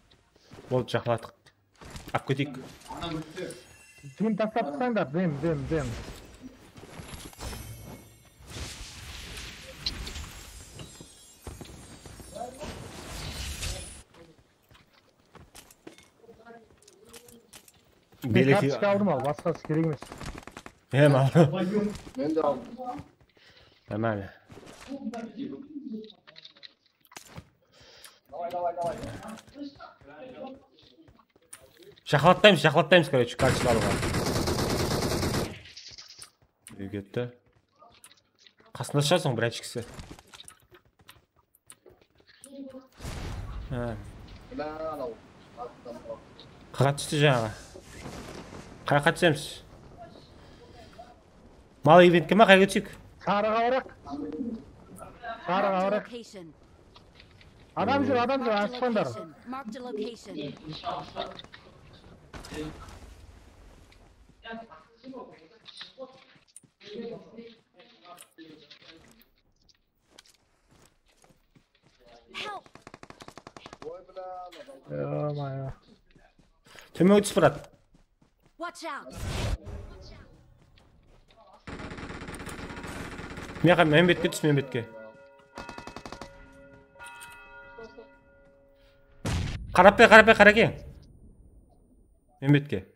Boldı, jaqladıq. Ap keteyik. Dim taslap tursańdar, dim, dim, dim. Men kartochka aldım al, basqası kerek emes. Hem al. Men de aldım. Tamam. Jaqlattaymiz, jaqlattaymiz, короче, kartochka alıp al. Úyge ketti. Qasında shıǵar soń bir aytshı kisi. Ha. Qaqa tústi jańaǵı. Qayaqqa túsemiz? Mal evenkke ma, qayerge túseyik? Sarıǵa baraq. Sarıǵa baraq. Adam júr, adam júr, ashıqpańlar. Marked a location. Help! Yo-moyo. Tómenge túsip baradı. Watch out! Mına jaqqa, men betke tús, men betke. Qarap ber, qarap ber, Qarake. Men betke.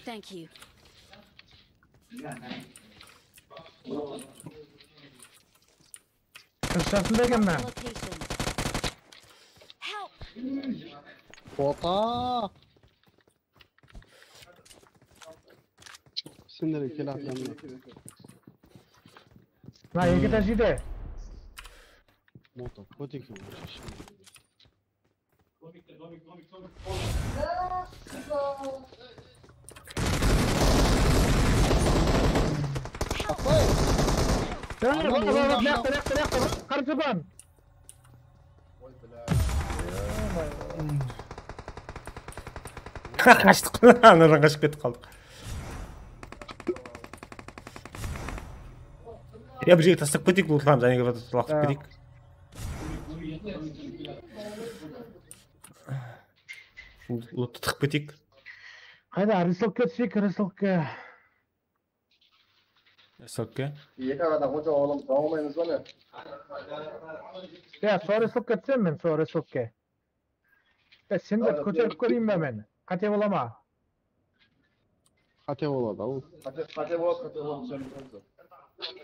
Thank you. Kırshasında ekenmen. Location. Help! Ota! Senler kele atlanma. Mına eki etaj úyde. Moto, kót eken. Ey, bana, bana, bana, bıyaqta, bıyaqta, bıyaqta, qarjıban. Qashtıq. Anadan qashıp ketip qaldıq. Ya, bir jerge taslap keteyik, lootlarımız, jáne bir laqtırıp keteyik. Loottı tıqıp keteyik. Qayda, resovka túseyik, resovka. Resovka? Eki aradan qonsha olamız, alıp almaymız ba ne? Ya, sol resovka túsem men, sol resovka. Ya, sen de kóterip kóreyin ba men? Qáte bola ma? Qáte boladı, al. Qáte, qáte boladı, qáte boladı, sen bilesiz.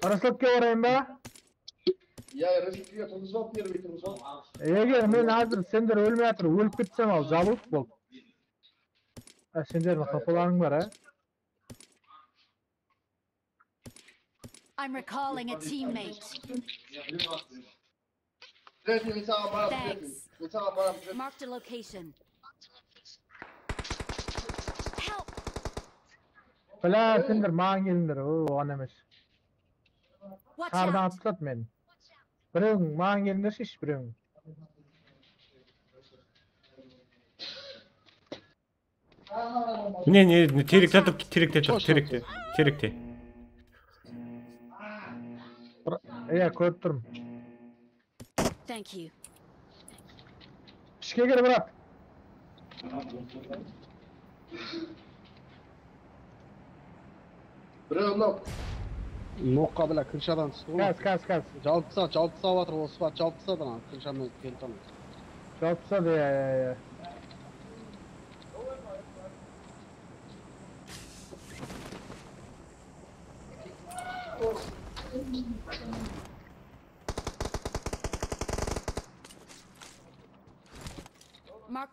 Resovka barayın ba? Ya, resovkaǵa turǵızıp al, первый turǵızıp al. Eger men házir sender ólmey atır, ólip ketsem al, jalıp bol. Ha, senderdiń hapalarıń bar, ha? I'm recalling a teammate. Thanks. Marked a location. Help! Bla, kimdir, maǵan kelińler, o, oǵan emes. Watch out! Sardan atıp tasladı meni. Birewin, maǵan kelińlershi, birewin. Mine, ne, ne, terekte tur, terekte tur, terekte, terekte. Iya, kórip turman. Thank you. Ishke kir, brat. Birew nok. Noqqa, bla, krıshadan tústi ǵoy. Kaz, kaz, kaz. Jalpısa, jalpısa atır, osı bat, jalpısa da, krısha menen kelip turman. Jalpısa da, ya, ya, ya.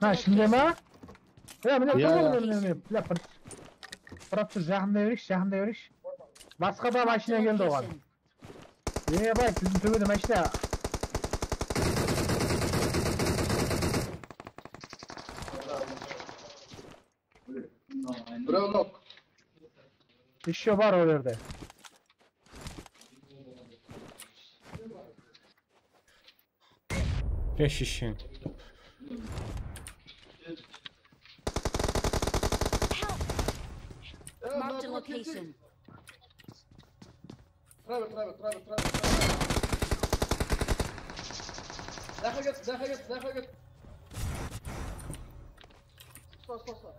Ha, ishinde ma? Ya, mine, ya, ya, mine, mine, mine. Bla, bir, bir tur, jaqınday bereyikshi, jaqınday bereyikshi. Basqa da mashina keldi oǵan. Ebay, biziń tóbede mashina. Birew nok. Ещё bar o jerde. Besh ishing. Help! Marked a location. Tura ber, tura ber, tura ber, tura ber, tura ber. Mına jaqqa ket, mına jaqqa ket, mına jaqqa ket. Usta, usta, usta.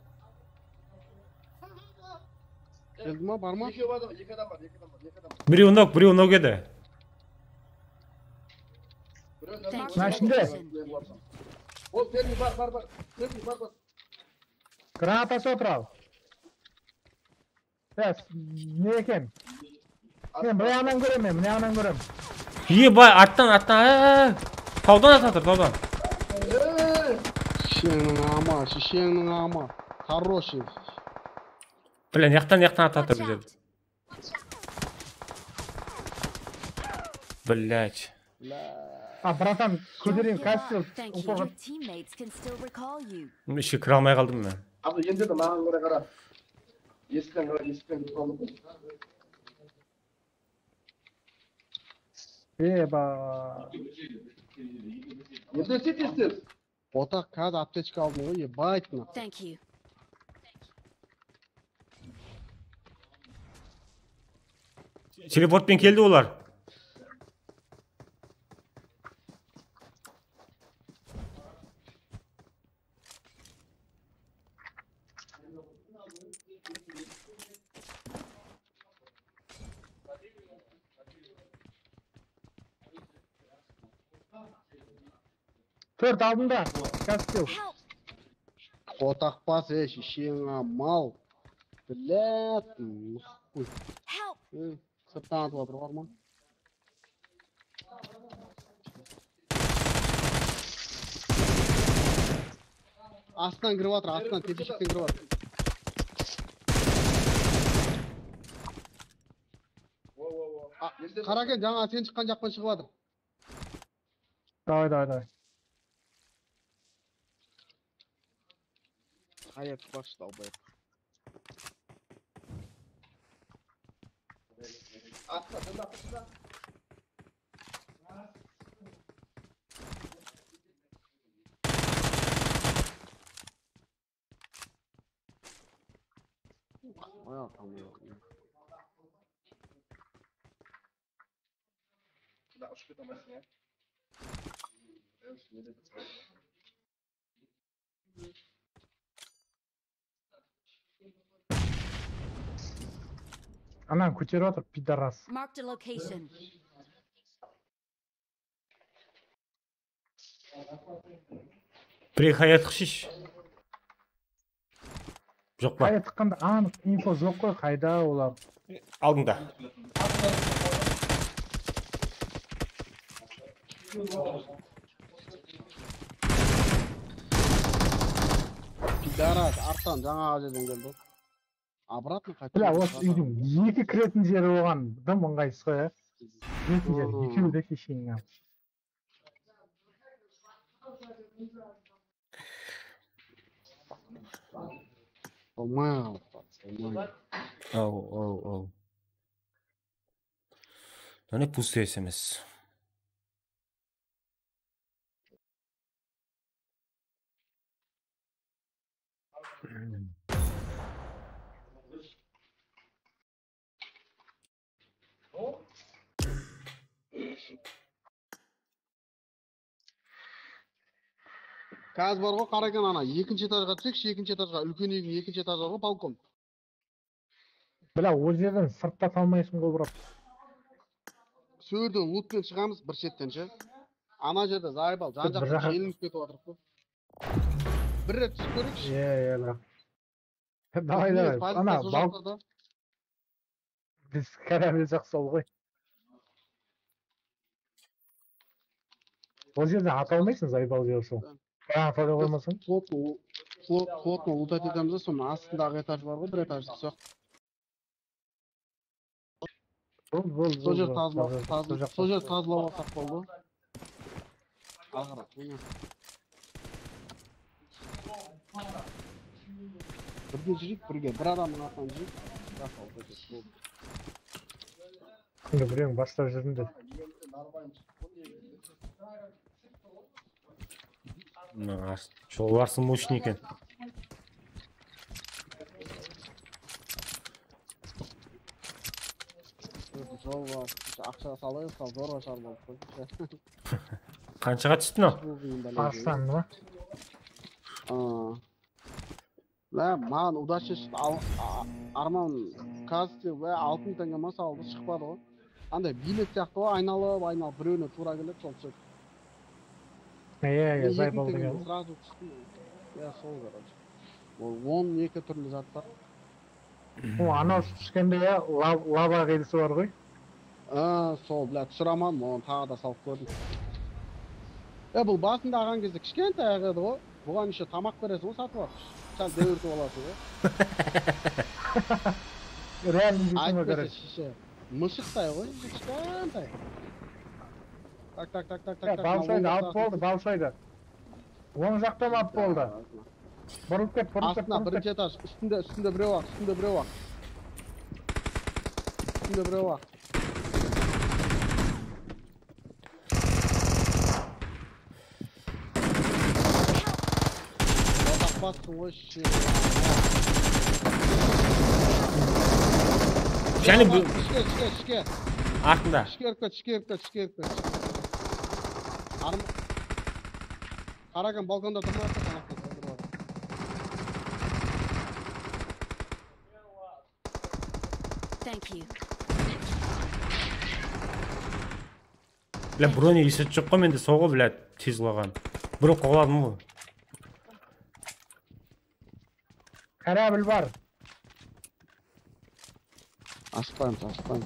Keldi ma, bar ma? Eki adam, eki adam bar, eki adam bar, eki adam bar. Birew nok, birew nok edi. Birew nok. Mına ishinde. Ol, Fermi, bar, bar, bar. Fermi, bar, bar. Granatası otır al. Ya, ne eken? Men bir jaǵınan kóremen, mına jaǵınan kóremen. Iye, bay, arttan, arttan, a, a, a. Tawdan atır, tawdan. Shisheniń ama, shisheniń ama. Хороший. Bla, mıyaqtan, mıyaqtan atır bizlerdi. Блядь. A, bratan, kótereyin, kastır. Thank you. Your teammates can still recall you. Ishke kire almay qaldım men. Abi, endi de maǵan qara, qara. Esikten qara, esikten kirip qaldım. Eba. Endi seyt, seyt. Otaq, házir aptechka aldım ǵoy, ебать, na. Thank you. Teleportpen keldi olar. Tórt aldında. Kastil. Otaq bas, ey, shesheńe mal. Блядь, nıqıp qoy. Ey, sırttan atıp atır, barman. Astınan kirip atır, astınan, tepeshekten kirip atır. A, Qaraken, jańa sen shıqqan jaqtan shıǵıp atır. Davay, davay, davay. Hayat baş, dalbayıp. Bayağı tamam. Ana, kóterip atır, pidaras. Marked a location. Birek hayat qıshish. Joq pa? Qayda tıqqanda anıq info joq qoy, qayda olar? Aldıńda. Pidaras, Arslan jańaǵı jerden keldi. Обратно qaytıp. Bla, osı úydiń eki kiretin jeri bolǵan dım ıńǵaysız ǵoy, ya. Kiretin jeri, ekewi de shesheńe. Bolmay qaldı, bolmay. Aw, aw, aw. Jáne пустой S M S. Házir bar ǵoy, Qaraken, ana, ekinshi etajǵa túsekshi, ekinshi etajǵa, úlken úydiń ekinshi etajı bar ǵoy, balkon. Bla, ol jerden sırtta talmaysın ǵoy, brat. Sol jerden lutpen shıǵamız, bir shetten she. Ana jerde zaybal, jan jaqtan jelinip ketip atırıq ǵoy. Bir ret túsip kóreyikshi. Iya, iya, bra. Davay, davay. Ana, bal-, biz karavel jaqsal ǵoy. Ol jerden ata almaysın, zaybal jer sol. Granata da qoymasań. Plotno, plot-, plotno lutать etemiz de, sonıń astındaǵı etaj bar ǵoy, bir etajlıq soq. Bol, bol, bol. Sol jer tazla-, tazla-, sol jer tazlap alsaq boldı. Al qarap, mine. Birge júreyik, birge. Bir adamnıń artınan júreyik. Raqsa, boldı. Endi birewin baslap júrdiń de. Mına, jolbarsıń mushın eken. Jolbars, aqsha salayıq, sal zorǵa shar bolıp qoydı. Qanshaǵa tústi mınaw? Arslan ba? Aa. Lá, maǵan udashi shıqtı. Al-, a-, Arman Kasti, lá, altı mıń tenge ma saldı, shıqpadı ǵoy. Anday bilet sıyaqlı ǵoy, aynalıp, aynalıp, birewine tuwra keledi, sol túsedi. Iya, iya, zaybal degen. Srazu tústi. Iya, sol, короче. Ol on eki túrli zat bar. O, anaw túskende, ya, la-, lava qıyılısı bar ǵoy. A, sol, bla, túsiraman, onı taǵı da salıp kórdim. E, bul basında alǵan gezde kishkentay-aq edi ǵoy. Buǵan ещё tamaq bereseń ǵoy, satıp alıp. Sál dewirtip alasıń ǵoy. Realno deysiń ǵoy, короче. Aytpasa, shishe. Mıshıqtay ǵoy, kishkentay. Tak, tak, tak, tak, tak, tak. Balshoydı alıp boldı, balshoydı. Oń jaqtan alıp boldı. Burılıp ket, burılıp ket, astına, burılıp ket. Birinshi etaj, ústinde, ústinde birew aq, ústinde birew aq. Ústinde birew aq. Otaq bastıń ǵoy, shek. Jáne bu. Ishke, ishke, ishke. Artında. Ishke kirip ket, ishke kirip ket, ishke kirip ket. Arm-, Qarakan balkonda turma, tanaqta turma. Thank you. Bla, bronye eslet joq ǵoy mende, sol ǵoy, bla, tez qulaǵan. Bir oq qoladım bu. Karabil bar. Aspant, aspant.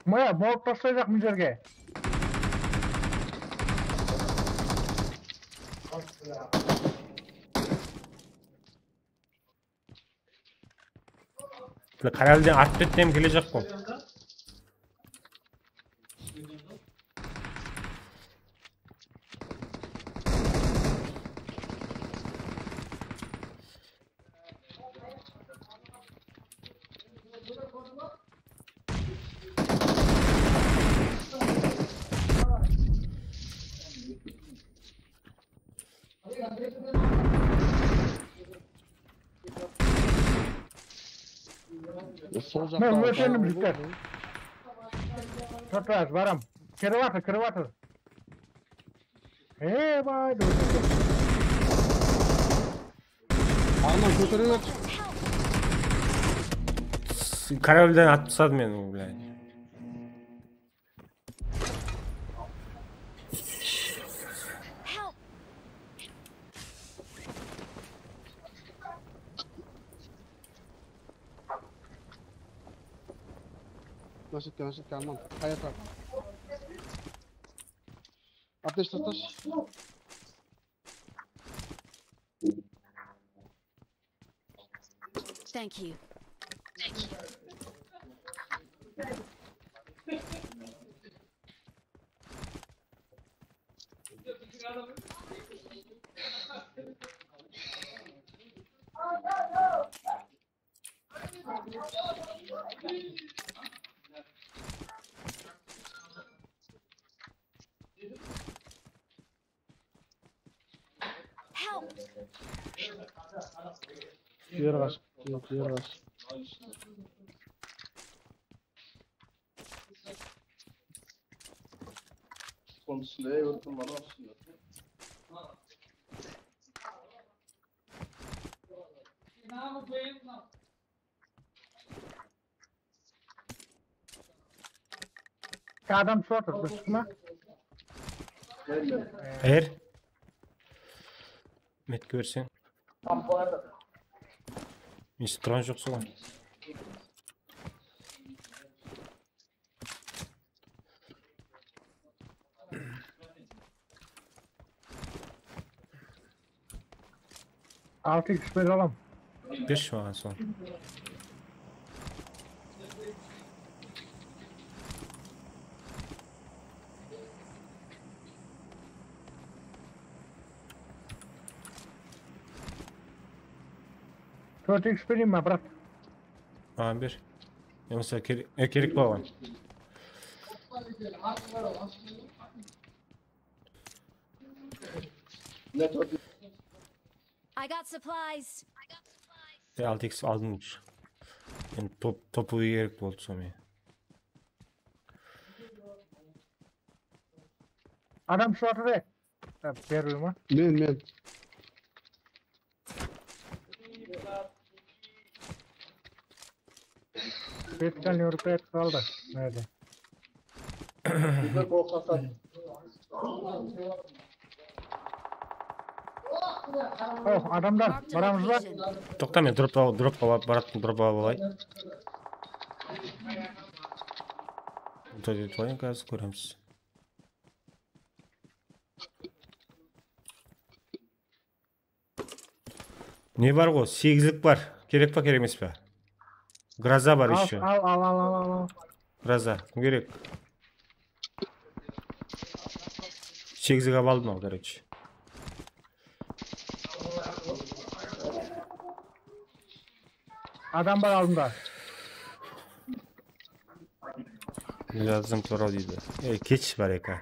Maya, bolıp taslayacaq mına jerge. Qaraliden artıp kettem kelejaq qo. Sol Men jaqta óshenim jigitler. Totraz, baram. Kirip atır, kirip atır. Ey, bay, dur. Arman, kótere ber. Karabilden atıp tasladı meni, блядь. Nasıl etti, nasıl etti, Arman? Hayat abi. Ateş, ateş. Thank you. Help! Yer qash, yer qash. Bunıń ústinde, ey, óttim, ana ústinde. Adam tushıp atır, bir shıqma. Qayır? Metke berseń. Esitip turǵan joqsız ǵoy. Altı iks ber alam. Bershi maǵan sol. Tórt iks bereyin be, brat? Maǵan ber. Yamasa kere-, e, kerek bolǵan. I got supplies. E, altı iks aldım. Endi top, topuǵı kerek boldı sonıń menen. Adam tushıp atır, e. Ha, bermey ma? Men, men. Специальный мероприятие qaldı. Nerde? Bizde korqasad. Oh, adamlar, Marked a baramız ba? location. Toqta, men drop al-, dropqa barıp, dropqa alıp alayın. Toqta, toqta, házir kóremiz. Ne bar ǵo? Segizlik bar. Kerek pa, kerek emes pa? Groza bar Al, ещё. al, al, al, al, al. Groza. Kim kerek? Segizlik alıp aldım al, короче. Adam bar aldında. Jazdım Toro deydi. E, kesh bar eken.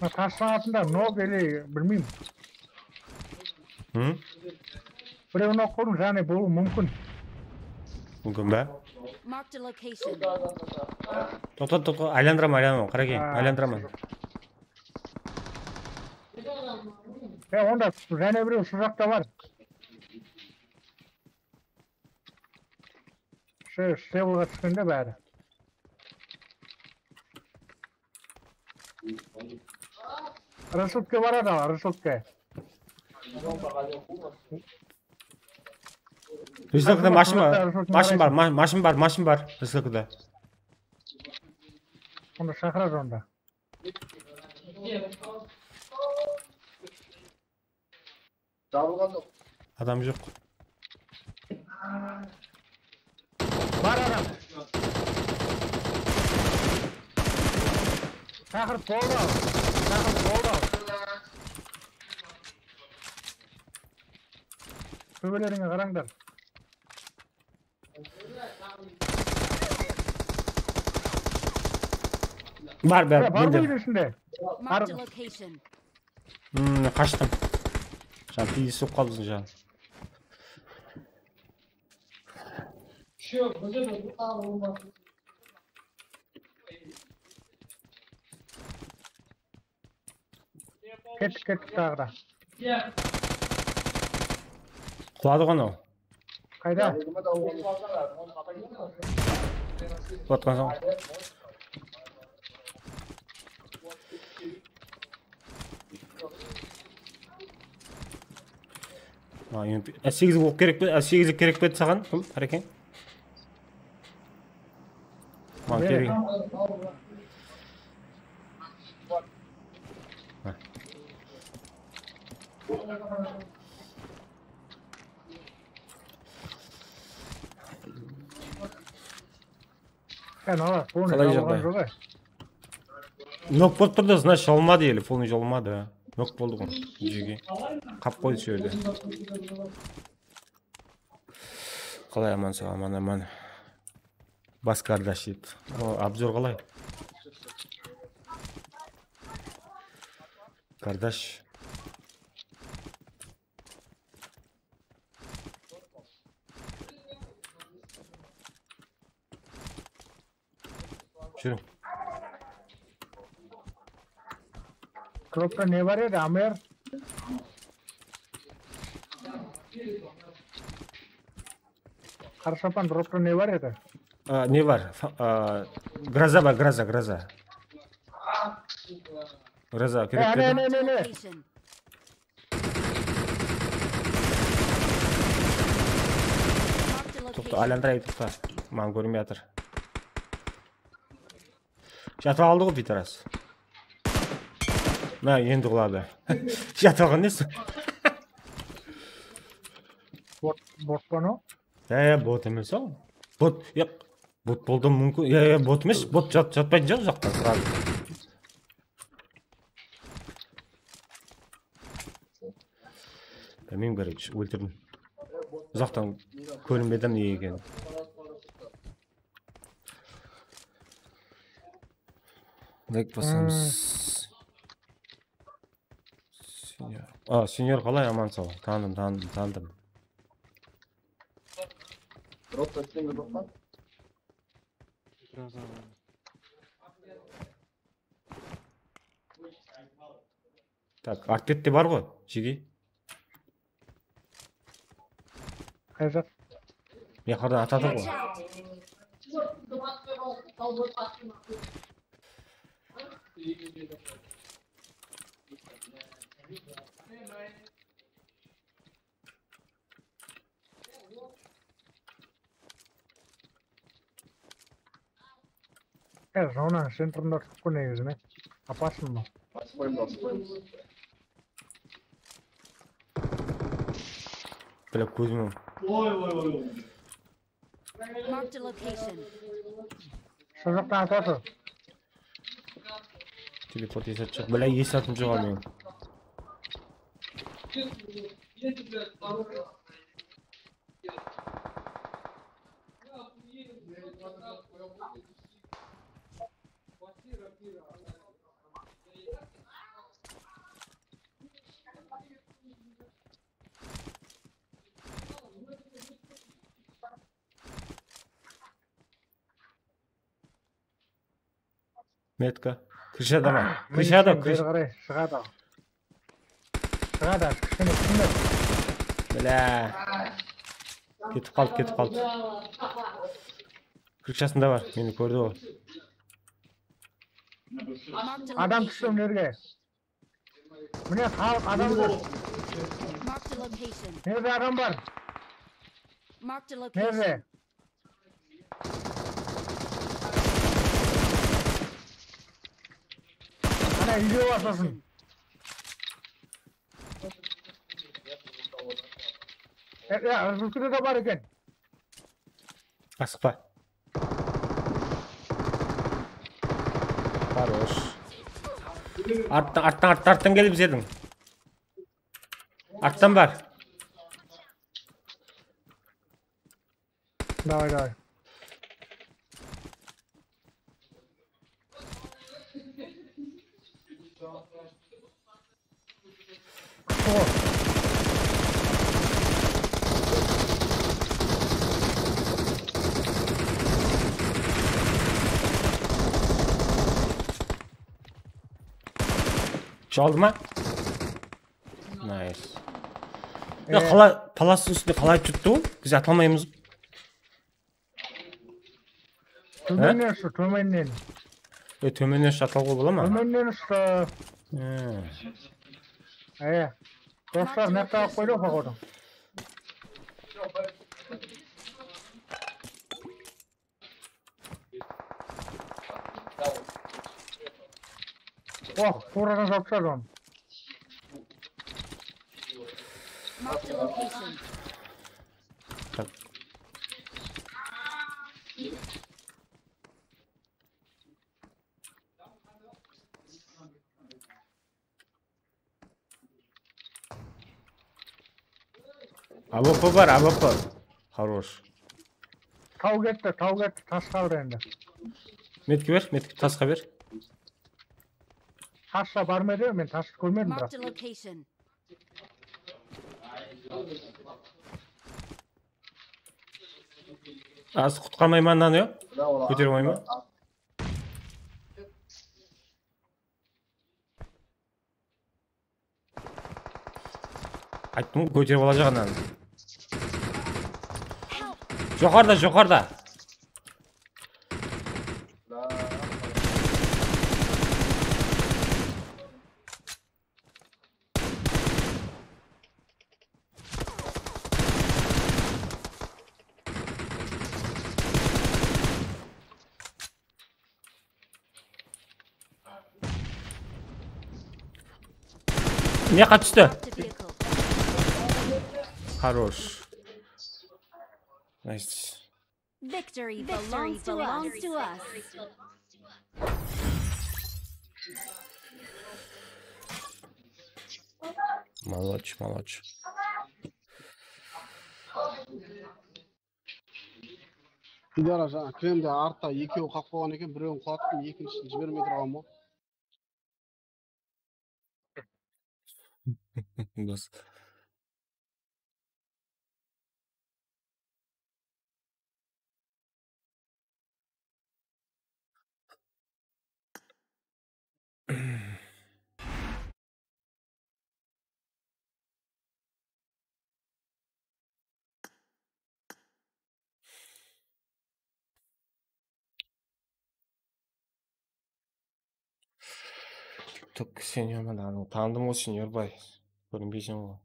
Mına tastań atında nok ele bilmeymen. Hı? Birewin oq qıldım, jáne bolıwı múmkin. Múmkin ba? Marked a location. Toqta, toqta, aylandıraman, aylandıraman. Qara keyin, Aa, aylandıraman. Ya onda jáne birew usı jaqta bar. Shu levelǵa túskende bári. Resutke baradı al, Resutke. Resutke mashın bar, mashın bar, ma- mashın bar, mashın bar Resutke. Onı shaqıradı onda. Jabılǵan joq. Adam joq. Bar adam. Shaqırıp boldı al. Shaqırıp boldı al. Tóbelerińe qarańlar. Bar, bar, Ya, bar mende. Úydiń ishinde. Marked a location. Hmm, qashtım. Jan, piyis bolıp qaldı jan. Kettik, kettik taǵı da. Quladı ǵo anaw. Qayda? Quladı soń. A, M P, S segiz oq kerek pe? S segiz kerek pe saǵan? Kim? Qárekeń. Maǵan kerek. Sen ala, bunı Qalay jabılǵan jaǵday? Joq ay. Nok bolıp turdı, значит, jabılmadı ele, полный jabılmadı. Nok boldı ǵoy. Jege. Qap qoydı sol jerde. Qalay aman saw, aman aman. Bas Kardash deydi. O, obzor qalay? Kardash. Júriń. Dropta ne bar edi, Amer? Qarashapan, dropta ne bar edi? A, ne bar? Fa- a, Groza bar, Groza, Groza. Groza Ey, kerek ane, edi. ane, ane, ane. Location. Marked a Toqta, location. aylandırayın, toqta. Maǵan kórinbey atır. Jatıp aldı ǵoy, pitaras. Na, endi quladı. Jatıp alǵan nesi? Bot, bot pa mınaw? Ya, ya, bot emes-aw. Bot, ya, bot bolıwı múmkin. Ya, ya, bot emes, bot jat, jatpaytın shıǵar uzaqtan, srazı. Bilmeyim, короче, óltirdim. Uzaqtan kórinbedi ne eken. Lek basamız. Senyor. A, senyor qalay, aman saw? Tanıdım, tanıdım, tanıdım. Dropta isleme joq pa? Tak, artbette bar ǵoy, jege. Qay jaq? Mıyaqlardan atadı ǵoy. Watch out. E, zonanıń centrında turıptı negizinen. Опасно mınaw. Basıp qoyıń, basıp qoyıń. Bilip kózim. Marked a location. Sol jaqtan atadı. Teleport esatshıq. Bilay, esatım joq meniń. Metka. Krıshada ma? Krıshada, krısh- Beri qaray shıǵadı. Shıǵadı, kishkene, kishkene. Bilá. Ketip qaldı, ketip qaldı. Krıshasında bar, meni kórdi ol. Adam tústi mına jerge. Mine, xalıq, adam bar. Marked a location. Nerede adam bar? Marked a location. Nerede? Ana, úyde baslasın. E, ya, Rizkide de bar eken. Asıqpa. Хорош. Arttan, arttan, arttan, arttan kelip izerdiń. Arttan bar. Davay, davay. Çaldı ma? Nice. Ya, e, qala-, palastıń ústinde qalay turıptı ol? Biz ata almaymız. Tómennen ushı, tómennen. E, tómennen ushı ata alıwǵa bola ma? Tómennen ushı. Hmm. E, doslar, mına jaqta alıp qoydı, poxodu. Oh, tuwradan jawıp shıǵadı onı. Marked a location. A W P bar, A W P. Хорош. Taw ketti, taw ketti, tas qaldı endi. Metki ber, metki tasqa ber. Tasqa barmaydı, men tastı kórmedim, biraq. Marked a location. Az qutqarmayman mınanı, ya? Kótere almayman. Ayttım ǵoy, kóterip alajaq ananı. Joqarıda, joqarıda. Ne yaqqa tústi? Хорош. Nice. Victory belongs to us. Молодец, молодец. Diyara, jańa kremde artta ekewi qap qoyǵan eken, birewin qulattım, ekinshisin jibermey turǵanman. Dos. Tuk, sen yaman, anı tanıdım ǵoy, sen, Yorbay. Kórinbeyseń ǵoy.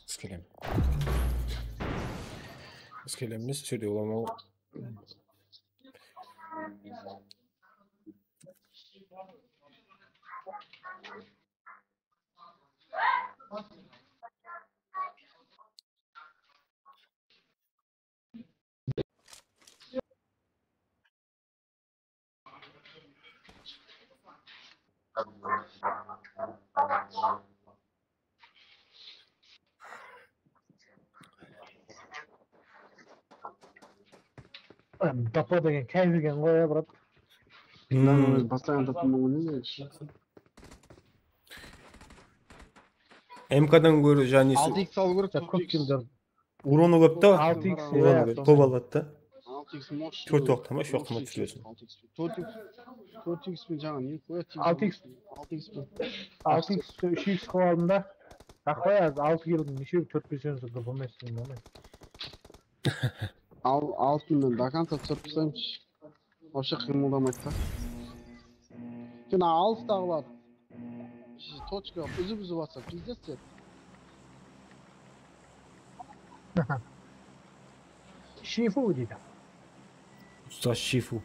Iskelem. Iskelem emes, túsirde olaman ǵoy. Dapa degen kayf eken ǵoy, ya, brat. Mınań ózi baslaǵan taptım, oǵan ne? M K dan góri jańa nesi? Altı X alıw kerek. Ya, kóp killer. Uronı kóp ta. Altı X, Uronı ya, kóp. sonda. Kóp aladı da. Altı X mosh. Tórt oqta ma, úsh oqta ma túsiresiń. Altı X. Tórt X. Tórt X pe jańa ne? Qoy, Altı X. Altı X pe. Altı X, úsh X qılıp aldım da. Aq qoy, az altı kilo neshe tórt bes yılda durıp almaysın, bolmay. Al, altın men до конца túsirip taslayınshı. Вообще qıymıldamaydı da. Sen alısdaǵılar точка úzip-úzip atsa, пиздец edi. Shifu deydi. Usta Shifu.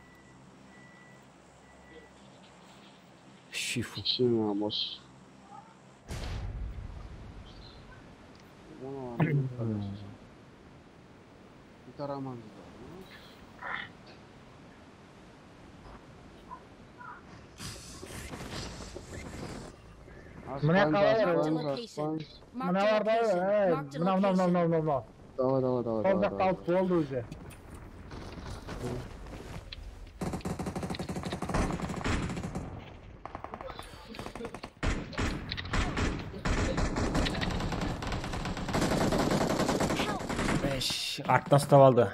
Shifu. Kichkina bosh. Bitaraman. Mına Aspaymız, qalalar. aspaymız, aspaymız. Mınalarda, ey, mına, mına, mına, mına, mına, mına. Давай, давай, давай, Sol давай, jaqta давай. Alıp boldı ózi. Bes, arttan uslap aldı.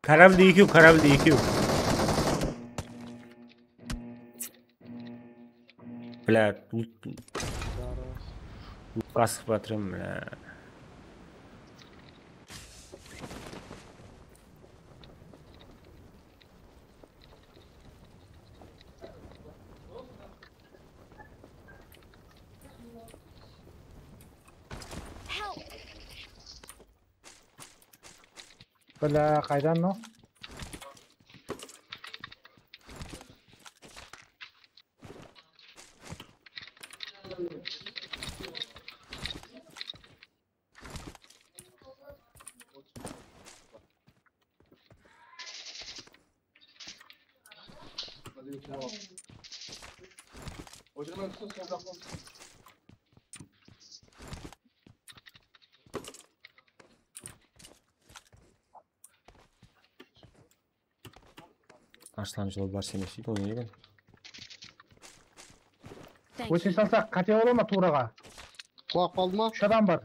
Korablde ekew, korablde ekew. Блядь, lut, lutqa asıqıp atırman, блядь. Bla, qaydan o? Ashlan jol bar emes deydi, oynaydı. Óte salsaq, qáte bola ma tuwraǵa? Qulap qaldı ma? Úsh adam bar.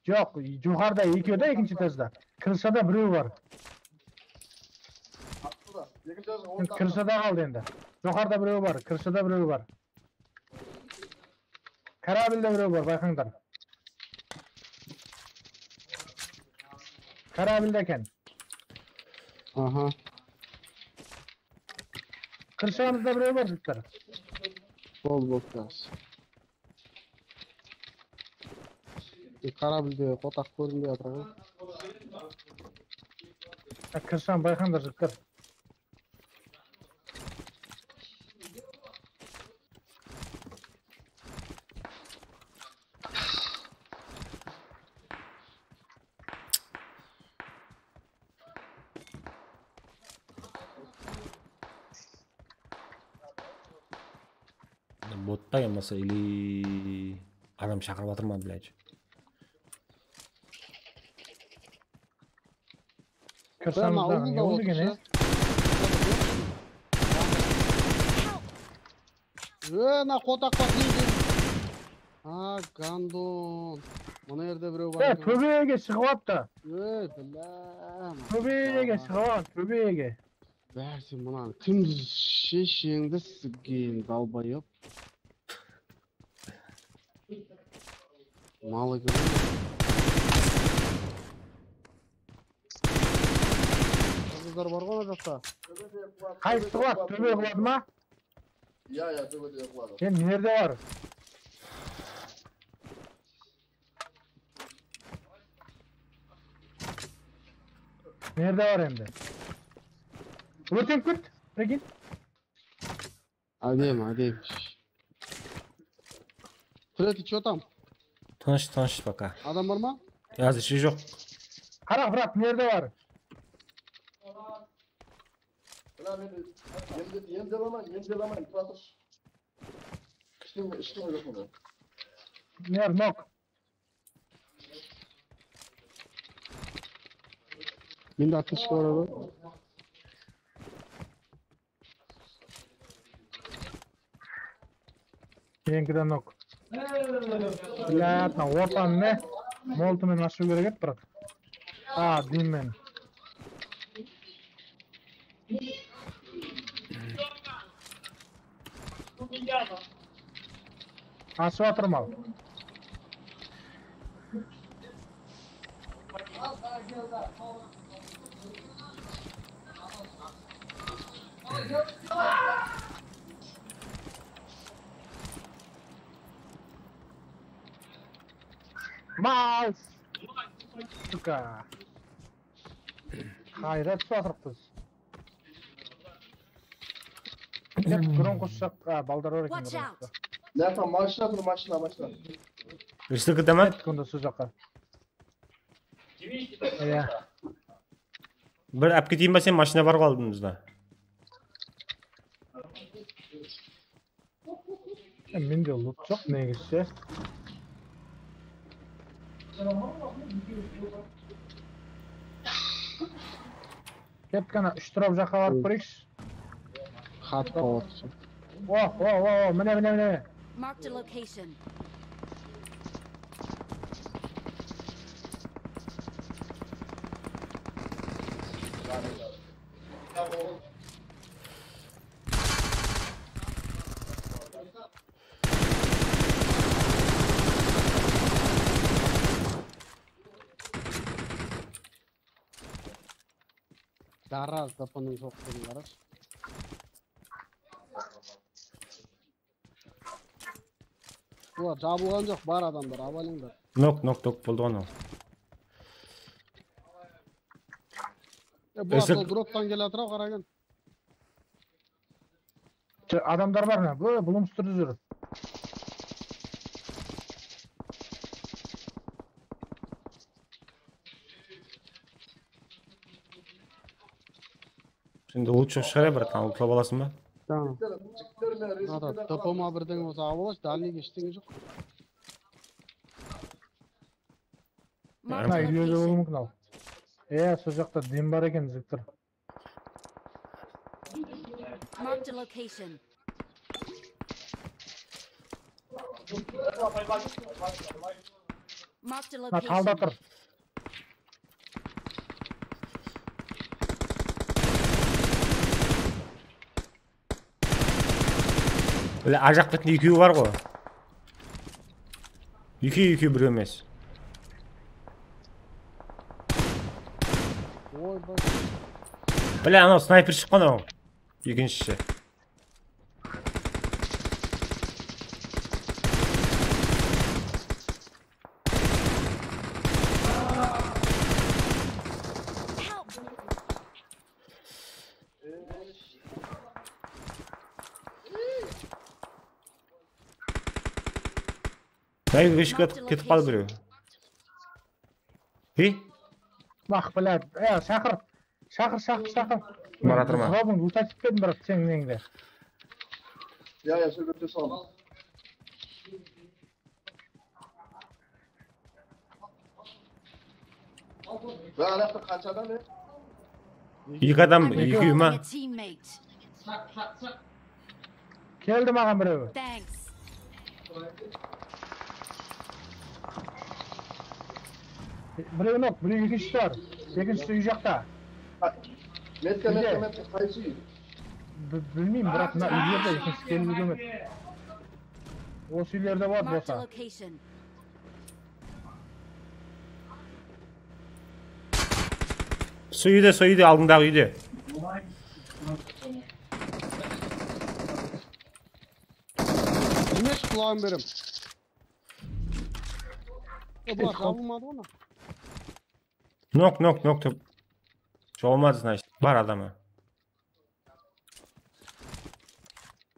Joq, joqarıda ekew da, ekinshi etajda. Krıshada birew bar. Krıshada qaldı endi. Joqarıda birew bar, krıshada birew bar. Korablde birew bar, bayqańlar. Korablde eken. Aha. Krıshamızda birew bar, jigitler. Boldı, boldı, jaqsı. E, korablde qotaq kórinbey atır ǵoy. Ha, krıshamı bayqańlar, jigitler. Botta yamasa, ili adam shaqırıp atır ma, блядь? Krıshamızda ne oldı gene? E, mına qotaq bar, ne, ne? A, gandon. Mına jerde birew bar. Ya, tóbege shıǵıp attı. Ey, bla. Tóbege shıǵıp attı, tóbege. Bársi mınan kim shesheńdi sizge, dalbayıp. Malı kim? Qızlar bar ǵoy mına jaqta. Qaysı qıladı? Tóbe qıladı ma? Ya, ya, tóbede qıladı. Sen nerde bar? Nerde bar endi? Órtenip ket, прикинь. Ádem, ádem. Tretий, что там? Tınısh, tınısh пока. Adam bar ma? Házirше joq. Qara, brat, nerde bar? Mına men emde, emde alaman, emde alaman, tura turshı. Ishtim, ishtim joq mında. Ner, nok. Mende aptechka bar ǵoy. Meniki de nok. Блядь, mına ortanı ne? Molotov menen ashıw kerek edi, biraq. A, diymen. Ashıp atırman. Mal! Suka. Qayra túsip atırıppız. Tek dron qosshaq, a, baldar bar eken. Watch out! Mına jaqta mashina tur, mashina, mashina. Eshitip ketemen. Kettik onda sol jaqqa. Iya. Bir alıp keteyin ba sen, mashina bar ǵoy aldımızda. E, mende loot joq, negizshe. Ketkana, úsh turap jaqqa barıp kóreyikshi. Xat qılıp. Oh, oh, oh, oh, mine, mine, mine. Marked a location. Daraz da bunıń joqlıǵın qarash. Bular jabılǵan joq, bar adamlar, alıp alıńlar. Nok, nok, nok, boldı ǵoy anaw. E, bular sol droptan kele atır-aw, qaraǵan. Adamlar bar mına, bul, bul umsıtırdı júr. Sende loot joq shıǵar ya, bratan, lootlap alasıń ba? Tamam. Mına topama birden bolsa alıp alash, dalniyge eshteńe joq. Mına úylerde bolıwı múmkin al. Iya, sol jaqta dem bar eken, jigitler. Marked a location. Marked a location. Mına talda tur. Bile, arjaq betinde ekewi bar ǵoy. Ekewi, ekewi, birew emes. Oy, bak. Bile, anaw snayper shıqqan anaw. Ekinshisi. Ay, eshik atıp ketip qaldı birew. Hey? Baq, блядь, e, shaqır. Shaqır, shaqır, shaqır. Baratırman. Robin, ult aytıp berdim, brat, seniń neńdi. Ya, ya, sóylep de sal. Ve anaqta qansha adam ya? Eki adam, ekew ma? Keldi maǵan birew. Birew nok, birew ekinshisi bar. Ekinshisi úy jaqta. Metka, metka, metka, qaysı úy? Bilmeymen, biraq mına úylerde ekinshisi kelip úlgermedi. Usı úylerde bar bolsa. Sol úyde, sol úyde, aldıńdaǵı úyde. Nime shıqlaǵın berem. E, bular jabılmadı ǵoy mına. Nok, nok, nok, nok. Jabılmadı, значит. Bar adamı.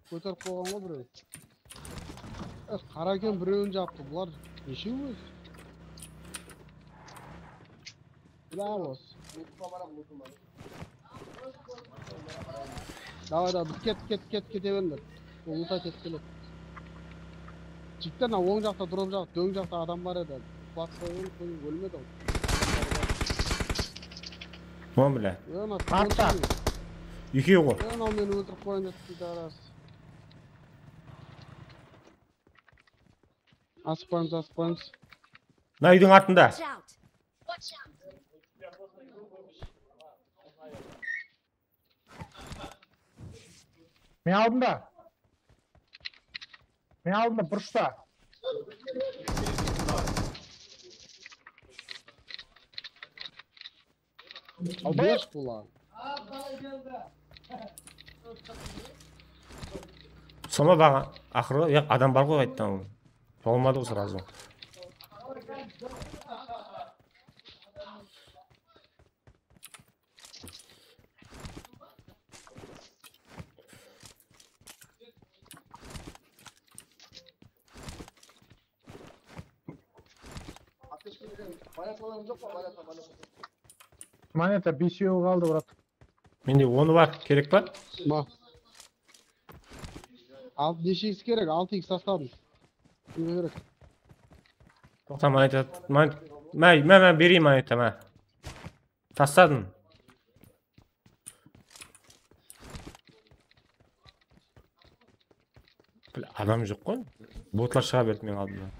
Kóterip qoyǵan ǵoy birew. E, qara eken, birewin japtı. Bular neshew ózi? Bravos. Davay, davay, biz ket, ket, ket, kete berińler. Ol uta ketip keledi. Jigitler, mına oń jaqta, drop jaq, dóń jaqta adam bar edi. Basqa ólmedi ol. Bon, bile. Artta. Ekew ǵoy. Mınaw meni óltirip qoyayın dep, pidaras. Asıp barmız, asıp barmız. Mına úydiń artında. Watch out! Men aldımda. Men aldımda burıshta. Albay. Bes bulan. Soma baǵa aqırı, ya, adam bar ǵoy qayttan ol. Tolmadı ǵoy srazı. Ateşkelerin bayatlalarım yok mu? Bayatla, bayatla. Moneta besewi qaldı, brat. Mende onı bar, kerek pa? Ba. Al, neshe iks kerek? Altı iks tasladım. Kimge kerek? Toqta, moneta, mon-, má, má, má, bereyim moneta, má. Tasladım. Bile, adam joq ǵoy. Botlar shıǵa berdi meniń aldımnan.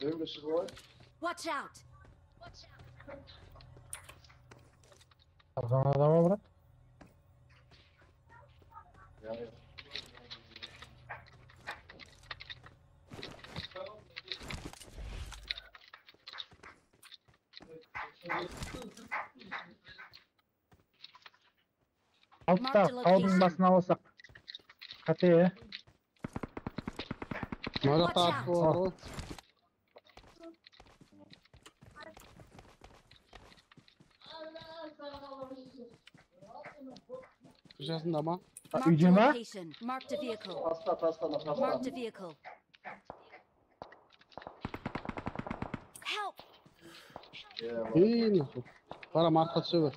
Evde shıǵıp. Watch out! Arqadan adam bar, brat. Altta, tawdıń basına alsaq. Qáte, ya. Mına jaqta at bolar ǵoy. Jasında ma? Marked a location. Marked a vehicle. Tasta, tasta, tasta. Marked a vehicle. Help! Ey, baram artqa túse ber.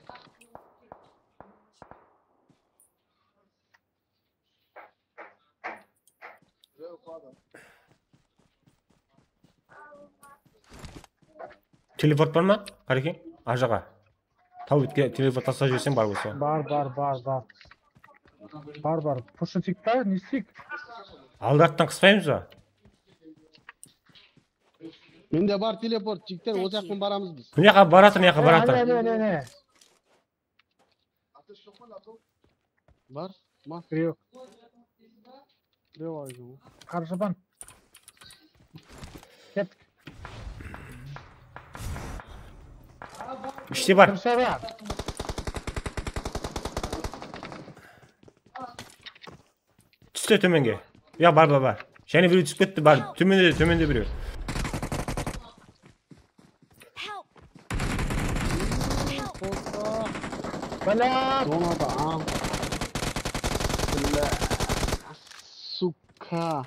Teleport bar ma, Qareken? Ajaǵa. Taw betke teleport taslap jiberseń bar bolsa. Bar, bar, bar, bar. Bar, bar. Push eteyik pa, ne isteyik? Aldı arttan qıspaymız ba? Mende bar teleport, jigitler, ol jaqpan baramız biz. Mına jaqqa baratır, mına jaqqa baratır. Ne, ne, ne, ne. Bar ma? Birew. Birew aydı. Qarjaban. Kettik. Ishte bar. Krıshada. Túste tómenge. Ya, bar, bar, bar. Jáne birew túsip ketti, bar. Tómende de, tómende birew. Help! Bala. Zonada, a. Bla. Suka.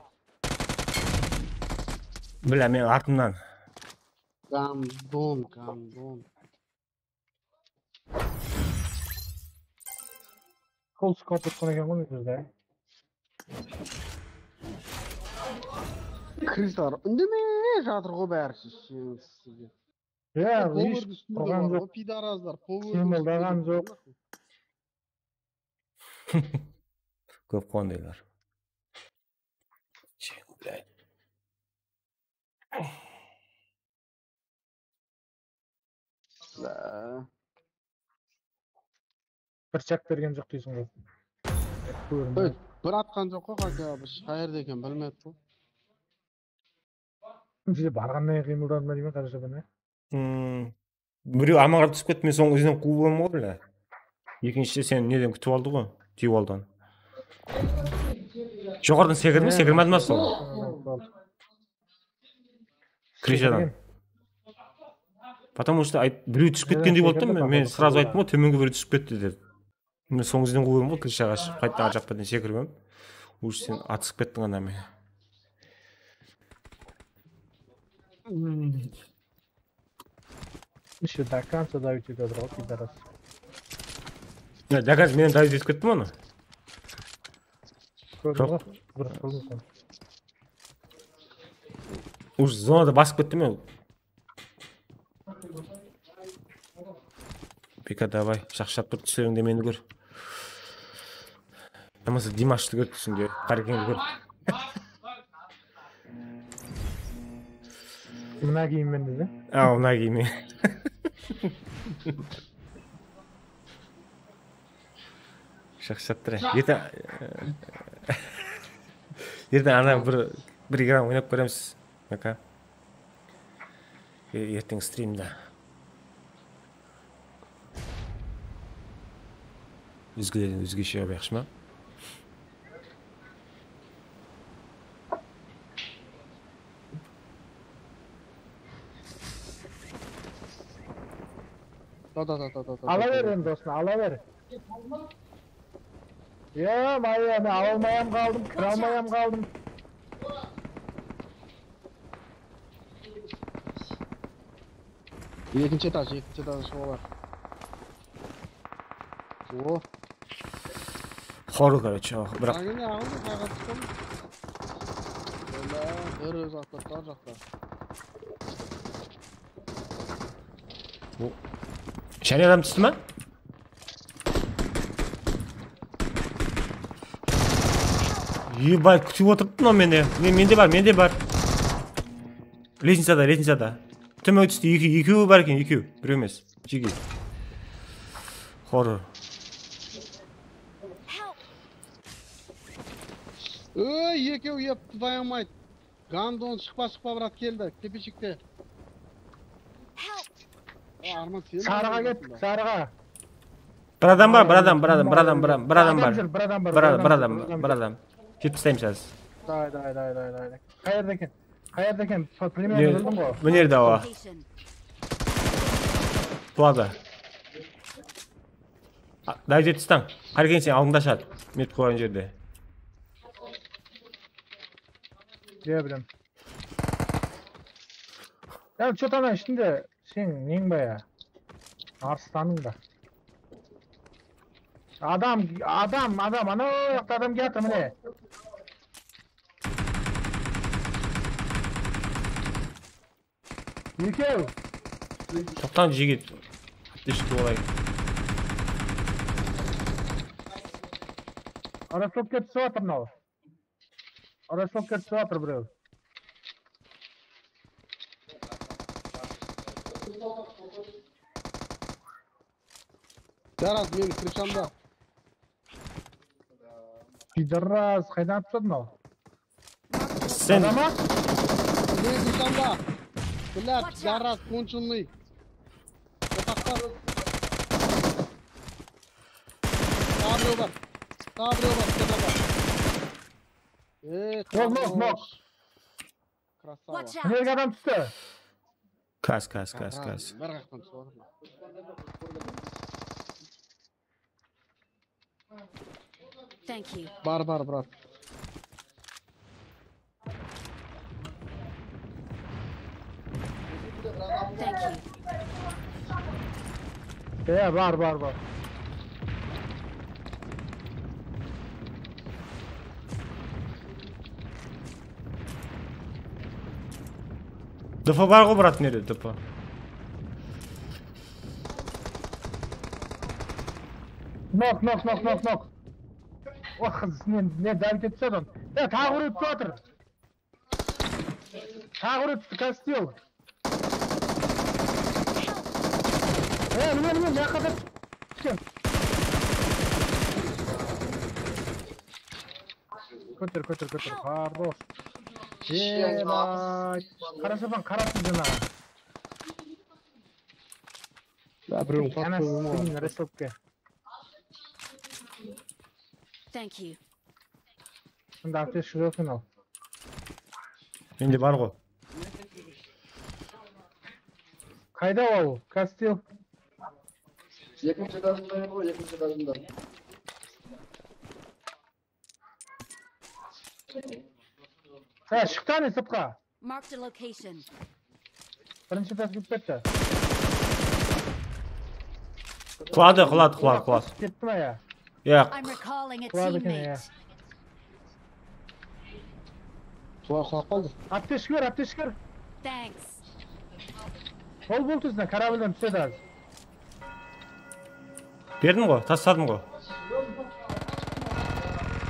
Bla, men artımnan. Gandon, gandon. Kol skop etken eken ǵoy bizde. Krislar, úndemey jatır ǵoy bári sheshemiz sizge. Ya, Power hish ústinde urǵan bar joq. Ǵoy, pidarazlar, power Qıyımıldaǵan joq. Kóp qondaylar. Bir chak bergen joq deysiń ǵoy. Ey, bir atqan joq ǵoy, хотя бы qayerde eken bilmedi ǵoy. Bizde barǵannan keyin qıyımıldadı ma deymen, qarashaban, ya. Hmm, birew aman qarap túsip ketti, men soń izinen quwıp alamın ǵoy, bile. Ekinshisi sen neden kútip aldı ǵoy, diywaldan. Joqarıdan sekirdi me, sekirmedi ma sol? Krishadan. Потому что ayt, birew túsip ketkendey boldı da, men, men srazı ayttım ǵoy, tómenge birew túsip ketti dep. Men soń izinen quwıp edim ǵoy, krishaǵa shıǵıp, qaytadan arjaqqa deyin sekirip edim. Уже sen atısıp kettiń anda men. Еще до конца давить etedi ǵoy, pidaras. Ya, до конца menen давить etip kettim onı. Kórdiń ǵoy, durıs qıldıń sen. Уже zonada basıp kettim men. Ka, davay, shaqshap tur, túsiriń de meni kór. Yamasa Dimashtı kór túsinde, Qarekeńdi kór. Mına kiyimmen dedi. Aw, mına kiyimmen. Shaqshap tur. Erte, erteń ana bir, bir igram oynap kóremiz. Aka. E, erteń strimde. Ózgelerden ózgeshe, yaqshı ma? Ala ber endi, dosım, ala ber. Yo, Mariya, men ala almay-ám qaldım, kire almay-ám qaldım. Ekinshi etaj, ekinshi etaj shıǵıp alar. O. Xor, короче, biraq. Agile aldı, qayǵa tústim. Bala, bir óz atladı, jar jaqta. Bu. Jáne adam tústi ma? Ebay, kútip otırıptım mına meni. Men, mende bar, mende bar. Lestnicada, lestnicada. Tómenge tústi, ekew, ekewi bar eken, ekew. Birew emes. Jege. Horror. Óy, ekew, ep, твою мать. Gandon, shıqpa, shıqpa, brat, keldi. Kepeshikte. O, Arman, sen Sarıǵa kettik, sarıǵa. Bir adam bar, bir adam, bir adam, bir adam, bir adam, bir adam bar. Adam júr, bir adam bar, bir adam, bir adam, bir adam. Jetip taslaymiz házir. Davay, davay, davay, davay, davay. Qayerda eken? Qayerda eken? Primyerni bildim ǵoy. Mına jerde awa. Quladı. Davay, jetip taslań. Qarekeń, sen aldıńda shıǵadı. Met qoyǵan jerde. Iya, bilem. Ya, что-то ana ishinde sen neń ba ya? Arıstanıń ba? Adam, adam, adam, anaw jaqta adam kiyatır, mine. Ekew. Toqtań, jigit. Deshki bolay. Araslap ketip atır mınaw. Araslap ketip atır birew. Jarat, meni krıchamda. Pidarras, qaydan atıp tasladı mınaw? Sen. Adama? Meni krıchamda. Блядь, pidarras, конченый. Otaqta. Tawı birew bar. Tawı birew bar, stena bar. Ey, nok, nok, nok. Krasava. Watch out! Mına jerge adam tústi. Kas, kas, kas, kas. Bir qaqtan túsip atır. Thank you. Bar, bar, brat. Thank you. Iya, bar, bar, bar. D F bar ǵo, brat, nede D F? Nok, nok, nok, nok, nok. Oh, ne, ne davit etip adam. Ya, taǵı urıp atır. Taǵı urıp, Kastil. E, mine, mine, mına jaqqa da túsken. Kóter, kóter, kóter. Хорош. Jebay. Qara shapan, qarasın janaǵı. Ya, birewin qattı. Thank you. Şimdi apteka joq eken al. Mende bar ǵo. Qayda ol? Kastil. Ekinshi etajında edi ǵoy, ekinshi etajında. Ha, shıqtı ne sırtqa? Marked a location. Birinshi etaj kirip ketti. Quladı, quladı, quladı, quladı. Ketti ma ya? Yoq. I'm recalling a teammate. Qulay qulap qaldı. Apteshka ber, apteshka ber. Thanks. Ol bul túsine, karavelden túsedi házir. Berdim ǵoy, tasladım ǵoy.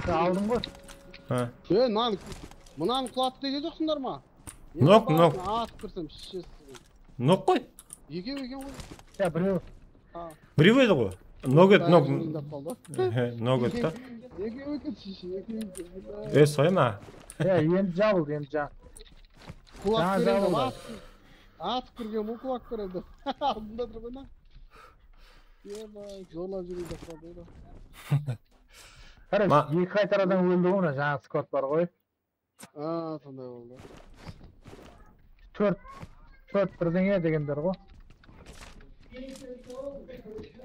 Ya aldım ǵoy. Ha. E, mınan, mınan qulattı degen joqsınlar ma? Nok, nok. Atıp kirsem shishesiz. Nok ǵoy. Ekew eken ǵoy. Ya birew. Ha. Birew edi ǵoy. Nok edi, nok. Júreyim dep qaldı. He, nok edi da. Ekew eken shishi, ekew eken. E, soy ma? Ya endi jabıldı, endi ja. Kulak Jańa kerendi jabıldı. Atıp, atıp kirgen bul kulak kerendi. Aldında turǵanda. Ebay, zorlap júreyim dep qaldı ǵoy. Qara, Ma- eki qaytaradan óldi ǵoy mına jańa skot bar ǵoy. Aa, sonday boldı. Tórt, tórt birdeńe degenler ǵoy.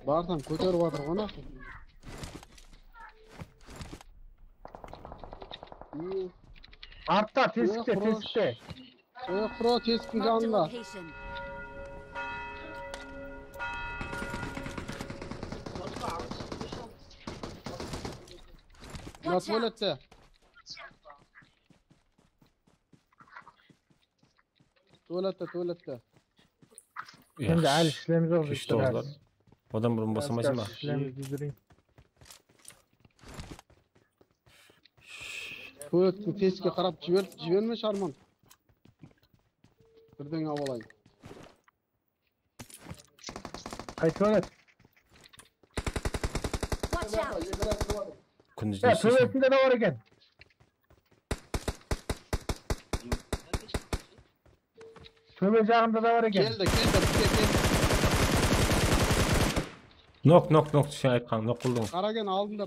Barsam kóterip atır ǵoy mına. Artta, tesikte, tesikte. Oyoq pro tesiktiń Marked a janında. Location. Mına Watch out! Tualette. Tualette, tualette. Endi áli ishlemiz joq. Keshte ozlar. Odan burın bosamaysań ba? Ishlemiz júzirin. Tualettiń tesikke qarap jiber, jiberme Sharman. Birden alıp alayın. Qay tualet? Watch out! Kúndiz Ya ne isleysiń? tualetinde de bar eken. Tóbe jaǵında da bar eken. Keldi, keldi, bizge keldi. Nok, nok, nok, sen aytqan nok qıldıń. Qaragen aldında.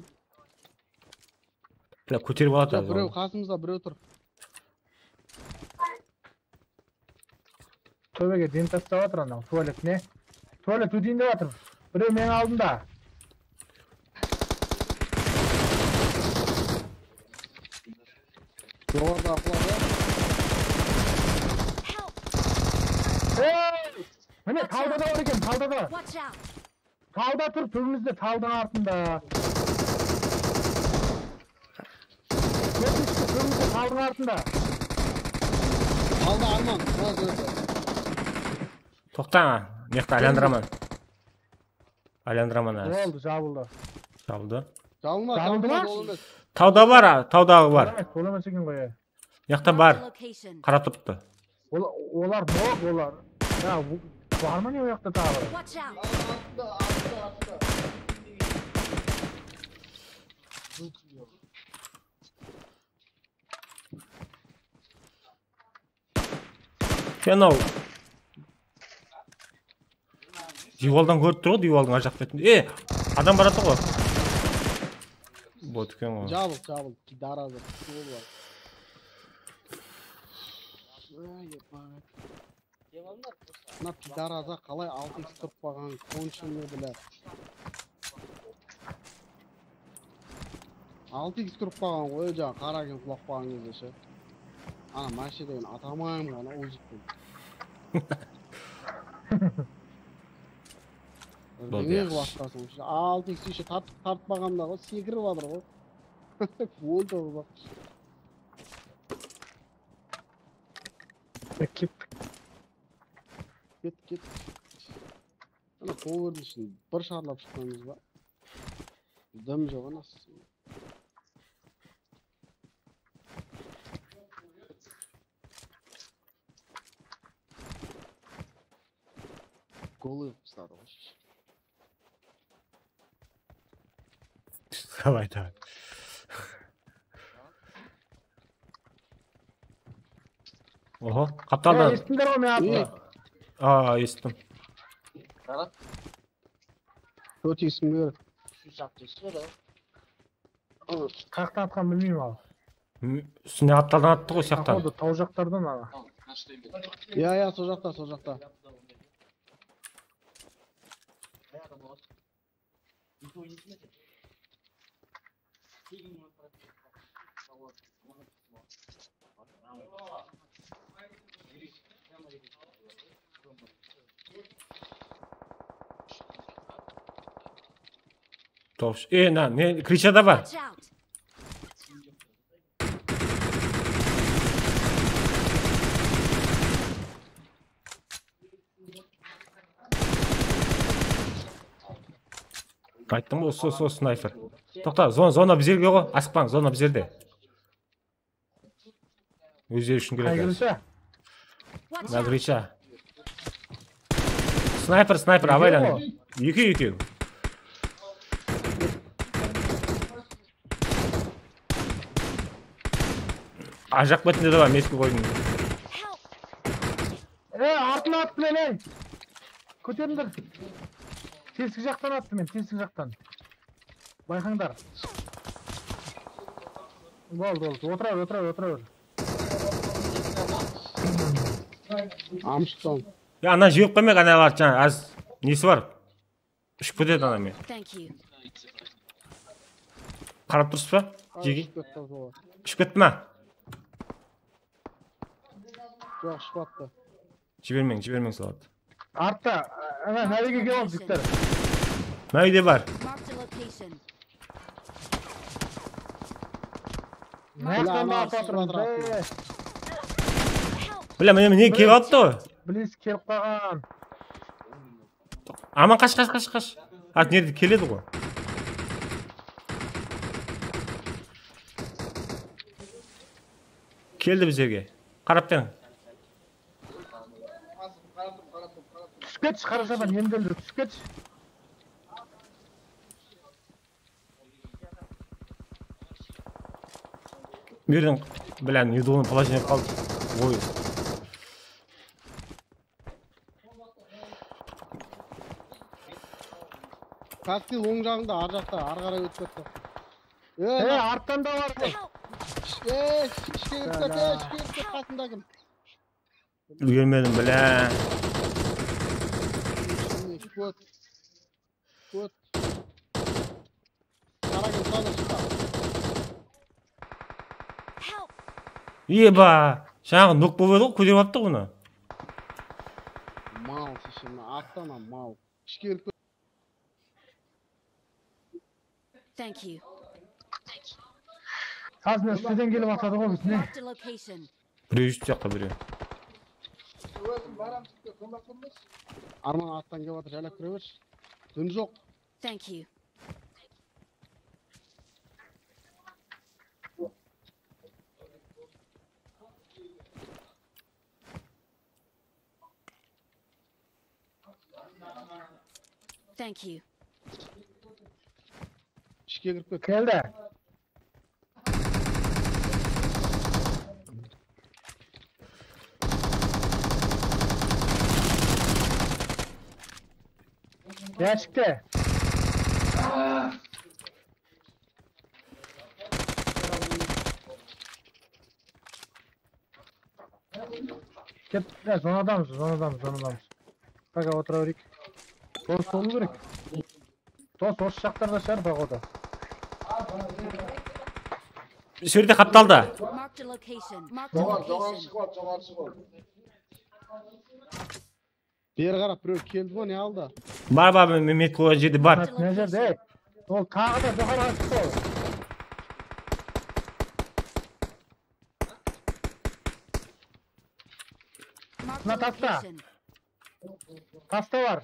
Ya kóterip aladı. Birew qasımızda birew tur. Tóbege deyin taslap atır anaw tualet ne? Tualet óteyin dep atır. Birew meniń aldımda. Joqarıda quladı. Help! Hey! Mine tawda da bar eken, tawda da. Watch out! Tawda tur, túbimizde, tawdıń artında. Kórdińizbe, túbimizde, tawdıń artında. Aldı Arman. Mına jerde. Toqtań, mıyaqta aylandıraman. Aylandıraman házir. Boldı, jabıldı. Jabıldı. Jabılma, Jabıldı jabılma, ma? dol emes. Tawda bar, tawdaǵı bar. Tol emes eken ǵoy. Mıyaqta bar. Marked a location. Qarap turıptı. Ola-, olar nok, olar. Ya, bu, bar ma ne o jaqta taǵı? Watch out! Sen al. Diywaldan kórip tur ǵoy, diywaldıń arjaq betinde. E, adam baratı ǵoy. Bot eken ǵoy. Jabıl, jabıl. Darazı. Jol bar. Ay, epay. Mına pidaraza qalay altı iks turıp qalǵan, konchınıy, bla. Altı iks turıp qalǵan ǵoy, jańa qara eken qulap qalǵan gezde she. Ana mashe degen atamayım ǵana uzikken. Boldı, Birdeme yaqshı. Qılıp atqansıń usı. Altı iks usı tart-, tartpaǵanda ǵoy, sekirip atır ǵoy. Óldi ǵoy. Kettik. Ket, ket. Ana, qol berdi ishine. Bir sharlap shıqqanımız ba? Dım joq, ana. Golay qılıp tasladı ǵoy. Давай, давай. Oho, qaptaldan. Esittińler ǵoy, men atımdı. Aa, esittim. Tórt eskim ber. Qaqtan atqanın bilmeymen al. Ústine qaptaldan attı ǵoy, sıyaqtan. Poxodu, taw jaqtardan ana. Ya, ya, sol jaqta, sol jaqta. Tops. E, na, ne, krıchada bar. Watch out! Ayttım ǵoy, sol, sol snayper. Toqta, zona, zona bizlerge ǵoy, asıqpań, zona bizlerde. Ózleri ushın keledi. Qay grisha? Nagricha. Snayper, snayper, abaylań. Ekew, ekew. Ajaq betinde de bar, meske qoydım. E, artına attı men, ey. Kóterinder. Tesik jaqtan attı men, tesik jaqtan. Bayqańdar. Boldı, boldı. Otıra ber, otıra ber, otıra ber. Amshıqtan. Ya, ana jep qoymayıq, analar jańa az nesi bar. Ushıp ketedi ana men. Thank you. Qarap turıs pa? Jegi. Ushıp ketti, ushıp ketti. Ushıp ketti ma? Joq, ushıp attı. Jibermeń, jibermeń, Salat. Artta, ana, máwige kelip al, jigitler. Máwide bar. Marked a location. Mına jaqtan da atıp atırmız. Bile, mine, mine, kelip alıptı ǵoy. Bilis kelip qalǵan. Aman, qash, qash, qash, qash. Artıq nerede keledi ǵoy. Keldi bizlerge. Qarap beriń. Túsip ketshi, qarashaman, emdeldi, túsip ketshi. Bu jerden, блин, недовольный положение qaldı. Oy. Taktil oń jaǵıńda, ar jaqta, arı qaray ótip ketti. E, arttan da bar. E, ishke kirip ketti, ishke kirip ketti, qasında kim? Úlgermedim, блин. Kót. Kót. Qara kim, qara kim. Eba, jańaǵı nok bolıp edi ǵoy, kóterip aptı onı. Mal, shesheme, arttan mal. Ishke kirip Thank you. Qasına ústiden kelip atırdı ǵoy bizge. Marked a location. Birew júz jaqqa birew. Arman arttan kelip atır, jaylap kire bershi. Dún joq. Thank you. Thank you. Ishke kirip ket. Keldi. Jáshikte. Ket, ya, zonadamız, zonadamız, zonadamız. Taka otıra bereyik. Dos bolıw kerek. Dos, orıs jaqlarda shıǵar, pogoda. Usı jerde qaptalda. Marked a location. Marked a location. Beri qarap birew keldi ǵoy, ne aldı? Bar, bar, men, men, men qoyǵan jerde bar. Mına jerde, ey. Ol taǵı da joqarıǵa shıqtı ol. Mına tasta. Tasta bar.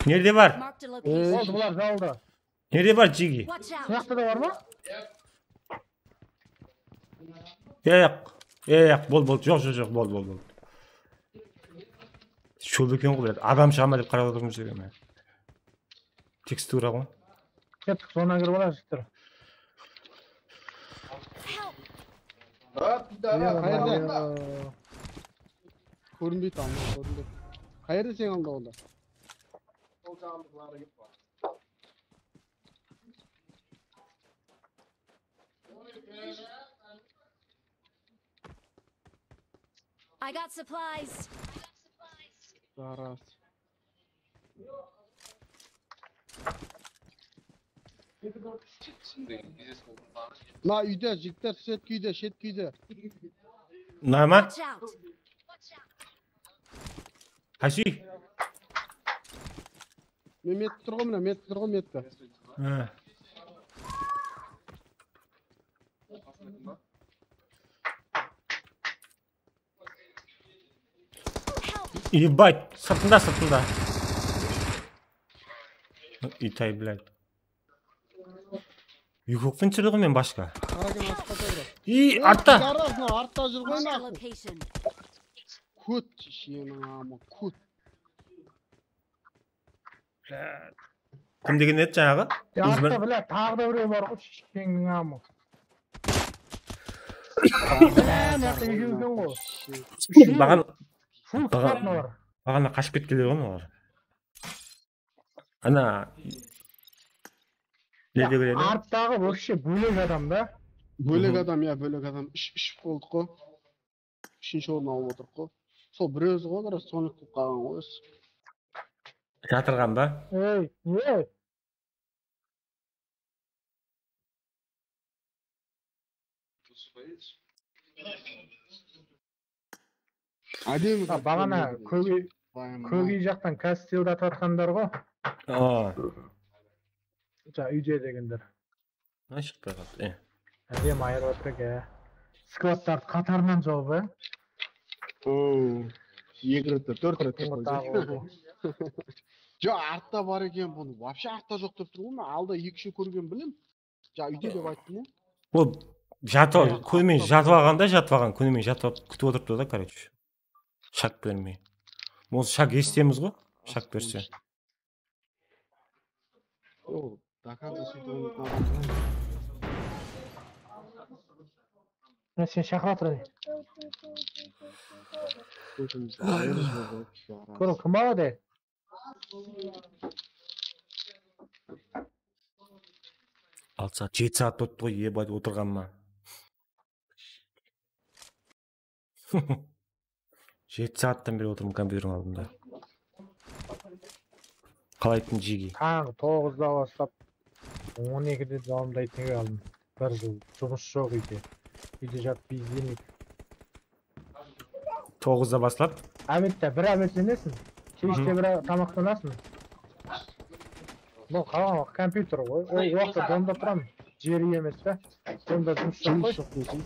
Nerede bar? Boldı, bular jawıldı. Nerede bar, Jigi? Mıyaqta da bar ma? Yaq, yaq, bol, bol, joq, joq, joq, bol, bol, bol. Shul eken ǵoy, adam shaǵa ma dep qarap otırmız, men. Tekstura ǵoy. Kettik, zona kirip alayıq, jigitler. Qayerde? Kórinbeydi, amma kórinbeydi. Qayerde sen alda onda? I got supplies. Zaraz. Mına úyde, jigitler, shet kúyde, shet kúyde. Mına ma? Watch out. Qaysı úy? Men metka tur ǵoy, mına metka tur ǵoy, metka. Ha. Ебать, sırtında, sırtında. Itay, блядь. Yukoktan túsirdi ǵoy men bashka. Qaraken asıqta tur. I, artta! Artta júr ǵoy. Marked a location. Kót, shiyeniń amı, kót. Kim degen edi jańaǵı? Artta, блядь, taǵı da birew bar ǵoy, shishkeńniń amı. Блядь, mına jaqta ekew eken ǵoy. Baǵan, baǵan, baǵana qashıp ketkenler ǵoy mınalar. Ana. Ne degen edi? Arttaǵı вообще bólek adam da. Bólek adam, ya, bólek adam. Úsh, úsh boldıq ǵo. Úshinshi orın alıp otırıq ǵo. Sol bir ózi ǵo, bir sonik qılıp qalǵan ǵo ózi. Jatırǵan ba? Ey, ne? Ádebi. Ha, baǵana kógey, kógey jaqtan kastildi atatqanlar ǵo. Aa. Ja, úyde degenler. Mına shıqpay qaldı. E. Ádebi ayırıp atır eken. Skladlardı qatarınan jawıp, e. Oo. Eki ret, tórt ret. Jo, artta bar eken bunı. Вообще artta joq dep tur ǵoy. Men alda eki-úshew kórgen bilem. Ja, úyde dep ayttım ǵoy. Ol jatıp, kónmey jatıp alǵanda, jatıp alǵan, kónmey jatıp alıp kútip otırıptı da, короче. Shak bermey. Ol shak esitemiz ǵoy, shak berse. Sen shaqıra tur. Kórip kim aladı? Altı saat, jeti saat bolıptı ǵoy, ебать, otırǵanıma. Jeti saattan beri otırman kompyuterdiń aldında. Qalaytın jigi. Tańı toǵızda baslap, on ekide dawamdaytın ebe aldım. Bir jıl jumıs joq úyde. Úyde jatıp bezlenip. Toǵızda baslap? Ábette bir ábetlenesiń. Keshte bir tamaqlanasıń. Bul qalan waqıt kompyuter ǵoy. Ol waqıtta domda turaman. Jeri emes ta. Domda jumıs joq ǵoy. Jumıs joq deysiń.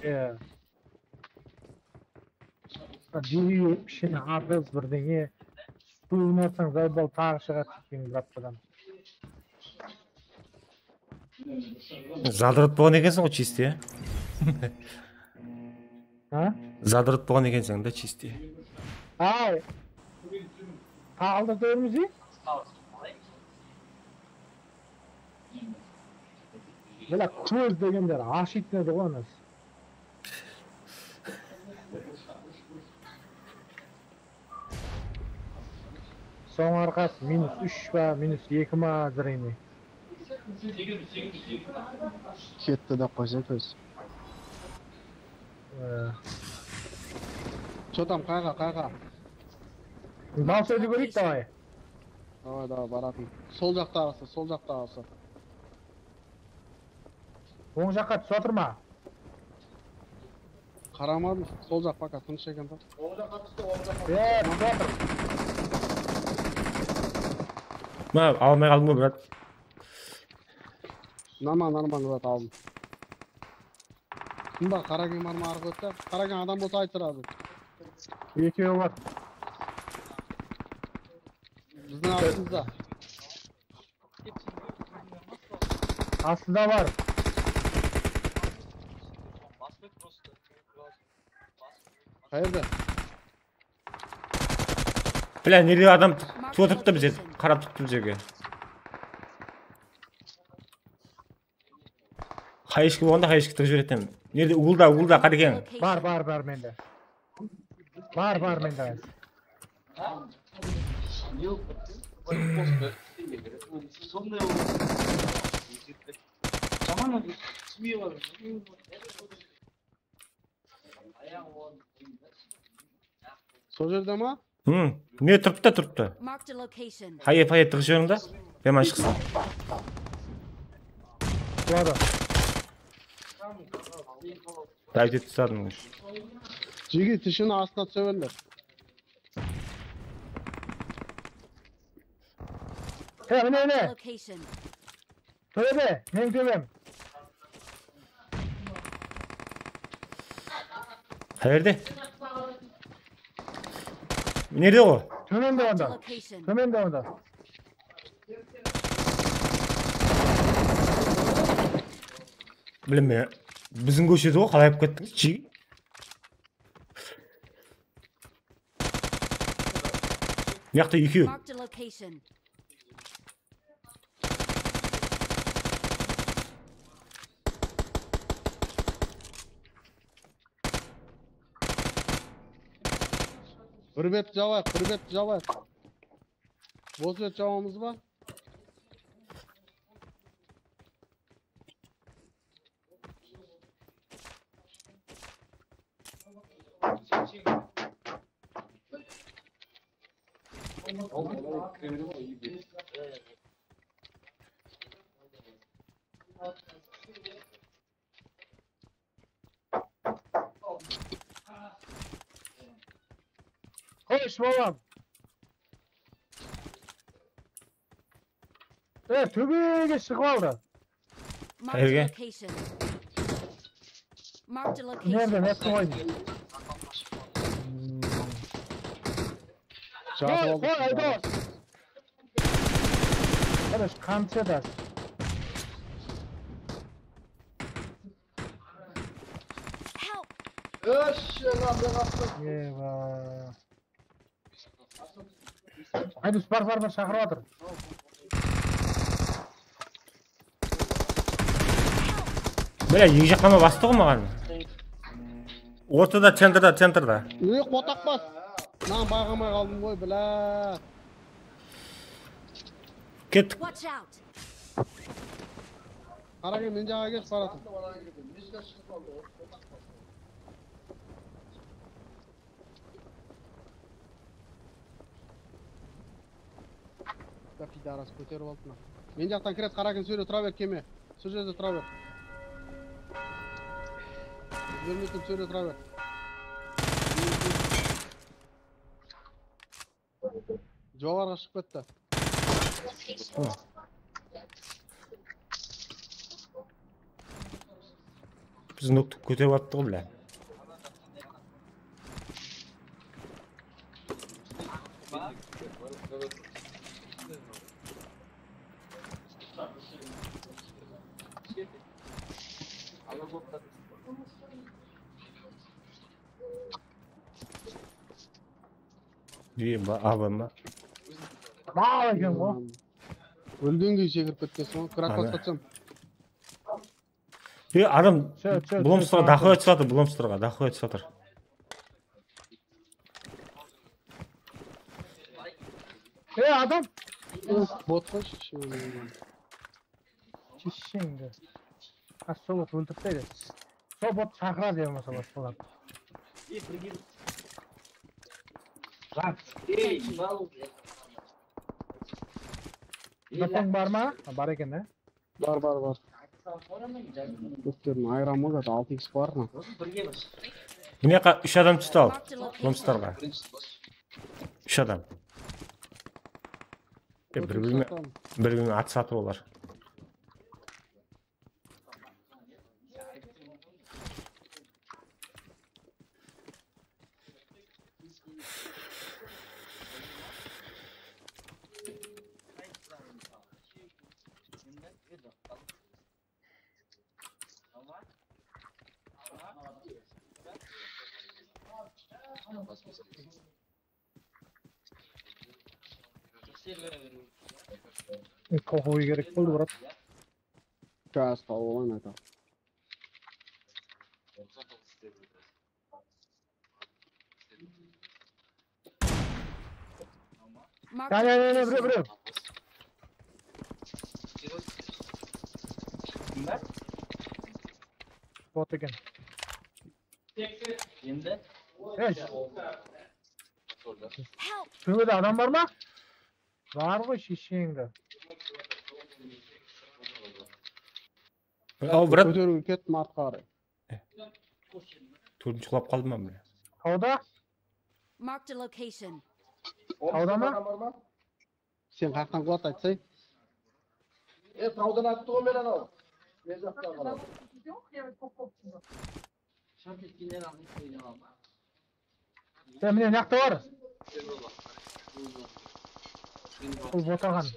Iya. Jeri ishine arız birdeńe. Suwın atsań, zaybal taǵı shıǵadı deydi, bratpadan. Zadrat bolǵan ekenseń ǵoy, чистый, ya? Ha? Zadrat bolǵan ekenseń da, чистый. Ay. Qaldı dórmiz, e? Mına kóz degenler ashıytın edi ǵoy anası. Soń arqası minus úsh pa, minus eki ma, zreniy. Ketti dep qoysa kóz. Ee. Что там, qayǵa, qayǵa? Bal sóydi kóreyik, davay. Davay, davay, baratın. Sol jaqtaǵısı, sol jaqtaǵısı. Oń jaqqa túsip atır ma? Qaramadım, sol jaq пока tınısh eken da. Ee, mında atır. Mına, almay qaldım ǵoy, brat. Normal, normal, brat, aldım. Bunda qara keń bar ma, arıq ótti? Qara keń adam bolsa ayt srazı. Ekewi bar. Biziń astımızda. Astında bar. Qayerde? Bля, nerede adam tutıp otırıptı bizge, qarap turıptı bizge. Hayeshki bolǵanda hayeshki tıǵıp jiberetin. Nerede? Uwılda, uwılda, Qarekeń. Bar, bar, bar mende. Bar, bar mende. Sol jerde ma? Hı, ne turıptı, turıptı. Marked a location. Haye, haye, tıǵıp jiberiń da. Yaman shıqsın. Quladı. Daydı tusadım. Jigit, tishini astına túse berler. He, mine, mine. Marked a location. Tóbede, meniń tóbem. Qayerde? Nerede o? Tómende onda. Marked a location. Tómende onda. Bilmeymen. Biziń kóshede ǵoy, qalay alıp kettińiz, jigit? Mıyaqta ekew. Marked a location. Bir bet jawayıq, bir bet jawayıq. Bos bet jawamız ba? Qoysh, balam. E, tóbege shıǵıp aldı. Marked a location. Nerede, nerede qoydı? Qoy, qoy, Aydos. Qarash, qamshı da. Help! Eba. Aydos, bar, bar, bar, shaqırıp atır. Bile, eki jaqlama bastı ǵoy maǵan. Ortada, centrda, centrda. Ey, qotaq bas. Mınadan baǵamay qaldım ǵoy, bilá. Kettik. Watch out! Qara, men jaǵa ketip baratırman. Da pidaras kóterip aldı mına. Men jaqtan kiredi, qara eken, sóyle tura ber, keme. Sol jerde tura ber. Júrmesin, sóyle tura ber. Joqarıǵa shıǵıp ketti. Biz noktıp kóterip attıq, bile. Deyim ba, abama. Mal eken ǵo. Ólgenge sekirip ketkensiń ǵo. Krak basqatsań. E, adam Blomsterǵa daxıya túsip atır, Blomsterǵa daxıya túsip atır. E, adam. Bot ǵoy, shesheńdi. Shesheńdi. Sol bot óltirip beredi. Sol bot shaqıradı ya bolmasa basqalardı. Bottıń bar ma? Bar eken, e? Bar, bar, bar. Ótkerin ayıramız, altı iks bar ma? Mine, qa-, úsh adam tústi al. Blomsterǵa. Úsh adam. E, bir-birine, bir-birine at satıp olar. Qoqıw kerek boldı, brat. Gaz qawılan aka. Marked a location. Birew, birew, birew. Bot eken. Ey. Help! Tóbede adam bar ma? Bar ǵoy, shesheńdi. Aw, brat. Kóteriwge kettim artqa qaray. Tórtinshi qulap qaldı ma, mine? Tawda? Marked a location. Tawda ma? Sen qayaqtan quladı, aytsay? E, tawdan attı ǵoy men anaw. Men jaqtan qara. Ya, mine, mıyaqta bar. Bul bot alǵan.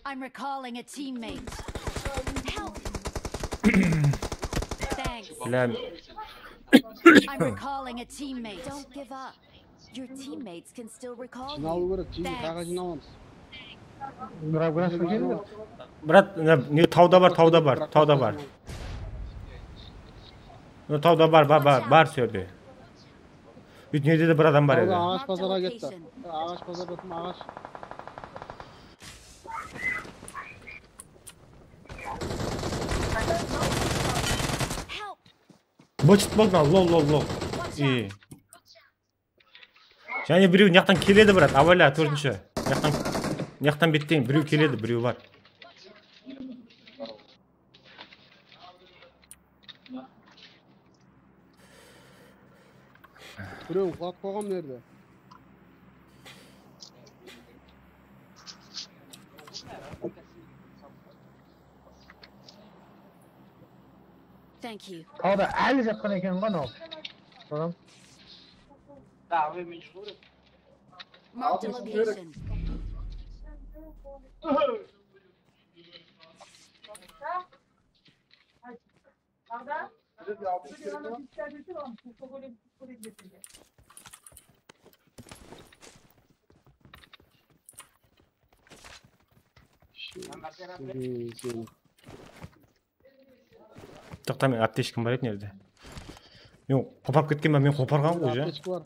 I'm recalling a teammate. Thanks. Bilem. I'm recalling a teammate. Don't give up. Your teammates can still recall Jıynawı you. Kerek, jıyın, Thanks. Taǵı jıynalamız. Bırak bırak keliń. Brat, ne, ne, tawda bar, tawda bar, tawda bar. Ne, tawda bar, bar, bar, bar, sóyerde. Bút nerde de bir adam bar edi. Tawda aǵash Marked a bazarǵa ketti. Location. Aǵash bazarda tım aǵash. Help! Bıçıt boldı, lol, lol, lol. İyi. Jáne birew mıyaqtan keledi, brat. Abayla, tórtinshi. Mıyaqtan, mıyaqtan betteń birew keledi, birew bar. Birewin qulap qoyǵan nerede? Thank you. Tawda áli jatqan eken ǵoy anaw. Adam. Marked a location. Seni. Toqta, men aptechkim bar edi nerde? Men qoparıp ketken ba, men qoparǵan ǵoy ja. Aptechka bar.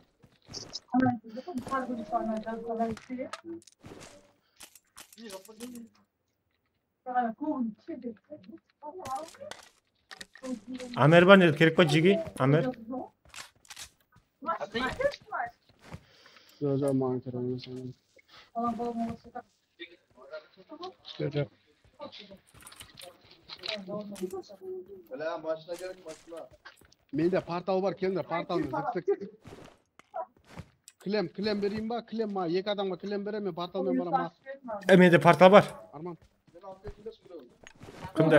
Amer bar nerde, kerek pa jege? Amer. Joq, joq, maǵan kerek emes. Mine mashina kerek, mashina. Mende portal bar, kelińler, portal menen zıp-zıp. Kilem, kilem bereyin ba? Kilem ma? Eki adamǵa kilem beremen, men portal menen baraman. E, mende portal bar. Arman. Kimde?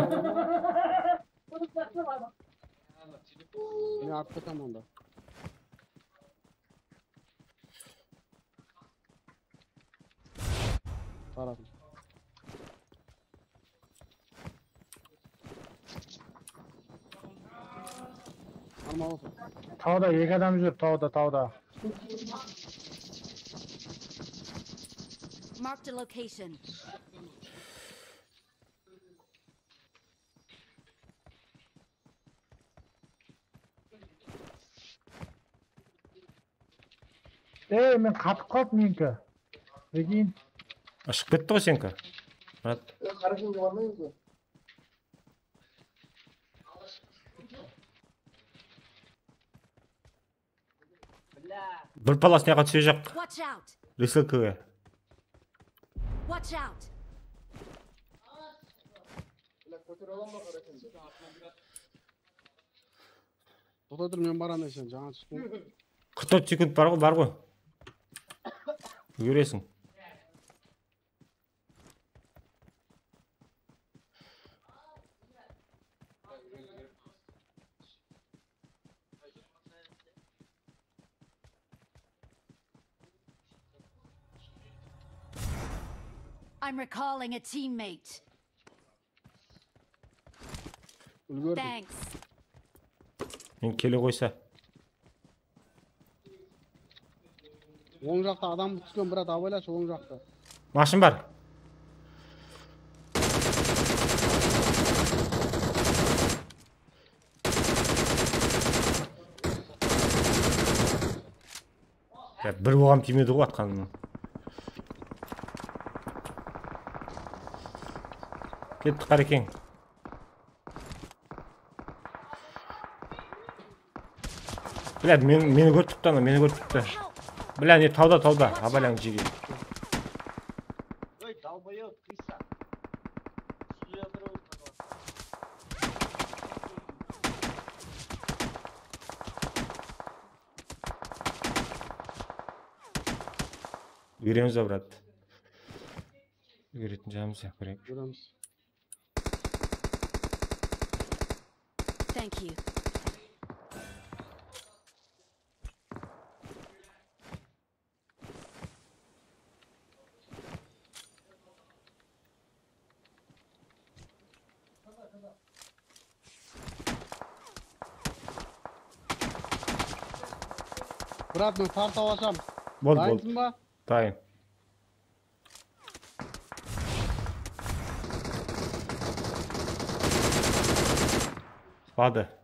Men artqa ketaman onda. Taradım. Arman otur. Tawda eki adam júr, tawda, tawda. Marked a location. Ey, men qatıp qaldım meniki. Begin. Ashıp ketti ǵoy seniki. Murat. Bir palas mınaqa túsejaq. Watch out! Resilkaǵa. Watch out! Toqta tur, men baraman sen, jańa tústim. Qırq tórt sekund bar ǵoy, bar ǵoy. Úlgeresiń. I'm recalling a teammate. Úlgerdim. Thanks. Men kele qoysa. Oń jaqta adam túsken, brat, abaylashı oń jaqta. Mashın bar. Ya, bir oǵam tiymedi ǵoy atqanımnan. Ketti, Qarekeń. Блядь, men, meni kórip turıptı ana, meni kórip turıptı. Блядь, ne tawda, tawda. Abayleń jege. Ey, долбоёб, Krista. Úyreniz, brat. Úyretin janımız kerek. Júremiz. Thank you. Brat, men tartıp alasham. Boldı, boldı. Dayınsıń ba? Dayın. Badı.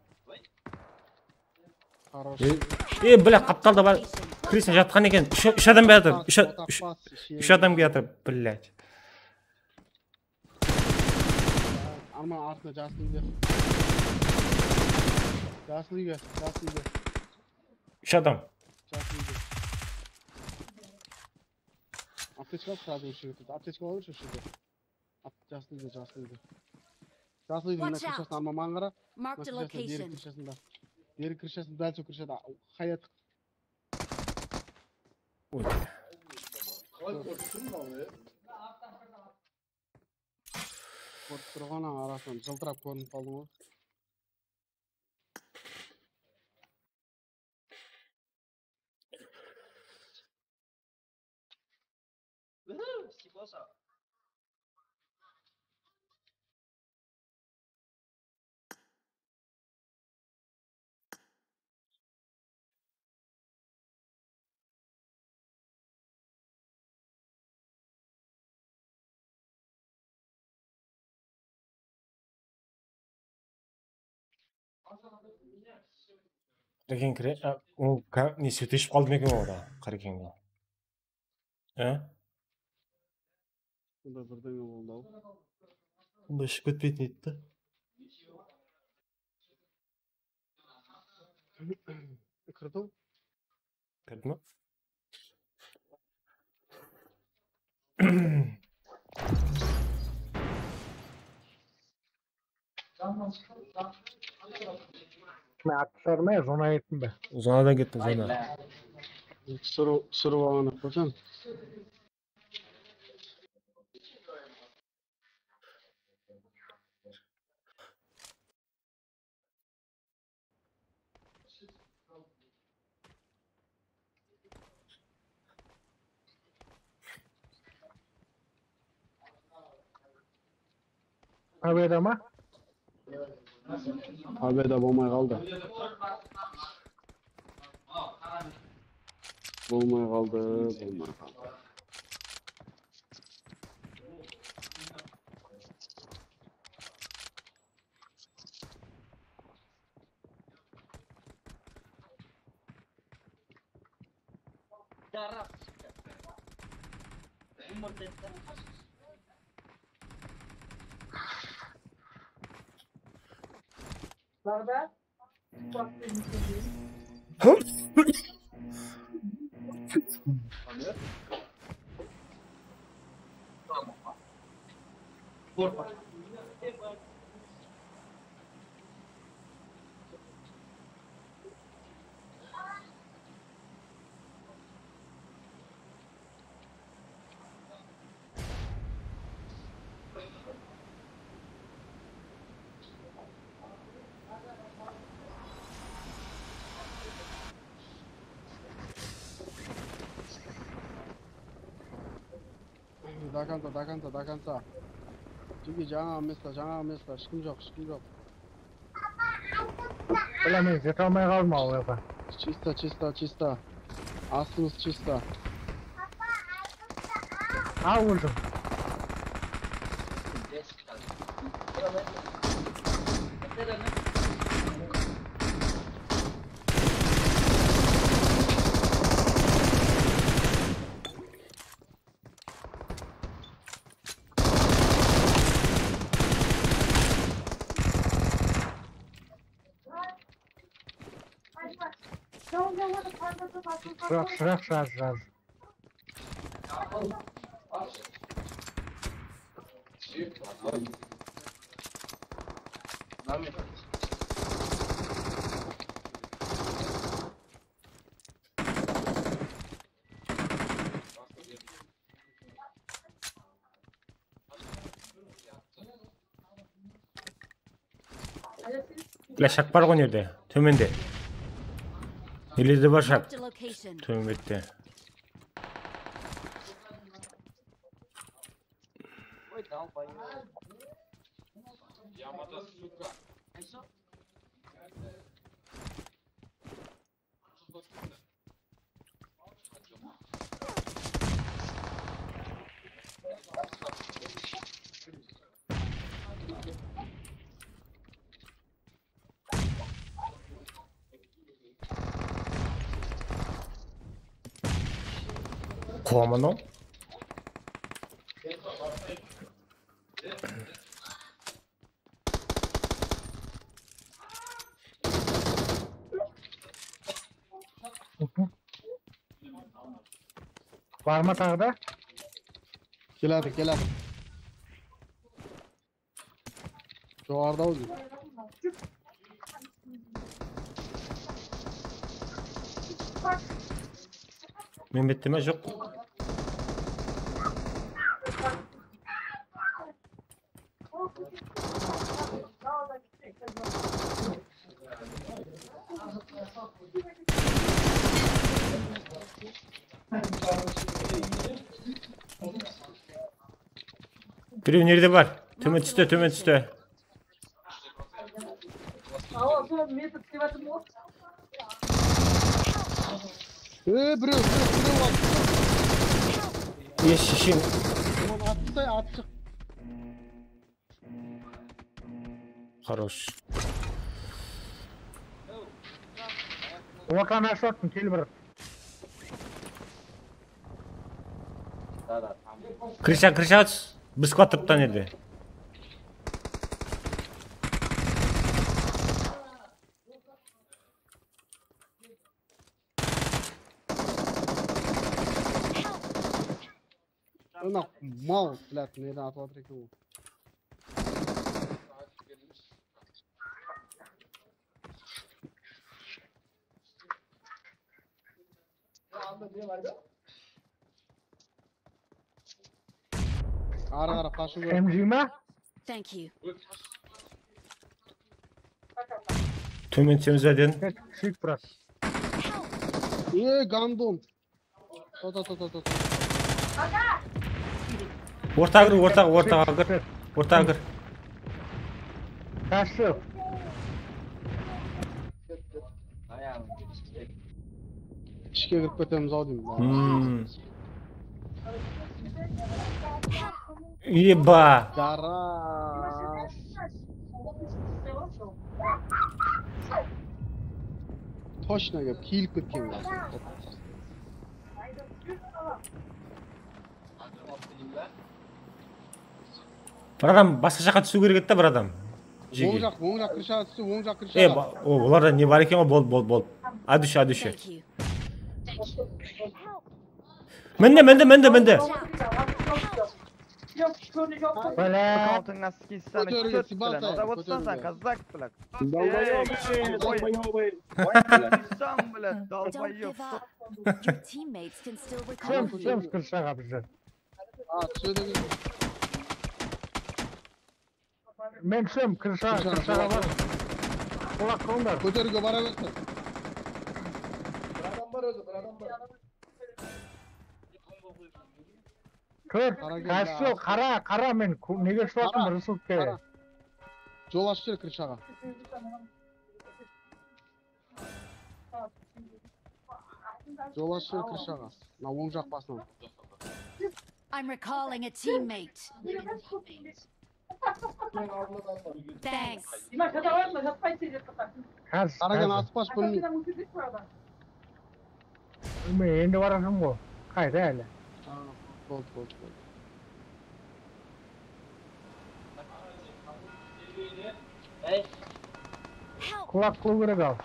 Хорош. E, e, bile, qaptalda bar. Krisa jatqan eken. Úsh, úsh adam kiyatır. Úsh, úsh, úsh adam kiyatır, блядь. Arman, artına jasıl úyde. Jasıl úyge, jasıl úyge. Úsh adam. Jasıl úyde. Aptechka al, srazı úsh jigit. Aptechka al, úsh jigit. Ap-, jasıl úyde, jasıl úyde. Jasıl úydiń mına krıshasına, Arman, maǵan qara. Marked a location. Beri krıshasında. Beri krıshasında, dál sol krıshada. Hayat. Oy. Kórip turǵan arasınan jıltırap kórinip qaldıń ǵoy. Qıreken kire, a, o, ka-, ne, sút iship qaldı ma eken o da, Qırekenge? A? Bunda birdeńe boldı-aw. Bunda iship ketpeytin edi da. Kirdi-aw. Kirdi ma? Men atıp tashladın ba ya, zona kettin be? Zonadan kettim, zona. Túsirip, túsirip alǵan aq qoysam. Pobeda ma? Pobeda bolmay qaldı. Bolmay qaldı, bolmay qaldı. До конца, до конца, до конца. Jeke, jańaǵı mesta, jańaǵı mesta. Heshkim joq, heshkim joq. Bile, men jete almay qaldım awılǵa. Чисто, чисто, чисто. Astımız чисто. A, óldim. Shıraq, shıraq, shıraq, shıraq. Bile, shaq bar ǵoy, nerde? Tómende. Nelerde bar shaq? Marked a location. Tómen bette. Yamada, suka. Quwamadı. Bar ma taǵı da? Keladı, keladı. Joqarıda ol. Men betteme joq. Birew nerede bar? Tómen tústi, tómen tústi. E, birew, birew, birew atshı. Ey, sheshen. Ulan atshı, atshı. Хорош. Ortanı ashıp attım, kel bir. Krıcha, krıcha tús. Bir sklad turıptı edi. Mına mal, блядь, neden atıp atır eken ol? Arı qarap qashıw kerek. M G ma? Thank you. Tómen túsemiz be, dedim. Shek, shek, brat. E, gandon. To, to, to, to, to. Ortaǵa kir, ortaǵa, ortaǵa kir. Ortaǵa kir. Kashıp. Ishke kirip ketemiz-aw deymen. Hmm. Eba. Daras. Tochno gep, kiyilip ketken bolsa. Bir adam basqa jaqqa túsiw kerek edi da, bir adam. Oń jaq, oń jaq krıshaǵa tústi, oń jaq krıshaǵa. E, ba-, o, olarda ne bar eken ǵoy, bol, bol, bol. Adúshi, adúshi. Thank you. Mindi, mindi, mindi, mindi. Bala. Altıńa skiysan, kót bilen. Oda otırsan sen, kazak bilen. Dolboёbı, dolboёbı. Oy, sen bilen, dolboёb. Don't give up. Your teammates can still recall you. Túsemiz, túsemiz krıshaǵa bizler. A, túsedi. Men túsem, krısha, krıshaǵa bar. Qulaq qılıńlar. Kóteriwge bara bersin. Bir adam bar ózi, bir adam bar. Tur, Kashıl, qara, qara, men ku-, nege shılattım, Rısılke. Jol ashıp júr krıshaǵa. Jol ashıp júr krıshaǵa. Mına oń jaq basınan. I'm recalling a teammate. Thanks. Qaraǵan atıp qashıp bilmeydi. Bilmey, endi barasın ǵo. Qayda ele? Boldı, boldı, boldı. Qulaq qılıw kerek al.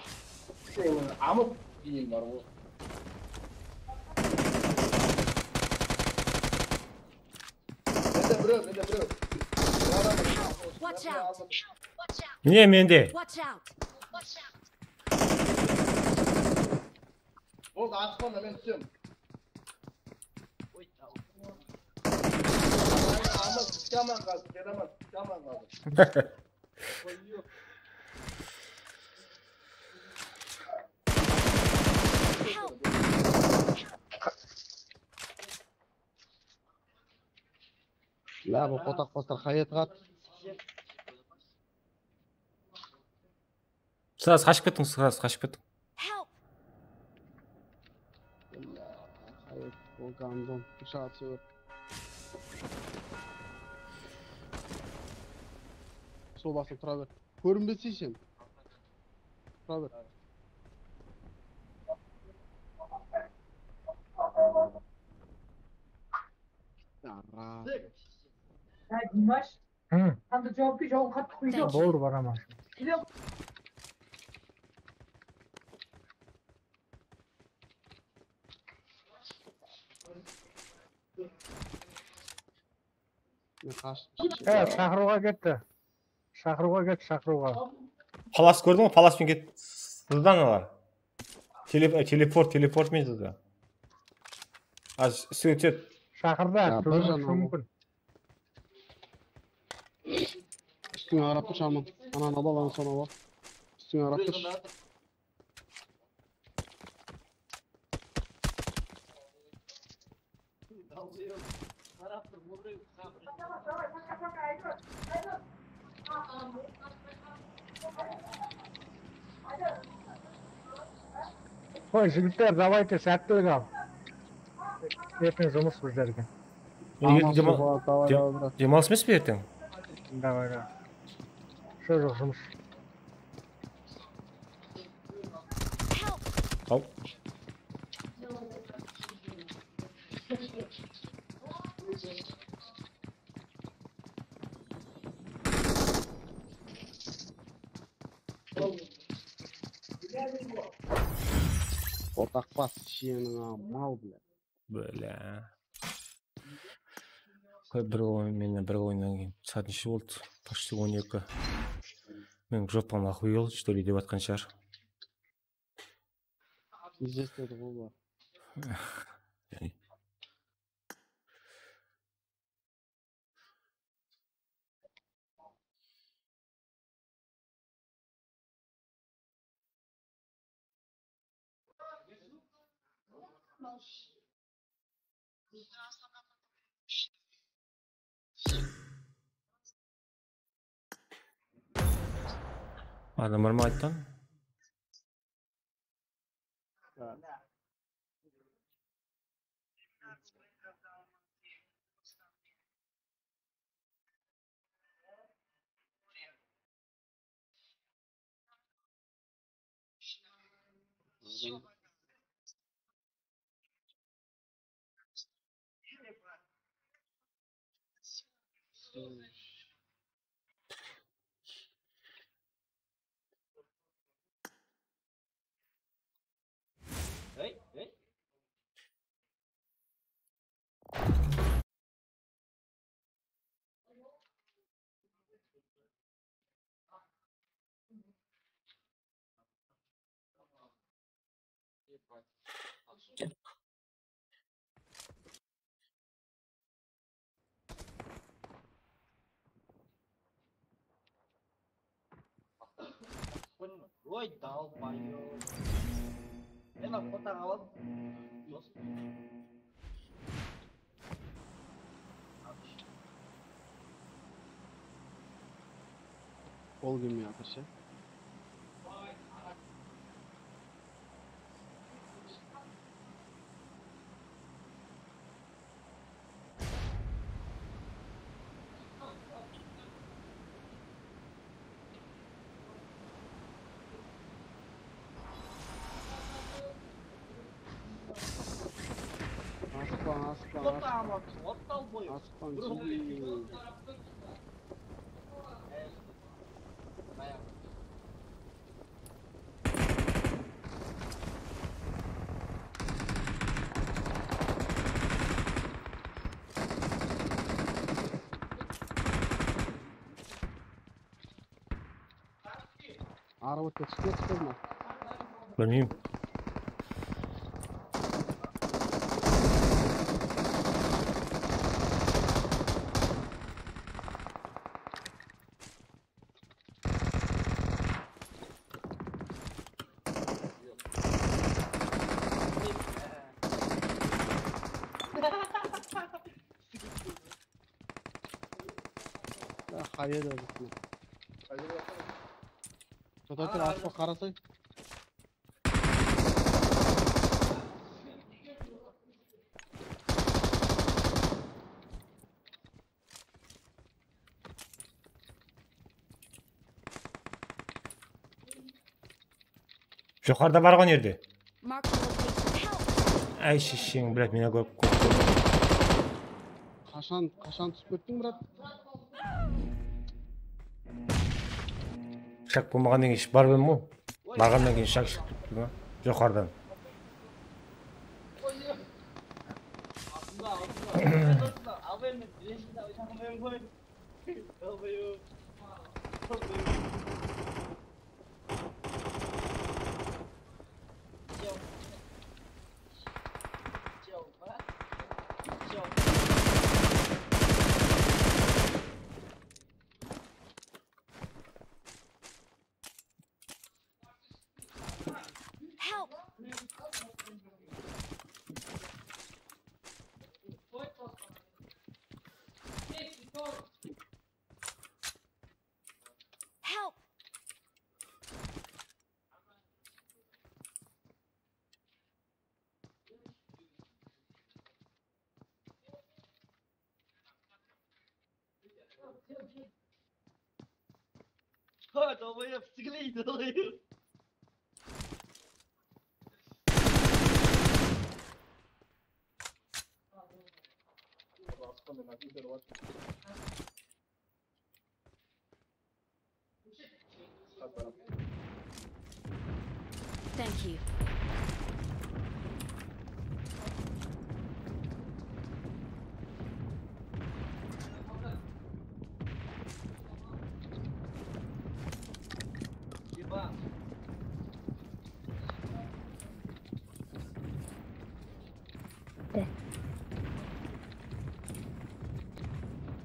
Amıp keyin bar ǵo. Mende birew, mende birew. Watch out! Mine mende. Watch out! Boldı, atıp onda, men túsem. Ama, ama, sıçaman qaldı, sıçaman qaldı. Lá, bul qotaq baslar qayatqat. Sırası qashıp kettiń, sırası qashıp kettiń. Help! Bul gandon, bıshaq atsa. Sol basıp tura ber. Kórinbesey sen. Tura ber. Yara. Hı. Boldı, baraman. Men qashıp shıqtım. E, shaqırıwǵa ketti. Shaqırıwǵa ket, shaqırıwǵa. Palas kórdiń ǵoy, palas penen ket. Sızdı analar. Tele-, teleport, teleport men sızdı. Az ústińe túsedi. Shaqırdı, ya, bir janı múmkin. Ústińe qarap tur, Shaman. Ananı al, ananı sonı al. Ústińe qarap tur. Qoy, jigitler, davayte, sáttilik al. Erteń jumıs bizlerge. Erteń demal-, dem-, demalıs emes pe erteń? Davay, davay. Shu joq jumıs. Al. Ortaq bas, shiyeniń mal, bля. Bля. Qoy, bir oyın, menen bir oyınnan keyin saat neshe boldı? Почти on eki. Meniń jopam охуел, что ли, dep atqan shıǵar. Izlestedi ǵoy bular. Adamlar ma ayttan? Oy, dalbayob. Men mına fotoǵa alayın. Qol kelmey atır شه. Asıqpań, asıqpań, asıqpań. Asıqpań, jigit. Arı ótke túsip ketipti ma? Bilmeyim. Ya, qayerda bizde? To'xta tur, aspa qarasay. Joqarıda bar ǵo, nerde? Mark the location. Help! Áy, shesheń, блядь, meni kórip, kórip. Qashan, qashan túsip kettiń, brat? Shak bolmaǵannan keyin shıǵıp barıp edim ǵo. Barǵannan keyin shak shıǵıp turıptı ma? Joqarıdan. Help! Help! Ha, dolbayıp, sıkılıydı, dolbayıp. Thank you.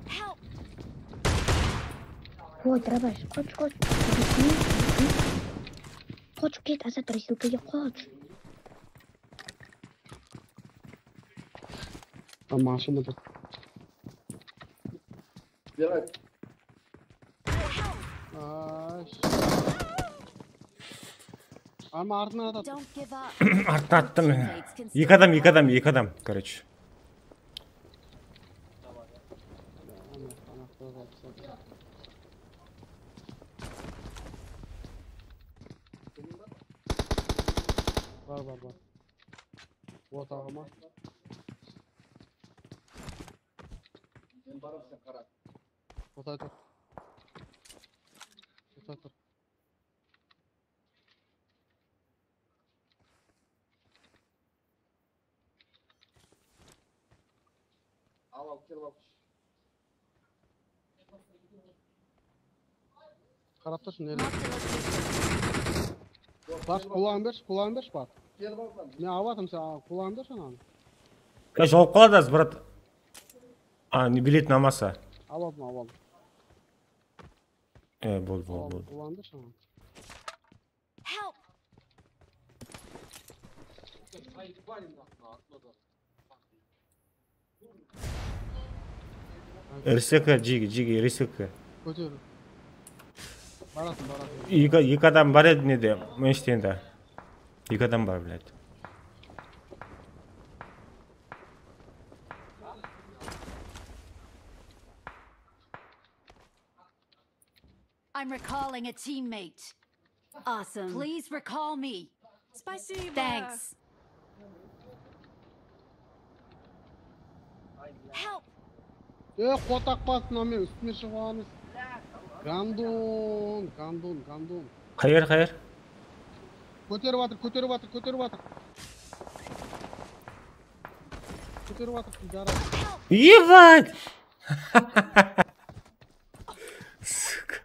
Help! Oy, Drabash, qoch, qoch. Qochıp ket, Azat, resilkege qoch. Tamam, mashina tur. Ay. Ama artına atadı. Don't give up. Artına attım. Teammates can Eki adam, eki adam, eki adam, короче. Bar, bar, bar. Otaǵıma. Sen barıp sen qara. Otay tur. Otay tur. Al, al, kelip al. Qarap turshı, nere? Bas, qulaǵın bershi, qulaǵın bershi, Bat. Kelip al. Men alıp atırım, sen al, qulaǵın bershi ananı. Ya, jawıp qaladı az, brat. A, ne, bilet namasa. Al aldım, al aldım. E, bol, bol, bol. Al aldım, qulaǵın bershi ananı. Help! R S K, Jigi, Jigi, R S K. Kóter. Baratın, baratın. Eki, eki adam bar edi nede, Münstende. Eki adam bar, блядь. I'm recalling a teammate. Awesome. Please recall me. Спасибо. Thanks. Help! E, qotaq bastı, mına men ústime shıǵıp alamız. Gandon, gandon, gandon. Qayer, qayer? Kóterip atır, kóterip atır, kóterip atır. Kóterip atır, pidara. Ебать! Suka.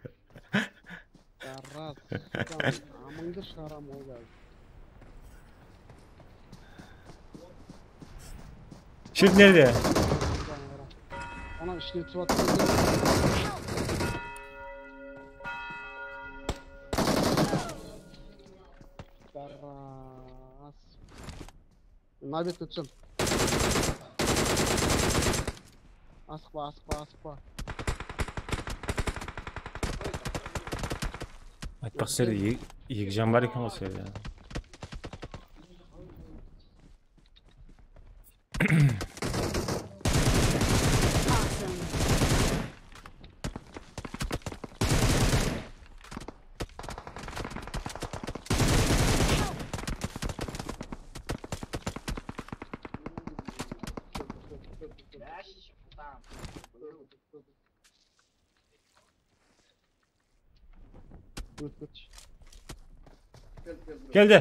Qarras, suka, amıńdı shıǵaram ǵoy, gaz. Shep nerde? Ana, ishine túsip atır. Qarras. Mına bekke túsem. Asıqpa, asıqpa, asıqpa. Aytpaq, serde e-, eki jan bar eken ǵoy serde. Ótip ketshi. Keldi.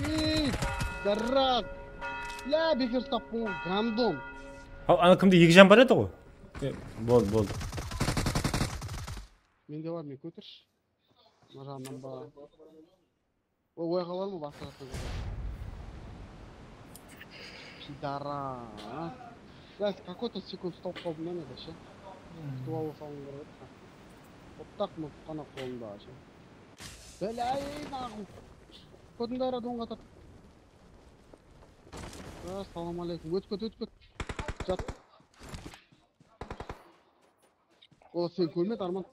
Ey, darraq. Lá, beker taptım, gandon. Haw, ana kimde eki jan bar edi ǵoy. E, boldı, boldı. Mende bar, men kótershi. Mına jaǵınan ba. O, oyaqqa barma, basqa jaqtan kóter. Pidara. Блядь, какой-то секунд stop qolımnan edi, ше. Kútip alıp salıń kerek edi. Ottaq mıltıq ǵana qolımda, ше. Báláy, naqıl. Kótiń dayra dońǵa tart. Assalawma aleykum. Ótip ket, ótip ket. Jat. Ol sen kórmedi, Arman.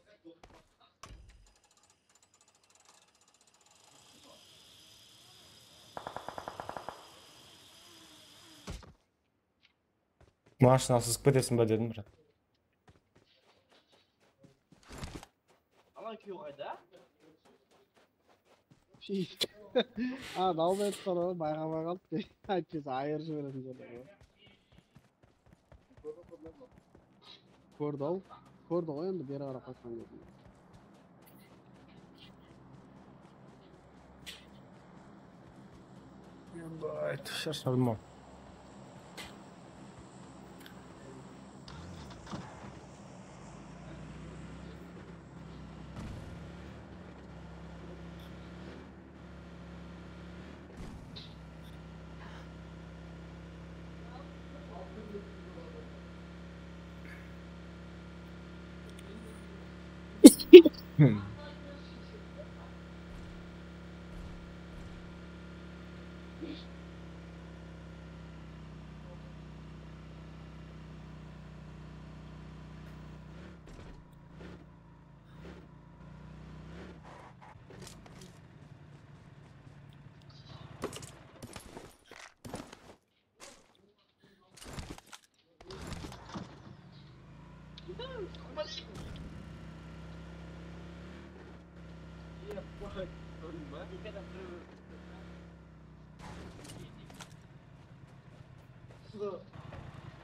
Mashina sızıp ketesiń be dedim, brat. Ana kúyew qayda? A, dawda etip qara, bayqamay qalıptı. Aytpese, ayırıp jiberetin edi. Kórdi-aw. Kórdi ǵoy, endi beri qarap qaytqan gezinde. Endi ayt, sharshadım-aw.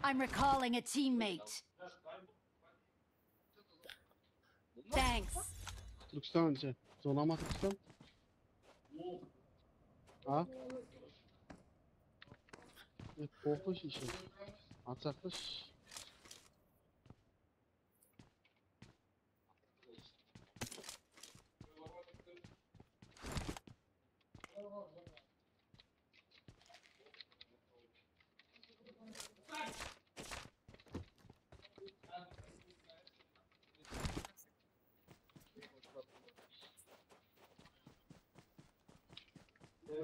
I'm recalling a teammate. Thanks. Turkistan ise, zonama Turkistan. A? E, qoqısh ishe. Atsaqısh.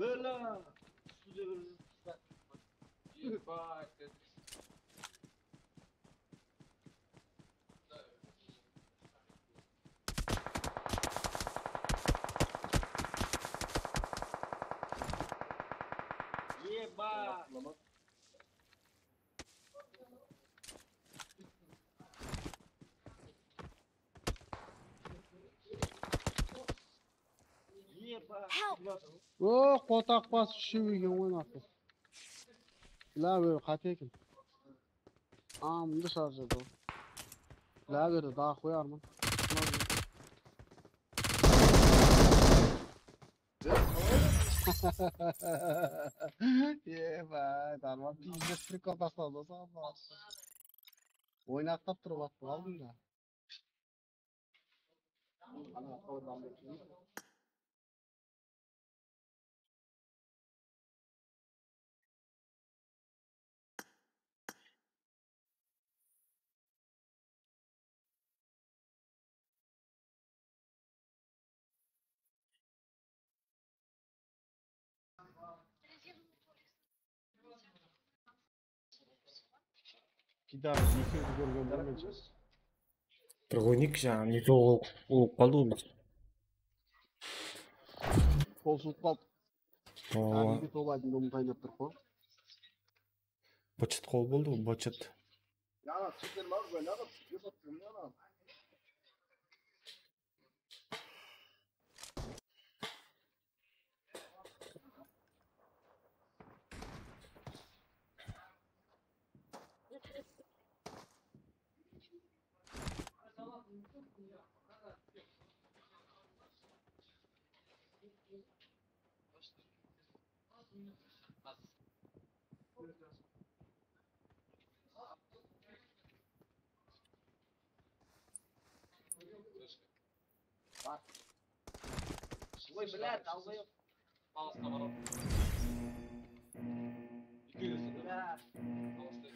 Bela! Eba! Help! O, qotaq bas úshew eken ǵoy, naqıl. Lá, ol qáte eken. Amdı sharjadı ol. Lá, berdi, daǵı qoyarman. Eba, darman pizdes prikol tasladı, sağ ol. Oynaqtap turıp attıń aldıńda. Kidar, ekewdi kórgen bolmaydı. Bir oynik jańa, ne ol, ol qaldı ol. Qol suwıp qaldı. Aa. Kádimgi tol aydın bunı qaynap turıp qoy. Bıçıt qol boldı ǵoy, bıçıt. Ya, çeker bar, böyle adam, yep atırım ya lan. Ой, блядь, долбоёб. Паласqa baraman. Ikki kelesiz, da? Da. Palasqa.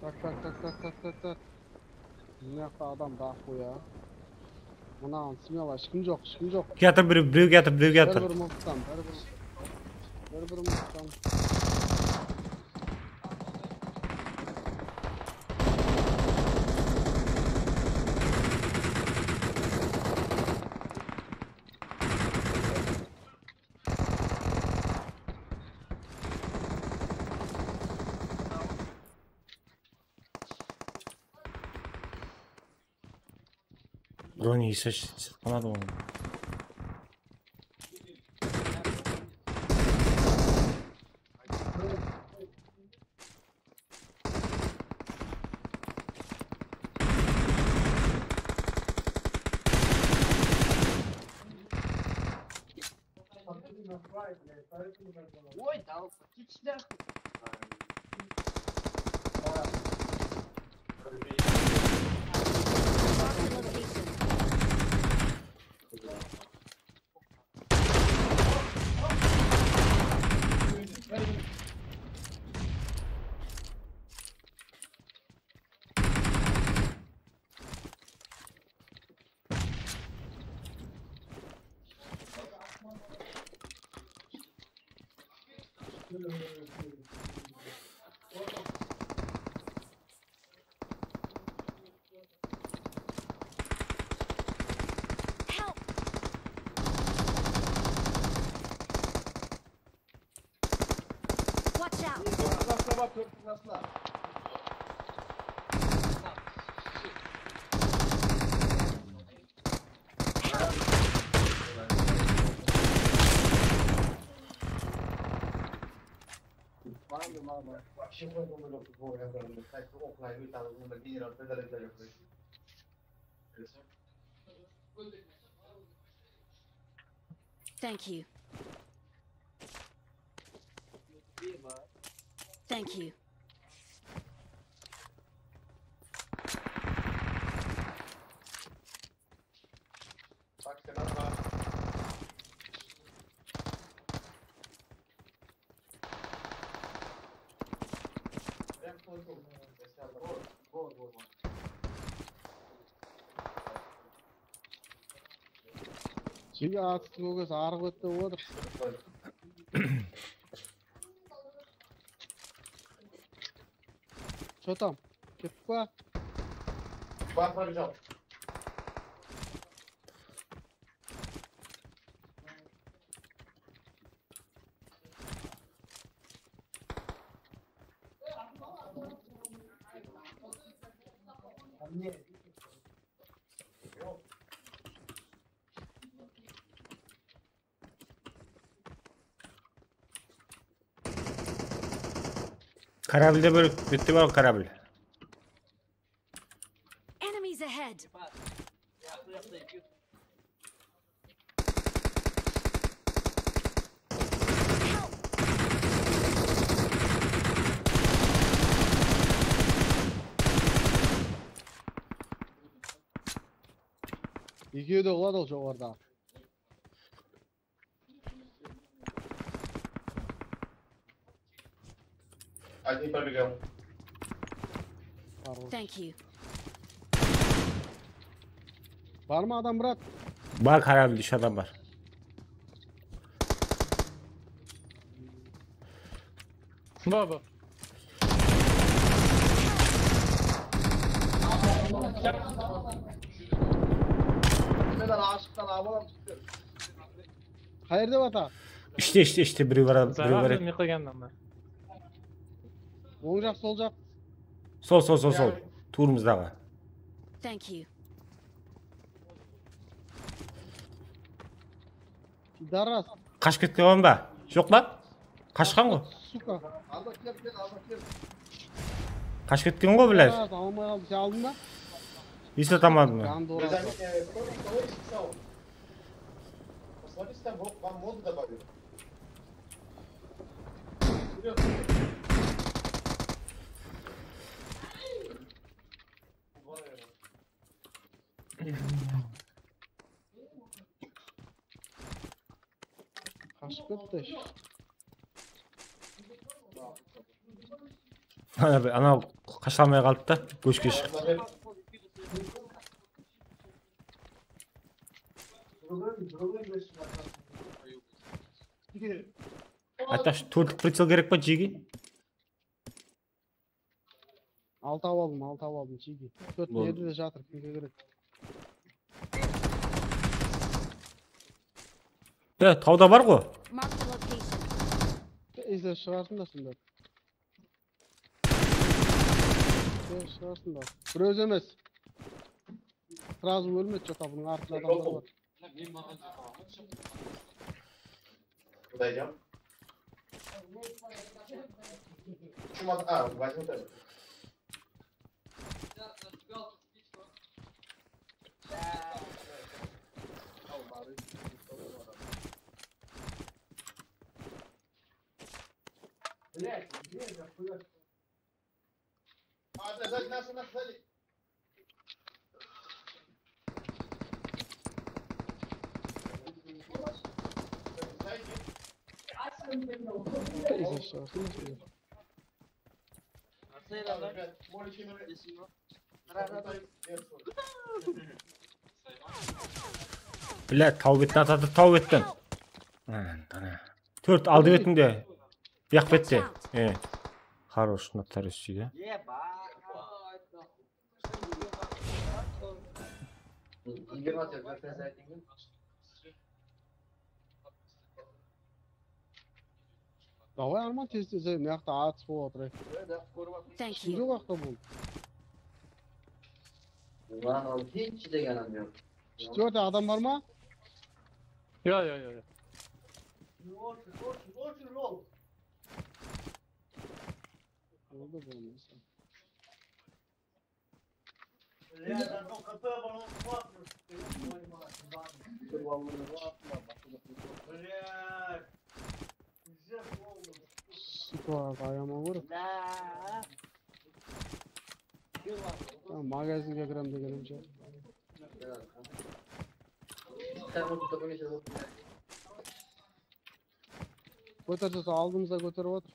Tak, tak, tak, tak, tak, tak, tak. Mına jaqta adam daq qoya. Mınaǵın smelo, eshkim joq, eshkim joq. Kiyatır birew, birew kiyatır, birew kiyatır. Bir, bir mıltıqtan, bir, bir, bir, bir mıltıqtan. Bronı iyisi sırtqanadı onıń. Ой, да, кечте. Help! Watch out! Thank you. Thank you. Jige atıstıń ógesi arıq ótti otır. Что там? Kettik pa? Baqlar joq. Korablde bir bitti bar korablde. Enemies ahead! Ekewi de qıladı ol joqarıda. Один пробегал. Thank you. Bar ma adam, brat? Bar, korablde úsh adam bar. Baba. Qayerde bata? Ishte, ishte, ishte birew bar, birew bar. Bárin mıy qoyganman men. Oń jaq, sol jaq. Sol, sol, sol, sol. Tuwrımızdaǵı. Thank you. Daras. Qashıp ketken ba? Joq pa? Qashqan ǵo. Suka. Qashıp ketken ǵo, блядь. Daras, almay qaldı. Sen aldıń ba? Eslataman men. Jandı oradı. Посмотри, там вам моды добавили. Qashıp ketti. Ana bir, anaw qasha almay qaldı da, góshke shıǵıp. Aytpaqshı, tórtlik pricel kerek pa, jege? Altı alıp aldım, altı alıp aldım, jege. Tórt boldı. Nerede de jatır, kimge kerek? E, tawda bar ǵo. Marked a location. Izle shıǵarsın da sonda. Izle shıǵarsın da. Bir ózi emes. Srazu ólmedi, joq, bunıń artında adamlar bar. Куда идём? Чемодан, а, возьми тоже. Блядь, где я, блядь? А, да, сзади нас, нас, сзади. Блядь, taw betten atadı, taw betten. Ana, ana. Tórt aldı betińde. Buyaq bette. E. Хорош, Notarius jege. Давай, Arman, tez-tez, mıyaqta atыс bolıp atırayıq. Thank you. Kim joq waqıtta bul? Ulan, al, hiç degen adam joq. Четвёртый adam bar ma? Ya, ya, ya, ya. Oldı, bolmasa. Блядь, одно ХП было, вот, блядь. Блядь. Пиздец, Suka, ayama vur. Da. Tamam, magazinge kirem degenim joq. Kóterse, sol aldımızda kóterip otır.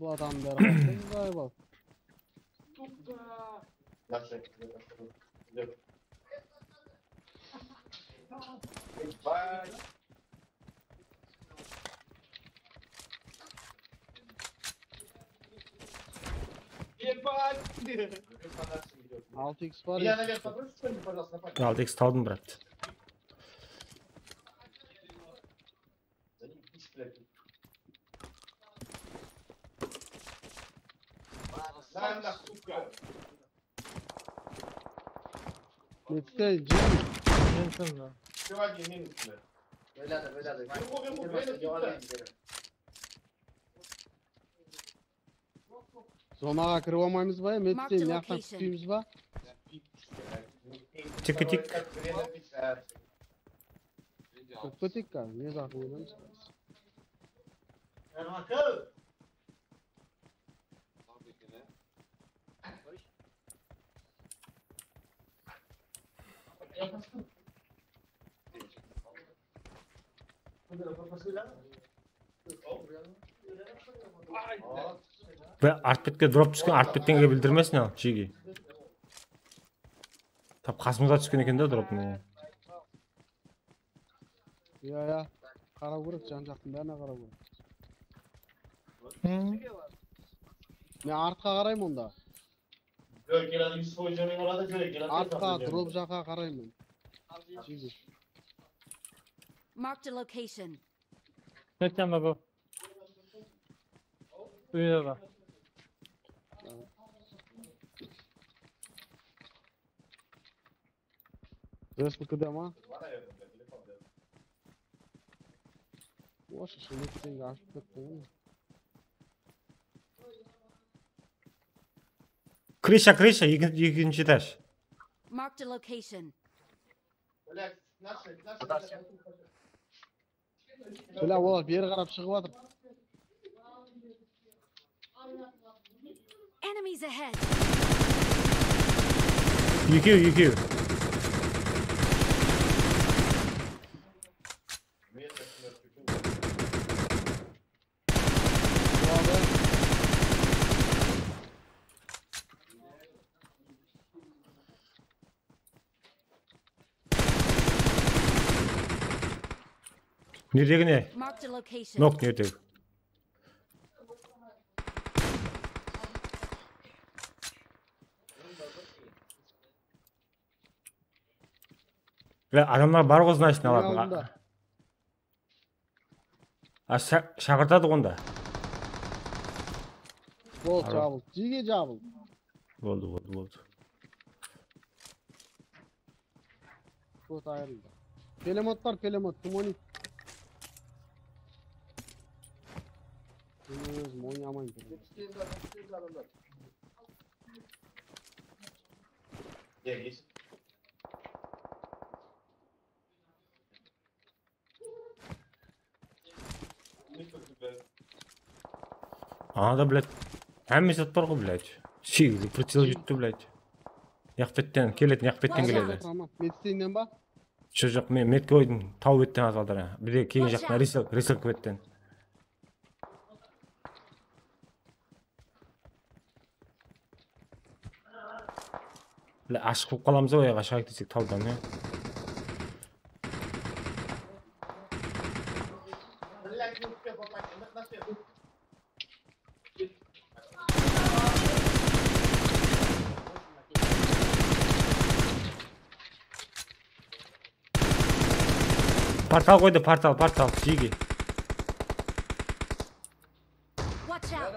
Bu adam beri qayttıń, Zaybal? Altı iks bar. Altı iks taldım, brat. Metskay, jim. Mensin da. Oyladı, oyladı. Zonaǵa kirip almaymız ba, ya? Metskay, mıyaqtan kútpeymiz ba? Tik, tik. Kútpedik ka, ne zat oynamız? Be, art betke drop túsken, art bettenге bildirmesin al, Jigi. Tap qasımızǵa túsken eken de drop, mine. Iya, iya. Qaraw kerek, jan-jaqtıń bárine qaraw kerek. Men artqa qarayman onda. Artqa, drop jaqqa qarayman. Jigi. Marked a location. Nereden be bu? Uyde be? Respublikada ma? Osh, shunday sen ashıp kettiń. Krısha, krısha, eki-, ekinshi etaj. Marked a location. Bilá, olar beri qarap shıǵıp atır. Enemies ahead. Ekew, ekew. Neredegi ne? Marked a location. Nok neredegi? Bile, adamlar bar ǵoy, значит, alatın. A, sha-, shaqırtadı onda. Bol, jabıl. Jege jabıl. Boldı, boldı, boldı. Kot ayırıldı. Pelemot bar, pelemot, kim oynaydı? Men ózim oynamayın. Ana da, блядь. Hámme zat bar ǵoy, блядь. Segizli прицел júripti, блядь. Yaq betten keledi, yaq betten keledi. Medicinemen ba? Joq, joq, men medke qoydım, taw betten azaldı. Bizde keyin jaqtan reselk, reselk betten. Bile, ashıq bolıp qalamız-aw, oyaǵa shıǵayıq desek, tawdan, ya. Portal qoydı, portal, portal, Jigi. Watch out!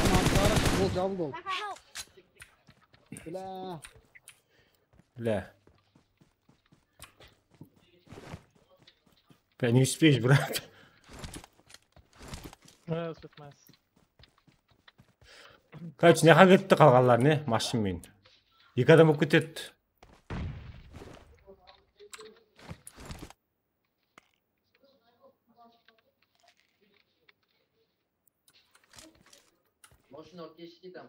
Tamam, Tarık, bol, jabıldı ol. Help! Bile. Bile. Ben не успеешь, брат? Э, успеть. Короче, ne hal ketti qalǵanlar, ne? Mashın menen. Eki adam bolıp ketedi. Mashın alıp kelshide, там.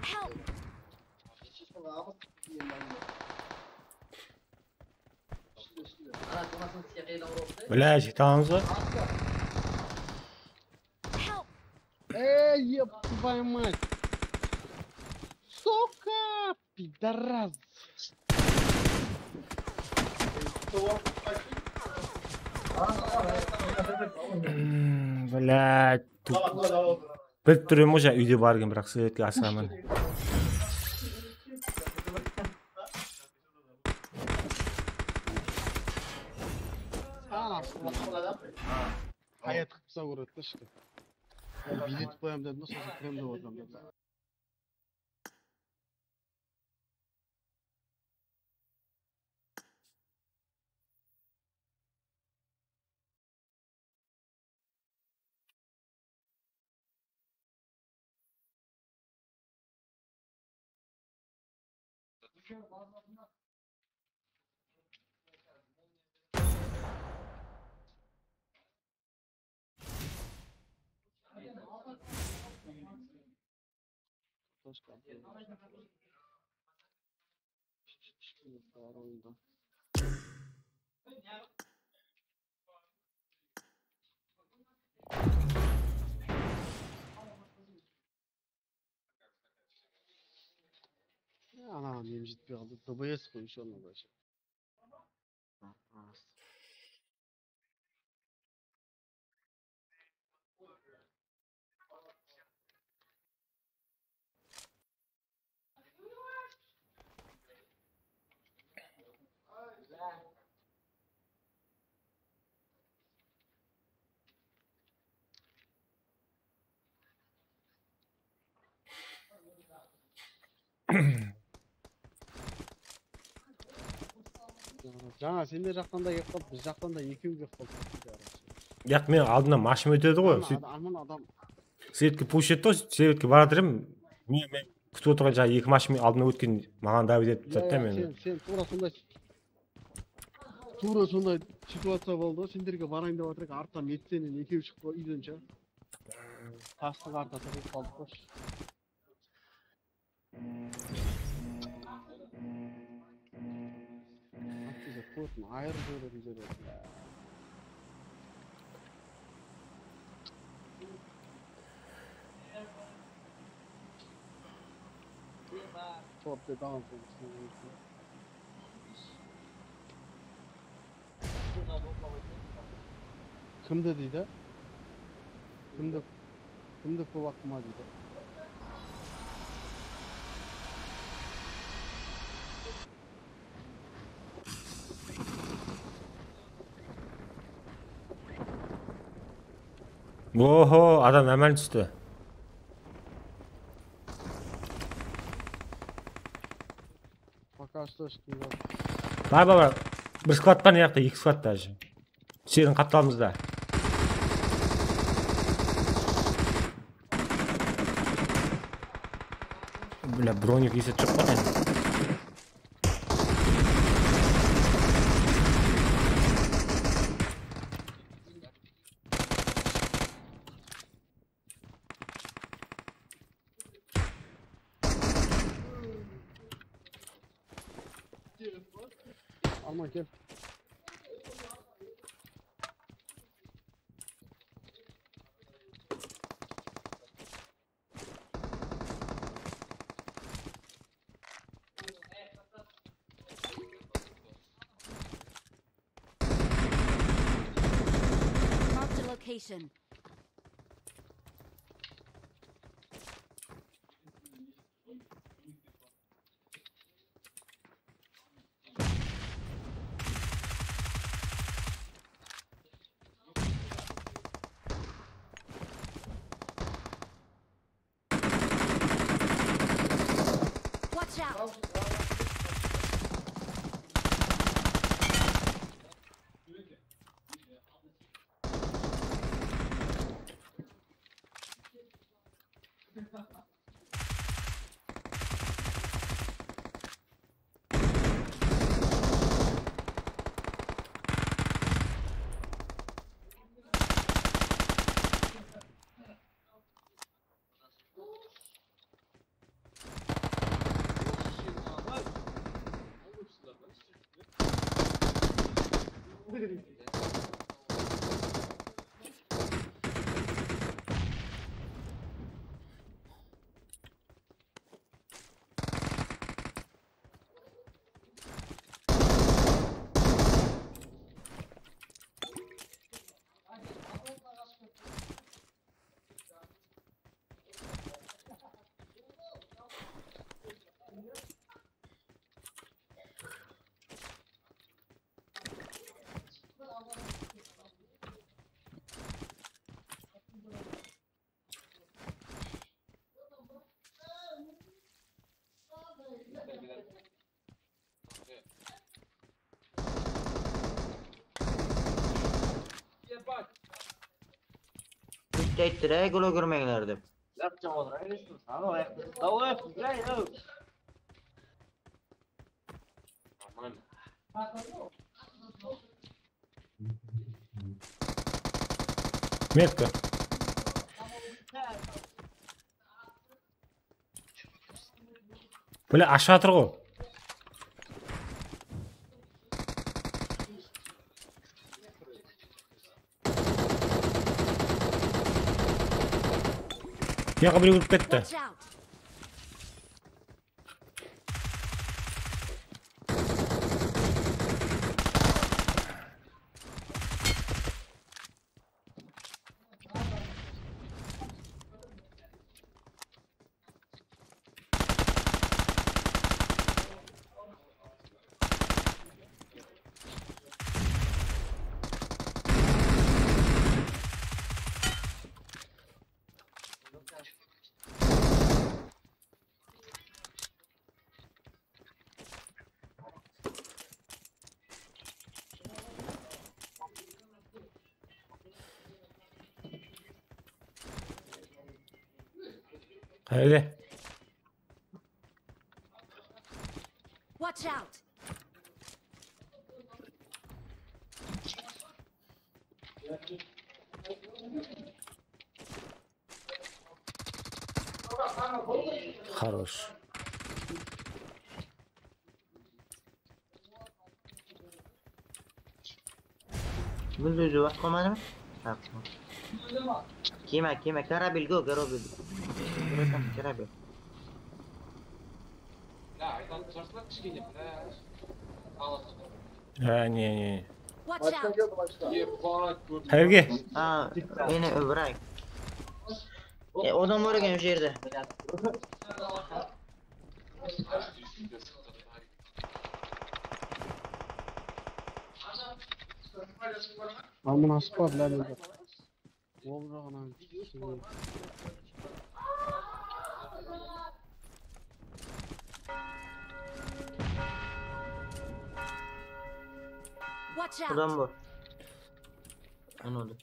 Help! Bile, jete alamız ba? Help! Ey, ёб твою мать! Сука! Пидорас! Блядь, bilip turman ǵoy, jańa úyde bar eken, biraq sizlerge asıraman. Hayat qıpsa kóredi de, ishki. Bilet qoyam dedim, sosin kirem dep otırman. Ya, anaǵa neyim jetpey qaldı. D B S qoy, ещё одна задача. Jańa senler jaqtan da kelip qaldı, biz jaqtan da ekew kelip qaldı. Yaq, men aldımnan mashina ótedi ǵoy. Adam, adam, adam. Svetke push etti ǵoy, svetke baratır edim. Men, men kútip otırǵan jańa eki mashina aldımnan ótken, maǵan davit etip tattı meni. Sen, sen tuwra sonday, tuwra sonday situaciya boldı ǵoy. Senlerge barayın dep atırıq, arttan etsenen ekew shıqtı ǵoy úyden sha. Tastıq artı tıǵılıp qaldıq ǵoy. Ayırıp jiberetin jer edi. Top dep alınsın. Kimdi deydi? Kimdi, kimdi kóp atma deydi. Oho, adam amal tústi. Пока что ешkim joq. Bar, bar, bar. Bir sklad bar, mına jaqta eki sklad даже. Seniń qaptalımızda. Bla, bronik eset joq pa endi? Alman, kel. Marked a location. Watch out! Bitti ayttı da, gol kirmeńler dep. Yapacak olur, ayırırsın. Al o ayaqta. Al o ayaqta, ya. Metka. Bile ashıp atır ǵo. Mıyaqqa birew kirip ketti. Watch out! Qayerde? Watch out! Хорош. Bunda ózi waqıt qolmadı ma? Tap. Kema, kema, karabil, go, karabil. Karabil. Ha, ne, ne. Watch out! Qayerge? Ha, meni Ibray. E, odam bar eken bu jerde. Al, mına asıp bar, bilmem. Ol jaǵınan. Watch out! Adam bar. Anada.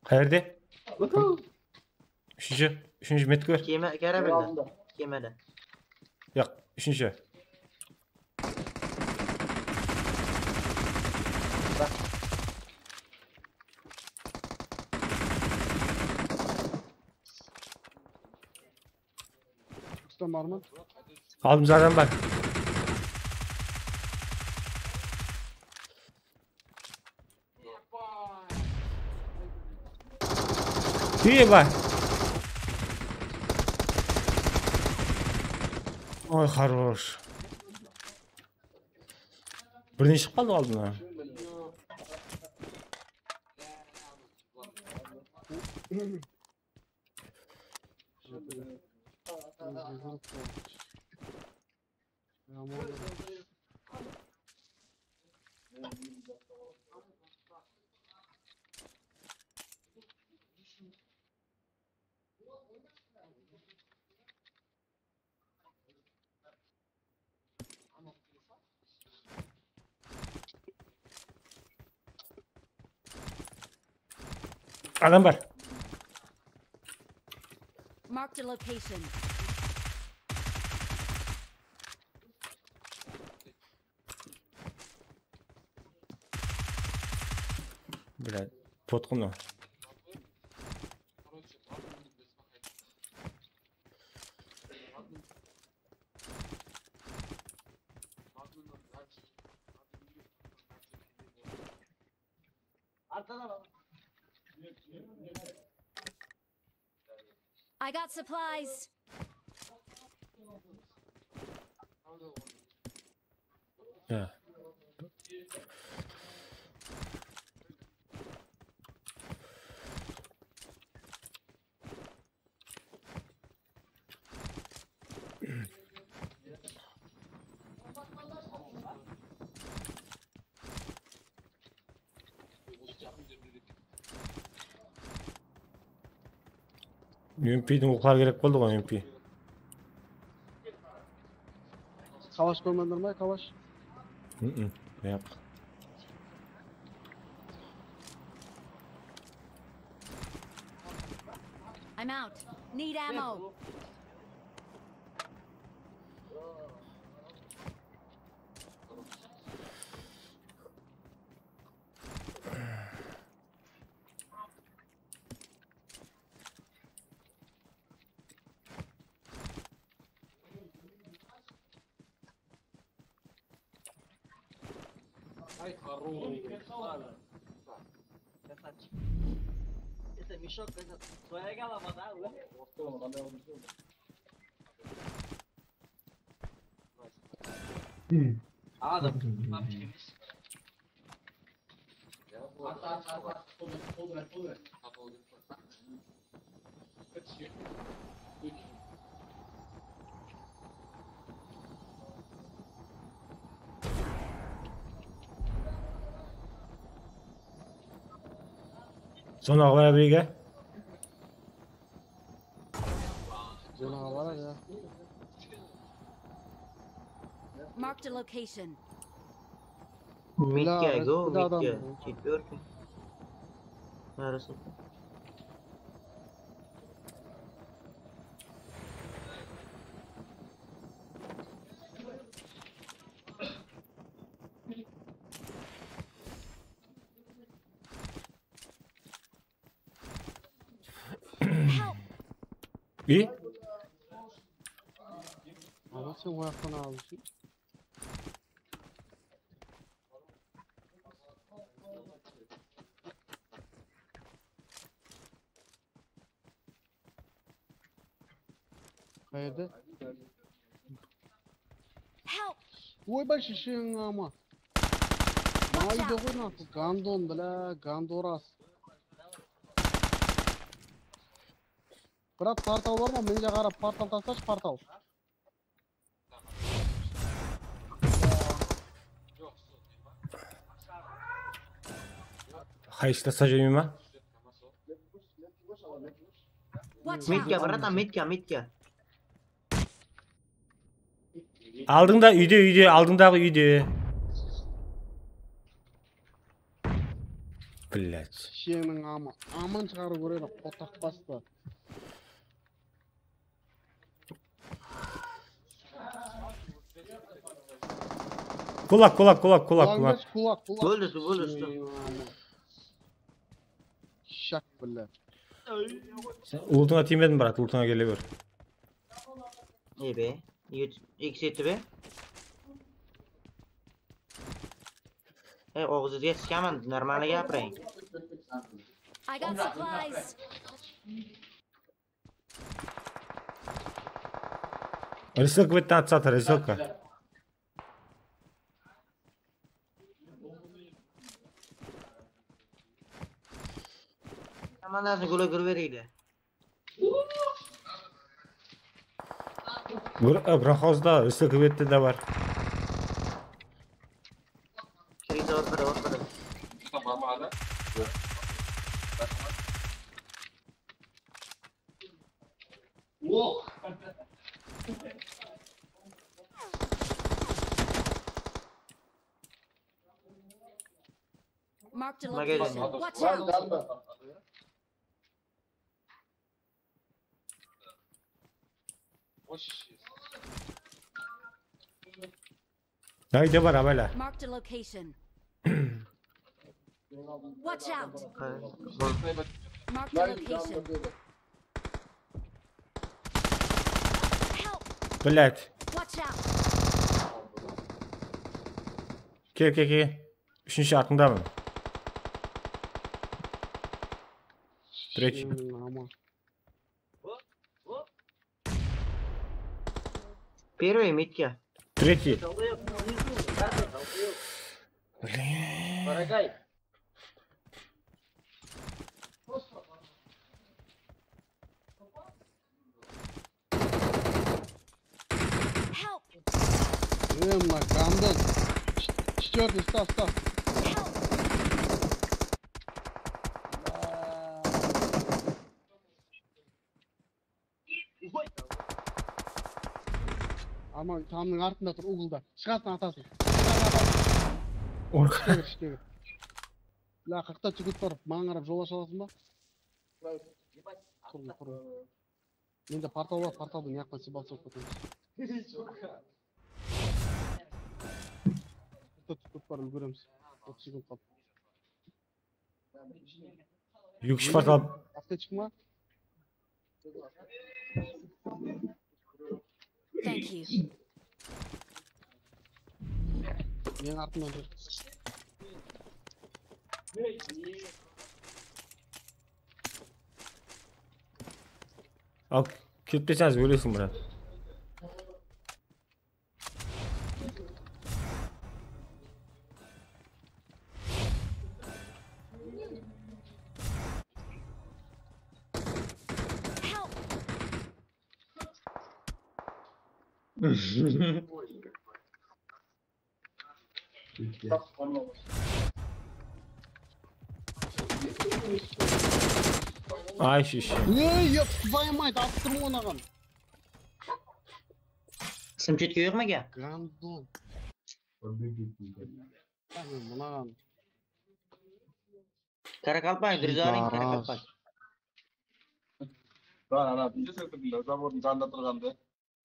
Qayerde? Úshinshi, úshinshi metka ber. Kema, karabilda. Kemada. Yoq, úshinshi. Rustam barma? Aldımızda adam bar. Eba! Oy, хорош. Birden shıǵıp qaldı aldına. Adam bar. Marked a location. Блядь, potqın o. I got supplies. Ya. Ümpiydiń oqları kerek boldı ǵoy, ümpiy. Kalash qoymadılar ma, kalash? Mm-mm, yoq. I'm out. Need ammo. Ай, хороший. Красавчик. Это мешок, это твоя голова, да? Adam, папочка, видишь? Zonaǵa bara bereyik, á? Zonaǵa baradı, ya. Marked a location. Midge go, midge. Четвёрка. Yarasın. Help! İ? Ama sen o yaqtan alırsın. Qayerde? Help! Oybay, shesheń ama. Watch out! Mayda qoy, mına gandon, bilá, gandoras. Brat, portal bar ma? Mende qarap, portal taslashı, portal. Hayısh taslap júrmey ma? Watch out! Mitka, bratan, mitka, mitka. Aldıńda úyde, úyde, aldıńdaǵı úyde. Блять. Sheniń ama, aman shıǵarıw kerek edi, qotaq bastı. Kulak, kulak, kulak, kulak, kulak. Kulak, kulak, kulak. Bóldi, bóldi. Shak, блять. Sen ultıńa tiymedim, brat, ultıńa kele ber. Ne be? Eki eti be? E, Oǵuz, sizge sıqaman, normalno gapiriń. I got supplies. Resilka bitta atsatır, resilka. Komandasın gula gúrbereydi. Bronxozda, resilka bette de bar. Kireydi, ortada, ortada. Marked a location. Watch out! Hayda bar, abayla. Marked a location. Watch out! Marked a location. Help! Блять. Watch out! Kel, kel, kel. Úshinshi atıńdaman. Третий. Первый, Митя. Третий. Блин. Help! Блин, на гандон. Ч-, четвёртый, став, став. Help! Ama tamnıń artında tur, uglda. Shıǵasın, atasın. Orqa. Ishke kir, ishke kir. La, qaqta jigit bar, maǵan qarap jol asha alasın ba? Qurın, qurın. Mende portal bar, portaldı ne jaqtan sebap soqıp ketemiz. Qaqta jigit bar, úlgeremiz. Otız sekund qaldı. Eki kúsh portal. Aptechka ma? Thank you. Meniń artımnan tur. Al, ketpeseńiz ólesiń, brat. Ay, shishi. Ey, ёб твою мать, alıp turman aǵam. Сымчатка yoqma ke? Гандон. Mınaǵan. Karakalpay, durıs alıń, Karakalpay. Ana, ana, birinshi sektorda zavodın janında turǵandı.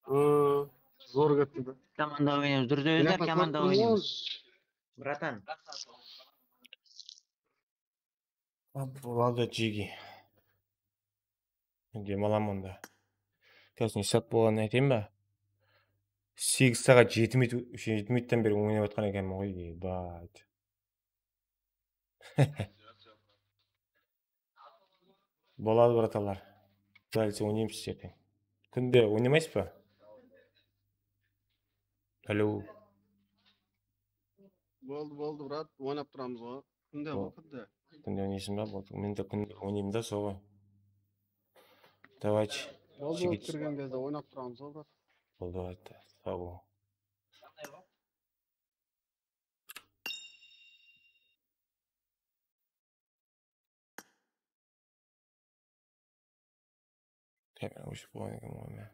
Hı, zor ketti de. Komanda oynaymız, durıs oynar, komanda oynaymız. Bratan. Lalda Jigi. Dem alaman onda. Kázir ne saat bolǵanın aytayın ba? Segiz saat jeti minut, jeti minuttan beri oynap atqan ekenmen ǵoy, ebat. Boladı, bratanlar. Dálse oynaymız erteń. Kúnde oynamaysız ba? Alo. Boldı, boldı, brat. Oynap turamız ǵoy. Kúnde ǵoy, kúnde. Kúnde oynaysań ba? Boldı. Men de kúnde oynayman da, soǵan. Давайте. Boldı, boldı, kirgen gezde oynap turamız ǵoy, brat. Boldı, brat. Saw bol. Kamera óship qoyǵan eken ǵoy men.